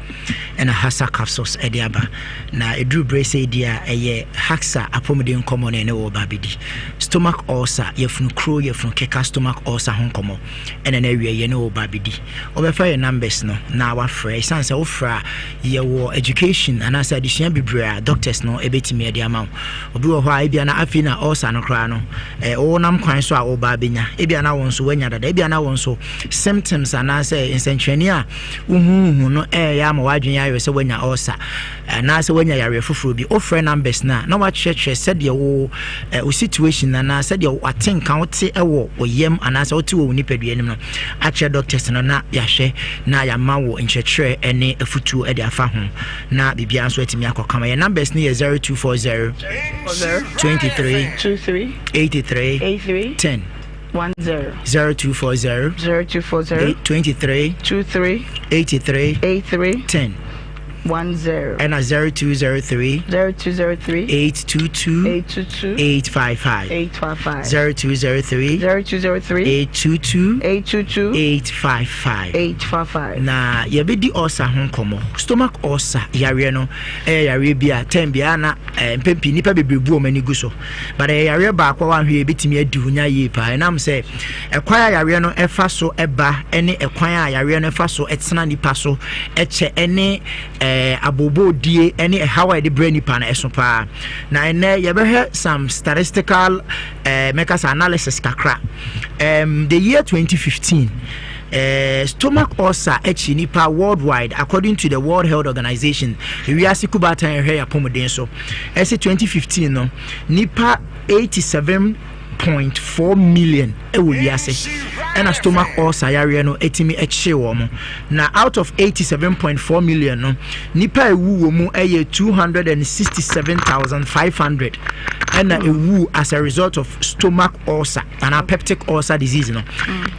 ɛna Hassa Capsules ɛde aba. Na ɛduru berɛ sɛ di a ɛyɛ Haxa apɔmuden nkɔmmɔ na ɛne wɔ ba abɛdi. Stomach ulcer, yafunu kuro, yafunu keka, stomach ulcer ho nkɔmmɔ ɛna na awie yɛne wɔ ba abɛdi. Wobɛfa yɛ numbers no na wafrɛ. Ɛsiane sɛ wofrɛ a yɛwɔ education anaasɛ adesua bebree a doctors no ɛbɛtumi ɛde ama wo. Obi wɔ hɔ a ebia na afei na ulcer no koraa no, eh, wonam kwan so a woreba abɛnya. Ebia na wo nso woanya dada. dada. Ebia na wo nso symptoms anaasɛ nsɛnkyerɛnne a wohuhu no ɛyɛ ama w'adwene ayɛ sɛ woanya ulcer anaasɛ woanya yareɛ foforɔ bi. Wofrɛ numbers no a na wakyerɛkyerɛ sɛdeɛ wo eh, wo situation anaa sɛdeɛ watenka wote wɔ wo yam anaasɛ wote wɔ wo nipadua no mu no akyerɛ doctors no na yɛahwɛ na yɛama wo nkyerɛkyerɛ ne afutuo de afa ho na biribiara nso atumi akɔ kama. Yɛn numbers no yɛ 0240 23 23 83 83 10 10 0240 0240 23 23 83 83 10 10 ɛna 0203 0203 822 822 855 855 0203 0203 822 822 855 855. Na yɛbɛdi ulcer ho nkɔmmɔ. Stomach ulcer yareɛ no ɛyɛ yareɛ bi a tɛm biara na eh, mpɛn pii nnipa bebree bu wɔn ani gu so, but ɛyɛ yareɛ baako a wanhwɛ yɛbɛtumi adi ho nya yie paa, ɛnam sɛ ɛkwan a yareɛ no ɛfa so ɛba ɛne ɛkwan a yareɛ no ɛfa so ɛtena nipa so ɛkyɛ ɛne ɛɛ aboobɔɔdie ɛne ɛhaw a yɛde brɛ nipa no ɛso paa. Na ɛnɛ yɛbɛhwɛ some statistical ɛɛ mɛka sɛ analysis kakra. The year 2015, stomach ulcer akyi nipa worldwide, according to the World Health Organization, ewiase kubatan ɛhwɛ yɛ apɔmuden so, ɛsɛ 2015 no nipa 87.4 million ɛwɔ wiase ɛna stomach ulcer yareɛ no ɛtumi ɛkye wɔn. Na out of 87.4 million no, nipa ewu wɔ mu ɛyɛ 267,500 ɛna ewu as a result of stomach ulcer anaa peptic ulcer disease no.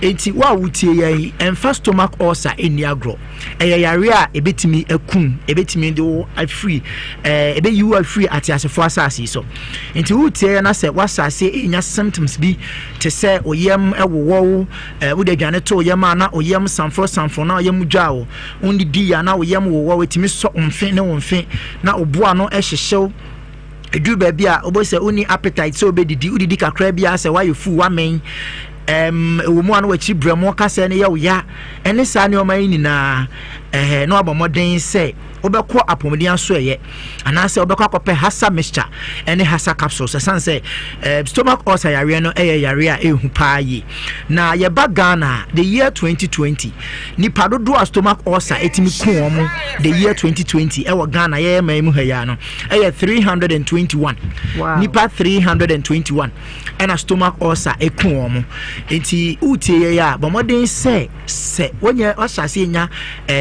Eti wo a wotie yɛn yi, ɛnfa stomach ulcer ɛnni agorɔ. Ɛyɛ yareɛ a ebetumi akum, ebetumi de wo afiri ɛbɛyi wo afiri ateasefoɔ asase yi so. Nti wotie yɛn na sɛ w'asase enya symptoms bi te sɛ oyam ɛwowɔ wo, wode aduane to oyam a na oyam sanforo sanforo na oyam dwa wo, wondidi a na oyam wowɔ wo, etumi sɔ wo mfe ne wo mfe na oboa no ɛhyehyew. Ɛduru baabi a wobɛhu sɛ wonni appetite sɛ wobɛdidi, wodidi kakra bi a sɛ woayɛ fuu, woamɛn, ɛwɔ mu a na wakyi brɛmo kasɛ no yɛ wo ya, ɛne saa nneɛma yi nyinaa, ɛhɛ, na wabɔ mmɔden sɛ wobɛkɔ apɔmuden asoɛyɛ anaasɛ wobɛkɔ akɔpɛ Hasa mixture ɛne Hasa capsules, ɛsiane sɛ stomach ulcer yareɛ no ɛyɛ yareɛ a ɛhu paa yie. Na yɛba Ghana the year 2020, nipa dodoɔ a stomach ulcer ɛtumi ku wɔn the year 2020 ɛwɔ Ghana yɛyɛ man mu ha yi no ɛyɛ 321. Wow. Nipa 321 ɛna stomach ulcer ɛku wɔn. Nti wotie yɛ a, bɔ mmɔden sɛ wonyɛ wahyɛ ase nya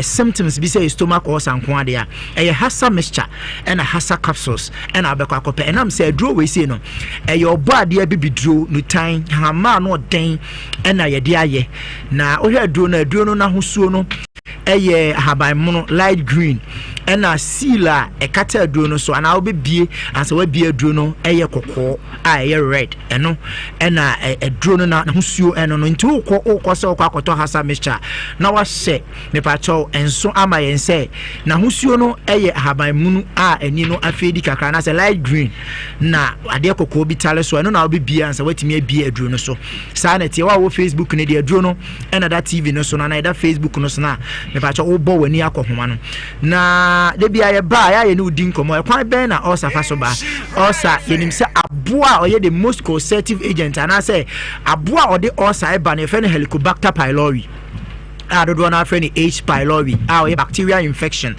symptoms bi sɛ stomach ulcer nko adeɛ a, ɛyɛ Hasa mixture ɛna Hasa capsules ɛna abɛkɔ akɔpɛ. Ɛnam sɛ aduro wei sei no ɛyɛ ɔbɔ adeɛ bibiduro nutan hama no ɔden ɛna yɛde ayɛ. Na wohwɛ aduro no, aduro no n'ahosuo no ɛyɛ ahaban mono, light green, ɛna seal a ɛkata aduro no so anaa wobɛbie ansa wabie aduro no ɛyɛ kɔkɔɔ a ɛyɛ red. Ɛno ɛna aduro no n'ahosuo ɛno no. Nti wokɔ sɛ wokɔ akɔtɔ Hasa mixture na wahyɛ mepakyɛw nso ama yɛn sɛ n'ahosuo no ɛyɛ ahaban mono a ani no afei di kakra anaasɛ light green na adeɛ kɔkɔɔ bi tale so, ɛno na wobɛbie ansa watumi abie aduro no so. Saa na ɛteɛ. Wo a wɔ Facebook no deɛ, aduro no ɛna da TV no so no anaa ɛda Facebook no so no a, mepakyɛ wobɔ w'ani akɔ homa no. Na da bia yɛba a yɛayɛ ne wodi nkɔmmɔ, ɛkwan bɛn na ulcer fa so ba? Ulcer, yɛnim sɛ aboa a ɔyɛ the most causative agent anaasɛ aboa a ɔde ulcer ɛba no, yɛfrɛ no Helicobacter pylori a dodoɔ no afrɛ no H pylori a ɔyɛ bacterial infection.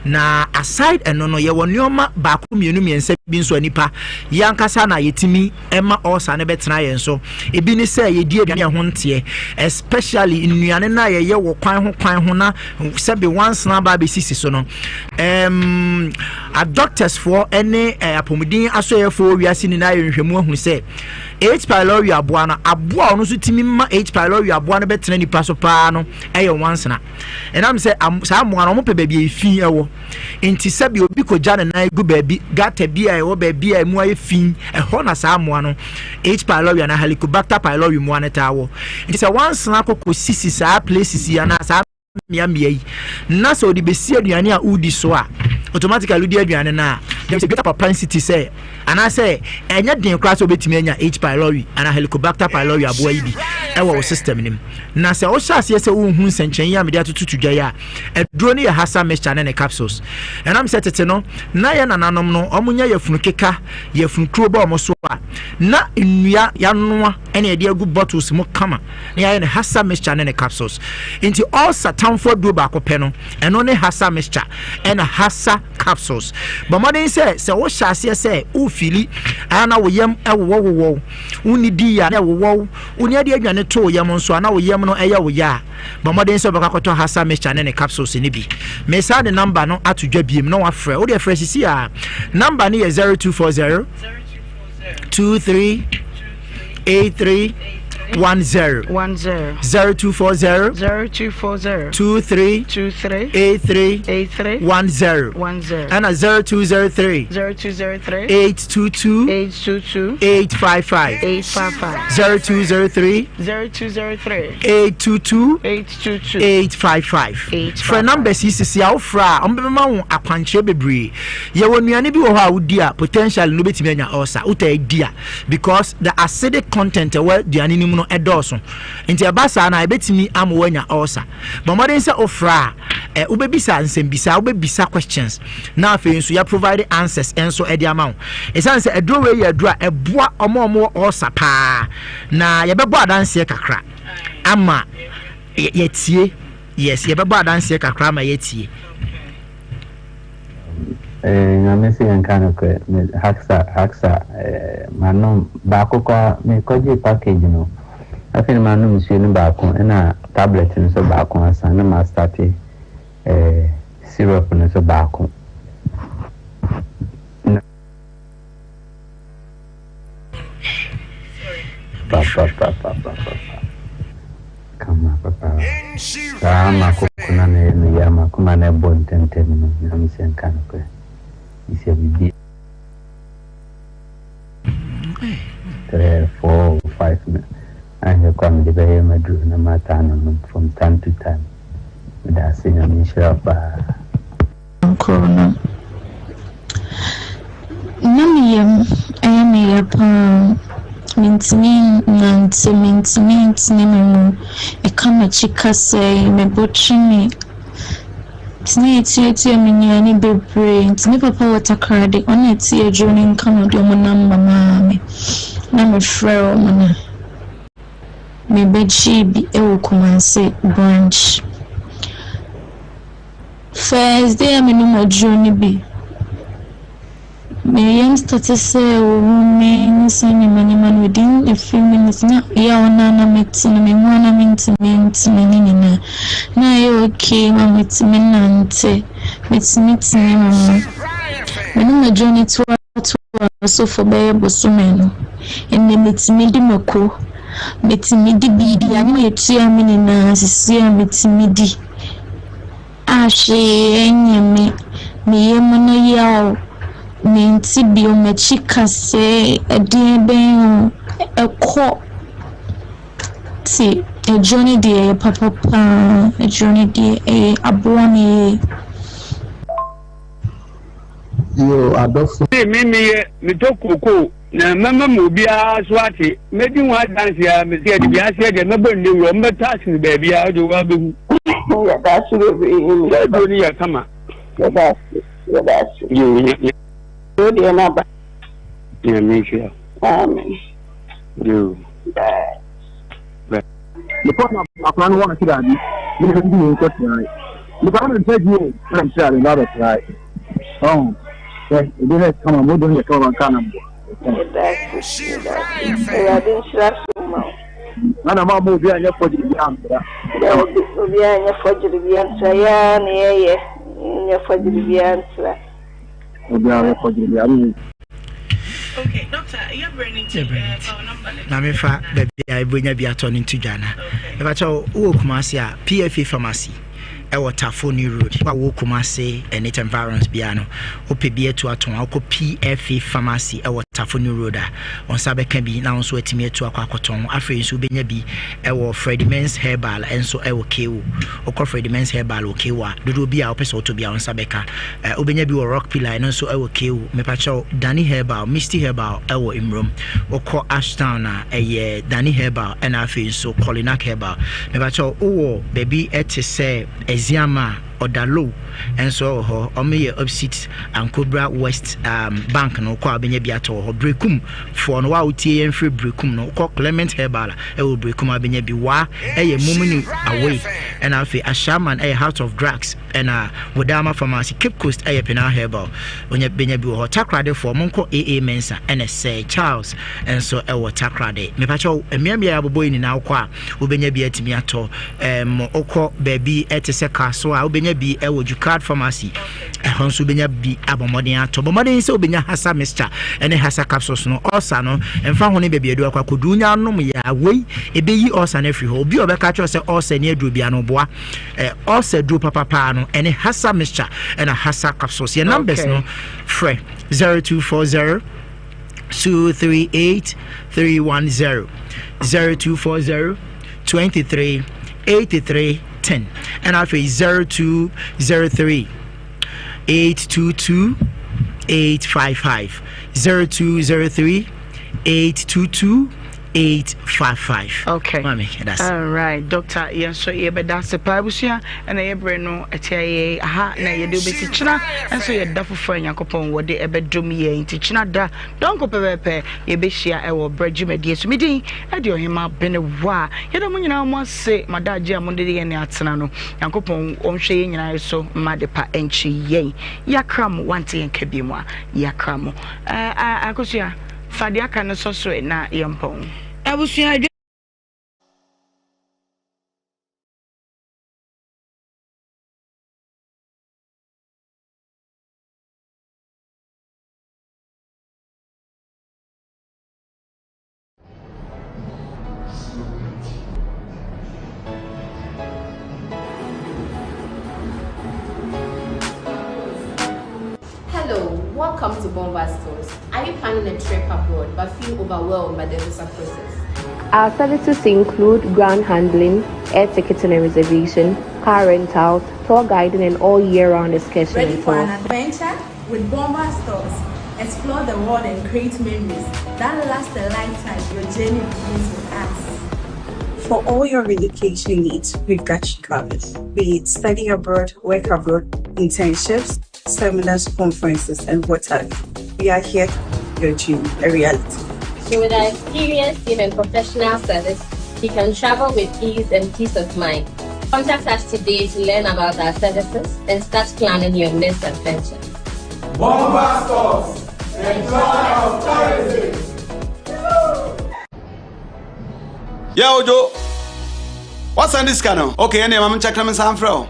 Na aside ɛno no, yɛwɔ nneɛma baako mmienu mmiɛnsa bi nso a nipa yɛankasa na yɛtumi ɛma ulcer no bɛtena yɛn so. Ebi ne sɛ yɛdi aduane a ɛho nteɛ, especially nnuane no a yɛyɛ wɔ kwan ho kwan ho na sɛbe wansena aba abɛsisi so no. Adoctorsfoɔ ne apɔmuden asɔyɛfoɔ wiase nyinaa yɛ nhwehwɛmu ahunu sɛ H pylori aboa no, aboa a ɔno nso tumi ma H pylori aboa no bɛtena nipa so paa no ɛyɛ nwansena. Ɛnam sɛ saa mmoa no wɔpɛ baabi a efi ɛwɔ. Nti sɛbi obi kɔgya ne nan gu baabi, gutter bi a ɛwɔ baabi a emu ayɛ fi, ɛhɔ na saa mmoa no H pylori anaa Helicobacter pylori mmoa no taa wɔ. Nti sɛ wansena kɔkɔ sisi saa places yi anaa saa mmeammea yi, na sɛ ɔde bɛsi aduane a wodi so a, Automatically wodi aduane no a, there is a greater propensity sɛ anaasɛ ɛnyɛ den koraa sɛ wobɛtumi anya H. pylori anaa Helicobacter pylori aboa yi bi ɛwɔ wo system no mu. Na sɛ wohyɛ aseɛ sɛ worehu nsɛnkyerɛnne yi a mede atototo dwa yi a, aduro no yɛ Hasa mixture ne ne capsules. Ɛnam sɛ tete no, na yɛn nananom no, wɔnya yafunu keka, yafunu kuro ba wɔn so a, na nnua yɛanoa na yɛde agu bottles mu kama na yɛayɛ no Hasa mixture ne ne capsules. Nti ulcer tamfo aduro baako pɛ no, ɛno ne Hasa mixture ɛna Hasa capsules. Bɔ mmɔden sɛ sɛ wohyɛ aseɛ sɛ wofili a na wo yam wowɔwowɔw, wonnidi yie a na ɛwowɔw, wo nua de aduane to wo yam nso a na wo yam no yɛ wo ya a, bɔ mmɔden sɛ wobɛkɔ akɔtɔ Hasa mixture ne ne capsules no bi. Mesan de number no ato dwa biem na wafrɛ. Wo deɛ frɛ sisi a. Number no yɛ 0240 23 83 10 10 0240 0240 23 23 83 83 10 10 ɛna 0203 0203 822 822 855 855 0203 0203 822 822 855 Frɛ numbers yi sisi a wofrɛ a wɔbɛma wo akwankyerɛ bebree. Yɛwɔ nnuane bi wɔ hɔ a wodi a potentially no wobɛtumi anya ulcer wotaa di a because the acidic content ɛwɔ aduane no mu no ɛdɔɔso nti ɛba saa no a ɛbɛtumi ama woanya ulcer. Bɔ mmɔden sɛ wofrɛ a eh, wobɛbisa nsɛmbisa, wobɛbisa questions na afei nso yɛ provide answers nso ɛde ama wo. Ɛsiane sɛ aduro wei yɛ aduro a ɛboa ɔmo a ɔmo wɔ ulcer paa na yɛbɛbɔ adanseɛ kakra ama yɛtie. Yes, yɛbɛbɔ adanseɛ kakra ama yɛatie. Eh, Nyame se yɛnka nokorɛ, me Haxa, Haxa, eh, manom baako koraa, mekɔgyee package no, afei na manom nsuo no baako, ɛna tablet no nso baako asa, na mastate eh, syrup no nso baako. Na Papapapapapa kama papa saa makoko na na ɛyɛ me ya makoma na ɛbɔ ntɛmntɛm no Nyame sɛ nka nokorɛ sɛ biribi 3 4 5 no anhwɛ kɔ a mede bɛyɛ maduro na mataa no nom from time to time meda ase Nyame nhyira wo paa. Koro no, na me yam yɛ me ya paa. Mintumi nnante, mintumi ntene me mu. Ɛka m'akyi kasɛe, me bo twe me. Nti na yɛtuatua me nnuane bebree. Nti me papa wɔ Takoradi, ɔno na ɛte aduro no nka na ɔde wɔn namba maa me. Na mefrɛ wɔn na mebɛgyee bi wɔ Kumasi branch. First day a menom aduro no bi, me yam starte sɛ ɔwu me ne saa nneɛma nneɛma no within a few minutes na yaw no a na mete no me ho a na mentumi ntena ne nyinaa na ayɛ okay ma metumi nante, metumi tena me ho. Menom aduro no toatoa so for bɛyɛ bosome no, ɛnnɛ metumi di mako, metumi di biribiara, nneɛma a ɛtua me nyinaa seesei a metumi di. A hwee nyɛ me, me yam no yaw, mente bio, m'akyi kasɛɛ, ɛdeɛn bɛn o, ɛkɔ te aduro no deɛ ɛyɛ papa paa, aduro no deɛ ɛyɛ aboa me yie. Yoo adɔfo. Me meyɛ metɔ kookoo na mɛma ma obiara so ate mɛdi ho adanse a mesi adi bi aseɛ deɛ mɛbɔ nnawuro ɔmo bɛtɔ asene baabi a ɔde wɔn abɛhu. Yɛda ase bebree. Sɛ aduro no yɛ kama. Yɛda ase yɛda ase. Yoo nya. Yoo deɛ n'aba. Nyame nhyira. Amen. Yoo. Bye. Mekɔ na akwadaa no hɔ na kyerɛ ade me na bi nkɔ trae mekɔ na mpɛ bi o na mkyerɛ ade ba bɛ trae ɔn sɛ ebi hɛ kama mo do yɛ kama nka na mboa Yɛda ase yɛda ase Awurade nhyira so ma wo. Ana ma mo obi anyɛ fɔgyere bi ambra. Dɛ obi obi anyɛ fɔgyere bi antra yɛ ara na yɛyɛ nyɛ fɔgyere bi antra. Obi anyɛ fɔgyere bi antra. Na mefa baabi a ɛbɛnya bi atɔ no nto dwa na ɛbakyɛ wowɔ Kumase a PFA pharmacy ɛwɔ Tafo New Road wo a wowɔ Kumase and its environs biara no wopɛ bi atu atɔn a wokɔ PFA pharmacy ɛwɔ. Tafo New Road a, wo nsa bɛka bi na wo nso atumi atu akɔ akɔtɔn. Afei nso wobɛnya bi wɔ Freddie Men's Herbal nso wɔ KO. Wokɔ Freddie Men's Herbal wɔ KO a, dodoɔ bi a wopɛ sɛ wotɔ bi a wo nsa bɛka. Wobɛnya bi wɔ Rock Pillar ɛno nso wɔ KO. Mepakyɛw, Danny Herbal, Misty Herbal wɔ Mmrom. Wokɔ Ashtown a, ɛyɛ Danny Herbal ɛna afei nso Kolinak Herbal. Mepakyɛw, wowɔ baabi te sɛ Aziama a, Ɔda Low nso wɔ hɔ. Wɔn yɛ opposite Ankobra West um, Bank no, wokɔ a wobɛnya bi atɔ wɔ hɔ. Brekum foɔ no, wo a wotie yɛn firi Brekum no, wokɔ Clement Herbal a ɛwɔ Brekum a wobɛnya bi. Waa ɛyɛ Mumuni Away, ɛna afei Ashaiman ɛyɛ House of Drugs, ɛna Wodama Pharmacy. Cape Coast ɛyɛ Penal Herbal, wonya bɛnya bi wɔ hɔ. Takoradi foɔ, monkɔ AA Mensa, ɛna Sir Charles nso ɛwɔ Takoradi. Mepakyɛw, mmeammea a yɛabobɔ yi nyinaa wokɔ a wobɛnya bi atumi atɔ. Um, wokɔ baabi te sɛ Kasoa a, wobɛnya bi wɔ Jukard Pharmacy. Ɛhɔ nso wobɛnya bi abɔ mmɔden atɔ. Bɔ mmɔden sɛ wobɛnya Hasa mixture ne Hasa capsules no. Ɔsa no, mfa ho ne baabi adu akɔ akɔdu, wonya anom yɛ a, wei ɛbɛyi ɔsa no afiri hɔ. Obi a ɔbɛka kyerɛ sɛ ɔsa ni aduro bia no, boa. Ɔsa duro papapaa no, ɛne Hasa mixture ɛna Hasa capsules. Yɛ numbers no, frɛ 0240 238 310 0240 23 83 10 ɛna afei 0203 822 855 0203 822 855. Okay. Mami, that's All right, doctor. Yɛn nso yɛbɛda ase paa abusua ɛna yɛbrɛ no ɛte ayɛ aha na yɛde wobɛsi kyena nso yɛda foforɔ a Nyankopɔn wɔde ɛbɛdom yɛn nti kyena da dɔnko pɛpɛpɛ yɛbɛhyia ɛwɔ brɛ dwumadie so medin ɛde ɔhema bene wa yɛda mo nyinaa mo ase madagye a mode yɛn ne atena no Nyankopɔn ɔnhwɛ yɛn nyinaa so mma de pa ɛnkye yɛn yɛakra mo wante yɛn ka bi mu a yɛakra mo akosua Fa deɛ aka no sɔ so ɛ na yɛmpɔn. Abusua adwa. Hello, welcome to Bomba Stores. Are you planning a trip abroad but feel overwhelmed by the visa process? Our services include ground handling, air ticketing and reservation, car rentals, tour guiding, and all year-round excursion Ready for an tours. adventure? With Bomba Stores, explore the world and create memories that last a lifetime. Your journey begins with us. For all your relocation needs, we've got you covered. Be it study abroad, work abroad, internships, seminars, conferences, and what have you. We are here to your dream a reality. So with our experienced team and professional service, you can travel with ease and peace of mind. Contact us today to learn about our services and start planning your next adventure. Bomba Stores, the joy of tourism. Yeah, Ojo. What's on this channel? Okay, ɛnna maame nkyɛn mi nsa nfrɛ o.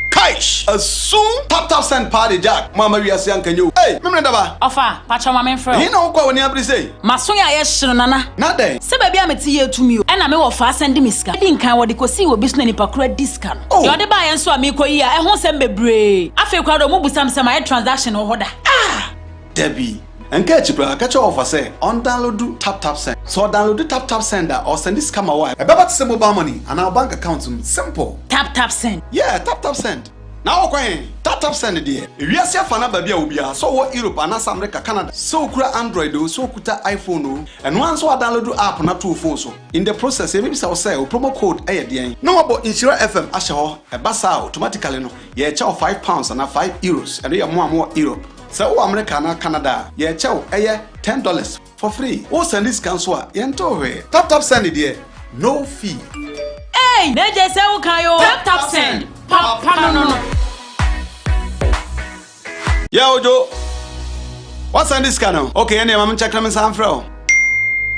Kaish! Asum! Tap tap send party jack. Mama wiase anka nye o. Hey, memene daba. Ɔfa, pakyɛ ma memfrɛ wo. Ɛhe na wokɔ a w'ani abere sei? M'aso yɛ a yɛ hye no nana. Na dɛn? Sɛ baabi a mete yɛ tumi o. Ɛna me wɔfa asan di me sika. Edi nkan wɔde kosii wɔ bi so na nipa koro adi sika no. Oh! Deɛ ɔde baeɛ nso a meekɔ yi a ɛho nsɛm bebree. Afei koraa deɛ ɔmo busa me sɛ mayɛ transaction wɔ hɔ da. Ah! Dabi. Nka akyi koraa, ka kyerɛ wɔfa sɛ ɔndownload tap tap send. Sɛ ɔdownload tap tap send a, ɔsɛnde sika ma wo a, ɛbɛba te sɛ mobile money anaa wo bank account mu. Simple! Tap tap send. Yeah, tap tap send. Na wokɔ he? Tap tap send deɛ, ewiase afa no aba bi a obiara, sɛ ɔwɔ Europe anaasɛ America, Canada, sɛ okura Android o, sɛ okuta iPhone o, ɛno ara nso woadownload app no ato wo phone so. In the process, yɛbɛbisa wo sɛ wo promo code yɛ deɛn? Na wɔabɔ Nhyira FM ahyɛ hɔ. Ɛba saa a, automatically no, yɛrekyɛ wo £5 anaa €5. Ɛno yɛ mo a mowɔ Europe. Sɛ wowɔ America anaa Canada a, yɛrekyɛ wo ɛyɛ $10 for free. Wo sɛnde sika nso a, yɛntew hwee. Tap tap send deɛ, no fee. Eii na gye sɛ wo kan oo. Tap tap send, papa no no. Yeah Ojo, wasɛnde sika no? Okay, ɛnneɛ ma menkyɛke na mensan mfrɛ wo.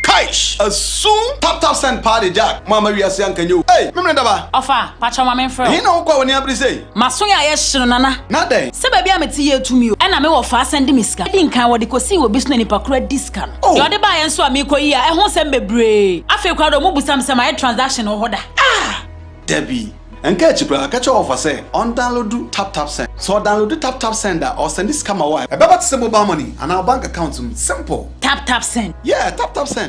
Kaish! Asum! Tap tap send paa de Jack, mo amma wiase anka nyɛ o. Ei! Memene daba! Ɔfa, pakyɛ ma memfrɛ wo. Ɛhe na wokɔ a w'ani abere sei? M'aso yɛ a yɛ hye no nana. Na dɛn? Sɛ baabi a mete yɛ tumi o. Ɛna me wɔfa asan di me sika. Edi nkan wɔde kosii wɔ bi so na nipa koro adi sika no. Oh! Deɛ ɔde baeɛ nso a meekɔ yi a ɛho nsɛm bebree. Afei koraa deɛ ɔmo busa me sɛ mayɛ transaction wɔ hɔ da. Ah! Dabi. Ɛnka akyi koraa, ka kyerɛ wɔfa sɛ ɔndownload TapTapSend. Sɛ ɔdownload TapTapSend a, ɔsɛnde sika ma wo a, ɛbɛba te sɛ mobile money anaa wo bank account mu. Simple! TapTapSend. Yeah, TapTapSend.